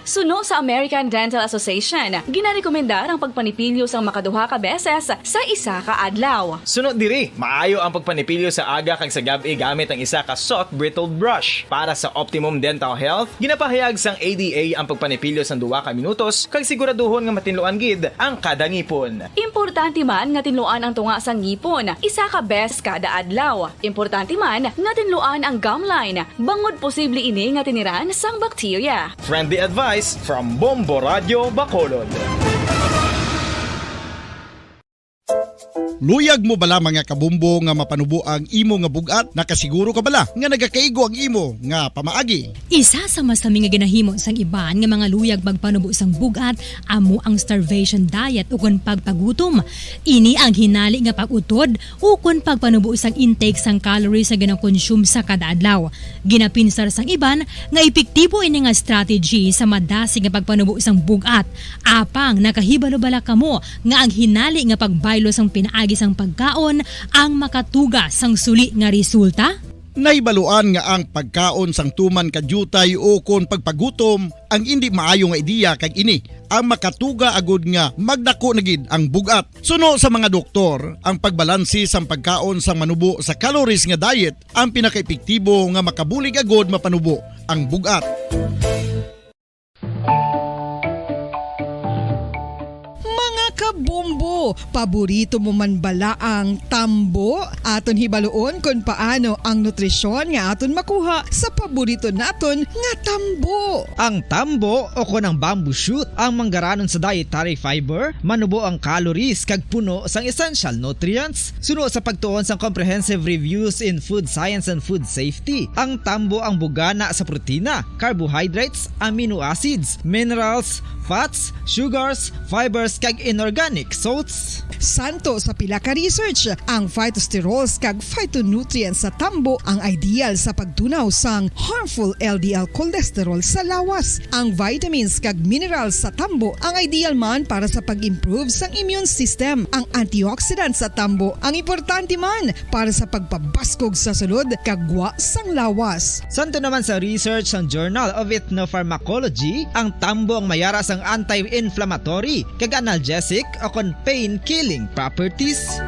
Suno sa American Dental Association, ginarekomendar ang pagpanipilyo sang makaduha ka beses sa isa ka adlaw. Suno diri, maayo ang pagpanipilyo sa aga kag sa gab-i gamit ang isa ka soft bristled brush. Para sa optimum dental health, ginapahayag sang A D A ang pagpanipilyo sang duha ka minutos kag siguraduhon nga matinluan gid ang kada ngipon. Importante man nga tinluan ang tunga sang ngipon isa ka beses kada adlaw. Importante man nga tinluan ang gum line, bangod posible ini nga tiniran sang bakterya. Friendly advice from Bombo Radyo Bacolod. Luyag mo bala, mga kabombo, nga mapanubo ang imo nga bug-at? Nakasiguro ka bala nga nagakaigo ang imo nga pamaagi? Isa sa masami nga ginahimo sang iban nga mga luyag magpanubo sang bug-at amo ang starvation diet ukon pagpagutom. Ini ang hinali nga pag-utod ukon pagpanubo sang intake sang calories nga ginakonsume sa kada adlaw. Ginapinsar sang iban nga epektibo ini nga strategy sa madasig nga pagpanubo sang bug-at. Apang nakahibalo bala kamo nga ang hinali nga pagbaylo sang pinaagi sang pagkaon ang makatuga sang suli nga resulta? Nahibaluan nga ang pagkaon sang tuman ka diutay ukon pagpagutom ang indi maayo nga ideya, kag ini ang makatuga agud nga magdako na gid ang bug-at. Suno sa mga doktor, ang pagbalanse sang pagkaon sang manubo sa calories nga diet ang pinakaepektibo nga makabulig agud mapanubo ang bug-at. Mga kabombo, paborito mo man bala ang tambo? Aton hibaluon kon paano ang nutrisyon nga aton makuha sa paborito naton nga tambo. Ang tambo o kon ang bamboo shoot ang manggaranon sa dietary fiber, manubo ang calories kag puno sang essential nutrients. Suno sa pagtuon sang Comprehensive Reviews in Food Science and Food Safety, ang tambo ang bugana sa protina, carbohydrates, amino acids, minerals, fats, sugars, fibers, kag inorganic salts. Santo sa pila ka research, ang phytosterols kag phytonutrients sa tambo ang ideal sa pagtunaw sang harmful L D L cholesterol sa lawas. Ang vitamins kag minerals sa tambo ang ideal man para sa pag-improve sang immune system. Ang antioxidants sa tambo ang importante man para sa pagpabaskog sa sulod kag gwa sang lawas. Santo naman sa research sang Journal of Ethnopharmacology, ang tambo ang mayara sang anti-inflammatory kag analgesic o kon pain-killing properties.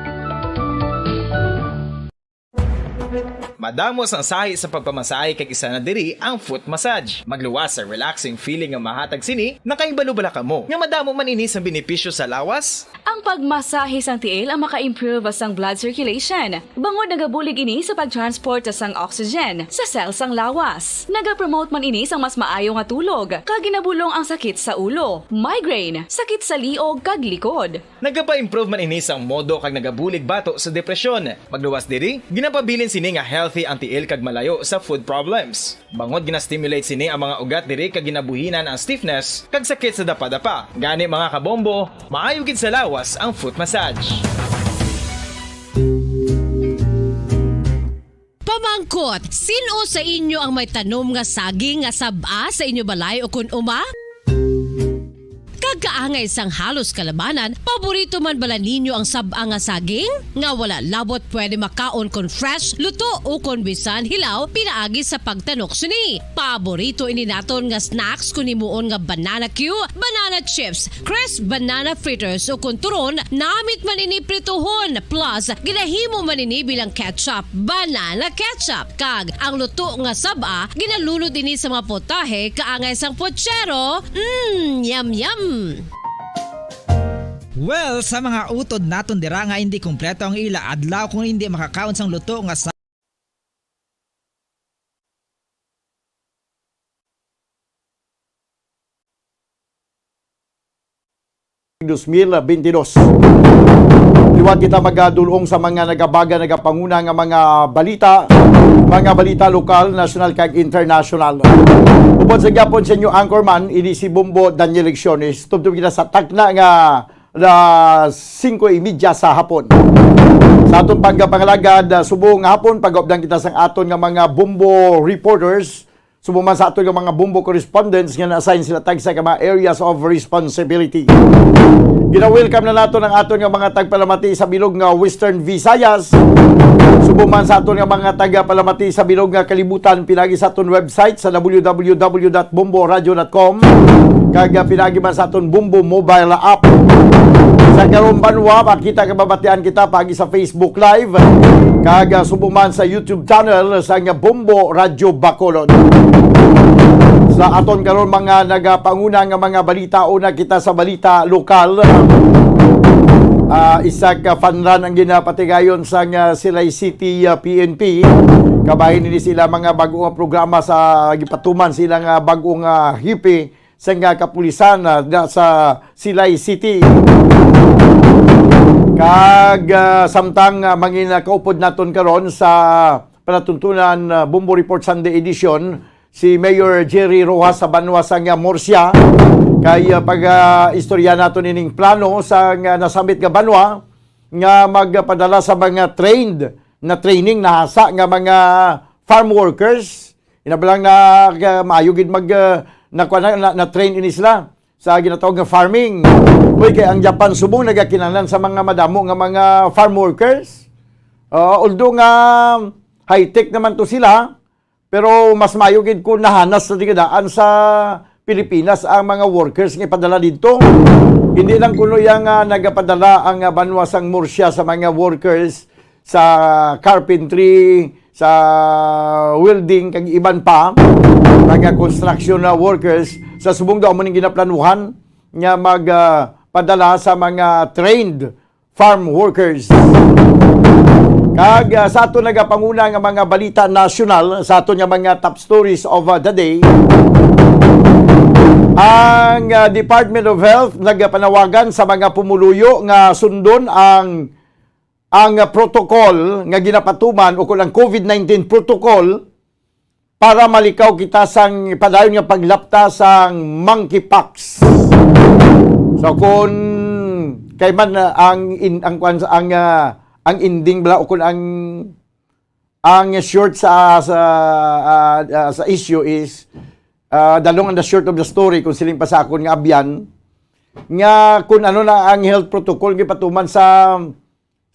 Madamo sang sahi sa pagpamasahe kag isa na diri ang foot massage. Magluwas sa relaxing feeling nga mahatag sini, nakahibalo bala kamo nga madamo man ini sang benepisyo sa lawas? Ang pagmasahe sang tiil ang maka-improve sang blood circulation, bangod nagabulig ini sa pag-transport sang oxygen sa cell sang lawas. Nagapromote man ini sang mas maayo nga tulog, kag ginabulong ang sakit sa ulo, migraine, sakit sa liog kag likod. Nagapa-improve man ini sang modo kag nagabulig bato sa depresyon. Magluwas diri, ginapabilin sini nga healthy ang tiil kag malayo sa foot problems. Bangod gina-stimulate sini ang mga ugat diri kag ginabuhinan ang stiffness kag sakit sa dapadapa. Gani, mga kabombo, maayo gid sa lawas ang foot massage. Pamangkot, sin-o sa inyo ang may tanom nga saging nga sab-a sa inyo balay ukon uma? Kag kaangay sang halos kalabanan, paborito man bala ninyo ang sab-a nga saging? Nga wala labot pwede makaon kon fresh, luto, ukon bisan hilaw, pinaagi sa pagtanok sini. Paborito ini naton nga snacks kon himuon nga banana cue, banana chips, crisp banana fritters, ukon turon, namit man ini prituhon, plus ginahimo man ini bilang ketchup, banana ketchup. Kag ang luto nga sab-a, ginalunod ini sa mga potahe kaangay sang pochero. Mm, yum, yum! Well, sa mga utod naton dira nga hindi kompleto ang ila adlaw kung hindi makakaon sang luto nga sa dos mil bentidós. Liwat kita magadulong sa mga nagabaga, nagapanguna nga mga balita, mga balita lokal, national, kag international. Upod sa gyapon sa inyo anchorman, ini si Bombo Daniel Lecciones. Tubtob kita sa takna nga alas singko y media sa hapon. Sa aton pagpangalagad, ah, subong nga hapon, pag-updan kita sang aton nga mga Bombo reporters, subong man sa aton nga mga Bombo correspondents nga na-assign sila tagsa ka mga areas of responsibility. Gina-welcome na naton ang aton nga mga tagpalamati sa bilog nga Western Visayas, subong man sa aton nga mga tagapalamati sa bilog nga kalibutan, pinagi sa aton website sa w w w dot bombo radio dot com, kag, ah, pinagi man sa aton Bombo mobile app. Sa karong banwa, makita kag mabatian kita paagi sa Facebook Live, kag, ah, subong man sa YouTube channel sa nga Bombo Radyo Bacolod. Sa aton karon mga nagapanguna nga mga balita, una kita sa balita lokal. Ah, isa ka fun run ang ginapatigayon sa nga Silay City, ah, P N P. Kabahin ini sila mga bag-o nga programa sa gipatuman sila nga bag-o nga hepe sa nga kapulisan, ah, da-, sa Silay City. Kag, ah, samtang, ah, mangin-, ah, kaupod naton karon sa palatuntunan, ah, Bombo Report Sunday Edition, si Mayor Jerry Rojas sa banwa sa nga Murcia. Kay, ah, pag, ah, istorya naton ining plano sa nga nasambit nga banwa nga magpadala sa mga trained na training nahasa nga mga farm workers. Ina ba lang na, ah, maayo gid mag, ah, nakuha na, na, na-train ini sila sa ginatawag nga farming. Uy, kay ang Japan subong nagakinahanglan sa mga madamo nga mga farm workers. Ah, although nga high-tech naman to sila, pero mas maayo gid kung nahanas sa tigadaan sa Pilipinas ang mga workers nga ipadala didto. Hindi lang kuno iya nga nagapadala ang, ah, banwa sang Murcia sa mga workers sa carpentry, sa welding, kag iban pa, mga construction na workers. Sa subong daw, amo ning ginaplanuhan nga mag, ah, padala sa mga trained farm workers. Kag, ah, sa aton nagapanguna nga mga balita nasyonal, sa aton nga mga top stories of, ah, the day, ang, ah, Department of Health nagapanawagan sa mga pumuluyo nga sundon ang, ang, ah, protocol nga ginapatuman, ukon ang COVID nineteen protocol, para malikaw kita sang padayon nga paglapta sang monkeypox. So, kun kay man, ah, ang in-, ang kwan sa, ang, ah, ang ending bala, o kun ang, ang short sa, sa, ah, ah, sa issue is, ah, the long and the short of the story, kung siling pa sa akon nga abyan, nga kung ano na ang health protocol gipatuman sa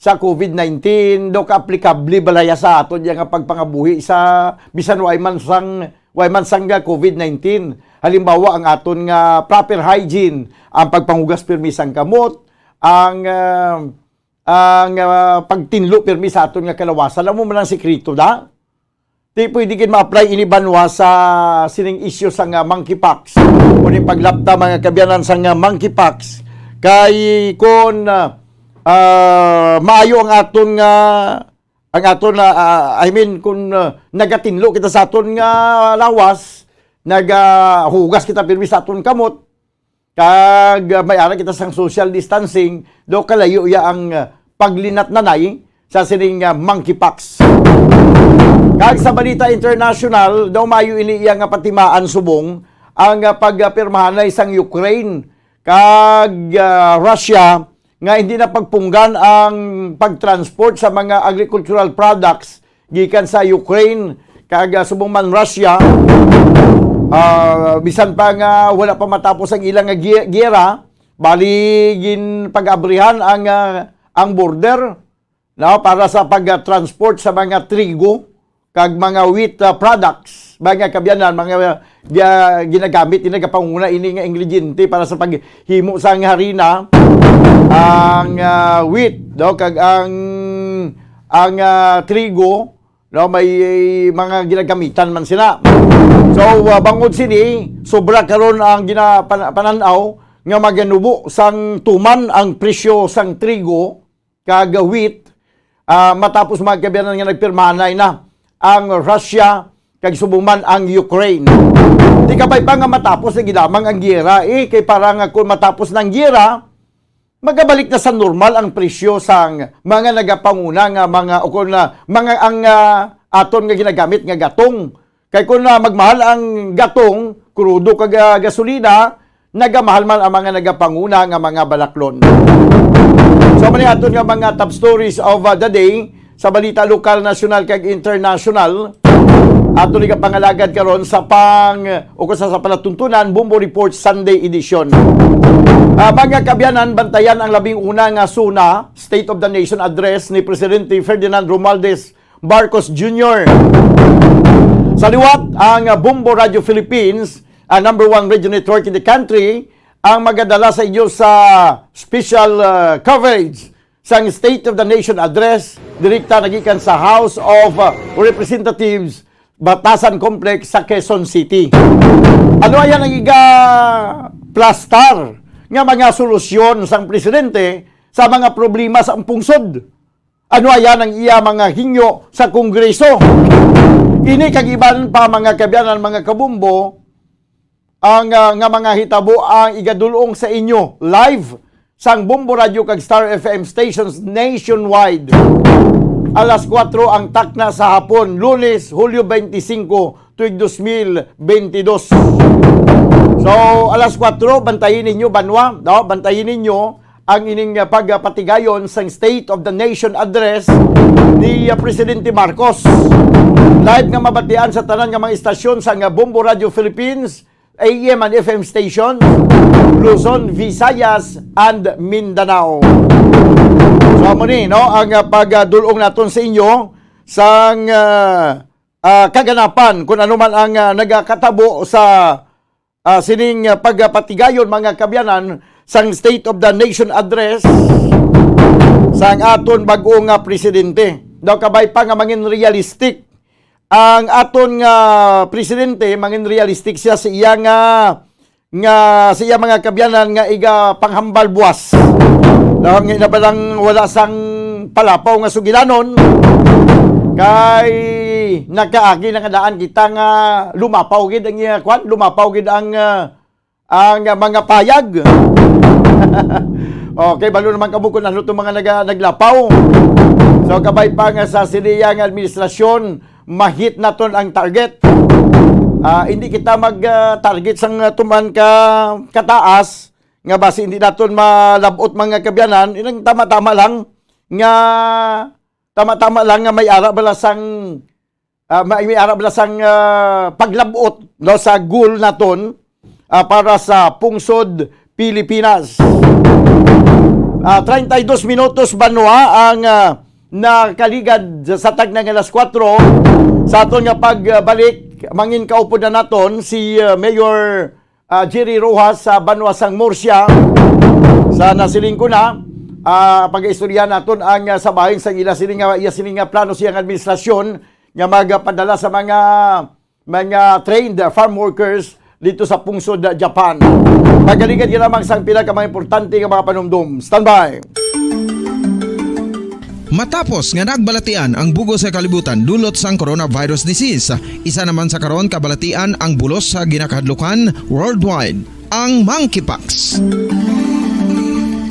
sa COVID nineteen, daw ka-aplikable bala ya sa aton ya nga pagpangabuhi sa bisan way man sang, way man sang COVID nineteen. Halimbawa, ang aton nga proper hygiene, ang pagpanghugas pirmi sang kamot, ang, ah, ang, ah, pagtinlo pirmi sa aton nga kalawasan. Amo man ang sikreto da. Di pwede gid ma-apply ini, banwa, sa sining isyu sang, ah, monkeypox. O ni paglapta, mga kaabyanan, sang, ah, monkeypox. Kay kun, ah, ah, maayo ang aton nga, ang aton, ah, ah, I mean, kun, ah, nagatinlo kita sa aton nga lawas, nagahugas kita pirmi sa aton kamot, kag, ah, may ara kita sang social distancing, daw kalayo ya ang, ah, paglinatnanay sa sining, ah, monkeypox. Kag sa balita international, daw maayo ini iya nga patimaan subong ang, ah, pagpirmahanay sang Ukraine kag, ah, Russia nga hindi na pagpunggan ang pag-transport sa mga agricultural products gikan sa Ukraine kag, ah, subong man Russia, ah, bisan pa nga wala pa matapos ang ilang nga gi-, giyera, bali ginpag-abrihan ang, ah, ang border, no, para sa pag-transport sa mga trigo kag mga wheat, ah, products, mga kaabyanan, mga, ah, ginagamit, ini, nagapanguna ini nga ingrediente para sa paghimo sang harina, ang, ah, wheat, no, kag ang, ang, ah, trigo, no, may mga ginagamitan man sila. So, ah, bangod sini, sobra karon ang ginapan-, panan-aw nga maganubo sang tuman ang presyo sang trigo kag wheat, ah, matapos, mga kaabyanan, nga nagpirmahanay na ang Russia kag subong man ang Ukraine. Di kabay pa nga matapos na gid lamang ang giyera, eh, kay para nga kung matapos na ang giyera, magabalik na sa normal ang presyo sang mga nagapanguna nga mga, o kung na, mga ang, ah, aton nga ginagamit nga gatong. Kay kung, ah, magmahal ang gatong, krudo kag, ah, gasolina, nagamahal man ang mga nagapanguna nga mga balaklon. So, mani aton nga mga top stories of, ah, the day sa balita lokal, nasyonal, kag international. Ato ni kapangalagad karon sa pang, o kung sa, sa palatuntunan, Bombo Report Sunday Edition. Ah, mga kaabyanan, bantayan ang labing una nga SONA, State of the Nation Address ni Presidente Ferdinand Romualdez Marcos Junior. Sa liwat, ang, ah, Bombo Radio Philippines, ang number one radio network in the country, ang magadala sa inyo sa special, ah, coverage sang State of the Nation Address, direkta nagikan sa House of, ah, Representatives Batasan Complex sa Quezon City. Ano ayan ang iga-plastar nga mga solusyon sang presidente sa mga problema sa pungsod? Ano ayan ang iya mga hingyo sa Kongreso? Ini kag iban pa, mga kaabyanan, mga kabombo, ang, ah, nga mga hitabo ang igadul-ong sa inyo live sang Bombo Radio kag Star F M stations nationwide. Alas kuwatro ang takna sa hapon, Lunes, Hulyo twenty-five, tuig dos mil bentidós. So, alas kuwatro, bantayin ninyo, banwa, no? Bantayin ninyo ang ining, ah, pagpatigayon sang State of the Nation Address ni, ah, Presidente Marcos. Live nga mabatian sa tanan nga mga istasyon sang, ah, Bombo Radio Philippines, A M and F M station, Luzon, Visayas, and Mindanao. So, amo ni, no, ang, ah, pagdul-ong naton sa inyo sang, ah, ah, kaganapan, kung ano man ang, ah, nagakatabo sa, ah, sining, ah, pagpatigayon, mga kaabyanan, sang State of the Nation Address sang aton bag-o nga presidente. Daw kabay pa nga mangin realistic ang aton nga presidente, mangin realistic siya sa iya nga, nga sa iya mga kaabyanan nga iga panghambal buwas. Daw nga ina pa lang wala sang palapaw nga sugilanon, kay nakaagi na nga daan kita nga lumapaw gid ang iya, kwan, lumapaw gid ang, ah, ang mga payag. Okay, balo naman kamo kung ano itong mga naga-, naglapaw. So, kabay pa nga sa sini nga administrasyon, ma-hit naton ang target. Ah, hindi kita mag, ah, target sang, ah, tuman ka kataas, nga basi hindi naton malab-ot, mga kaabyanan, inang tama-tama lang nga, tama-tama lang nga may ara bala sang, ah, may, may ara bala sang, ah, paglab-ot, no, sa goal naton, ah, para sa pungsod Pilipinas. Ah, treinta y dos minutos, banwa, ang, ah, nakaligad sa tagna nga alas kuwatro. Sa aton nga pagbalik, mangin kaupod na naton si, ah, Mayor, ah, Jerry Rojas sa banwa sang Murcia. Sa nasiling ko na, ah, pag-istorya naton ang, ah, sa bahin sang ila sini nga, iya sini nga plano siyang administrasyon nga magapadala sa mga, mga trained farm workers dito sa pungsod, Japan. Pagalikan ka lamang sang pila ka mga importante nga mga panumdom. Standby! Matapos nga nagbalatian ang bugos sa kalibutan dulot sang coronavirus disease, isa naman sa karon kabalatian ang bulos sa ginakahadlukan worldwide, ang monkeypox.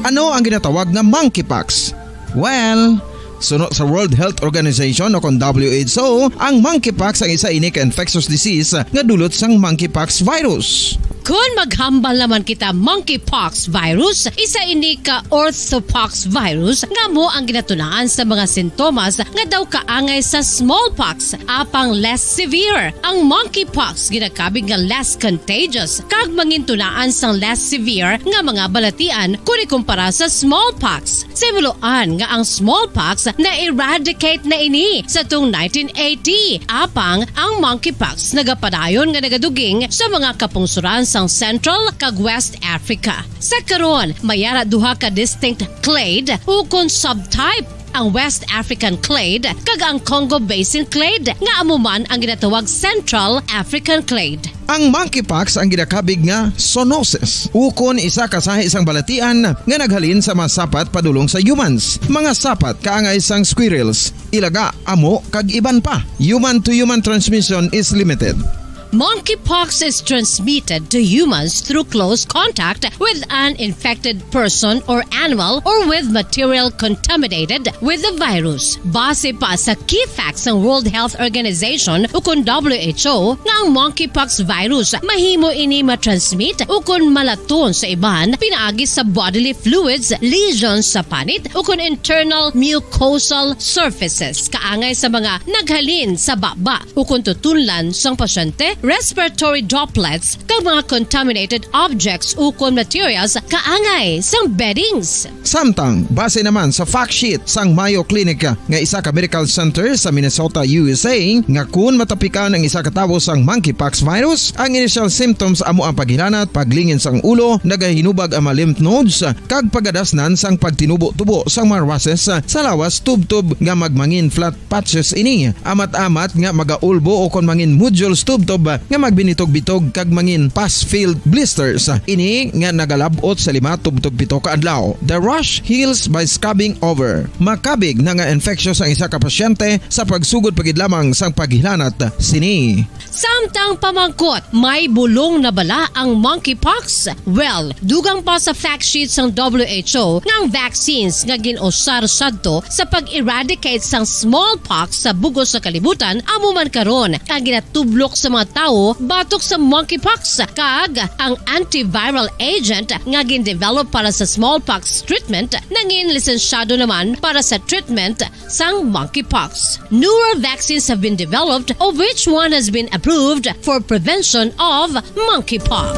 Ano ang ginatawag nga monkeypox? Well, suno sa World Health Organization o kon W H O, ang monkeypox ang isa ini ka infectious disease nga dulot sang monkeypox virus. Kon maghambal naman kita monkeypox virus, isa ini ka orthopox virus nga amo ang ginatunaan sa mga sintomas nga daw kaangay sa smallpox, apang less severe. Ang monkeypox ginakabig nga less contagious kag mangintunaan sang less severe nga mga balatian kon ikumpara sa smallpox. Sa himuloan nga ang smallpox na-eradicate na ini sa tuong nineteen eighty, apang ang monkeypox nagapadayon nga nagaduging sa mga kapungsoran sang Central kag West Africa. Sa karon, may ara duha ka distinct clade ukon subtype, ang West African clade kag ang Congo Basin clade, nga amo man ang ginatawag Central African clade. Ang monkeypox ang ginakabig nga zoonosis, ukon isa ka sahi sang balatian nga naghalin sa mga sapat padulong sa humans, mga sapat kaangay sang squirrels, ilaga, amo, kag iban pa. Human-to-human transmission is limited. Monkeypox is transmitted to humans through close contact with an infected person or animal or with material contaminated with the virus. Base pa sa key facts sang World Health Organization ukon W H O nga ang monkeypox virus mahimo ini matransmit ukon malaton sa iban pinaagi sa bodily fluids, lesions sa panit ukon internal mucosal surfaces kaangay sa mga naghalin sa baba ukon tutunlan sang pasyente, respiratory droplets, kag mga contaminated objects ukon materials kaangay sang beddings. Samtang, base naman sa fact sheet sang Mayo Clinic nga isa ka medical center sa Minnesota, U S A, nga kun matapikan ang isa ka tawo sang monkeypox virus, ang initial symptoms amo ang paghilanat, paglingin sang ulo, nagahinubag ang mga lymph nodes, kag pagadasnan sang pagtinubo-tubo sang mga rushes sa lawas tubtob nga magmangin flat patches ini. Amat-amat nga magaulbo ukon mangin nodules tubtob nga magbinitog-bitog kag mangin pus-filled blisters. Ini nga nagalab-ot sa lima tubtob pito ka adlaw. The rash heals by scabbing over. Makabig na nga infectious ang isa ka pasyente sa pagsugod pa gid lamang sang paghilanat sini. Samtang pamangkot, may bulong na bala ang monkeypox? Well, dugang pa sa fact sheet sang W H O nga ang vaccines nga gin-usar sadto sa pag-eradicate sang smallpox sa bugos sa kalibutan amo man karon ang ginatublok sa mga tawo batok sa monkeypox, kag ang antiviral agent nga gin-develop para sa smallpox treatment nangin lisensyado naman para sa treatment sang monkeypox. Newer vaccines have been developed, of which one has been approved for prevention of monkeypox.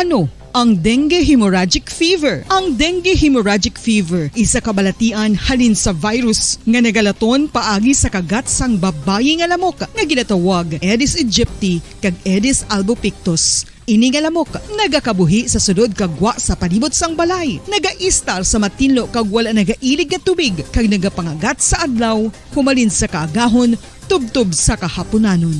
Ano ang dengue hemorrhagic fever? Ang dengue hemorrhagic fever isa ka balatian halin sa virus nga nagalaton paagi sa kagat sang babayi nga lamok nga ginatawag Aedes aegypti kag Aedes albopictus. Ini nga lamok nagakabuhi sa sulod kag gwa sa palibot sang balay, nagaistar sa matinlo kag wala nagailig nga tubig, kag nagapangagat sa adlaw humalin sa kaagahon tubtob sa kahapunanon.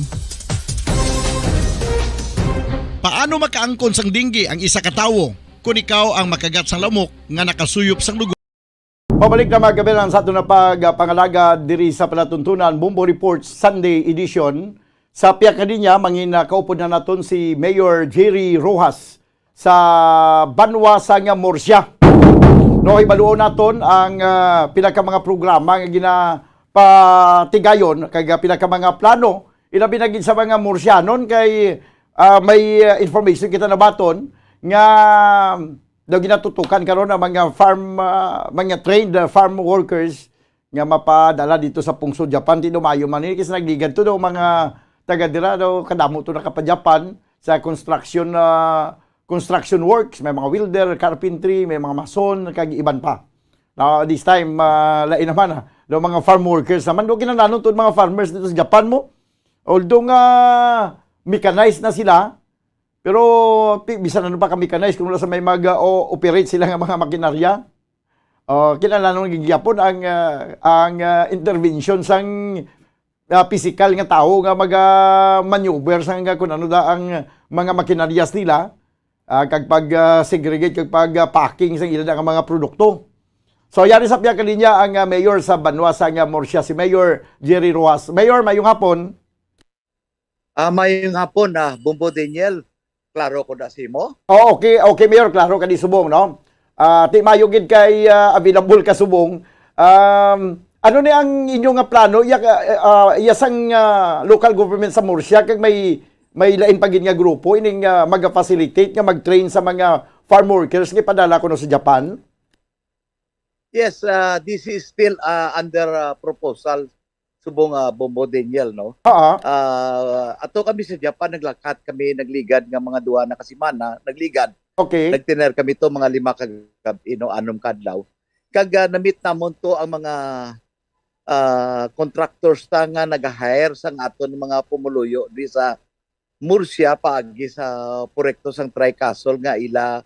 Paano makaangkon sang dengue ang isa ka tawo kon ikaw ang makagat sang lamok nga nakasuyop sang dugo? Pabalik na, mga kaabyanan, sa aton na pagpangalaga diri sa palatuntunan, Bombo Report Sunday Edition. Sa pihak kaniya, mangin-, ah, kaupod na naton si Mayor Jerry Rojas sa banwa sang Murcia. No, hibaluon naton ang, ah, pila ka mga programa nga ginapatigayon kag, ah, pila ka mga plano, ilabi na gid sa mga Murcianon kay, ah, may, ah, information kita nabaton nga daw ginatutukan karon ang mga farm, ah, mga trained, ah, farm workers nga mapadala dito sa pungsod Japan. Ti daw maayo man ini, kasi nagligad to daw mga taga dira daw, kadamo to nakapa-Japan sa construction, ah, construction works, may mga welder, carpentry, may mga mason, kag iban pa. Now, this time, ah, lain naman, ah, daw mga farm workers naman, daw kinahanglan to mga farmers dito sa Japan mo. Although nga mechanized na sila, pero pi-, bisan ano pa ka mechanized, kung wala sa may mag, ah, o-, operate sila nga mga makinarya. Oh, kinahanglan gid gyapon ang, ah, ang, ah, intervention sang, ah, pisikal nga tawo nga maga-maneuver sang, ah, kun ano da ang mga makinaryas nila, ah, kag pag, ah, segregate, kag pag, ah, packing sang ila nga mga produkto. So, yari sa pihak linya ang, ah, mayor sa banwa sang, ah, Murcia, si Mayor Jerry Rojas. Mayor, mayong hapon. Ah, mayong hapon, ah, Bombo Daniel. Klaro ko na sa imo? Oh, okay, okay, Mayor, klaro ka di subong, no? Ah, ti mayo gid kay, ah, available ka subong. Um, ano ni ang inyo nga plano? Iya, ah, ah, iya sang, ah, local government sa Murcia, kag may, may lain pa gid nga grupo ining, ah, maga-facilitate nga mag-train sa mga farm workers nga ipadala kuno sa Japan? Yes, ah, this is still, ah, under, ah, proposal, subong, ah, Bombo Daniel, no? Oo. Ah, ato kami sa Japan, naglakat kami, nagligad nga mga duha na ka semana, nagligad. Okay. Nagtener kami to mga lima ka gab-, you know, anom ka adlaw. Kag, ah, na-meet namon to ang mga, ah, contractors ta nga nag-hire sang aton mga pumuluyo di sa Murcia paagi sa proyekto sang Tricasol nga ila,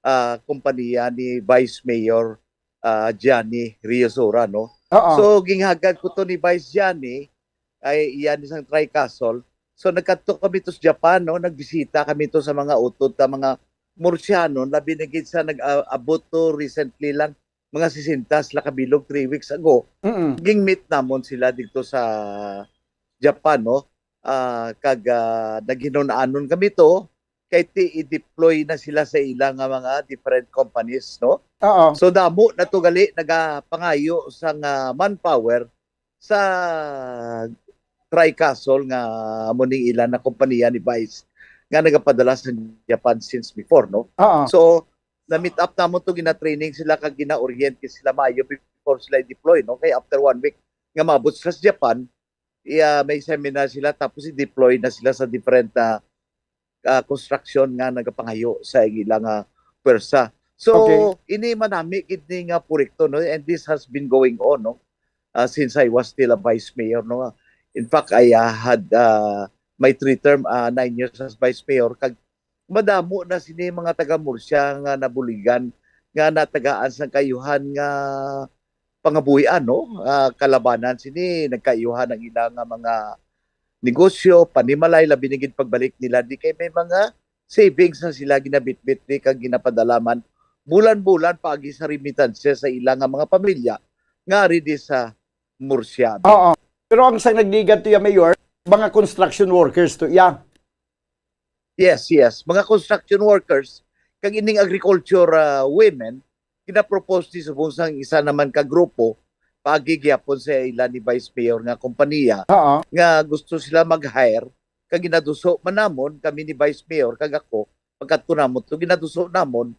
ah, kompanya ni Vice Mayor, ah, Johnny Riosora, no? Oo. So, ginhagad ko to ni Vice Johnny, ay iya ni sang Tricasol. So, nagkadto kami to sa Japan, no? Nagbisita kami to sa mga utod ta mga Murciano, labi na gid sa nag-, ah, abot to recently lang, mga sesenta sila kabilog, three weeks ago. Mm-mm. Ging-meet namon sila dito sa Japan, no? Ah, kag, ah, naghinun-anon kami to, kay ti i-deploy na sila sa ila nga mga different companies, no? Oo. So, damo na to gali nagapangayo sang, ah, manpower sa Tricasol nga amo ning ila na kompanya ni Vice nga nagapadala sa Japan since before, no? Oo. So, na-meet up namon to, gina-training sila kag gina-orient sila maayo before sila i-deploy, no? Kay after one week nga maabot sila sa Japan, iya, may seminar sila, tapos i-deploy na sila sa different, ah, ah, construction nga nagapangayo sa ila nga pwersa. So, Okay. ini manami gid ni nga proyekto, no? And this has been going on, no? Ah, since I was still a vice mayor, no? In fact, I, ah, had, ah, my three term, ah, nine years as vice mayor, kag madamo na sini mga taga Murcia nga nabuligan, nga natagaan sang kaayuhan nga pangabuhian, no? Ah, kalabanan sini, nagkaayuhan ang ila nga mga negosyo, panimalay, labi na gid pagbalik nila, di kay may mga savings na sila ginabitbit di kag ginapadala man bulan-bulan paagi sa remittances sa ila nga mga pamilya nga ari di sa Murcia. Oo. Pero ang sa nagligad to ya, Mayor, mga construction workers to ya. Yes, yes. Mga construction workers, kag ining agriculture, ah, women, ginapropose ni subong sang isa naman ka grupo, paagi gyapon sa ila ni Vice Mayor nga kompanya, Oo. nga gusto sila mag-hire, kag ginaduso man namon, kami ni Vice Mayor, kag ako, pagkadto namon to, ginaduso namon,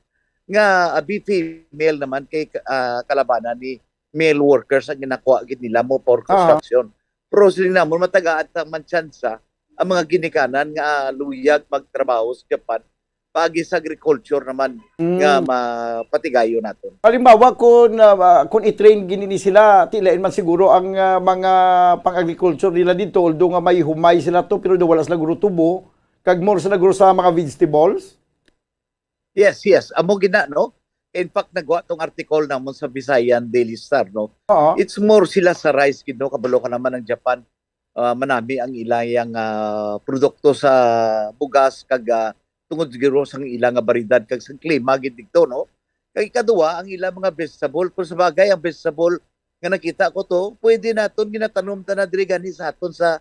nga abi female naman kay, ah, kalabanan ni male workers ang ginakuha gid nila mo for Ah. construction. Pero siling namon, matagaan ta man tsansa ang mga ginikanan nga luyag magtrabaho sa Japan, paagi sa agriculture naman Mm. nga mapatigayon naton. Halimbawa, kung, ah, kung i-train gini ni sila, ti lain man siguro ang, ah, mga pang-agriculture nila dito, although nga may humay sila to, pero daw wala sila guro tubo, kag more sila guro sa mga vegetables. Yes, yes. Amo gina, no? In fact, nagwa tong article namon sa Visayan Daily Star, no? Oo. It's more sila sa rice, gid, no? Kabalo ka naman ang Japan, ah, manami ang ilang, ah, produkto sa bugas kag, ah, tungod siguro sang ila nga baryedad kag sa klima gid dito, no? Kag ikaduha, ang ila mga vegetable. Kung sa bagay, ang vegetable nga nakita ko to, pwede naton ginatanom ta na diri gani sa aton sa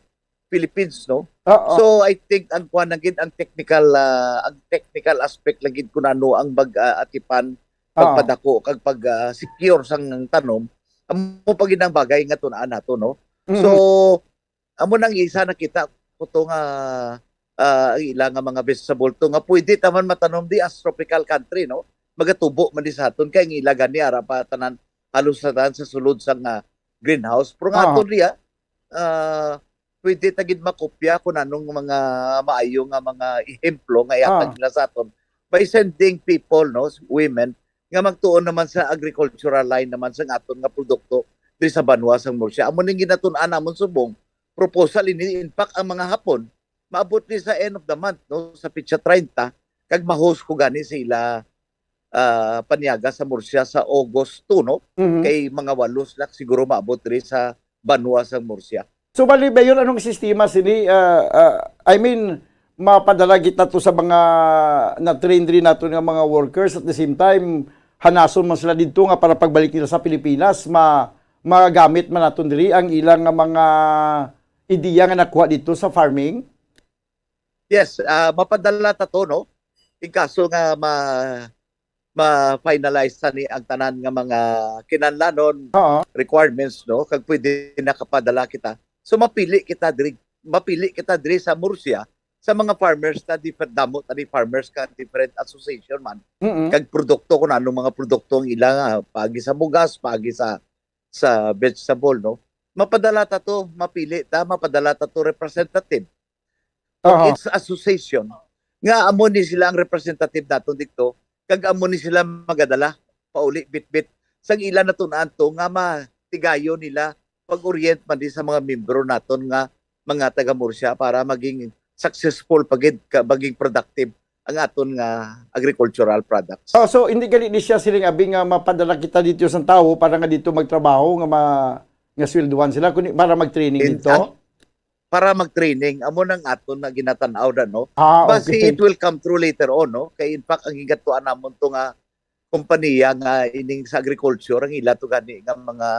Philippines, no? Oo. So, I think ang kuwan na gid, ang technical, ah, ang technical aspect lang gid kung ano ang mag, ah, atipan, Oo. pagpadako, kag pag, ah, secure sang tanom, amo pa gid ang bagay nga tun-an nato, no? Mhm. So, amo nang isa nakita ko to nga, ah, ang ila nga mga vegetable to nga pwede ta man matanom di as tropical country, no? Magatubo man di sa aton, kay ang ila gani ara pa tanan, halos sa tanan sa sulod sang, ah, greenhouse. Pero nga Oo. aton diya, ah, pwede ta gid makopya kung anong mga maayo nga mga ehemplo nga ihatag Ah. nila sa aton by sending people, no, women, nga magtuon naman sa agricultural line naman sa aton nga produkto diri sa banwa sang Murcia. Amo ning ginatun-an namon subong proposal ini. In fact, ang mga Hapon maabot ni sa end of the month, no, sa petsa treinta, kag ma-host ko gani sa ila ah, paniaga sa Murcia sa August two, no? Mhm. Kay mga walo sila siguro maabot diri sa banwa sang Murcia. So, bali, Mayor, anong sistema sini? Ah, ah, I mean, mapadala kita to sa mga na-train diri nato nga mga workers, at the same time, hanason man sila didto nga para pagbalik nila sa Pilipinas, ma magamit man naton diri ang ilang nga mga ideya nga nakuha dito sa farming? Yes, ah, mapadala ta to, no? In kaso nga ma ma-finalize sa ni ang tanan nga mga kinahanglanon, Oo. requirements, no? Kag pwede nakapadala kita. So mapili kita diri, mapili kita diri sa Murcia sa mga farmers na different, damo tani farmers ka different association man. Mm-mm. Kag produkto, kung anong mga produkto ang ila nga, paagi sa bugas, paagi sa sa vegetable, no? Mapadala ta to, mapili ta, mapadala ta to representative for Aha. each association nga amo ni sila ang representative naton dito, kag amo ni sila magadala pauli bitbit sang ila natun-an to nga matigayon nila pag-orient man di sa mga membro naton nga mga taga Murcia para maging successful pa gid, ka, maging productive ang aton nga agricultural products. Oh, so hindi gani ni siya siling abi nga mapadala kita dito sa tawo para nga dito magtrabaho nga ma nga swelduhan sila, kundi para mag-training In, dito? Ang, para mag-training, amo nang aton na ginatan-aw na, no? Ah, Basi okay. It will come through later on, no? Kay in fact, ang gigatuan namon to nga kompanya nga ining sa agriculture, ang ila to gani nga mga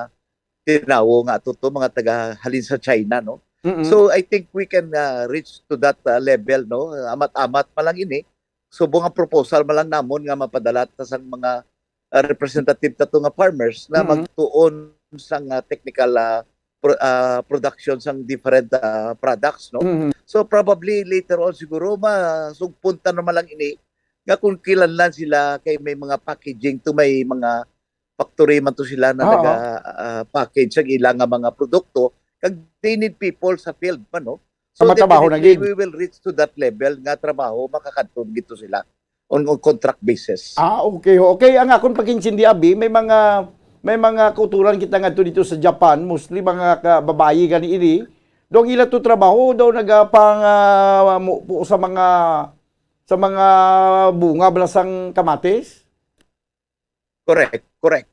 tinawo nga ato to, mga taga halin sa China, no? Mm-mm. So I think we can uh, reach to that uh, level, no? Amat-amat pa lang ini. Subong ang proposal man lang namon nga mapadala ta sang mga uh, representative ta to nga farmers na Mm-mm. magtuon sang uh, technical uh, pro- uh, production sang different uh, products, no? Mm-hmm. So probably later on siguro masugpon ta naman lang ini nga kung kilanlan sila kay may mga packaging to, may mga factory man to sila na Oo. naga ah, package ang ila nga mga produkto, kag they need people sa field man, no? So Ang matrabaho na definitely, gid. We will reach to that level nga trabaho makakadto gito sila on, on contract basis. Ah, okay. Okay, ang akon pag-intindi, abi, may mga may mga kauturan kita ngadto dito sa Japan, mostly mga ka, babayi gani ini. Daw ang ila to trabaho daw nagapang ah, mu- po sa mga sa mga bunga bala sang kamatis. Correct, correct.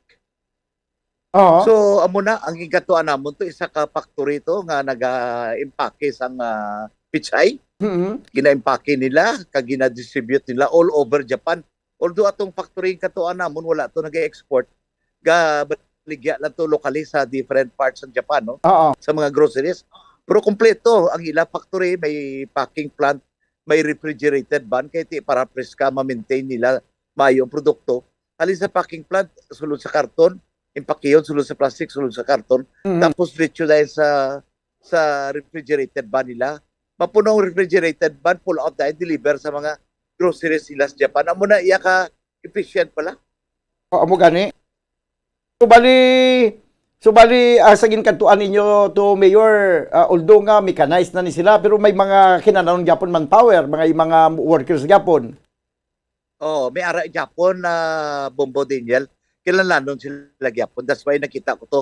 Oo. So amo na ang gigatuan namon to, isa ka factory to nga naga-impake sang ah, pichay. Mm-hmm. Gina-impake nila kag gina-distribute nila all over Japan. Although atong factory ang katuan namon wala to nag-export, gabaligya lang to locally sa different parts ng Japan, no? Oo. Sa mga groceries. Pero kompleto ang ila factory, may packing plant, may refrigerated van kay ti para preska ma-maintain nila maayo ang produkto. Halin sa packing plant, sulod sa karton, impakihon sulod sa plastic, sulod sa karton, Mm. tapos diretso dahil sa sa refrigerated van nila. Mapuno ang refrigerated van, pull out dahil deliver sa mga groceries nila sa Japan. Amo na iya ka efficient pala. O, amo gani. So bali, so bali ah, sa ginkadtuan ninyo to Mayor, ah, although nga mechanized na ni sila pero may mga kinanaon gyapon manpower, mga mga workers gyapon. Oh, may ara gyapon na Bombo Daniel. Kinahanglanon sila gyapon. That's why nakita ko to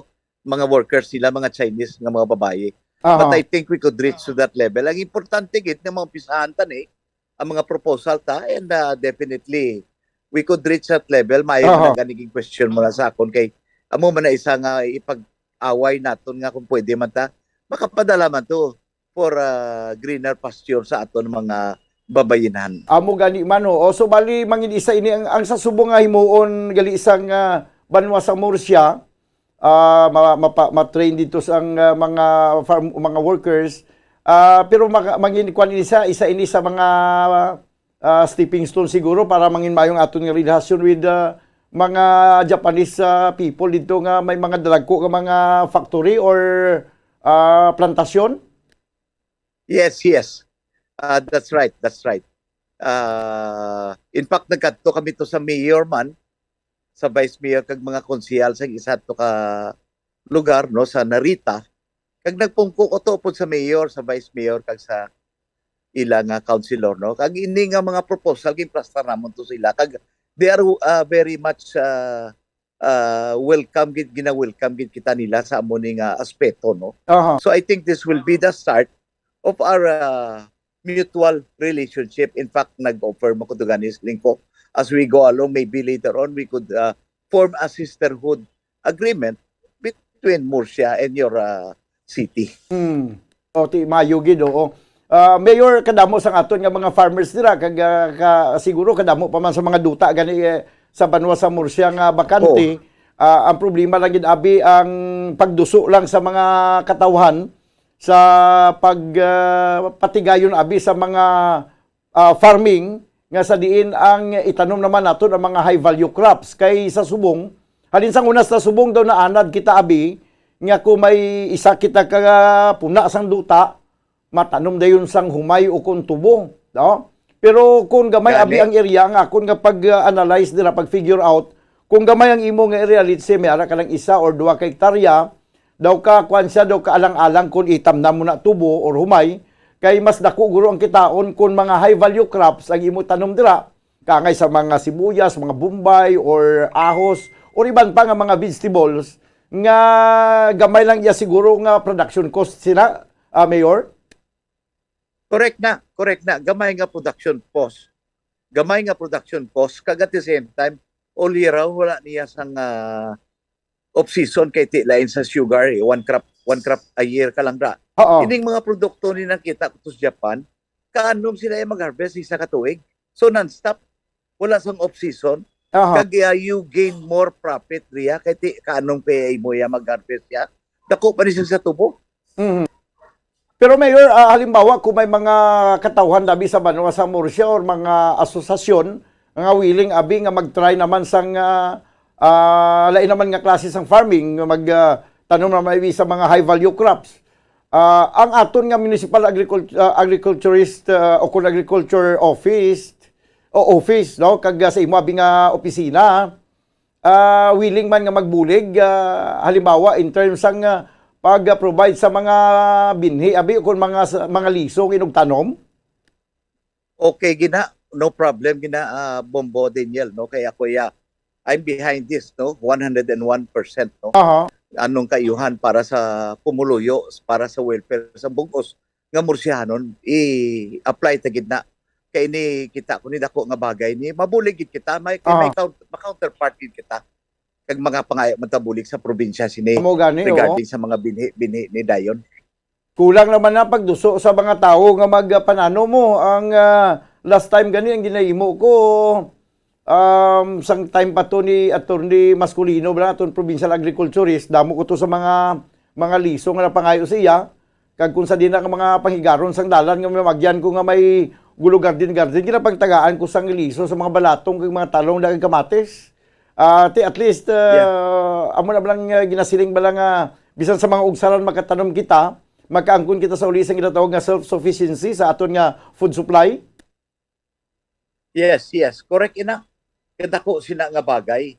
mga workers nila, mga Chinese nga mga babayi. Aha. But I think we could reach to that level. Ang importante gid nga maumpisahan ta ni ang mga proposal ta and uh, definitely we could reach that level. Maayo Aha. na gani question mo na sa akon kay amo man na isa nga ipag-away naton nga kung pwede man ta makapadala man to for uh, greener pasture sa aton mga babayinhan. Amo gani man ho. O, so bali mangin isa ini ang, ang sa subong nga himuon gali isang ah, banwa sa Murcia, ah, ma, mapa, ma-train dito sa ang, ah, mga farm, mga workers. Ah, pero mga, mangin kwan ini sa isa ini sa mga ah, stepping stone siguro para mangin mayong aton nga relasyon with ah, mga Japanese ah, people dito nga may mga dalagko nga mga factory or ah, plantasyon. Yes, yes. Uh, that's right, that's right. Uh, in fact, nagkadto kami to sa mayor man, sa vice mayor kag mga konsehal sa isa to ka lugar, no, sa Narita. Kag nagpungko ko to pod sa mayor, sa vice mayor kag sa ila nga councilor, no. Kag ini nga mga proposal ginplastar namon to sila kag they are uh, very much uh, uh, welcome gid, gina-welcome gid kita nila sa amo ni nga aspeto, no? Aha. So I think this will be the start of our uh, mutual relationship. In fact, nag-offer mo ko to gani sa lingko. as we go along, maybe later on, we could uh, form a sisterhood agreement between Murcia and your uh, city. Hmm. O, ti, maayo gid, oo. Ah, Mayor, kadamo sa aton nga mga farmers dira, kag ah, ka, siguro kadamo pa man sa mga duta gani eh, sa banwa sa Murcia nga bakante. Ah, ang problema lang gid abi ang pagduso lang sa mga katawhan sa pag ah, patigayon abi sa mga ah, farming nga sa diin ang itanom naman naton ang mga high value crops. Kay sa subong, halin sang una sa subong daw naanad kita abi nga kung may isa kita ka puna sang duta, matanom dayon sang humay o kung tubo, no? Pero kung gamay abi ang area nga akon nga pag-analyze dira, pag-figure out, kung gamay ang imo nga area, let's say may ara ka lang isa or duha ka hektarya, daw ka kuan siya, daw ka alang-alang kung itamnam mo na tubo or humay, kay mas dako guro ang kitaon kung mga high value crops ang imo tanom dira, kangay sa mga sibuyas, mga bombay, or ahos, or iban pa nga mga vegetables nga gamay lang iya siguro nga production cost sila, ah, Mayor? Correct na, correct na. Gamay nga production cost. Gamay nga production cost. Kag at the same time, all year round, wala niya sang uh, off-season kay ti lain sa sugar, eh. One crop, one crop a year ka lang ra. Oo. Ining mga produkto ni nakita ko sa Japan, kaanom sila ay mag-harvest isa ka tuig. So non-stop, wala sang off-season. Aha. Kag uh, you gain more profit riya kay ti kaanom kay mo ya mag-harvest ya. Dako pa ni siya sa tubo. Mhm. Pero Mayor, ah, halimbawa kung may mga katawhan dabi sa banwa sa Murcia or mga asosasyon nga willing abi nga mag-try naman sang ah, ah, lain naman nga klase sang farming, nga mag ah, tanom naman abi sa mga high value crops. Ah, ang aton nga municipal agricult- ah, agriculturist ah, o kung agriculture office o office, no, kag ah, sa imo abi nga opisina, ah, willing man nga magbulig, ah, halimbawa in terms sang ah, pag-provide sa mga binhi abi o kung mga sa- mga liso nga inugtanom? Okay gina, no problem gina, ah, Bombo Daniel, no, kay ako ya, I'm behind this, no, one hundred and one percent, no. Aha. Anong kaayuhan para sa pumuluyo, para sa welfare sa bug-os nga Murcianon, i-apply ta gid na. Kay ini kita ko ni dako nga bagay ni mabulig gid kita, may kay may Ah. count- ma-counterpart gid kita kag mga pangayo man ta bulig sa probinsya sini Amo gani, oo. regarding sa mga binhi binhi ni dayon. Kulang naman na pagduso sa mga tawo nga magpanano mo. Ang ah, last time gani ang ginahimo ko, um, sang time pa to ni Attorney Masculino, bala, aton provincial agriculturist, damo ko to sa mga mga liso nga napangayo sa iya. Kag kung sa dina nga mga panghigaron sang dalan nga mamagyan ko nga may gulo garden-garden, ginapagtagaan ko sang liso sa mga balatong kag mga talong, kag kamatis. Ah, ti at least ah, amo na lang ah, ginasiling bala nga bisan sa mga ugsaran makatanom kita, makaangkon kita sa uli sang ginatawag nga self-sufficiency sa aton nga food supply. Yes, yes. Correct ina. Kadako sina nga bagay.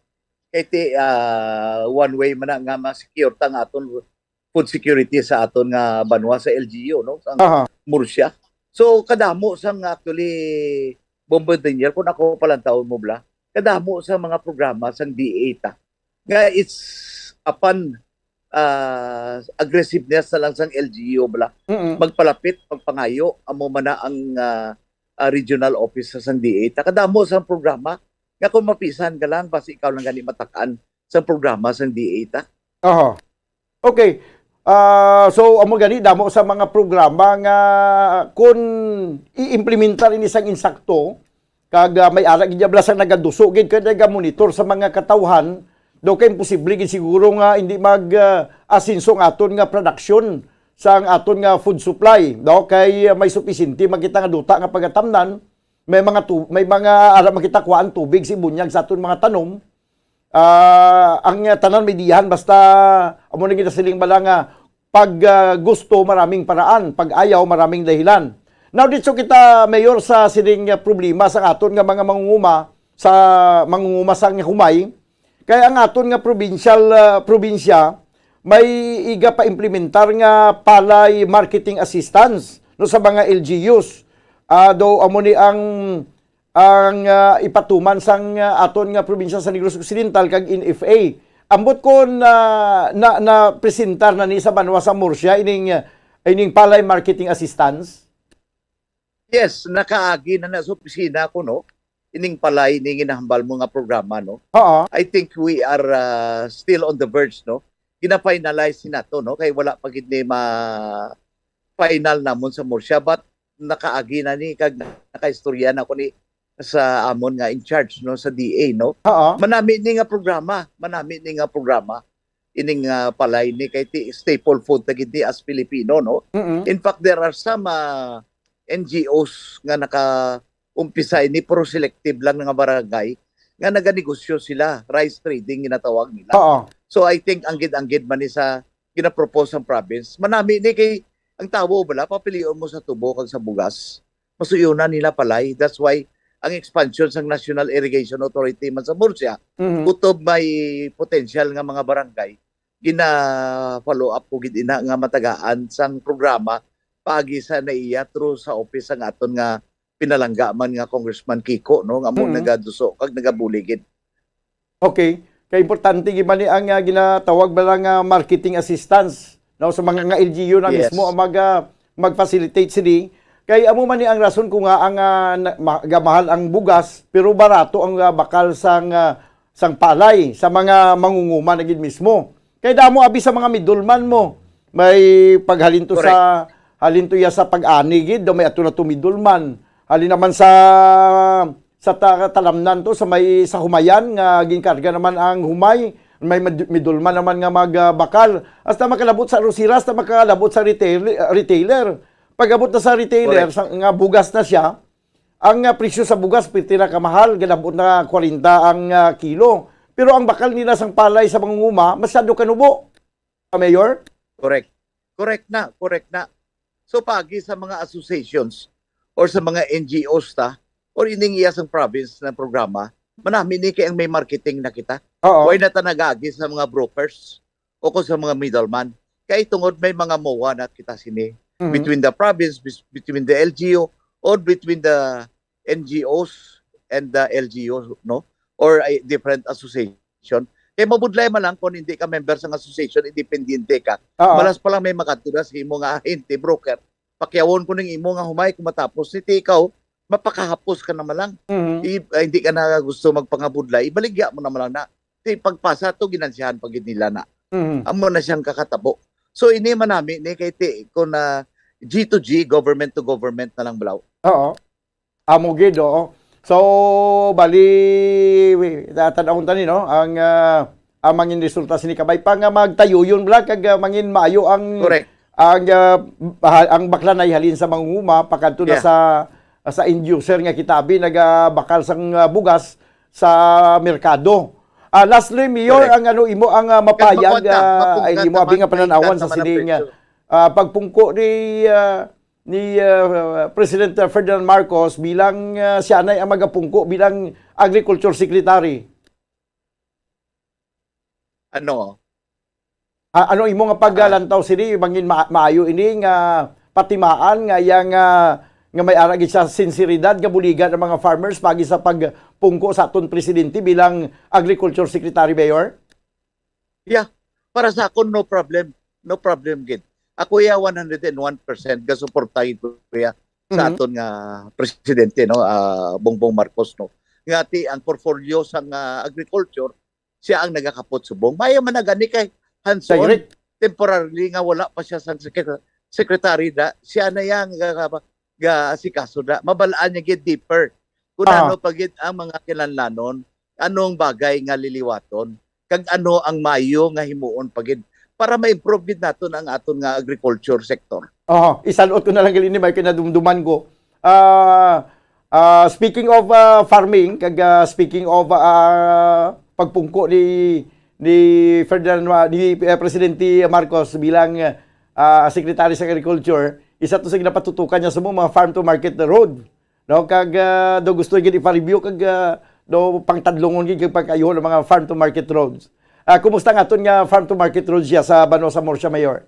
Kay ti ah, one way man na nga ma-secure ta nga aton food security sa aton nga banwa sa L G U, no? Sa Aha. Murcia. So kadamo sang actually, Bombo Daniel, kung ako palantawon mo bala, kadamo sa mga programa sang D A ta nga it's upon ah, aggressiveness na lang sang L G U bala Mm-mm. magpalapit, magpangayo, amo man na ang ah, ah, regional office sa sang D A ta. Kadamo sang programa nga kung mapisan ka lang, basi ikaw lang gani matakan sang programa sang D A ta. Aha. Okay. Ah, so amo gani damo sa mga programa nga kun i-implementar ini sang insakto, kag ah, may ara gid bala sang nagaduso gid kag nagamonitor sa mga katawhan, daw kay imposible gid siguro nga hindi mag ah, asenso ang aton nga production sa ang aton nga food supply, no? Kay ah, may supisente man kita nga duta nga pagatamnan, may mga tu- may mga ara man kita kuhaan tubig sa ibunyag sa aton mga tanom. Ah, ang ah, tanan may dihan basta amo na ginasiling bala nga pag ah, gusto maraming paraan, pag ayaw maraming dahilan. Now ditso kita, Mayor, sa sining ah, problema sa aton nga mga mangunguma sa mangunguma sa humay, kay ang aton nga provincial ah, probinsya may iga pa implementar nga palay marketing assistance, no, sa mga L G Us. Ah, do amo ni ang ang ah, ipatuman sang ah, aton nga probinsya sa Negros Occidental kag N F A. Ambot kon ah, na na presentar na ni sa banwa sa Murcia ining ah, ining palay marketing assistance. Yes, nakaagi na na sa opisina ko, no? ining palay ni ginahambal mo nga programa, no? Oo. I think we are uh, still on the verge, no? Gina-finalize ni nato, no? Kay wala pa gid ni ma-final namon sa Murcia, but nakaagi na ni kag nakaistorya na ko ni sa amon nga in charge, no, sa D A, no? Oo. Manami ni nga programa, manami ni nga programa ining uh, palay ni kay ti staple food ta gid ni as Filipino, no? Mm-mm. In fact, there are some uh, N G Os nga naka umpisa ini, pero selective lang nga barangay nga naganegosyo sila, rice trading ginatawag nila. Oo. So I think anggid-anggid man ni sa ginapropose sang province. Manami ni kay ang tawo bala papilion mo sa tubo kag sa bugas. Masuyunan nila palay. That's why ang expansion sang National Irrigation Authority man sa Murcia, Mhm. kutob may potential nga mga barangay, gina-follow up ko gid ina nga matagaan sang programa paagi sa naiya through sa office sang aton nga pinalangga man nga Congressman Kiko, no, nga mo Mm. nagaduso kag nagabuligid. Okay. Kay importante gid man ni ang ah, ginatawag ba lang nga marketing assistance, no, sa mga nga L G U na Yes. mismo ang mag ah, mag-facilitate sini. Kay amo man ni ang rason ko nga ang ah, na- ma- gamahal ang bugas pero barato ang ah, bakal sang ah, sang palay sa mga mangunguma na gid mismo. Kay damo abi sa mga middleman mo. May paghalin to Correct. Sa halin to iya sa pag-ani gid, daw may ato na to middleman. Halin naman sa sa ta- talamnan to sa may sa humayan nga ginkarga naman ang humay, may mad- middleman naman nga magbakal. Hasta makalabot sa arosira, hasta makalabot sa retail, retailer. Pag-abot na sa retailer, Correct. Sa, nga bugas na siya, ang ah, presyo sa bugas pwerte na kamahal, galabot na kwarenta ang ah, kilo. Pero ang bakal nila sang palay sa mangunguma, masyado kanubo. Ah, Mayor? Correct. Correct na, correct na. So paagi sa mga associations or sa mga N G Os ta or ining iya sang province na programa, manami ni kay ang may marketing na kita. Oo. Why na ta nagaagi sa mga brokers o kung sa mga middleman? Kay tungod may mga MOA na kita sini Mhm. between the province, bes- between the L G U, or between the N G Os and the L G U, no? Or a different association. Kay mabudlay man lang kung hindi ka member sa association, independiente ka. Oo. Malas pa lang may makadto na sa imo nga ahente, broker. Pakyawon ko ning imo nga humay kung matapos ni ti ikaw, mapakahapos ka naman lang. Mhm. I, ah, hindi ka na gusto magpangabudlay, ibaligya mo naman lang na. Ti pagpasa to, ginansihan pa gid nila na. Mhm. Amo na siyang kakatabo. So ini manami ni kay ti ko na G to G, government to government na lang balaw. Oo. Amo gid, oo. So, bali, wi- tatanawon tani, no? Ang, ah, ang mangin resulta sini kabay pa nga magtayuyon bala kag ah, mangin maayo ang Correct. ang ah, baha- ang baklanay halin sa mangunguma pakadto na Yeah. Sa sa end user nga kita abi nagabakal sang ah, bugas sa merkado. Ah, lastly, Mayor, Correct. Ang ano imo ang ah, mapayag Kag makuha ta, ah, makuha ay imo ta abi nga man ang pananawan kita sa sa sining presyo. Ah, pagpungko ni ah, ni ah, President Ferdinand Marcos bilang ah, siya na ang magapungko bilang agriculture secretary. Ano? Ah, ano imo nga paglantaw sini bangin ma- maayo ini nga patimaan nga iya nga nga may ara gid sa sinseridad nga buligan ang mga farmers pagi sa pagpungko sa aton presidente bilang agriculture secretary, Mayor? Yeah. Para sa akon, no problem. No problem gid. Ako iya one hundred and one percent gasuporta gid ko iya sa Mhm. aton nga presidente, no, ah, Bongbong Marcos, no. Nga ti ang portfolio sang ah, agriculture, siya ang nagakapot subong. Maayo man na gani kay hands-on, Direct. Temporarily nga wala pa siya sang secre- secretary da, siya na yang ga, ga, ga asikaso da. Mabalaan niya gid deeper kung Ah. ano pa gid ang mga kinahanglanon, anong bagay nga liliwaton, kag ano ang maayo nga himuon pa gid para ma-improve gid naton ang aton nga agriculture sector. Oh, isalot ko na lang gali ni may kinadumduman ko. Ah, ah, speaking of ah, farming, kag ah, speaking of ah, pagpungko ni ni Ferdinand Ma- ni eh, Presidente Marcos bilang ah, Secretary sa Agriculture, isa to sa ginapatutukan niya sa mga farm to market road. No, kag ah, do gusto gid ipa-review kag ah, do pangtadlongon gid kag pagkayo ng mga farm to market roads. Ah, kumusta nga aton nga farm to market roads siya sa Banwa sa Murcia, Mayor?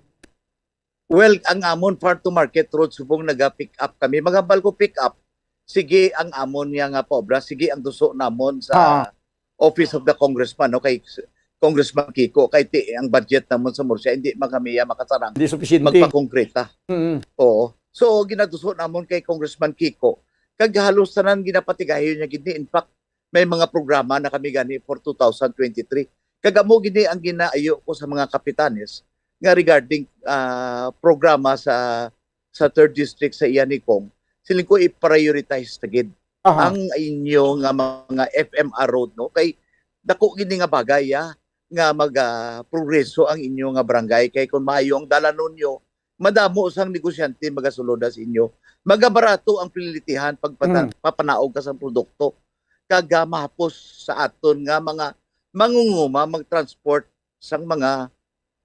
Well, ang amon farm to market road subong naga-pick up kami. Magambal ko pick up. Sige ang amon nga nga paobra, sige ang duso namon sa Ah. Office of the Congressman, no, kay Congressman Kiko, kay ti ang budget namon sa Murcia hindi man kami ya makasarang Hindi sufisyente. magpakonkreta. Mm. Oo. So ginaduso namon kay Congressman Kiko Kag halos tanan ginapatigayon niya gid ni. In fact, may mga programa na kami gani for two thousand twenty-three. Kag amo gid ni ang ginaayo ko sa mga kapitanes nga regarding, ah, programa sa, sa third district sa iya ni Cong. Siling ko, i-prioritize ta gid Aha. ang inyo nga mga F M R road, no? Kay dako gid ni nga bagay, ah, nga mag, ah, progreso ang inyo nga barangay. Kay kung maayo ang dalanon nyo, madamo sang negosyante magasuloda sa inyo. Magabarato ang pinilitihan pag pata-, Mm. papanaog ka sang produkto. Kag, ah, mahapos sa aton nga mga mangunguma, mag-transport sang mga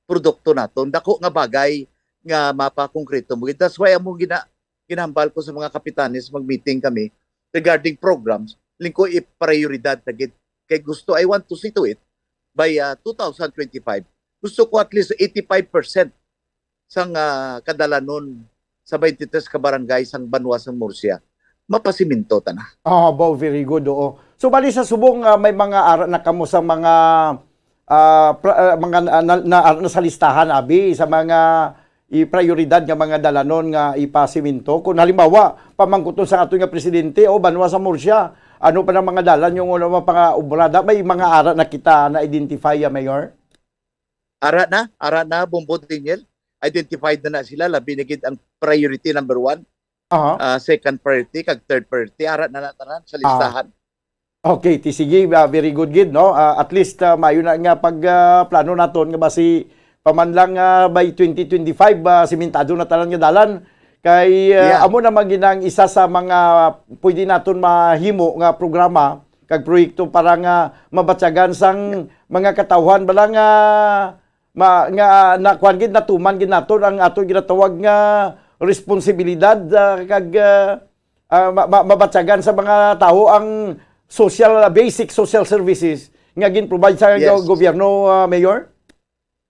produkto naton. Dako nga bagay nga mapakongkreto mo. That's why amo gina-, ginahambal ko sa mga kapitanes, mag-meeting kami regarding programs. Lingko, i-prioridad ta gid. Kay gusto, I want to see to it by, ah, two thousand twenty-five. Gusto ko at least eighty-five percent sang, ah, kadalanon sa twenty-three ka barangay sang banwa sang Murcia, mapasiminto ta na. Oh, bo, very good, oo. So, bali sa subong, ah, may mga ara na kamo sa mga, ah, pra-, ah, mga na, na, na, na sa listahan, abi, sa mga i-prioridad nga mga dalanon nga ipasiminto. Kung halimbawa, pamangkuton sa ato nga presidente, o banwa sa Murcia, ano pa ng mga dalan yung una mapangaubrada? May mga ara na kita na-identify, ah, Mayor? Ara na, ara na, Bombo Daniel. Identified na na sila, labi na gid ang priority number one, Aha. ah, second priority, kag third priority. Ara na na tanan sa Ah. listahan. Okay, ti sige, ah, very good gid, no? Ah, at least, ah, maayo na nga pag, ah, plano naton nga basi pa man lang, ah, by twenty twenty-five, ah, simentado na tanan nga dalan. Kay, ah, Yeah. amo na man gid ang isa sa mga pwede naton mahimo nga programa kag proyekto para nga mabatyagan sang mga katawhan bala nga ma-, nga, ah, na, kuwan gid, natuman gid naton ang ato ginatawag nga responsibilidad, ah, kag, ah, ah, ma-, ma-, mabatyagan sa mga tawo ang social, ah, basic social services nga gin-provide sa Yes. go-, gobyerno, ah, Mayor?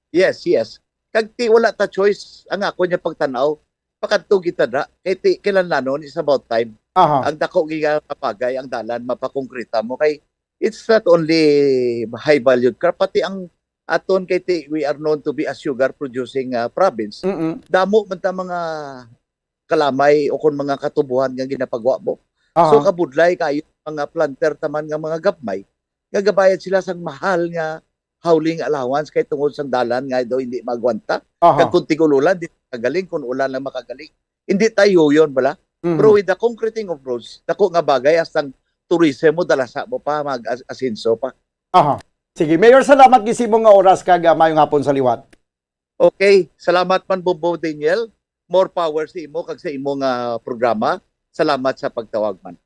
Yes, yes. Kag ti wala ta choice ang ako niya pagtanaw. Pakadto kita da. Kay ti, kinahanglanon, it's about time. Aha. Ang dako nga bagay, ang dalan, mapakongkreta mo. Kay it's not only high valued crop, pati ang aton kay ti, we are known to be a sugar producing, ah, province. Mm-mm. Damo man ta mga kalamay o kung mga katubuhan nga ginapagwa mo. Aha. So, kabudlay kayo mga planter taman nga mga gabmay, nga gabayad sila sang mahal nga hauling allowance kay tungod sang dalan nga daw hindi magwanta. Aha. Kag kung tig-ululan, di makagaling, kung ulan lang makagaling. Hindi tayo yun, bala? Mhm. Pero with the concreting of roads, dako nga bagay, hasta ang tourism mo, dalasa mo pa, mag-asenso pa. Aha. Sige, Mayor, salamat gid sa imo nga oras kag, ah, mayong hapon sa liwat. Okay, salamat man, Bombo Daniel. More power sa imo kag sa imo nga programa. Salamat sa pagtawag man.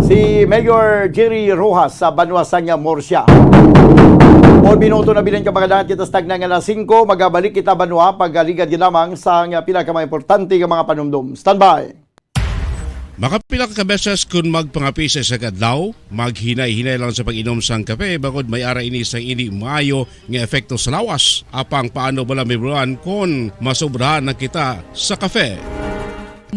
Si Mayor Jerry Rojas sa banwa sang Murcia. Por minuto na bilin ka mga daan kita sa tagna nga alas singko. Magabalik kita banwa pagaligad gid lamang sa nga pila ka mga importante nga mga panumdom. Standby. Makapila ka beses kun magpangape sa isa ka adlaw, maghinay-hinay lang sa pag-inom sang kape, bangod may ara ini sang indi maayo nga epekto sa lawas. Apang paano bala mahibaluan kon masobrahan na kita sa kape?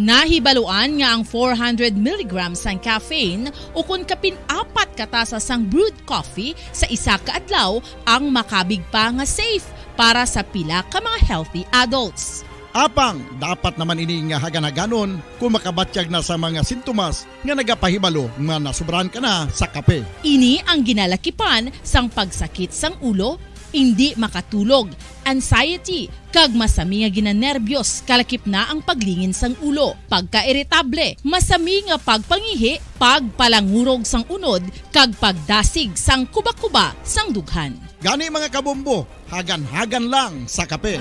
Nahibaluan nga ang four hundred milligrams sang caffeine ukon kapin apat ka tasa sang brewed coffee sa isa ka adlaw ang makabig pa nga safe para sa pila ka mga healthy adults. Apang dapat naman ini nga hagan-haganon kung makabatyag na sa mga sintomas nga nagapahibalo nga nasubrahan ka na sa kape. Ini ang ginalakipan sang pagsakit sang ulo, indi makatulog, anxiety, kag masami nga ginanerbyos, kalakip na ang paglingin sang ulo, pagkairitable, masami nga pagpangihi, pagpalangurog sang unod, kag pagdasig sang kuba-kuba sang dughan. Gani, mga kabombo, hagan-hagan lang sa kape.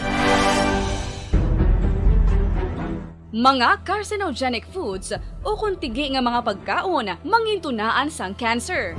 Mga carcinogenic foods ukon tigi nga mga pagkaon mangintunaan sang cancer.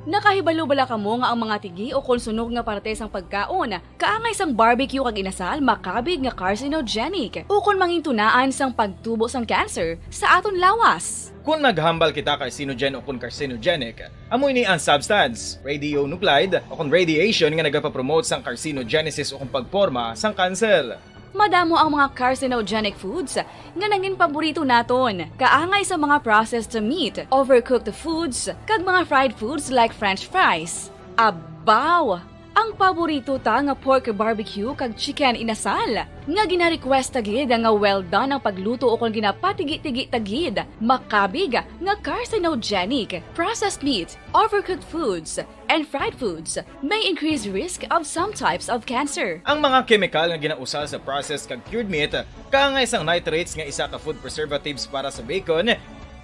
Nakahibalo bala kamo nga ang mga tigi ukon sunog nga parte sang pagkaon, kaangay sang barbecue kag inasal, makabig nga carcinogenic ukon mangintunaan sang pagtubo sang cancer sa aton lawas? Kon naghambal kita carcinogen ukon carcinogenic, amo ini ang substance, radionuclide ukon radiation, nga nagapapromote sang carcinogenesis ukon pagporma sang kanser. Madamo ang mga carcinogenic foods nga nangin paborito naton, kaangay sa mga processed meat, overcooked foods, kag mga fried foods like French fries. Abaw! Ang paborito ta nga pork barbecue kag chicken inasal, nga gina-request ta gid nga well done ang pagluto ukon ginapatigi-tigi ta gid, makabig nga carcinogenic. Processed meat, overcooked foods, and fried foods may increase risk of some types of cancer. Ang mga kemikal nga ginausal sa processed kag cured meat, kaangay sang nitrates nga isa ka food preservatives para sa bacon,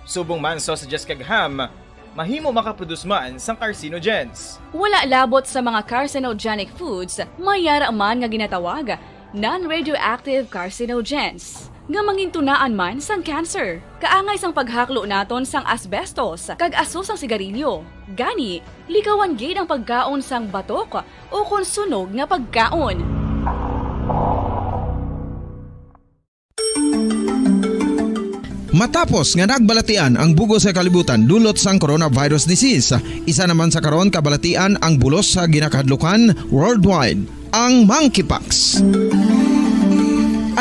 subong man sausages kag ham, mahimo makaproduce man sang carcinogens. Wala labot sa mga carcinogenic foods, may yara man nga ginatawag non-radioactive carcinogens, nga mangintunaan man sang cancer. Kaangay sang paghaklo naton sang asbestos kag aso sang sigarilyo. Gani, likawan gid ang pagkaon sang batok ukon sunog nga pagkaon. Matapos nga nagbalatian ang bug-os nga kalibutan dulot sang coronavirus disease, isa naman sa karon kabalatian ang bulos sa ginakahadlukan worldwide, ang monkeypox.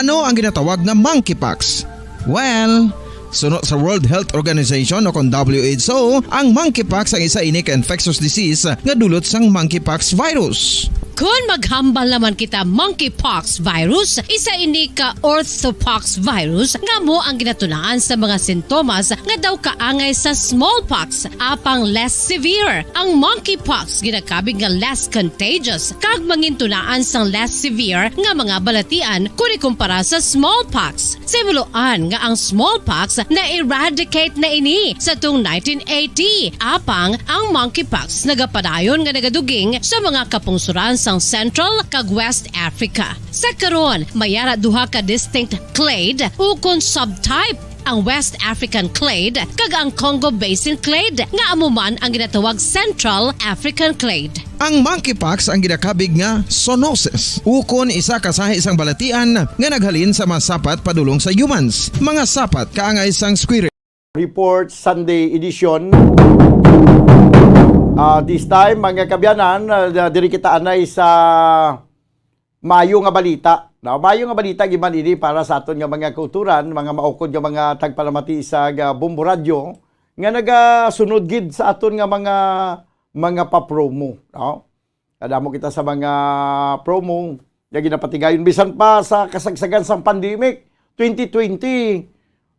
Ano ang ginatawag nga monkeypox? Well, suno sa World Health Organization o kon W H O, ang monkeypox ang isa ini ka infectious disease nga dulot sang monkeypox virus. Kon maghambal naman kita monkeypox virus, isa ini ka orthopox virus nga amo ang ginatunaan sa mga sintomas nga daw kaangay sa smallpox, apang less severe. Ang monkeypox ginakabig nga less contagious kag mangintunaan sang less severe nga mga balatian kon ikumpara sa smallpox. Sa himuloan nga ang smallpox na-eradicate na ini sa tuong nineteen eighty, apang ang monkeypox nagapadayon nga nagaduging sa mga kapungsoran sang Central kag West Africa. Sa karon, may ara duha ka distinct clade ukon subtype, ang West African clade kag ang Congo Basin clade, nga amo man ang ginatawag Central African clade. Ang monkeypox ang ginakabig nga zoonosis, ukon isa ka sahi sang balatian nga naghalin sa mga sapat padulong sa humans. Mga sapat kaangay sang squirrel. Report Sunday edition. Ah, this time, mga kabyanan, ah, diri kita anay sa maayo nga balita. Now, maayo nga balita gid man ini para sa aton nga mga kauturan, mga maukod nga mga tagpalamati sa, ah, Bombo Radyo nga nagasunod gid sa aton nga mga, mga pa-promo, no? Kadamo kita sa mga promo nga ginapatigayon bisan pa sa kasagsagan sang pandemic twenty twenty.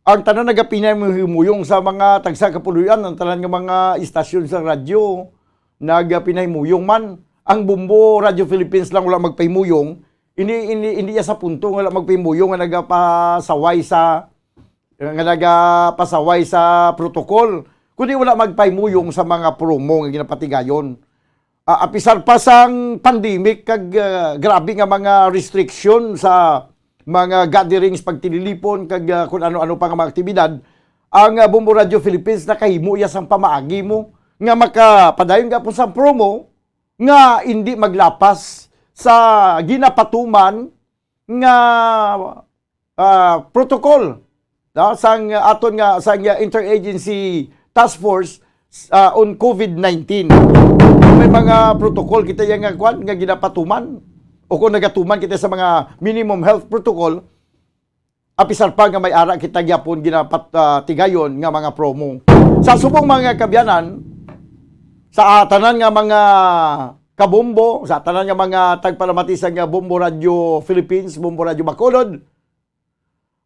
Ang tanan nagapinahimuyong sa mga tagsa ka puloy-an, ang tanan nga mga istasyon sa radyo nagapinahimuyong man. Ang Bombo Radio Philippines lang wala magpahimuyong. Ini, ini, ini iya sa punto nga wala magpahimuyong nga nagapasaway sa, nga nagapasaway sa protocol, kundi wala magpahimuyong sa mga promo nga ginapatigayon. Ah, apisar pa sang pandemic kag, ah, grabe nga mga restriction sa mga gatherings, pagtililipon, kag, ah, kun ano-ano pa nga mga aktibidad, ang, ah, Bombo Radio Philippines nakahimo iya sang pamaagi mo nga makapadayon gapon sang promo nga indi maglapas sa ginapatuman nga, ah, protocol, no, sang aton nga, sang Interagency Task Force, ah, on COVID nineteen. May mga protocol kita yang nga kwan nga ginapatuman o kung nagatuman kita sa mga minimum health protocol, apisar pa nga may ara kita gyapon ginapat-, ah, tigayon nga mga promo. Sa subong, mga kabyanan, sa tanan nga mga kabombo, sa tanan nga mga tagpalamati sa nga Bombo Radio Philippines, Bombo Radio Bacolod,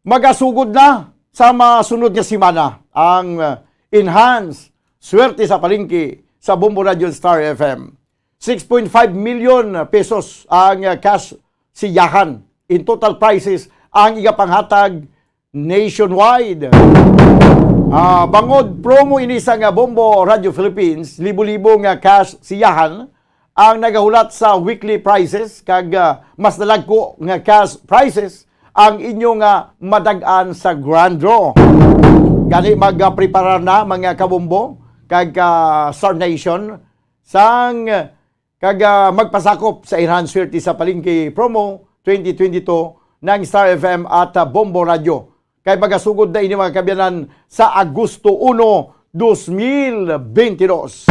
magasugod na sa masunod nga semana ang, uh, Enhanced Swerte sa Palengke sa Bombo Radio Star F M. Six point five million pesos ang, uh, cash siyahan in total prizes ang igapanghatag nationwide. Ah, bangod promo ini sa nga Bombo Radio Philippines, libo-libo nga cash siyahan ang nagahulat sa weekly prizes kag, ah, mas dalagko nga cash prizes ang inyo nga madag-an sa grand draw. Gani, magpreparar na, mga kabombo kag, ah, Star Nation, sang, kag, ah, magpasakop sa Enhanced Swerte sa Palengke Promo twenty twenty-two ng Star F M at, ah, Bombo Radio. Kay magasugod na ini, mga kabyanan, sa Agosto uno, dos mil benti dos.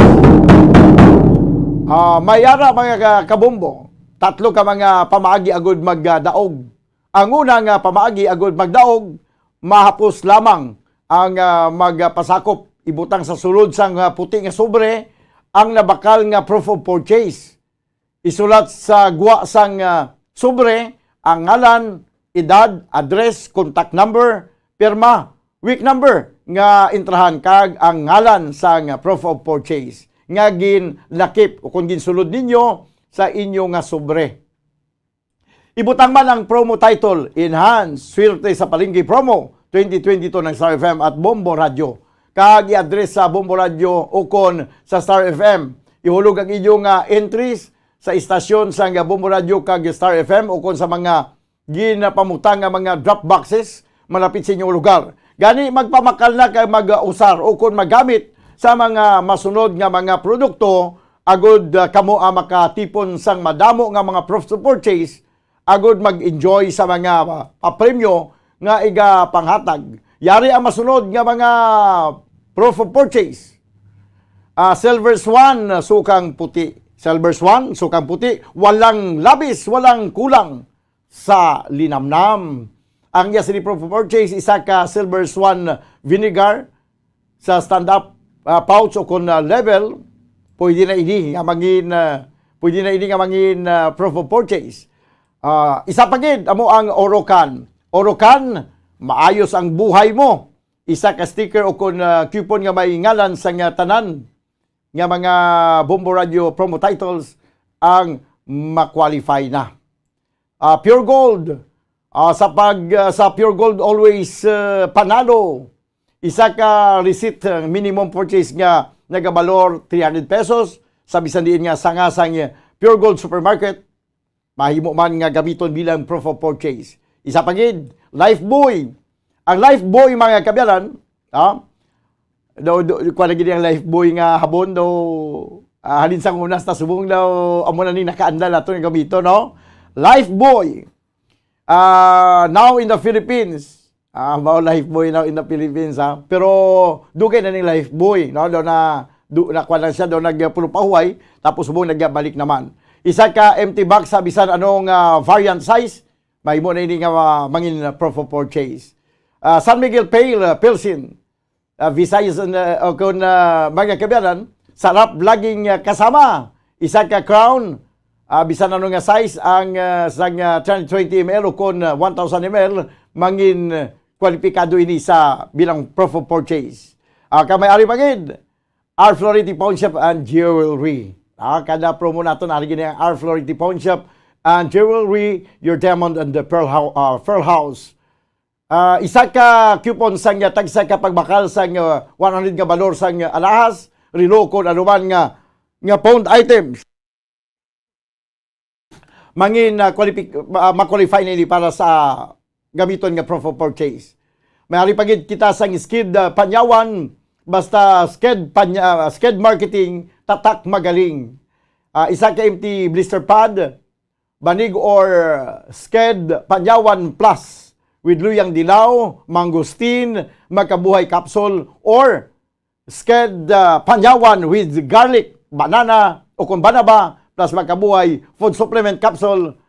Ah, may ara, mga ka-, kabombo, tatlo ka mga pamaagi agud magdaog. Ang una nga pamaagi agud magdaog, mahapos lamang ang, ah, magpasakop. Ibutang sa sulod sang, ah, puti nga sobre ang nabakal nga proof of purchase. Isulat sa gwa sang, ah, sobre ang ngalan, edad, address, contact number, pirma, week number nga entrahan, kag ang ngalan sang proof of purchase nga ginlakip o kon ginsulod ninyo sa inyo nga sobre. Ibutang man ang promo title, Enhance Swerte sa Palengke Promo twenty twenty-two ng Star F M at Bombo Radio, kag i-address sa Bombo Radio ukon sa Star F M. Ihulog ang inyo nga entries sa istasyon sang Bombo Radio kag Star F M ukon sa mga ginapamutang nga mga drop boxes malapit sa inyong lugar. Gani, magpamakal na kag mag-usar ukon maggamit sa mga masunod nga mga produkto, agud, ah, kamo ang makatipon sang madamo nga mga proof of purchase, agud mag-enjoy sa mga, ah, papremyo nga igapanghatag. Yari ang masunod nga mga proof of purchase. Ah, Silver Swan, sukang puti. Silver Swan, sukang puti, walang labis, walang kulang sa linamnam. Ang iya sini proof of purchase, isa ka Silver Swan vinegar sa stand-up, ah, pouch o kon, ah, level, pwede na ini nga mangin, ah, pwede na ini nga mangin, ah, proof of purchase. Ah, isa pa gid, amo ang Orocan. Orocan, maayos ang buhay mo. Isa ka sticker o kon, ah, coupon nga may ngalan sang, ah, tanan nga mga Bombo Radio promo titles ang ma-qualify na. Ah, Pure Gold, ah, sa pag, ah, sa Pure Gold always, ah, panalo. Isa ka receipt, ah, minimum purchase nga nagabalor three hundred pesos sa bisan diin nga sanga sang Pure Gold Supermarket, mahimo man nga gamiton bilang proof of purchase. Isa pa gid, Lifebuoy. Ang Lifebuoy, mga kaabyanan, ha? Daw, daw, kuwan na gid ang Lifebuoy nga habon daw, ah, halin sang una hasta subong daw, amo na ni nakaandal nato nga gamiton, no? Lifebuoy, ah, now in the Philippines. Ah, mao Lifebuoy now in the Philippines, ha? Pero dugay na ning Lifebuoy, no? Daw na, du-, nakuha lang siya, daw nagpulo pa huway, tapos subong nagbalik naman. Isa ka empty box sa bisan anong, ah, variant size, mahimo na ini nga, ah, mangin, ah, proof of purchase. Ah, San Miguel Pale, ah, Pilsen, ah, Visayas, ah, o kon, ah, mga kaabyanan, sarap laging, ah, kasama. Isa ka Crown, ah, bisan ano nga size ang, ah, sang, ah, three hundred twenty M L o kon, ah, one thousand M L, mangin, ah, kwalipikado ini sa bilang proof of purchase. Ah, kamay-ari pa gid, R Flority Pawnshop and Jewelry. Ah, kada promo naton, ari gid ang R Flority Pawnshop and Jewelry, your diamond and the pearl hou-, ah, pearl house. Ah, isa ka coupon sang, ah, tagsa ka pagbakal sang, ah, one hundred nga balor sang, ah, alahas, relo, kon anuman nga, nga pawned items. Mangin, ah, qualifi-, ah, ma-qualify na ini para sa gamiton nga proof of purchase. May ari pa gid kita sang Sked, ah, Panyawan, basta Sked Panya-, ah, Sked Marketing, tatak magaling. Ah, isa ka empty blister pad, Banig or Sked Panyawan Plus with luyang dilaw, mangosteen, makabuhay capsule, or Sked, ah, Panyawan with garlic, banana, o kon banaba, plus makabuhay food supplement capsule,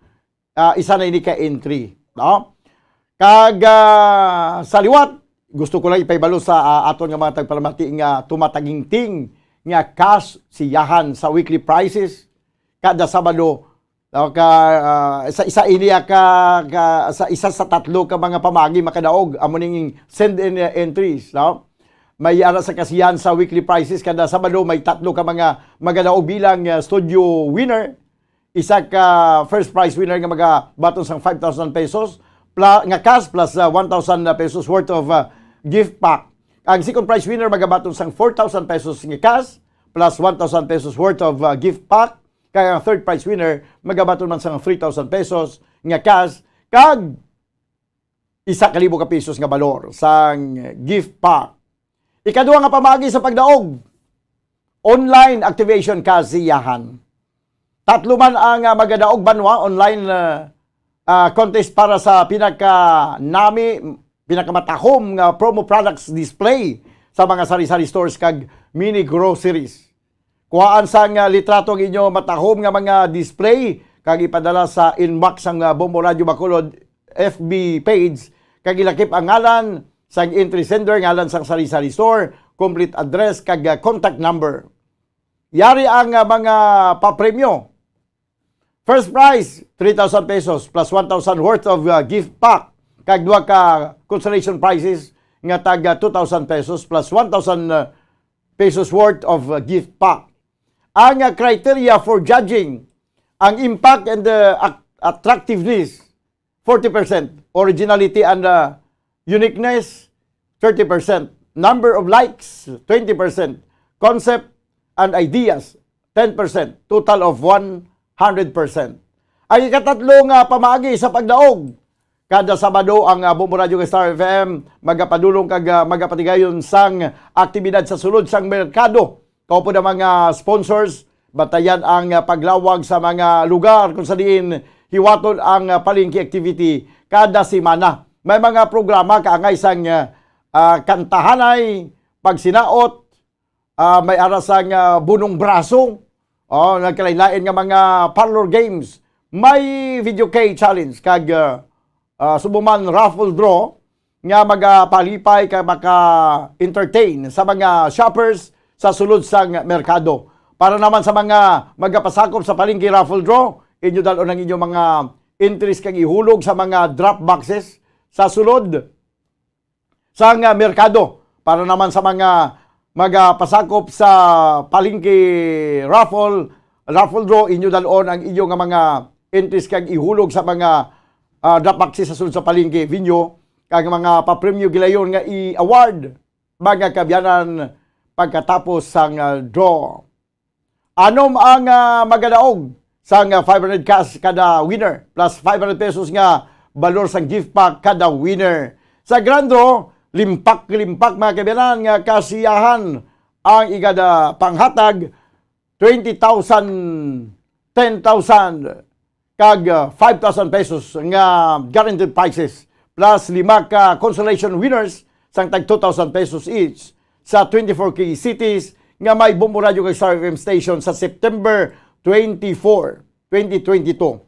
ah, isa na ini ka entry, no? Kag, ah, sa liwat, gusto ko lang ipahibalo sa, ah, aton nga mga tagpalamati nga tumatagingting nga cash siyahan sa weekly prices kada Sabado, no, ka, ah, sa isa ini ka, ka, sa isa sa tatlo ka mga pamaagi makadaog amo ning send in, ah, entries, no? May ara sa kasiyahan sa weekly prices kada Sabado, may tatlo ka mga magadaog bilang, ah, studio winner. Isa ka first prize winner nga magabaton sang five thousand pesos pla-, nga cash plus, ah, one thousand pesos worth of, ah, gift pack. Ang second prize winner magabaton sang four thousand pesos nga cash plus one thousand pesos worth of, ah, gift pack. Kag ang third prize winner magabaton man sang three thousand pesos nga cash kag isa ka libo ka pesos nga balor sang gift pack. Ikaduha nga pamaagi sa pagdaog, online activation kasiyahan. Tatlo man ang, ah, magadaog banwa online, ah, ah, contest para sa pinakanami, pinakamatahom nga promo products display sa mga sari-sari stores kag mini groceries. Kuhaan sang, ah, litrato ang inyo matahom nga mga display kag ipadala sa inbox sang, ah, Bombo Radyo Bacolod F B page kag ilakip ang ngalan sang entry sender, ngalan sang sari-sari store, complete address kag, ah, contact number. Yari ang, ah, mga papremyo. First prize, three thousand pesos plus one thousand worth of uh, gift pack. Kag duha ka consolation prizes nga tag uh, two thousand pesos plus one thousand uh, pesos worth of uh, gift pack. Ang uh, criteria for judging, ang impact and the at- attractiveness, forty percent. Originality and uh, uniqueness, thirty percent. Number of likes, twenty percent. Concept and ideas, ten percent. Total of one hundred percent. Ang ikatatlo nga pamaagi sa pagdaog, kada Sabado ang uh, Bombo Radio kag Star F M magapadulong kag uh, magapatigayon sang aktibidad sa sulod sang merkado. Kaupod ang mga sponsors, batayan ang uh, paglawag sa mga lugar kung sa diin hiwaton ang uh, palengke activity kada semana. May mga programa kaangay sang uh, uh, kantahanay, pagsinaot, uh, may ara sang uh, bunong braso, oh, nagkalain-lain nga mga parlor games, may video key challenge kag uh, uh, subuman raffle draw nga magapalipay kag maka-entertain sa mga shoppers sa sulod sang merkado. Para naman sa mga magapasakop sa palengke raffle draw, inyo dalon ang inyong mga entries kag ihulog sa mga drop boxes sa sulod sang merkado. Para naman sa mga magapasakop sa palengke raffle, raffle draw, inyo dalon ang inyo nga mga entries kag ihulog sa mga uh, drop boxes sa sulod sa palengke venue, kag mga papremyo gilayon nga i-award mga kaabyanan pagkatapos sang uh, draw. Anom ang uh, magadaog sang uh, five hundred cash kada winner plus five hundred pesos nga balor sang gift pack kada winner. Sa grand draw, limpak-limpak mga kaabyanan nga kasiyahan ang igada panghatag twenty thousand, ten thousand, kag uh, five thousand pesos nga guaranteed prizes, plus lima ka consolation winners sang tag two thousand pesos each sa twenty-four key cities nga may Bombo Radio kag Star F M station sa September twenty-four, twenty twenty-two.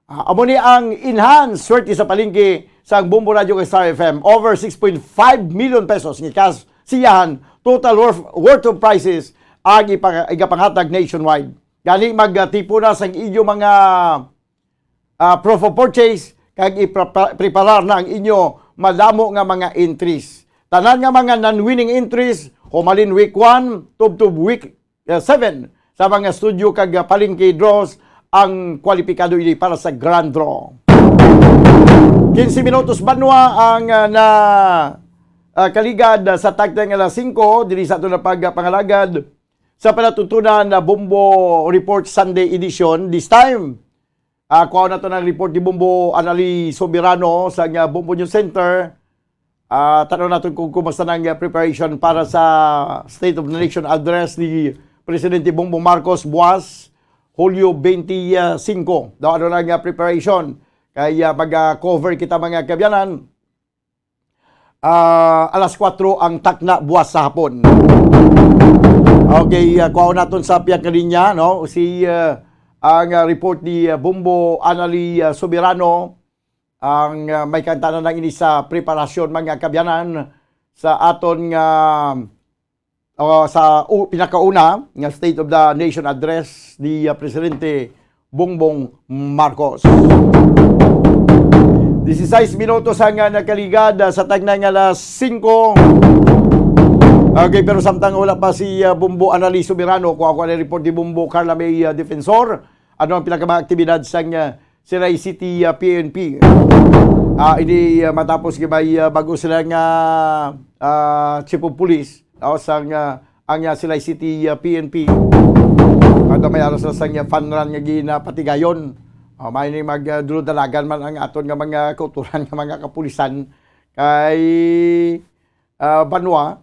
Uh, amo ni ang enhanced swerte sa palengke sang Bombo Radio kag Star F M. Over six point five million pesos nga cash siyahan, total worth, worth of prizes ang ipang, igapanghatag nationwide. Gani magtipo na sang inyo mga uh, proof of purchase kag ipreparar na ang inyo madamo nga mga entries. Tanan nga mga non-winning entries, humalin week one, tubtob week uh, seven, sa mga studio kag uh, palengke draws ang kwalipikado ini para sa grand draw. Quince minutos banwa ang uh, na uh, kaligad uh, sa tagtang alas singko diri sa ato na pagpangalagad sa palatuntunan na Bombo Report Sunday Edition. This time, uh, kuha nato ng report ni Bombo Anali Soberano sa uh, Bombo News Center. Uh, tanong natin kung kumusta ng uh, preparation para sa State of the Nation Address ni Presidente Bongbong Marcos buwas, Hulyo twenty-five. Daw ano na nga preparation. Kaya mag-cover kita mga kabyanan. Uh, alas kwatro ang takna buwas sa hapon. Okay, uh, kuha natin sa piyakalinya, no? Si uh, ang uh, report ni uh, Bombo Anali uh, Soberano. Ang uh, may kantanan lang ini sa preparasyon, mga kabyanan, sa aton nga uh, sa uh, pinakauna nga State of the Nation Address ni uh, Presidente Bongbong Marcos. Dieciséis minutos ang uh, nakaligad uh, sa tagna nga alas singko. Okay, pero samtang wala pa si uh, Bombo Anali Soberano, kuha ko ang report ni Bombo Carla May uh, Defensor. Ano ang pinakamaktibidad sang uh, Silay City uh, P N P? Uh, ini uh, matapos gibay uh, bago sila nga uh, chief of police o sang uh, ang uh, Silay City uh, P N P. Ano may aras na sang uh, fun run nga ginapatigayon. Uh, may ni mag uh, dulod-dalagan man ang aton nga mga kauturan nga mga kapulisan kay uh, banwa.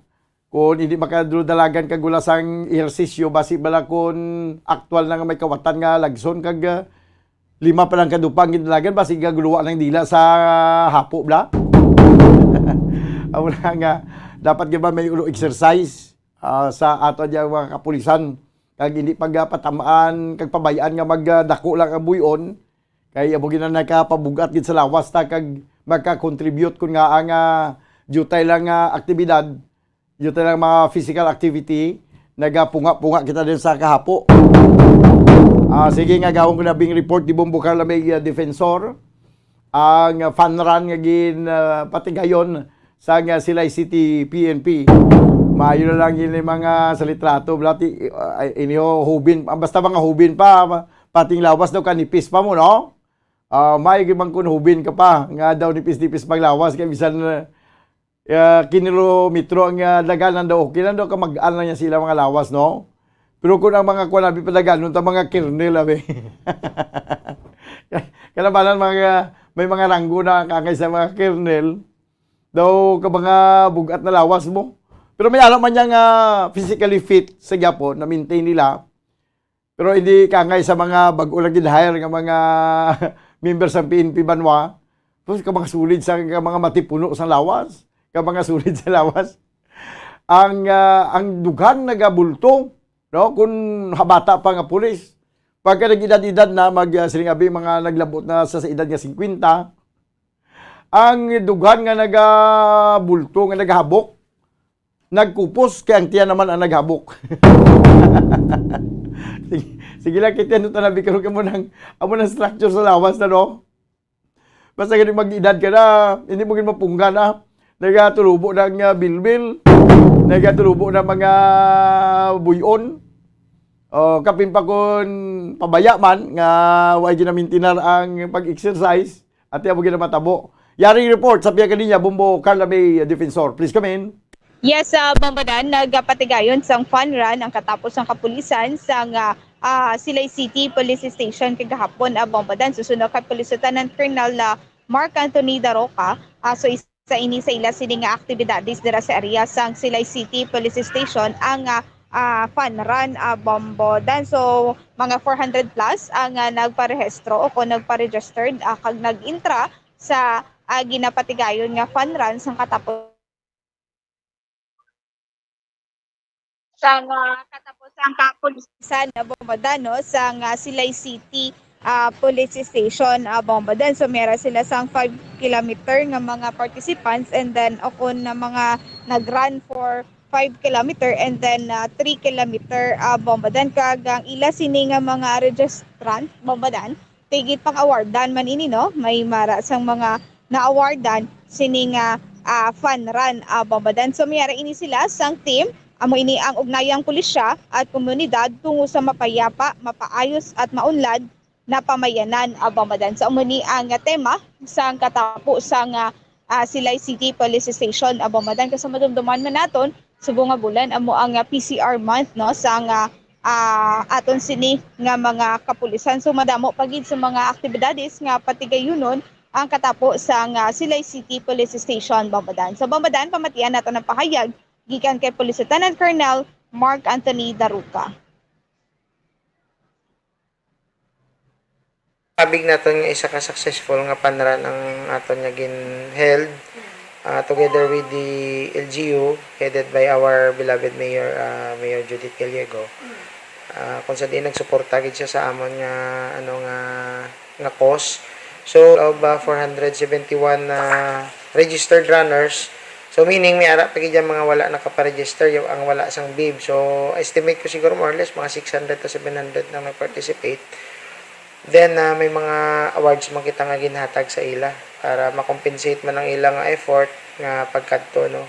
Kung hindi makadulod-dalagan kag wala sang ehersisyo, basi bala kung aktual na nga may kawatan nga lagson kag ah, lima pa lang ka dupa ang gindalagan, basi gaguluwa ng dila sa hapo bala. Amo na nga, dapat gyud ba may ulo exercise ah, sa ato dyan mga kapulisan. Kag hindi pagpatamaan, kag pabayaan nga magdako lang ang buyon. Kay amo gina nakapabug-at gid sa lawas ta kag maka-contribute kun nga ang ah, diutay lang nga aktibidad, diutay lang mga physical activity, nagapunga-punga kita din sa kahapo. Ah, sige nga, gawon ko na bing report ni Bombo Carla may, ah, defensor. Ang, ah, fun run nga gin, ah, patigayon sa nga Silay City P N P. Maayo na lang yun yung mga sa litrato. Blati, ah, iniho, hubin, ah, basta mga hubin pa, pa- pating lawas daw kanipis pa mo, no? Ah, may gibang kun hubin ka pa, nga daw nipis-nipis pang lawas, kay bisan, ah, ah, kilometro ang, ah, daganan daw, okay lang daw, kamag-an lang niya sila mga lawas, no? Pero kung ang mga kuwan, abi pa daganon, ta mga kernel, abi. Kalabanan, mga, may mga ranggo na kangay sa mga kernel. Daw, ka mga bugat na lawas mo. Pero may alam man niya nga physically fit sa gyapon, na-maintain nila. Pero hindi kangay sa mga bag-o lang gin-hire nga mga member sa P N P Banwa. Tapos ka mga sulid sa, ka mga matipuno sa lawas. Ka mga sulid sa lawas. Ang, ah, ang dughan nagabulto, no? Kung habata pa nga pulis. Pagka nag-edad-edad na, mag, ah, siling abi, mga naglabot na sa, sa edad nga singkwenta, ang dughan nga nagabulto, nga naghabok, nagkupos, kay ang tiyan naman ang naghabok. Sige, sige lang, kay tiyan, ito na, bikaro ka mo ng, amo ng structure sa lawas na, no? Basta gani mag-edad ka na, hindi mo gid mapunggan, ah. Nagatulubo na nga bilbil, nagatulubo na mga buyon. O, kapin pa kun pabaya man nga way ginamintinar ang pag-exercise, ati amo ginamatabo. Yaring report sa Pia Cadiña, Bombo Carla May Defensor. Please come in. Yes, uh, Bombadan, nagapatigayon sang fun run ang katapos sang kapulisan sang, ah, ah, Silay City Police Station kagahapon, ah, Bombadan. Susunod kay Police Lieutenant Colonel, ah, Mark Anthony Daroca, ah, so isa ini sa ila sini nga aktibidades dira sa area sang Silay City Police Station ang, ah, ah, fun run, ah, Bombadan. So, mga four hundred plus ang, ah, nagparehistro o kung nagpa-registered, ah, kag nag-intra sa, ah, ginapatigayon nga fun run sang katapos sang, ah, katapos ang kapulisan na Bombadan, no, sang, ah, Silay City, ah, Police Station, ah, Bombadan. So, mera sila sang five kilometer nga mga participants, and then akon na mga nag-run for five kilometer and then, ah, three kilometer, ah, Bombadan. Kag ang ila sini nga mga registrant, Bombadan, tigit pang-awardan man ini, no? May mara sang mga na-awardan sini nga, ah, fun run, ah, Bombadan. So, may ara ini sila sang team. Amo ini ang ugnayang pulisya at komunidad tungo sa mapayapa, mapaayos at maunlad na pamayanan, ah, Bombadan. So, amo ni ang tema sang katapo sang, ah, ah, Silay City Police Station, ah, Bombadan. Kay sa madumduman man naton, subong nga bulan amo ang, ah, P C R month, no, sang, ah, ah, aton sini nga mga kapulisan. So, madamo pa gid sa mga aktibidades nga patigayunon ang katapo sang, ah, Silay City Police Station, Bombadan. So, Bombadan, pamatian nato ang pahayag gikan kay Police Lieutenant Colonel Mark Anthony Daruca. Abig naton nga isa ka successful nga fun run ang aton nga gin-held, ah, together with the L G U, headed by our beloved Mayor, ah, Mayor Judith Gallego. Ah, kung sa diin nagsuporta gid siya sa amon nga, ano, nga, nga cause. So, of, ah, four hundred seventy-one na registered runners, so, meaning, may ara pa gid dyan mga wala nakaparegister, yung, ang wala sang bib. So, estimate ko siguro more or less mga six hundred to seven hundred na nag-participate. Then, ah, may mga awards man kita nga ginhatag sa ila para ma-compensate man ang ila nga effort nga pagkadto, no?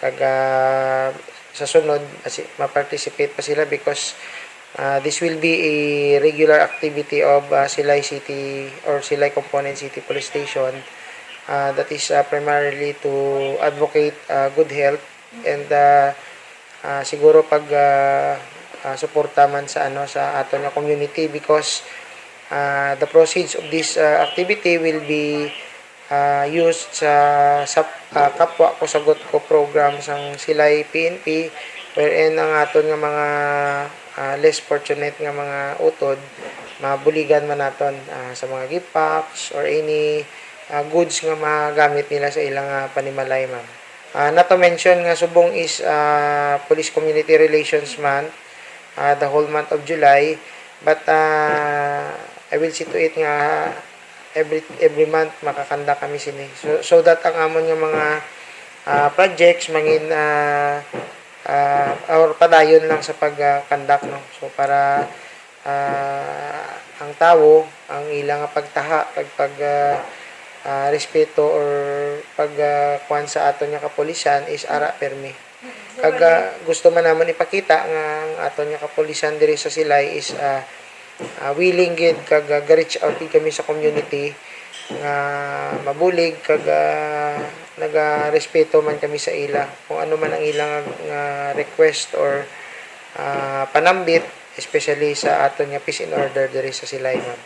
Kag, ah, sa sunod, asi-, ma-participate pa sila because, ah, this will be a regular activity of, ah, Silay City or Silay Component City Police Station. Ah, that is, ah, primarily to advocate, ah, good health and, ah, ah, siguro pag, ah, ah, suporta man sa, ano, sa aton nga community because, ah, the proceeds of this, ah, activity will be, ah, used sa, sa, ah, Kapwa Ko Sagot Ko program sang Silay P N P, wherein ang aton nga mga, ah, less fortunate nga mga utod mabuligan man naton, ah, sa mga gift packs or any, ah, goods nga magamit nila sa ilang, ah, panimalay, ma'am. Ah, not to mention nga subong is, ah, Police Community Relations Month, ah, the whole month of July. But, ah, I will see to it nga every, every month makakanda kami sini. So, so that ang amon nga mga, ah, projects mangin, ah, ah, or padayon lang sa pag, ah, conduct, no? So, para, ah, ang tawo, ang ila nga pagtaha kag pag, ah, ah, respeto or pag, ah, kuwan sa aton nga kapulisan is ara permi. Kag, ah, gusto man namon ipakita nga ang aton nga kapulisan diri sa Silay is, ah, ah, willing gid kag, ah, ga-reach out gid kami sa community nga mabulig kag, ah, nagarespeto man kami sa ila kung ano man ang ila nga, nga request or, ah, panambit, especially sa aton nga peace and order diri sa Silay, ma'am.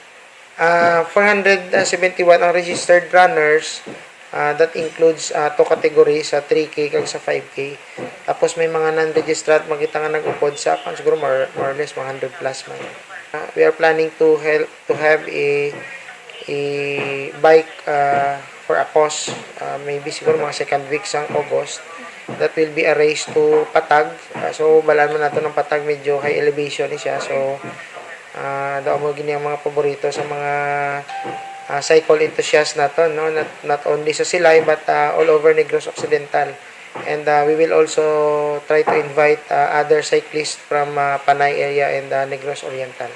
Ah, four hundred seventy-one ang registered runners. Ah, that includes, ah, two categories, sa three K kag sa five K. Tapos may mga non-registered makita nga nag-upod sa akon, siguro more, more or less one hundred plus man. Ah, we are planning to help to have a a bike, ah, for a cause, ah, maybe siguro mga second week sang August, that will be a race to Patag. Ah, so, balaan man nato ng Patag, medyo high elevation ni siya. So, ah, daw mo gini ang mga paborito sa mga, ah, cycle enthusiast nato, no? Not, not only sa Silay, but, ah, all over Negros Occidental. And, ah, we will also try to invite, ah, other cyclists from, ah, Panay area and, ah, Negros Oriental.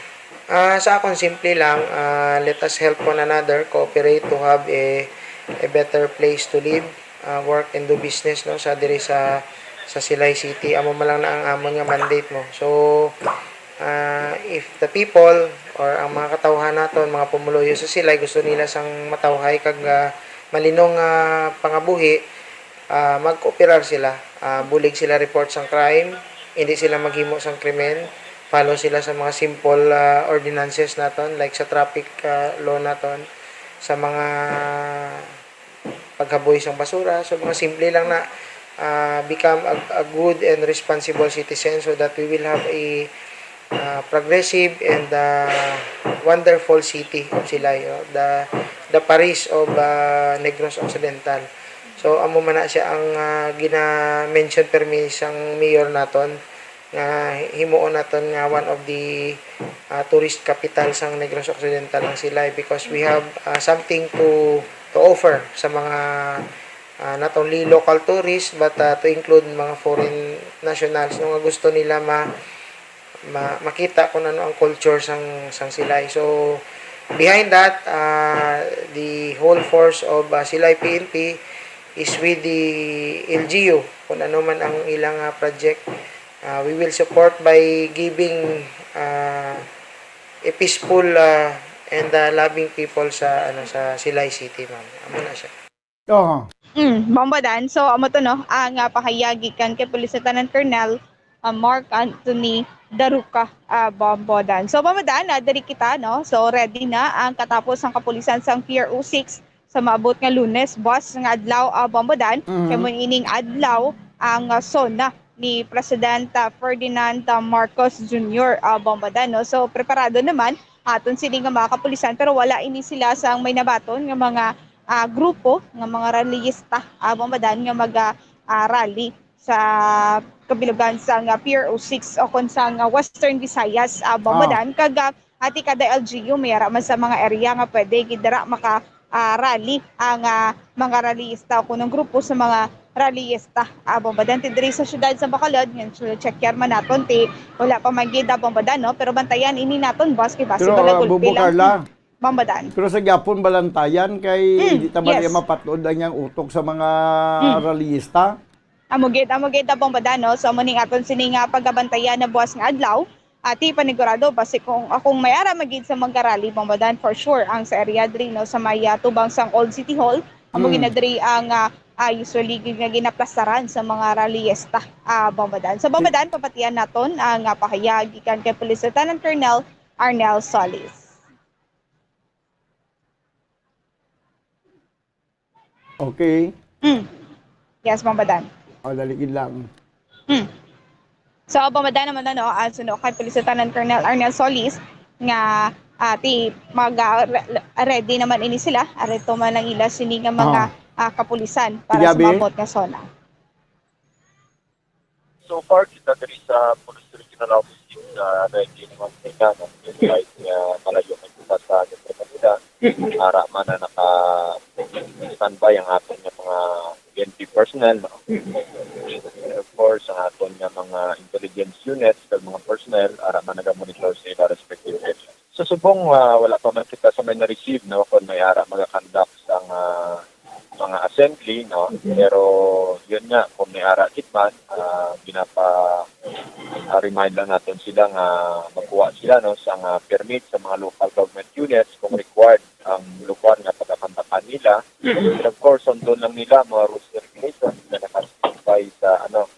Ah, sa akon, simple lang, ah, let us help one another, cooperate to have a, a better place to live, ah, work and do business, no, sa diri sa, sa Silay City. Amo man lang na ang amon nga mandate, mo. So, ah, if the people or ang mga katawhan naton, mga pumuluyo sa Silay, gusto nila sang matawhay kag, ah, malinong nga pangabuhi, ah, magkooperar sila. Ah, bulig sila report sang crime, hindi sila maghimo sang krimen, follow sila sa mga simple, ah, ordinances naton, like sa traffic, ah, law naton, sa mga paghaboy sang basura. So, mga simple lang na, ah, become a, a good and responsible citizen so that we will have a, ah, progressive and, ah, wonderful city of Silay, oh, the, the Paris of, ah, Negros Occidental. So, amo man na siya ang, ah, gina-mention permi sang mayor naton nga himuon naton nga one of the, ah, tourist capital sang Negros Occidental ang Silay because we have, ah, something to, to offer sa mga, ah, not only local tourists but, ah, to include mga foreign nationals, no, nga gusto nila ma-, ma-, makita kung ano ang culture sang, sang Silay. So, behind that, ah, the whole force of, ah, Silay P N P is with the L G U, kung ano man ang ilang, ah, project. Ah, we will support by giving, ah, a peaceful, ah, and, ah, loving people sa, ano, sa Silay City, ma'am. Amo na siya. Oo. Mm, Bombodan. So, amo to, no, ang, ah, pahayag gikan kay Police Lieutenant Colonel, ah, Mark Anthony Daruca, ah, Bombodan. So, Bombodan, ah, diri kita, no? So, ready na ang katapos sang kapulisan sang P R O six sa maabot nga Lunes, boss, nga adlaw, ah, Bombodan. Mhm. Kay mo ining adlaw ang, ah, SONA ni President, ah, Ferdinand, ah, Marcos Junior, ah, Bombodan, no? So, preparado naman aton sini nga mga kapulisan, pero wala ini sila sang may nabaton nga mga, ah, grupo nga mga rallyista, ah, Bombodan, nga mag, ah, ah, rally sa kabilugan sang, ah, P R O six o kon sang, ah, Western Visayas, ah, Bombodan. Kag, ah, ati kada L G U, may ara man sa mga area nga pwede gid dira maka, ah, rally ang, ah, mga rallyista o kon ang grupo sa mga rallyista. Ah, Bombodan, ti diri sa siyudad sa Bacolod, nga check man naton, ti wala pa man gid, ah, Bombodan, no? Pero bantayan ini naton, boss, kay basi Pero, bala ah, gulpi Bubo lang. Carla, Bombodan. Pero sa gyapon balantayan kay Mm, di ta bali yes. Mapatod ang yang utok sa mga Mm. rallyista. Amo gid, amo gid, ah, Bombodan, no? So, amo ning aton sini nga pagabantayan na buwas nga adlaw. Ati panigurado, basi kung akong may ara magid sa mga rally, Bombodan, for sure, ang sa area diri, no, sa may, ah, tubang sang Old City Hall, amo Mm. gid na diri ang, ah, ah, usually gid nga ginaplasaran sa mga rallyista, ah, Bombodan. So, Bombodan, papatian naton ang, ah, pahayag gikan kay Police Lieutenant Colonel Arnel Solis. Okay. Mm. Yes, Bombodan. O, dali gid lang. Mm. So, Bombodan naman, ano, ang suno kay Police Lieutenant Colonel Arnel Solis nga, ah, ti mag, ah, re-, ready naman ini sila. Areto man ang ila sini nga mga, ah, kapulisan para sa Tigabi? maabot nga SONA. So far, kita diri sa Police Regional Office Six, ah, ready naman sila, no? Kahit nga malayo man kita sa lugar nila, ara man na naka-standby ang aton nga mga P N P personnel, no? force, ang aton nga mga intelligence units, kag mga personnel, ara man naga-monitor sa ila respective areas. Sa subong, ah, wala pa man kita sa may na-receive, no, kung may ara maga-conduct sang, ah, mga assembly, no? Mhm. Pero yun nga, kung may ara gid man, ah, ginapa, ah, remind lang naton sila nga magkuha sila, no, sang, ah, permit sa mga local government units kung required ang lugar nga pagakandakan nila. Mhm. And of course, sundon lang nila mga rules and regulations nga naka-specify sa, ano,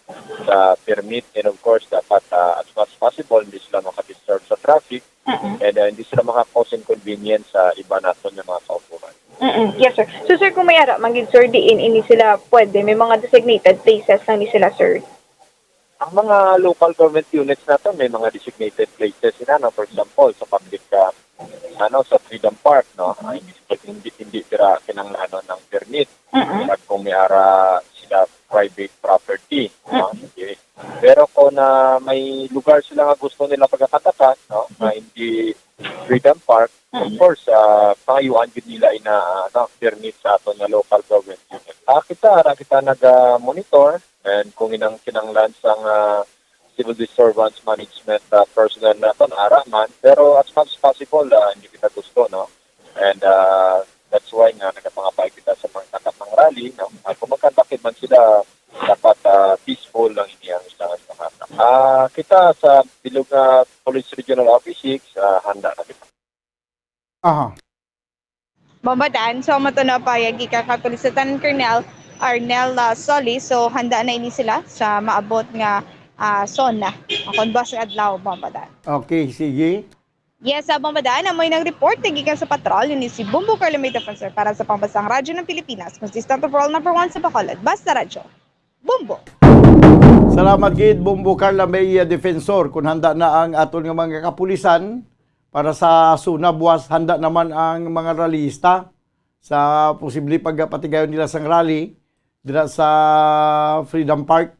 sa permit. And of course, dapat, ah, as much as possible, hindi sila maka-disturb sa traffic. Mm-mm. And, ah, hindi sila maka-cause inconvenience sa iba naton nga mga kaupuhan. Mm-mm. Yes, sir. So, sir, kung may ara man gid, sir, diin ini sila pwede? May mga designated places lang ni sila, sir? Ang mga local government units naton may mga designated places sila, no? For example, sa public, ah, ano, sa Freedom Park, no? Ah, hindi, hindi, hindi sila kinahanglanon ng permit. Mm-mm. Pag kung may ara sila private property, no? Mm-mm. Hindi. Pero kung, ah, may lugar sila nga gusto nila pagakatakan, no? Nga hindi Freedom Park, of Mm-mm. course, ah, pangayuan gid nila ina, ano, permit sa aton nga local government unit. Ah, kita, ara kita naga-monitor, and kung inang kinanglan sang, ah, civil disturbance management, ah, personnel naton, ara man. Pero as much as possible, ah, hindi kita gusto, no? And, ah, that's why nga nagapangabay kita sa mga conduct ng rally, no? Ah, kung mag-conduct man sila, dapat, ah, peaceful lang ini ang ilang pangandam. Ah, kita sa bilog nga Police Regional Office six, ah, handa na kita. Aha. Bomba Dan, so amo to na payag gikan kay Police Lieutenant Colonel Arnel, ah, Solis. So handa na ini sila sa maabot nga, ah, SONA. Akon buwas nga adlaw, Bomba Dan. Okay, sige. Yes, sa Bomba Dan, amoy nag-report gikan sa patrol ni si Bombo Carlo May Defensor para sa Pambansang Radyo ng Pilipinas, consistent overall number one sa Bacolod. Basta Radyo. Bombo. Salamat gid, Bombo Carla May, uh, Defensor. Kung handa na ang aton nga mga kapulisan para sa SONA buwas, handa naman ang mga rallyista sa posible pagpatigayon nila sang rally dira sa Freedom Park,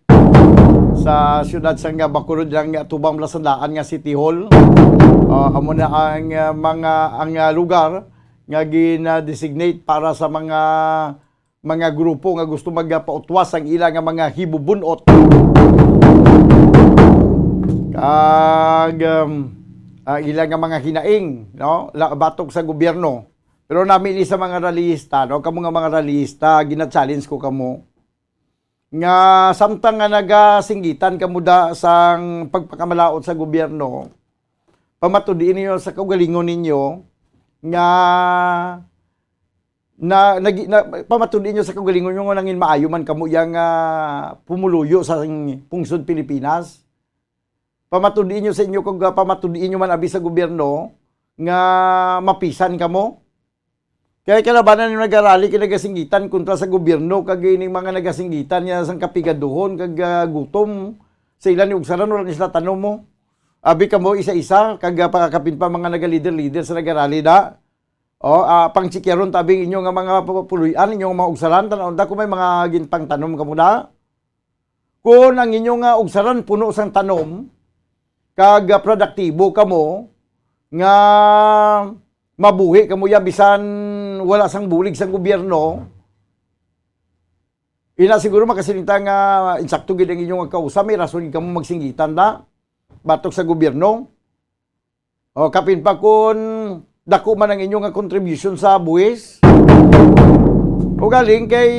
sa siyudad sang Bacolod, dira nga tubang bala sa daan nga City Hall. Uh, amo na ang, uh, mga, ang, uh, lugar nga gina-designate para sa mga mga grupo nga gusto magapautwas ang ila nga mga hibubunot. Kag, um, ang ila nga mga hinaing, no? La-, batok sa gobyerno. Pero nami ni sa mga rallyista, no? Kamo nga mga rallyista, gina-challenge ko kamo. Nga samtang nga nagasinggitan kamo da sang pagpakamalaot sa gobyerno, pamatud-i ninyo sa kaugalingon ninyo nga na, nagi-, na, pamatud-i ninyo sa kaugalingon ninyo nga nangin maayo man kamo yang, ah, pumuluyo sa pungsod Pilipinas. Pamatud-i ninyo sa inyo kag, ah, pamatud-i ninyo man abi sa gobyerno nga mapisan kamo. Kay kalabanan yung nagarali kay nagasinggitan kontra sa gobyerno kag ining mga nagasinggitan niya sang kapigaduhon kag, ah, gutom sa ila ni ugsaran, wala ni sila tanom mo. Abi kamo isa-isa kag, ah, pakakapin pa mga nagalider-lider sa nagarali da. O, ah, pangchikyaron tabi inyo nga mga pu-, puloy-an, inyo nga mga ugsaran, tan-aw ta kung may mga ginpangtanom kamo da. Kung ang inyo nga ugsaran puno sang tanom, kag, ah, produktibo kamo, nga mabuhi kamo ya bisan wala sang bulig sang gobyerno, ina siguro makasiling ta nga insakto gid ang inyo nga kausa, may rason gid kamo magsinggitan da batok sa gobyerno. O, kapin pa kun dako man ang inyo nga contribution sa buhis. O galing kay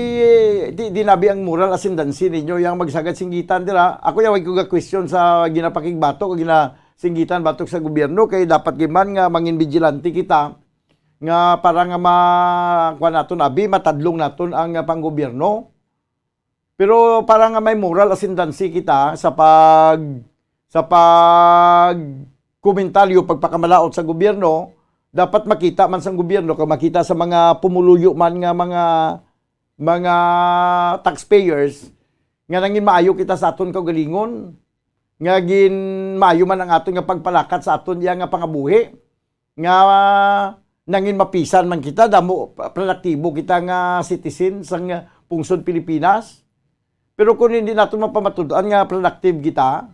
di, di nabi ang moral ascendancy ninyo yang magsagad singgitan dira. Ako ya, way ko ga-question sa ginapakigbatok o ginasinggitan batok sa gobyerno, kay dapat gid man nga mangin vigilante kita nga para nga ma-, kuwan naton, abi, matadlong naton ang, ah, panggobyerno. Pero para nga may moral ascendancy kita sa pag-, sa pagkomentaryo, pagpakamalaot sa gobyerno, dapat makita man sang gobyerno, kag makita sa mga pumuluyo man nga mga, mga taxpayers, nga nangin maayo kita sa aton kaugalingon, nga gin maayo man ang aton nga pagpalakat sa aton iya nga pangabuhi. Nga nangin mapisan man kita, damo, produktibo kita nga citizen sang pungsod Pilipinas. Pero kung hindi naton mapamatud-an nga productive kita,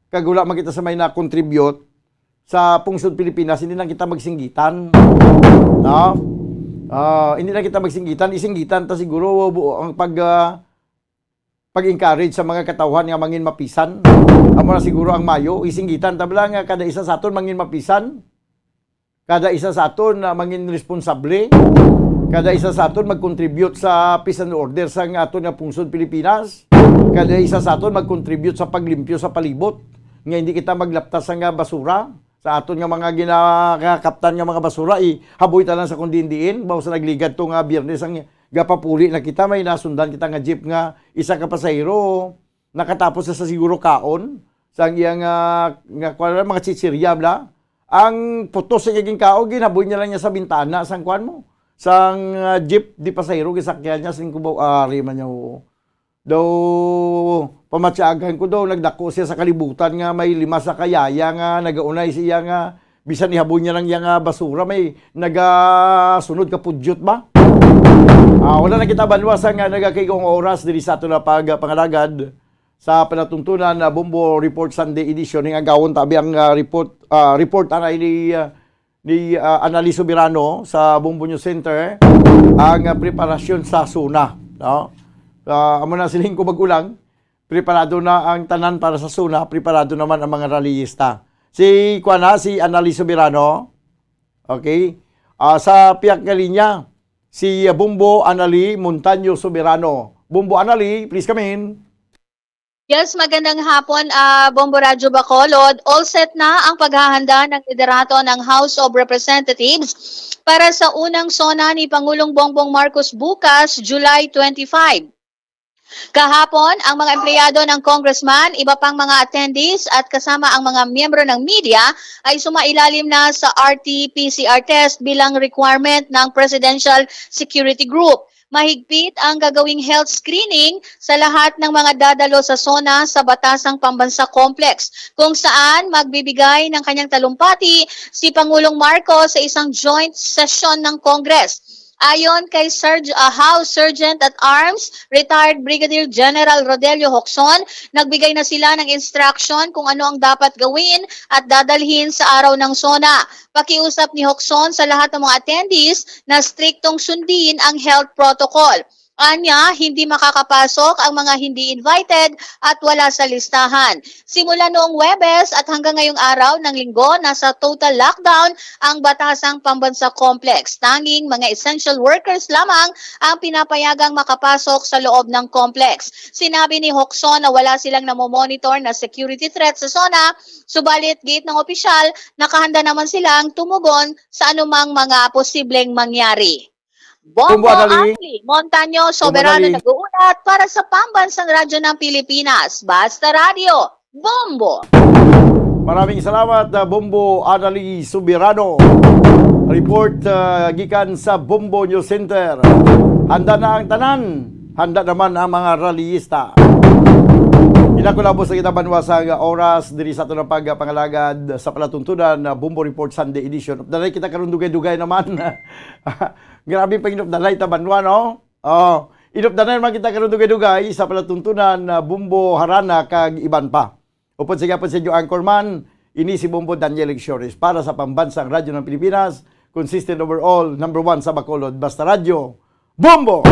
kag wala man kita sa may na-contribute sa pungsod Pilipinas, hindi lang kita magsinggitan. No? Ah, hindi lang kita magsinggitan, isinggitan ta siguro bu-, ang pag, ah, pag-encourage sa mga katawhan nga mangin mapisan. Amo na siguro ang mayo, isinggitan ta bala nga kada isa sa aton mangin mapisan. Kada isa sa aton na mangin responsable. Kada isa sa aton mag-contribute sa peace and order sa nga aton nga pungsod Pilipinas. Kada isa sa aton mag-contribute sa paglimpyo sa palibot, nga hindi kita maglaptas sa nga basura. Sa aton nga mga ginakaptan nga mga basura, ihaboy ta lang sa kung diin-diin. Bawo sa nagligad to nga Biyernes ang gapapuli na kita, may nasundan kita nga jeep nga isa ka pasahero, nakatapos na sa siguro kaon, sang iya nga, nga, kuwan lang, mga chichirya, bla. Ang putos sa iya ginkaon, ginaboy niya lang niya sa bintana, sang, kuwan mo, sang, ah, jeep, di pasahero, gisakyan niya, sing kubaw, ari man niya, oo. Daw, pamatyagan ko daw, nagdako siya sa kalibutan nga may lima sa kayaya nga nagaunay siya nga bisan ihaboy niya lang iya nga basura, may nagasunod ka pudyot ba? Ah, wala na kita banwa sa nga nagakaigong oras diri sa ato na pagpangalagad sa palatuntunan na Bombo Report Sunday Edition. Ning agawon tabi ang, ah, report, ah, report anay ni, ah, ni, ah, Anali Soberano sa Bombo News Center, ang, ah, preparasyon sa SONA, no? Ah, amo na siling ko, bag-o lang, preparado na ang tanan para sa SONA, preparado naman ang mga rallyista. Si, kuwan na, si Anali Soberano. Okay? Ah, sa piyak nga linya, si Bombo Anali Montaño Soberano. Bombo Anali, please come in. Yes, magandang hapon, ah, Bombo Radyo Bacolod. All set na ang paghahanda ng liderato ng House of Representatives para sa unang SONA ni Pangulong Bongbong Marcos bukas, July twenty-five. Kahapon, ang mga empleyado ng congressman, iba pang mga attendees at kasama ang mga miyembro ng media ay sumailalim na sa R T P C R test bilang requirement ng Presidential Security Group. Mahigpit ang gagawing health screening sa lahat ng mga dadalo sa SONA sa Batasang Pambansa Complex, kung saan magbibigay ng kanyang talumpati si Pangulong Marcos sa isang joint session ng Congress. Ayon kay Serg-, ah, House Sergeant at Arms, retired Brigadier General Rodelio Jocson, nagbigay na sila ng instruction kung ano ang dapat gawin at dadalhin sa araw ng SONA. Pakiusap ni Jocson sa lahat ng mga attendees na striktong sundin ang health protocol. Anya, hindi makakapasok ang mga hindi invited at wala sa listahan. Simula noong Huwebes at hanggang ngayong araw ng Linggo, nasa total lockdown ang Batasang Pambansa Complex. Tanging mga essential workers lamang ang pinapayagang makapasok sa loob ng complex. Sinabi ni Jocson na wala silang namomonitor na security threat sa SONA, subalit giit ng opisyal, nakahanda naman silang tumugon sa anumang mga posibleng mangyari. Bombo Bombo Anali. Anli Montaño Bombo Soberano Anali. Nag-uulat para sa Pambansang Radyo ng Pilipinas. Basta Radyo, Bombo! Maraming salamat, ah, Bombo Anali Soberano. Report, ah, gikan sa Bombo News Center. Handa na ang tanan. Handa naman ang mga rallyista. Ila ko labos sa kita banwa sa oras diri sa aton pagpangalagad sa palatuntunan na Bombo Report Sunday Edition. Updanay kita karon dugay-dugay naman. Grabe pa inupdanay ta banwa, no? Oh, inupdanay naman kita karon dugay-dugay sa palatuntunan na Bombo Harana kag iban pa. Upod sa gihapon sa inyo anchorman, ini si Bombo Daniel Igsiones para sa Pambansang Radyo ng Pilipinas, consistent overall, number one sa Bacolod, basta radyo, Bombo!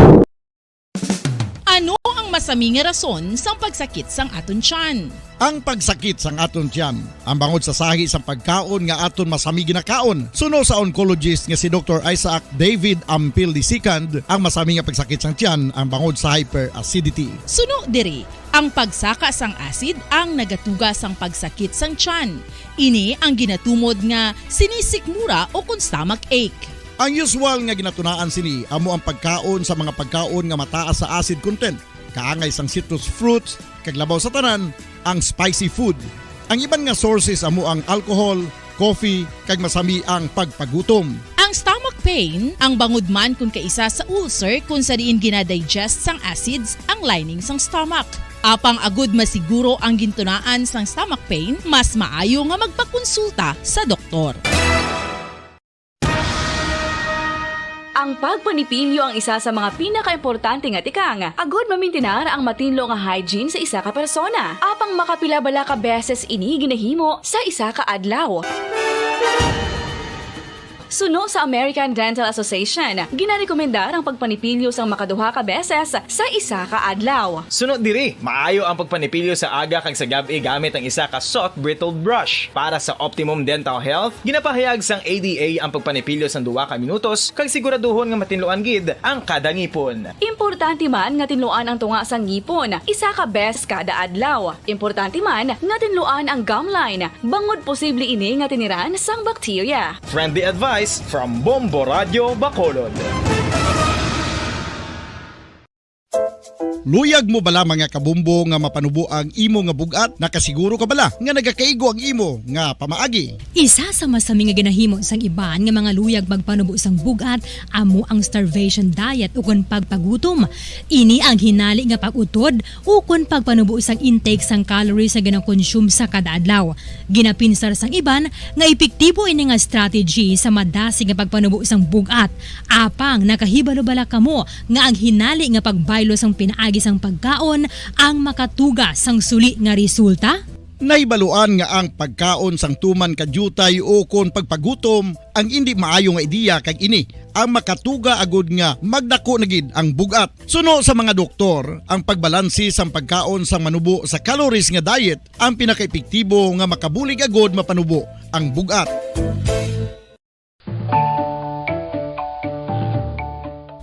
Ano ang masami nga rason sang pagsakit sang aton tiyan? Ang pagsakit sang aton tiyan, ang bangod sa sahi sang pagkaon nga aton masami ginakaon. Suno sa oncologist nga si Doktor Isaac David Ampil the second, ang masami nga pagsakit sang tiyan ang bangod sa hyperacidity. Suno diri, ang pagsaka sang acid ang nagatuga sang pagsakit sang tiyan. Ini ang ginatumod nga sinisikmura o kon stomach ache. Ang usual nga ginatunaan sini amo ang pagkaon sa mga pagkaon nga mataas sa acid content, kaangay sang citrus fruits, kag labaw sa tanan, ang spicy food. Ang iban nga sources amo ang alcohol, coffee, kag masami ang pagpagutom. Ang stomach pain, ang bangod man kon kaisa sa ulcer kon sa diin ginadigest sang acids ang lining sang stomach. Apang agud masiguro ang gintunaan sang stomach pain, mas maayo nga magpakonsulta sa doktor. Ang pagpanipilyo ang isa sa mga pinakaimportante nga tikang agud mamintinar ang matinlo nga hygiene sa isa ka persona. Apang makapila bala ka beses ini ginahimo sa isa ka adlaw? Suno sa American Dental Association, ginarekomendar ang pagpanipilyo sang makaduha ka beses sa isa ka adlaw. Suno diri, maayo ang pagpanipilyo sa aga kag sa gab-i gamit ang isa ka soft bristled brush. Para sa optimum dental health, ginapahayag sang A D A ang pagpanipilyo sang duha ka minutos kag siguraduhon nga matinluan gid ang kada ngipon. Importante man nga tinluan ang tunga sang ngipon isa ka beses kada adlaw. Importante man nga tinluan ang gum line, bangod posible ini nga tiniran sang bakterya. Friendly advice from Bombo Radio Bacolod. Luyag mo bala, mga kabombo, nga mapanubo ang imo nga bug-at? Nakasiguro ka bala nga nagakaigo ang imo nga pamaagi? Isa sa masami nga ginahimo sang iban nga mga luyag magpanubo sang bug-at amo ang starvation diet ukon pagpagutom. Ini ang hinali nga pag-utod ukon pagpanubo sang intake sang calories nga ginakonsume sa kada adlaw. Ginapinsar sang iban nga epektibo ini nga strategy sa madasig nga pagpanubo sang bug-at. Apang nakahibalo bala kamo nga ang hinali nga pagbaylo sang pinaagi sang pagkaon ang makatuga sang suli nga resulta? Nahibaluan nga ang pagkaon sang tuman ka diutay ukon pagpagutom ang indi maayo nga ideya, kag ini ang makatuga agud nga magdako na gid ang bug-at. Suno sa mga doktor, ang pagbalanse sang pagkaon sang manubo sa calories nga diet ang pinakaepektibo nga makabulig agud mapanubo ang bug-at.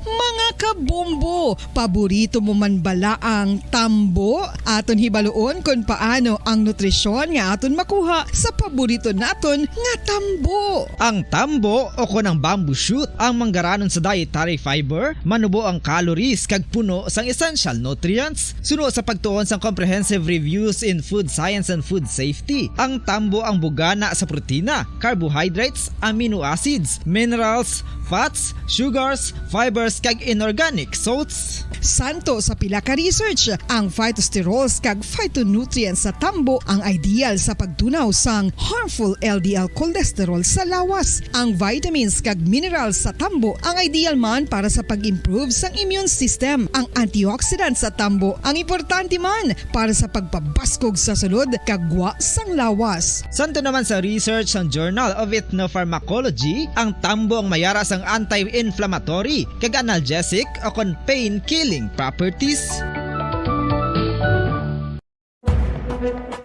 Mga kabombo, paborito mo man bala ang tambo? Aton hibaluon kon paano ang nutrisyon nga aton makuha sa paborito naton nga tambo. Ang tambo, o kon ang bamboo shoot, ang manggaranon sa dietary fiber, manubo ang calories kag puno sang essential nutrients. Suno sa pagtuon sang Comprehensive Reviews in Food Science and Food Safety, ang tambo ang bugana sa protina, carbohydrates, amino acids, minerals, fats, sugars, fibers, kag inorganic salts. Santo sa pila ka research, ang phytosterols kag phytonutrients sa tambo ang ideal sa pagtunaw sang harmful L D L cholesterol sa lawas. Ang vitamins kag minerals sa tambo ang ideal man para sa pag-improve sang immune system. Ang antioxidants sa tambo ang importante man para sa pagpabaskog sa sulod kag gwa sang lawas. Santo naman sa research sang Journal of Ethnopharmacology, ang tambo ang mayara sang anti-inflammatory kag analgesic o kon pain-killing properties.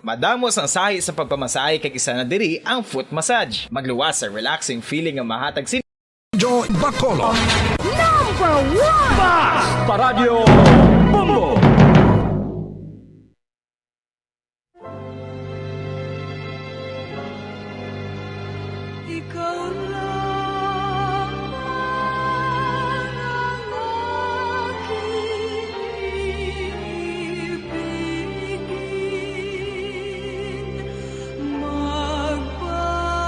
Madamo sang sahi sa pagpamasahe kag isa na diri ang foot massage. Magluwas sa relaxing feeling nga mahatag sin Radyo Bacolod. Number one! Basta Radyo Bombo! Ikaw lamang ang aking ibigin, magpakailanman.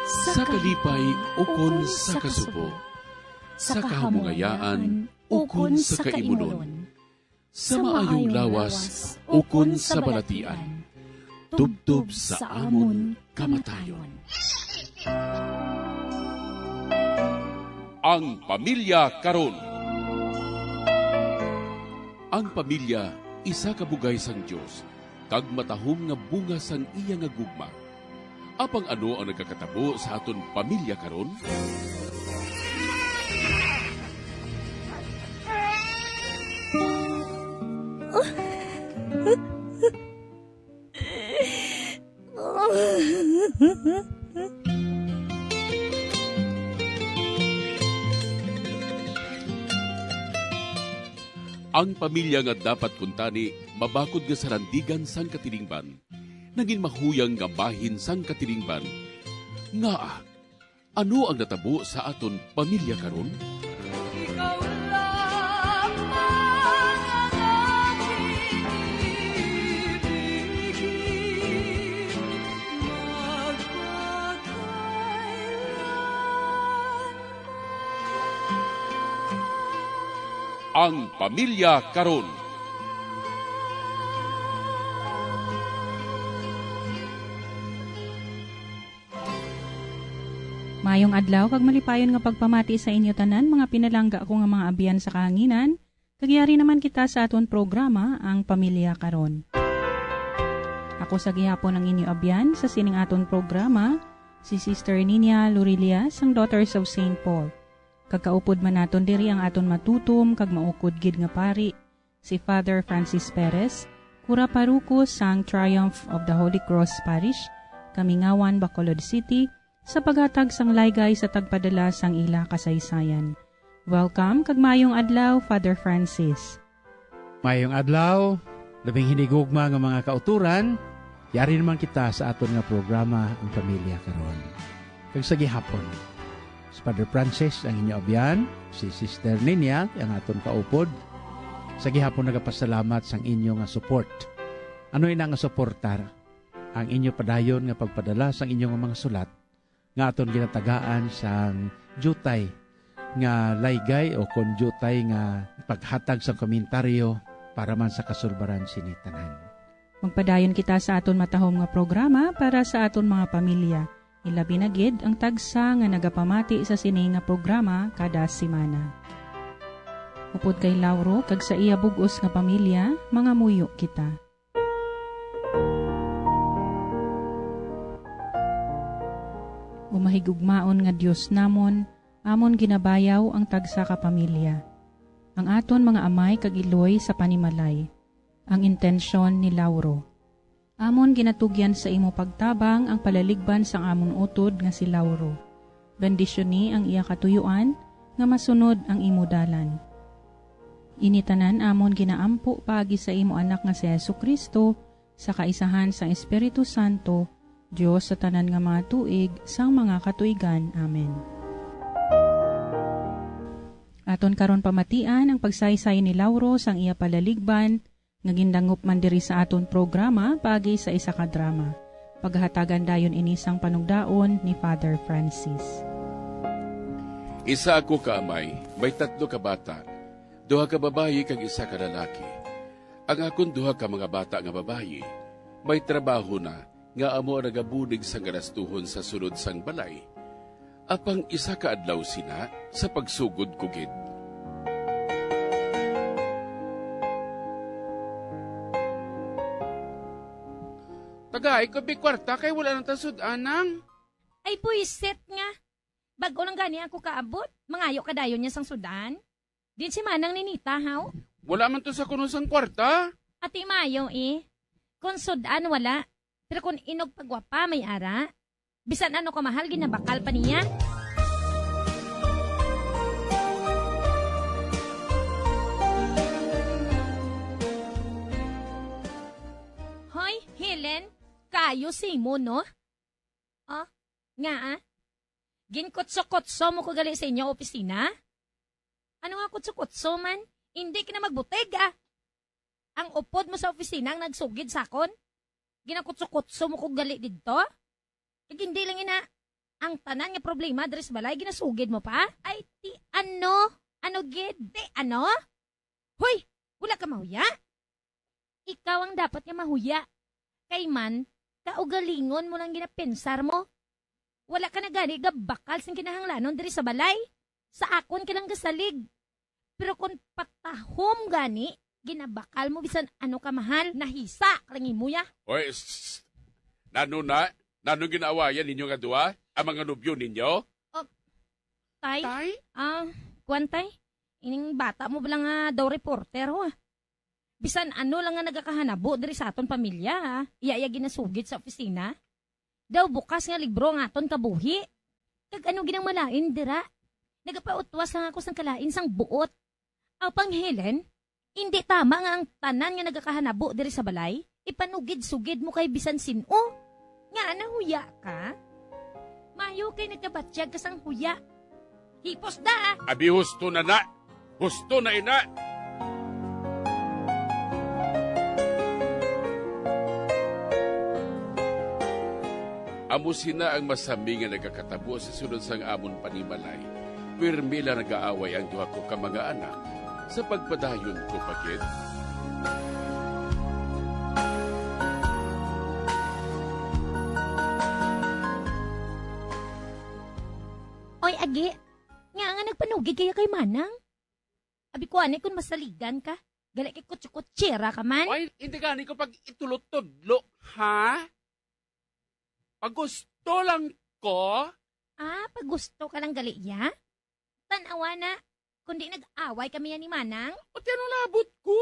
Sa kalipay ukon sa kasubo, sa kahamungayaan ukon sa kaimunon, sa maayong lawas ukon sa balatian, tubtob sa amon kamatayon. Ang pamilya karon. Ang pamilya isa ka bugay sang Dios kag matahom nga bunga sang iya nga gugma. Apang ano ang nagakatabo sa aton pamilya karon? Ang pamilya nga dapat kuntani mabakod nga sarandigan sang katilingban, nangin mahuyang nga bahin sang katilingban. Ngaa? Ano ang natabo sa aton pamilya karon? Ikaw lamang ang aking ibigin, magpakailanman. Ang pamilya karon. Mayong adlaw kag malipayon nga pagpamati sa inyo tanan, mga pinalangga ko nga mga abyan sa kahanginan. Kag yari naman kita sa aton programa, Ang Pamilya Karon. Ako sa gihapon ang inyo abyan sa sining aton programa, si Sister Ninia Lorilia sang Daughters of Saint Paul. Kag kaupod man naton diri ang aton matutom kag maukod gid nga pari, si Father Francis Perez, Kura Paruko sang Triumph of the Holy Cross Parish, Kamingawan, Bacolod City, sa paghatag sang laygay sa tagpadala sang ila kasaysayan. Welcome kag maayong adlaw, Father Francis. Maayong adlaw, labing hinigugma nga mga kauturan. Yari naman kita sa aton nga programa, Ang Pamilya Karon. Kag sa gihapon, si Father Francis ang inyo abyan, si Sister Ninia ang aton kaupod. Sa gihapon nagapasalamat sang inyo nga support. Ano ina nga suporta? Ang inyo padayon nga pagpadala sang inyo nga mga sulat nga aton ginatagaan sang diutay nga laygay o kon diutay nga paghatag sang komentaryo para man sa kasulbaran sini tanan. Magpadayon kita sa aton matahom nga programa para sa aton mga pamilya, ilabi na gid ang tagsa nga nagapamati sa sini nga programa kada semana. Upod kay Lauro kag sa iya bug-os nga pamilya, mangamuyo kita. O mahigugmaon nga Dios namon, amon ginabayaw ang tagsa ka pamilya, ang aton mga amay kag iloy sa panimalay, ang intensyon ni Lauro. Amon ginatugyan sa imo pagtabang ang palaligban sang amon utod nga si Lauro. Bendisyoni ang iya katuyuan, nga masunod ang imo dalan. Ini tanan amon ginaampo paagi sa imo Anak nga si Jesu-Cristo, sa kaisahan sang Espiritu Santo, Dios sa tanan nga mga tuig sang mga katuigan. Amen. Aton karon pamatian ang pagsaysay ni Lauro sang iya palaligban, nga gindangop man diri sa aton programa paagi sa isa ka drama. Paghatagan dayon ini sang panugdaon ni Father Francis. Isa ako ka amay, may tatlo ka bata, duha ka babayi kag isa ka lalaki. Ang akon duha ka mga bata nga babayi may trabaho na, nga amo ang nagabulig sang galastuhon sa sulod sang balay, apang isa ka adlaw sina sa pagsugod ko gid. Tagai ko bi kwarta kay wala nang tasud-anang. Ay, buisit nga. Bag-o lang gani ako kaabot. Mangayo ka dayon niya sang sud-an. Din si Manang Ninita, haw? Wala man to sa kuno sang kwarta. Ati mayo, eh. Kung sud-an, wala. Pero kung inog pagwapa, may ara. Bisan ano ka mahal, ginabakal pa niya. Hoy, Helen, kayo si mo, no? Oh, nga, ah? Ginkutso-kutso mo ko gali sa inyo opisina? Ano nga kutso-kutso man? Hindi ka na magbutig, ah. Ang upod mo sa opisina ang nagsugid sa akon. Ginakutso-kutso mo ko gali didto? Kag hindi lang ina, ang tanan nga problema diri sa balay ginasugid mo pa? Ay, ti ano? Ano gid? Ti ano? Hoy, wala ka mahuya? Ikaw ang dapat nga mahuya. Kay man, kaugalingon mo lang ginapensar mo. Wala ka na gani gabakal sing kinahanglanon diri sa balay. Sa akon ka lang gasalig. Pero kung patahom gani, ginabakal mo bisan ano ka mahal, nahisa ka lang imo ya. Oy, s-, s-, nano na? Nano ginaawayan ninyo nga duha? Ang mga nobyo ninyo? Oh, tay? Tay? Ah, kuwan, tay? Ining bata mo bala nga daw reporter, ho, ah. Bisan ano lang nga nagakahanabo diri sa aton pamilya, ha? Iya, iya ginasugid sa opisina. Daw bukas nga libro ang aton kabuhi. Kag ano ginang malain dira? Nagapautwas lang ako sang kalain sang buot. Aw, pang Helen, indi tama nga ang tanan nga nagakahanabo diri sa balay, ipanugid-sugid mo kay bisan sin-o. Nga nahuya ka? Mayo kay nagkabatyag ka sang huya. Hipos da! Abi, husto na na! Husto na ina! Amo sina ang masami nga nagakatabo sa sulod sang amon panimalay. Pirmi lang nag-aaway ang duha ko ka mga anak sa pagpadayon ko pa gid. Oy, Agi, nga nga nagpanugid kaya kay Manang? Abi ko ani kung masaligan ka. Gali kay kutsi-kutsira ka man. Ay, hindi gani ko pag itulot-tudlo, ha? Pag gusto lang ko. Ah, pag gusto ka lang gali, ya? Tan-awa na, kundi nag-away kami yan ni Manang. Pati ano labot ko?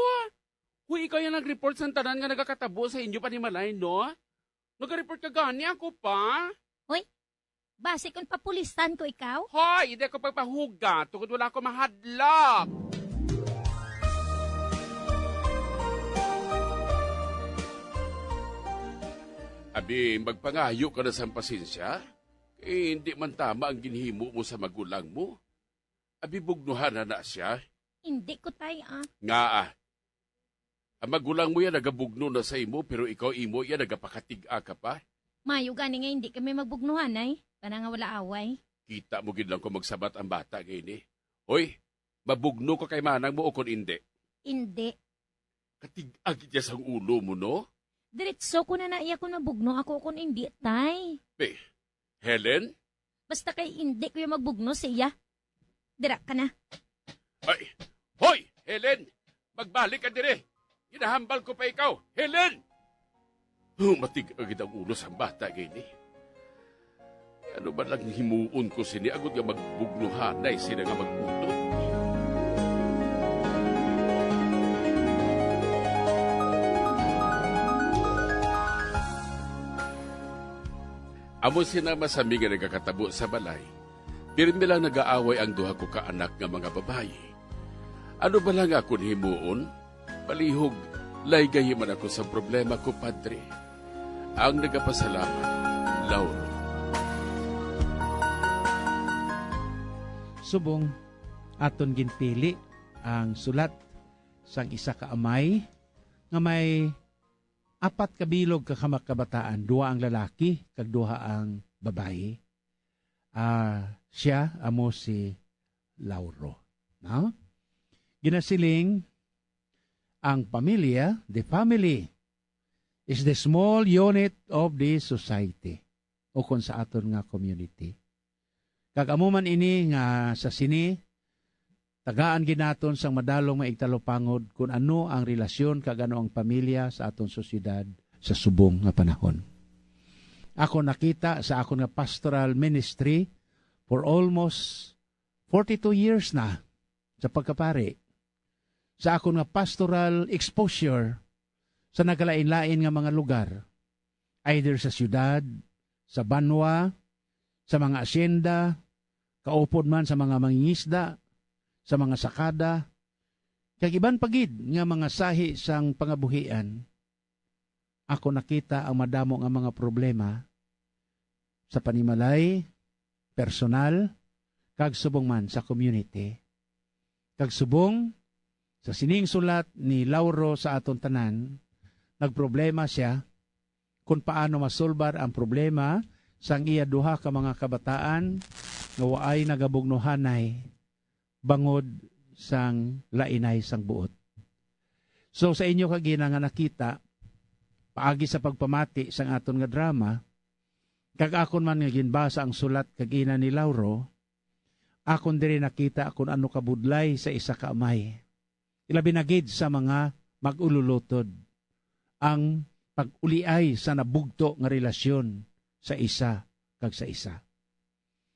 Kung ikaw yung nag-report sa tanan nga nagakatabo sa inyo panimalay, no? Nag-report ka gani ako pa? Hoy, basi kung papulisan ko ikaw? Hoy, hindi ako pagpahuga tungod wala ako mahadlok. Abi, magpangayo ka na sang pasensya. Eh, hindi man tama ang ginhimo mo sa magulang mo. Abi, bugnuhan na na siya. Hindi ko, tay, ah. Nga, ah. Ang magulang mo yan nagabugno na sa imo, pero ikaw imo yan nagapakatig-a ka pa. Mayo gani nga hindi kami magbugnuhanay, para nga wala away. Kita mo gid lang kung magsabat ang bata nga ini. Hoy, mabugno ka kay manang mo o kon indi? Indi. Katig-a gid ya sang ulo mo, no? Diretso ko na na iya kung mabugno ako o kon indi, tay. Be, Helen? Basta kay indi ko yung magbugno sa iya. Dira ka na. Ay, hoy, Helen! Magbalik ka dire! Ginahambal ko pa ikaw, Helen! Oh, matig-a gid ang ulo sang bata gini. Ano ba lang himuon ko sini agod nga magbugnuhanay sila nga mag-utod? Amo sina masami nga nagakatabo sa balay. Pirmi lang nag-aaway ang duha ko ka anak nga mga babayi. Ano ba lang akon himuon? Palihog, laygayi man ako sa problema ko, Padre. Ang nagapasalamat, Lauro. Subong aton ginpili ang sulat sang isa ka amay nga may apat ka bilog ka kama-, kabataan, duha ang lalaki kag duha ang babayi. Ah, siya amo si Lauro, no? Ginasiling, ang pamilya, the family, is the small unit of the society, ukon sa aton nga community. Kag amo man ini nga sa sini, tagaan gid naton sang madalom nga igtalupangod kun ano ang relasyon kag ano ang pamilya sa aton sosyedad sa subong nga panahon. Ako nakita sa akon nga pastoral ministry for almost forty-two years na sa pagkapari, sa akon nga pastoral exposure sa nagalain-lain nga mga lugar, either sa siyudad, sa banwa, sa mga asyenda, kaupod man sa mga mangingisda, sa mga sakada, kag iban pa gid nga mga sahi sang pangabuhian, ako nakita ang madamo nga mga problema sa panimalay, personal, kag subong man sa community. Kag subong sa sining sulat ni Lauro sa aton tanan, nagproblema sia kon paano masolbar ang problema sang iya duha ka mga kabataan nga waay nagabugnohanay bangod sang lainay sang buot. So, sa inyo kagina nga nakita, paagi sa pagpamati sang aton nga drama, kag akon man nga ginbasa ang sulat kagina ni Lauro, akon diri nakita kon ano kabudlay sa isa ka amay, ilabi na gid sa mga mag-ululotod, ang pag-uliay sa nabugto nga relasyon sa isa kag sa isa.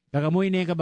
Kag amo ini ang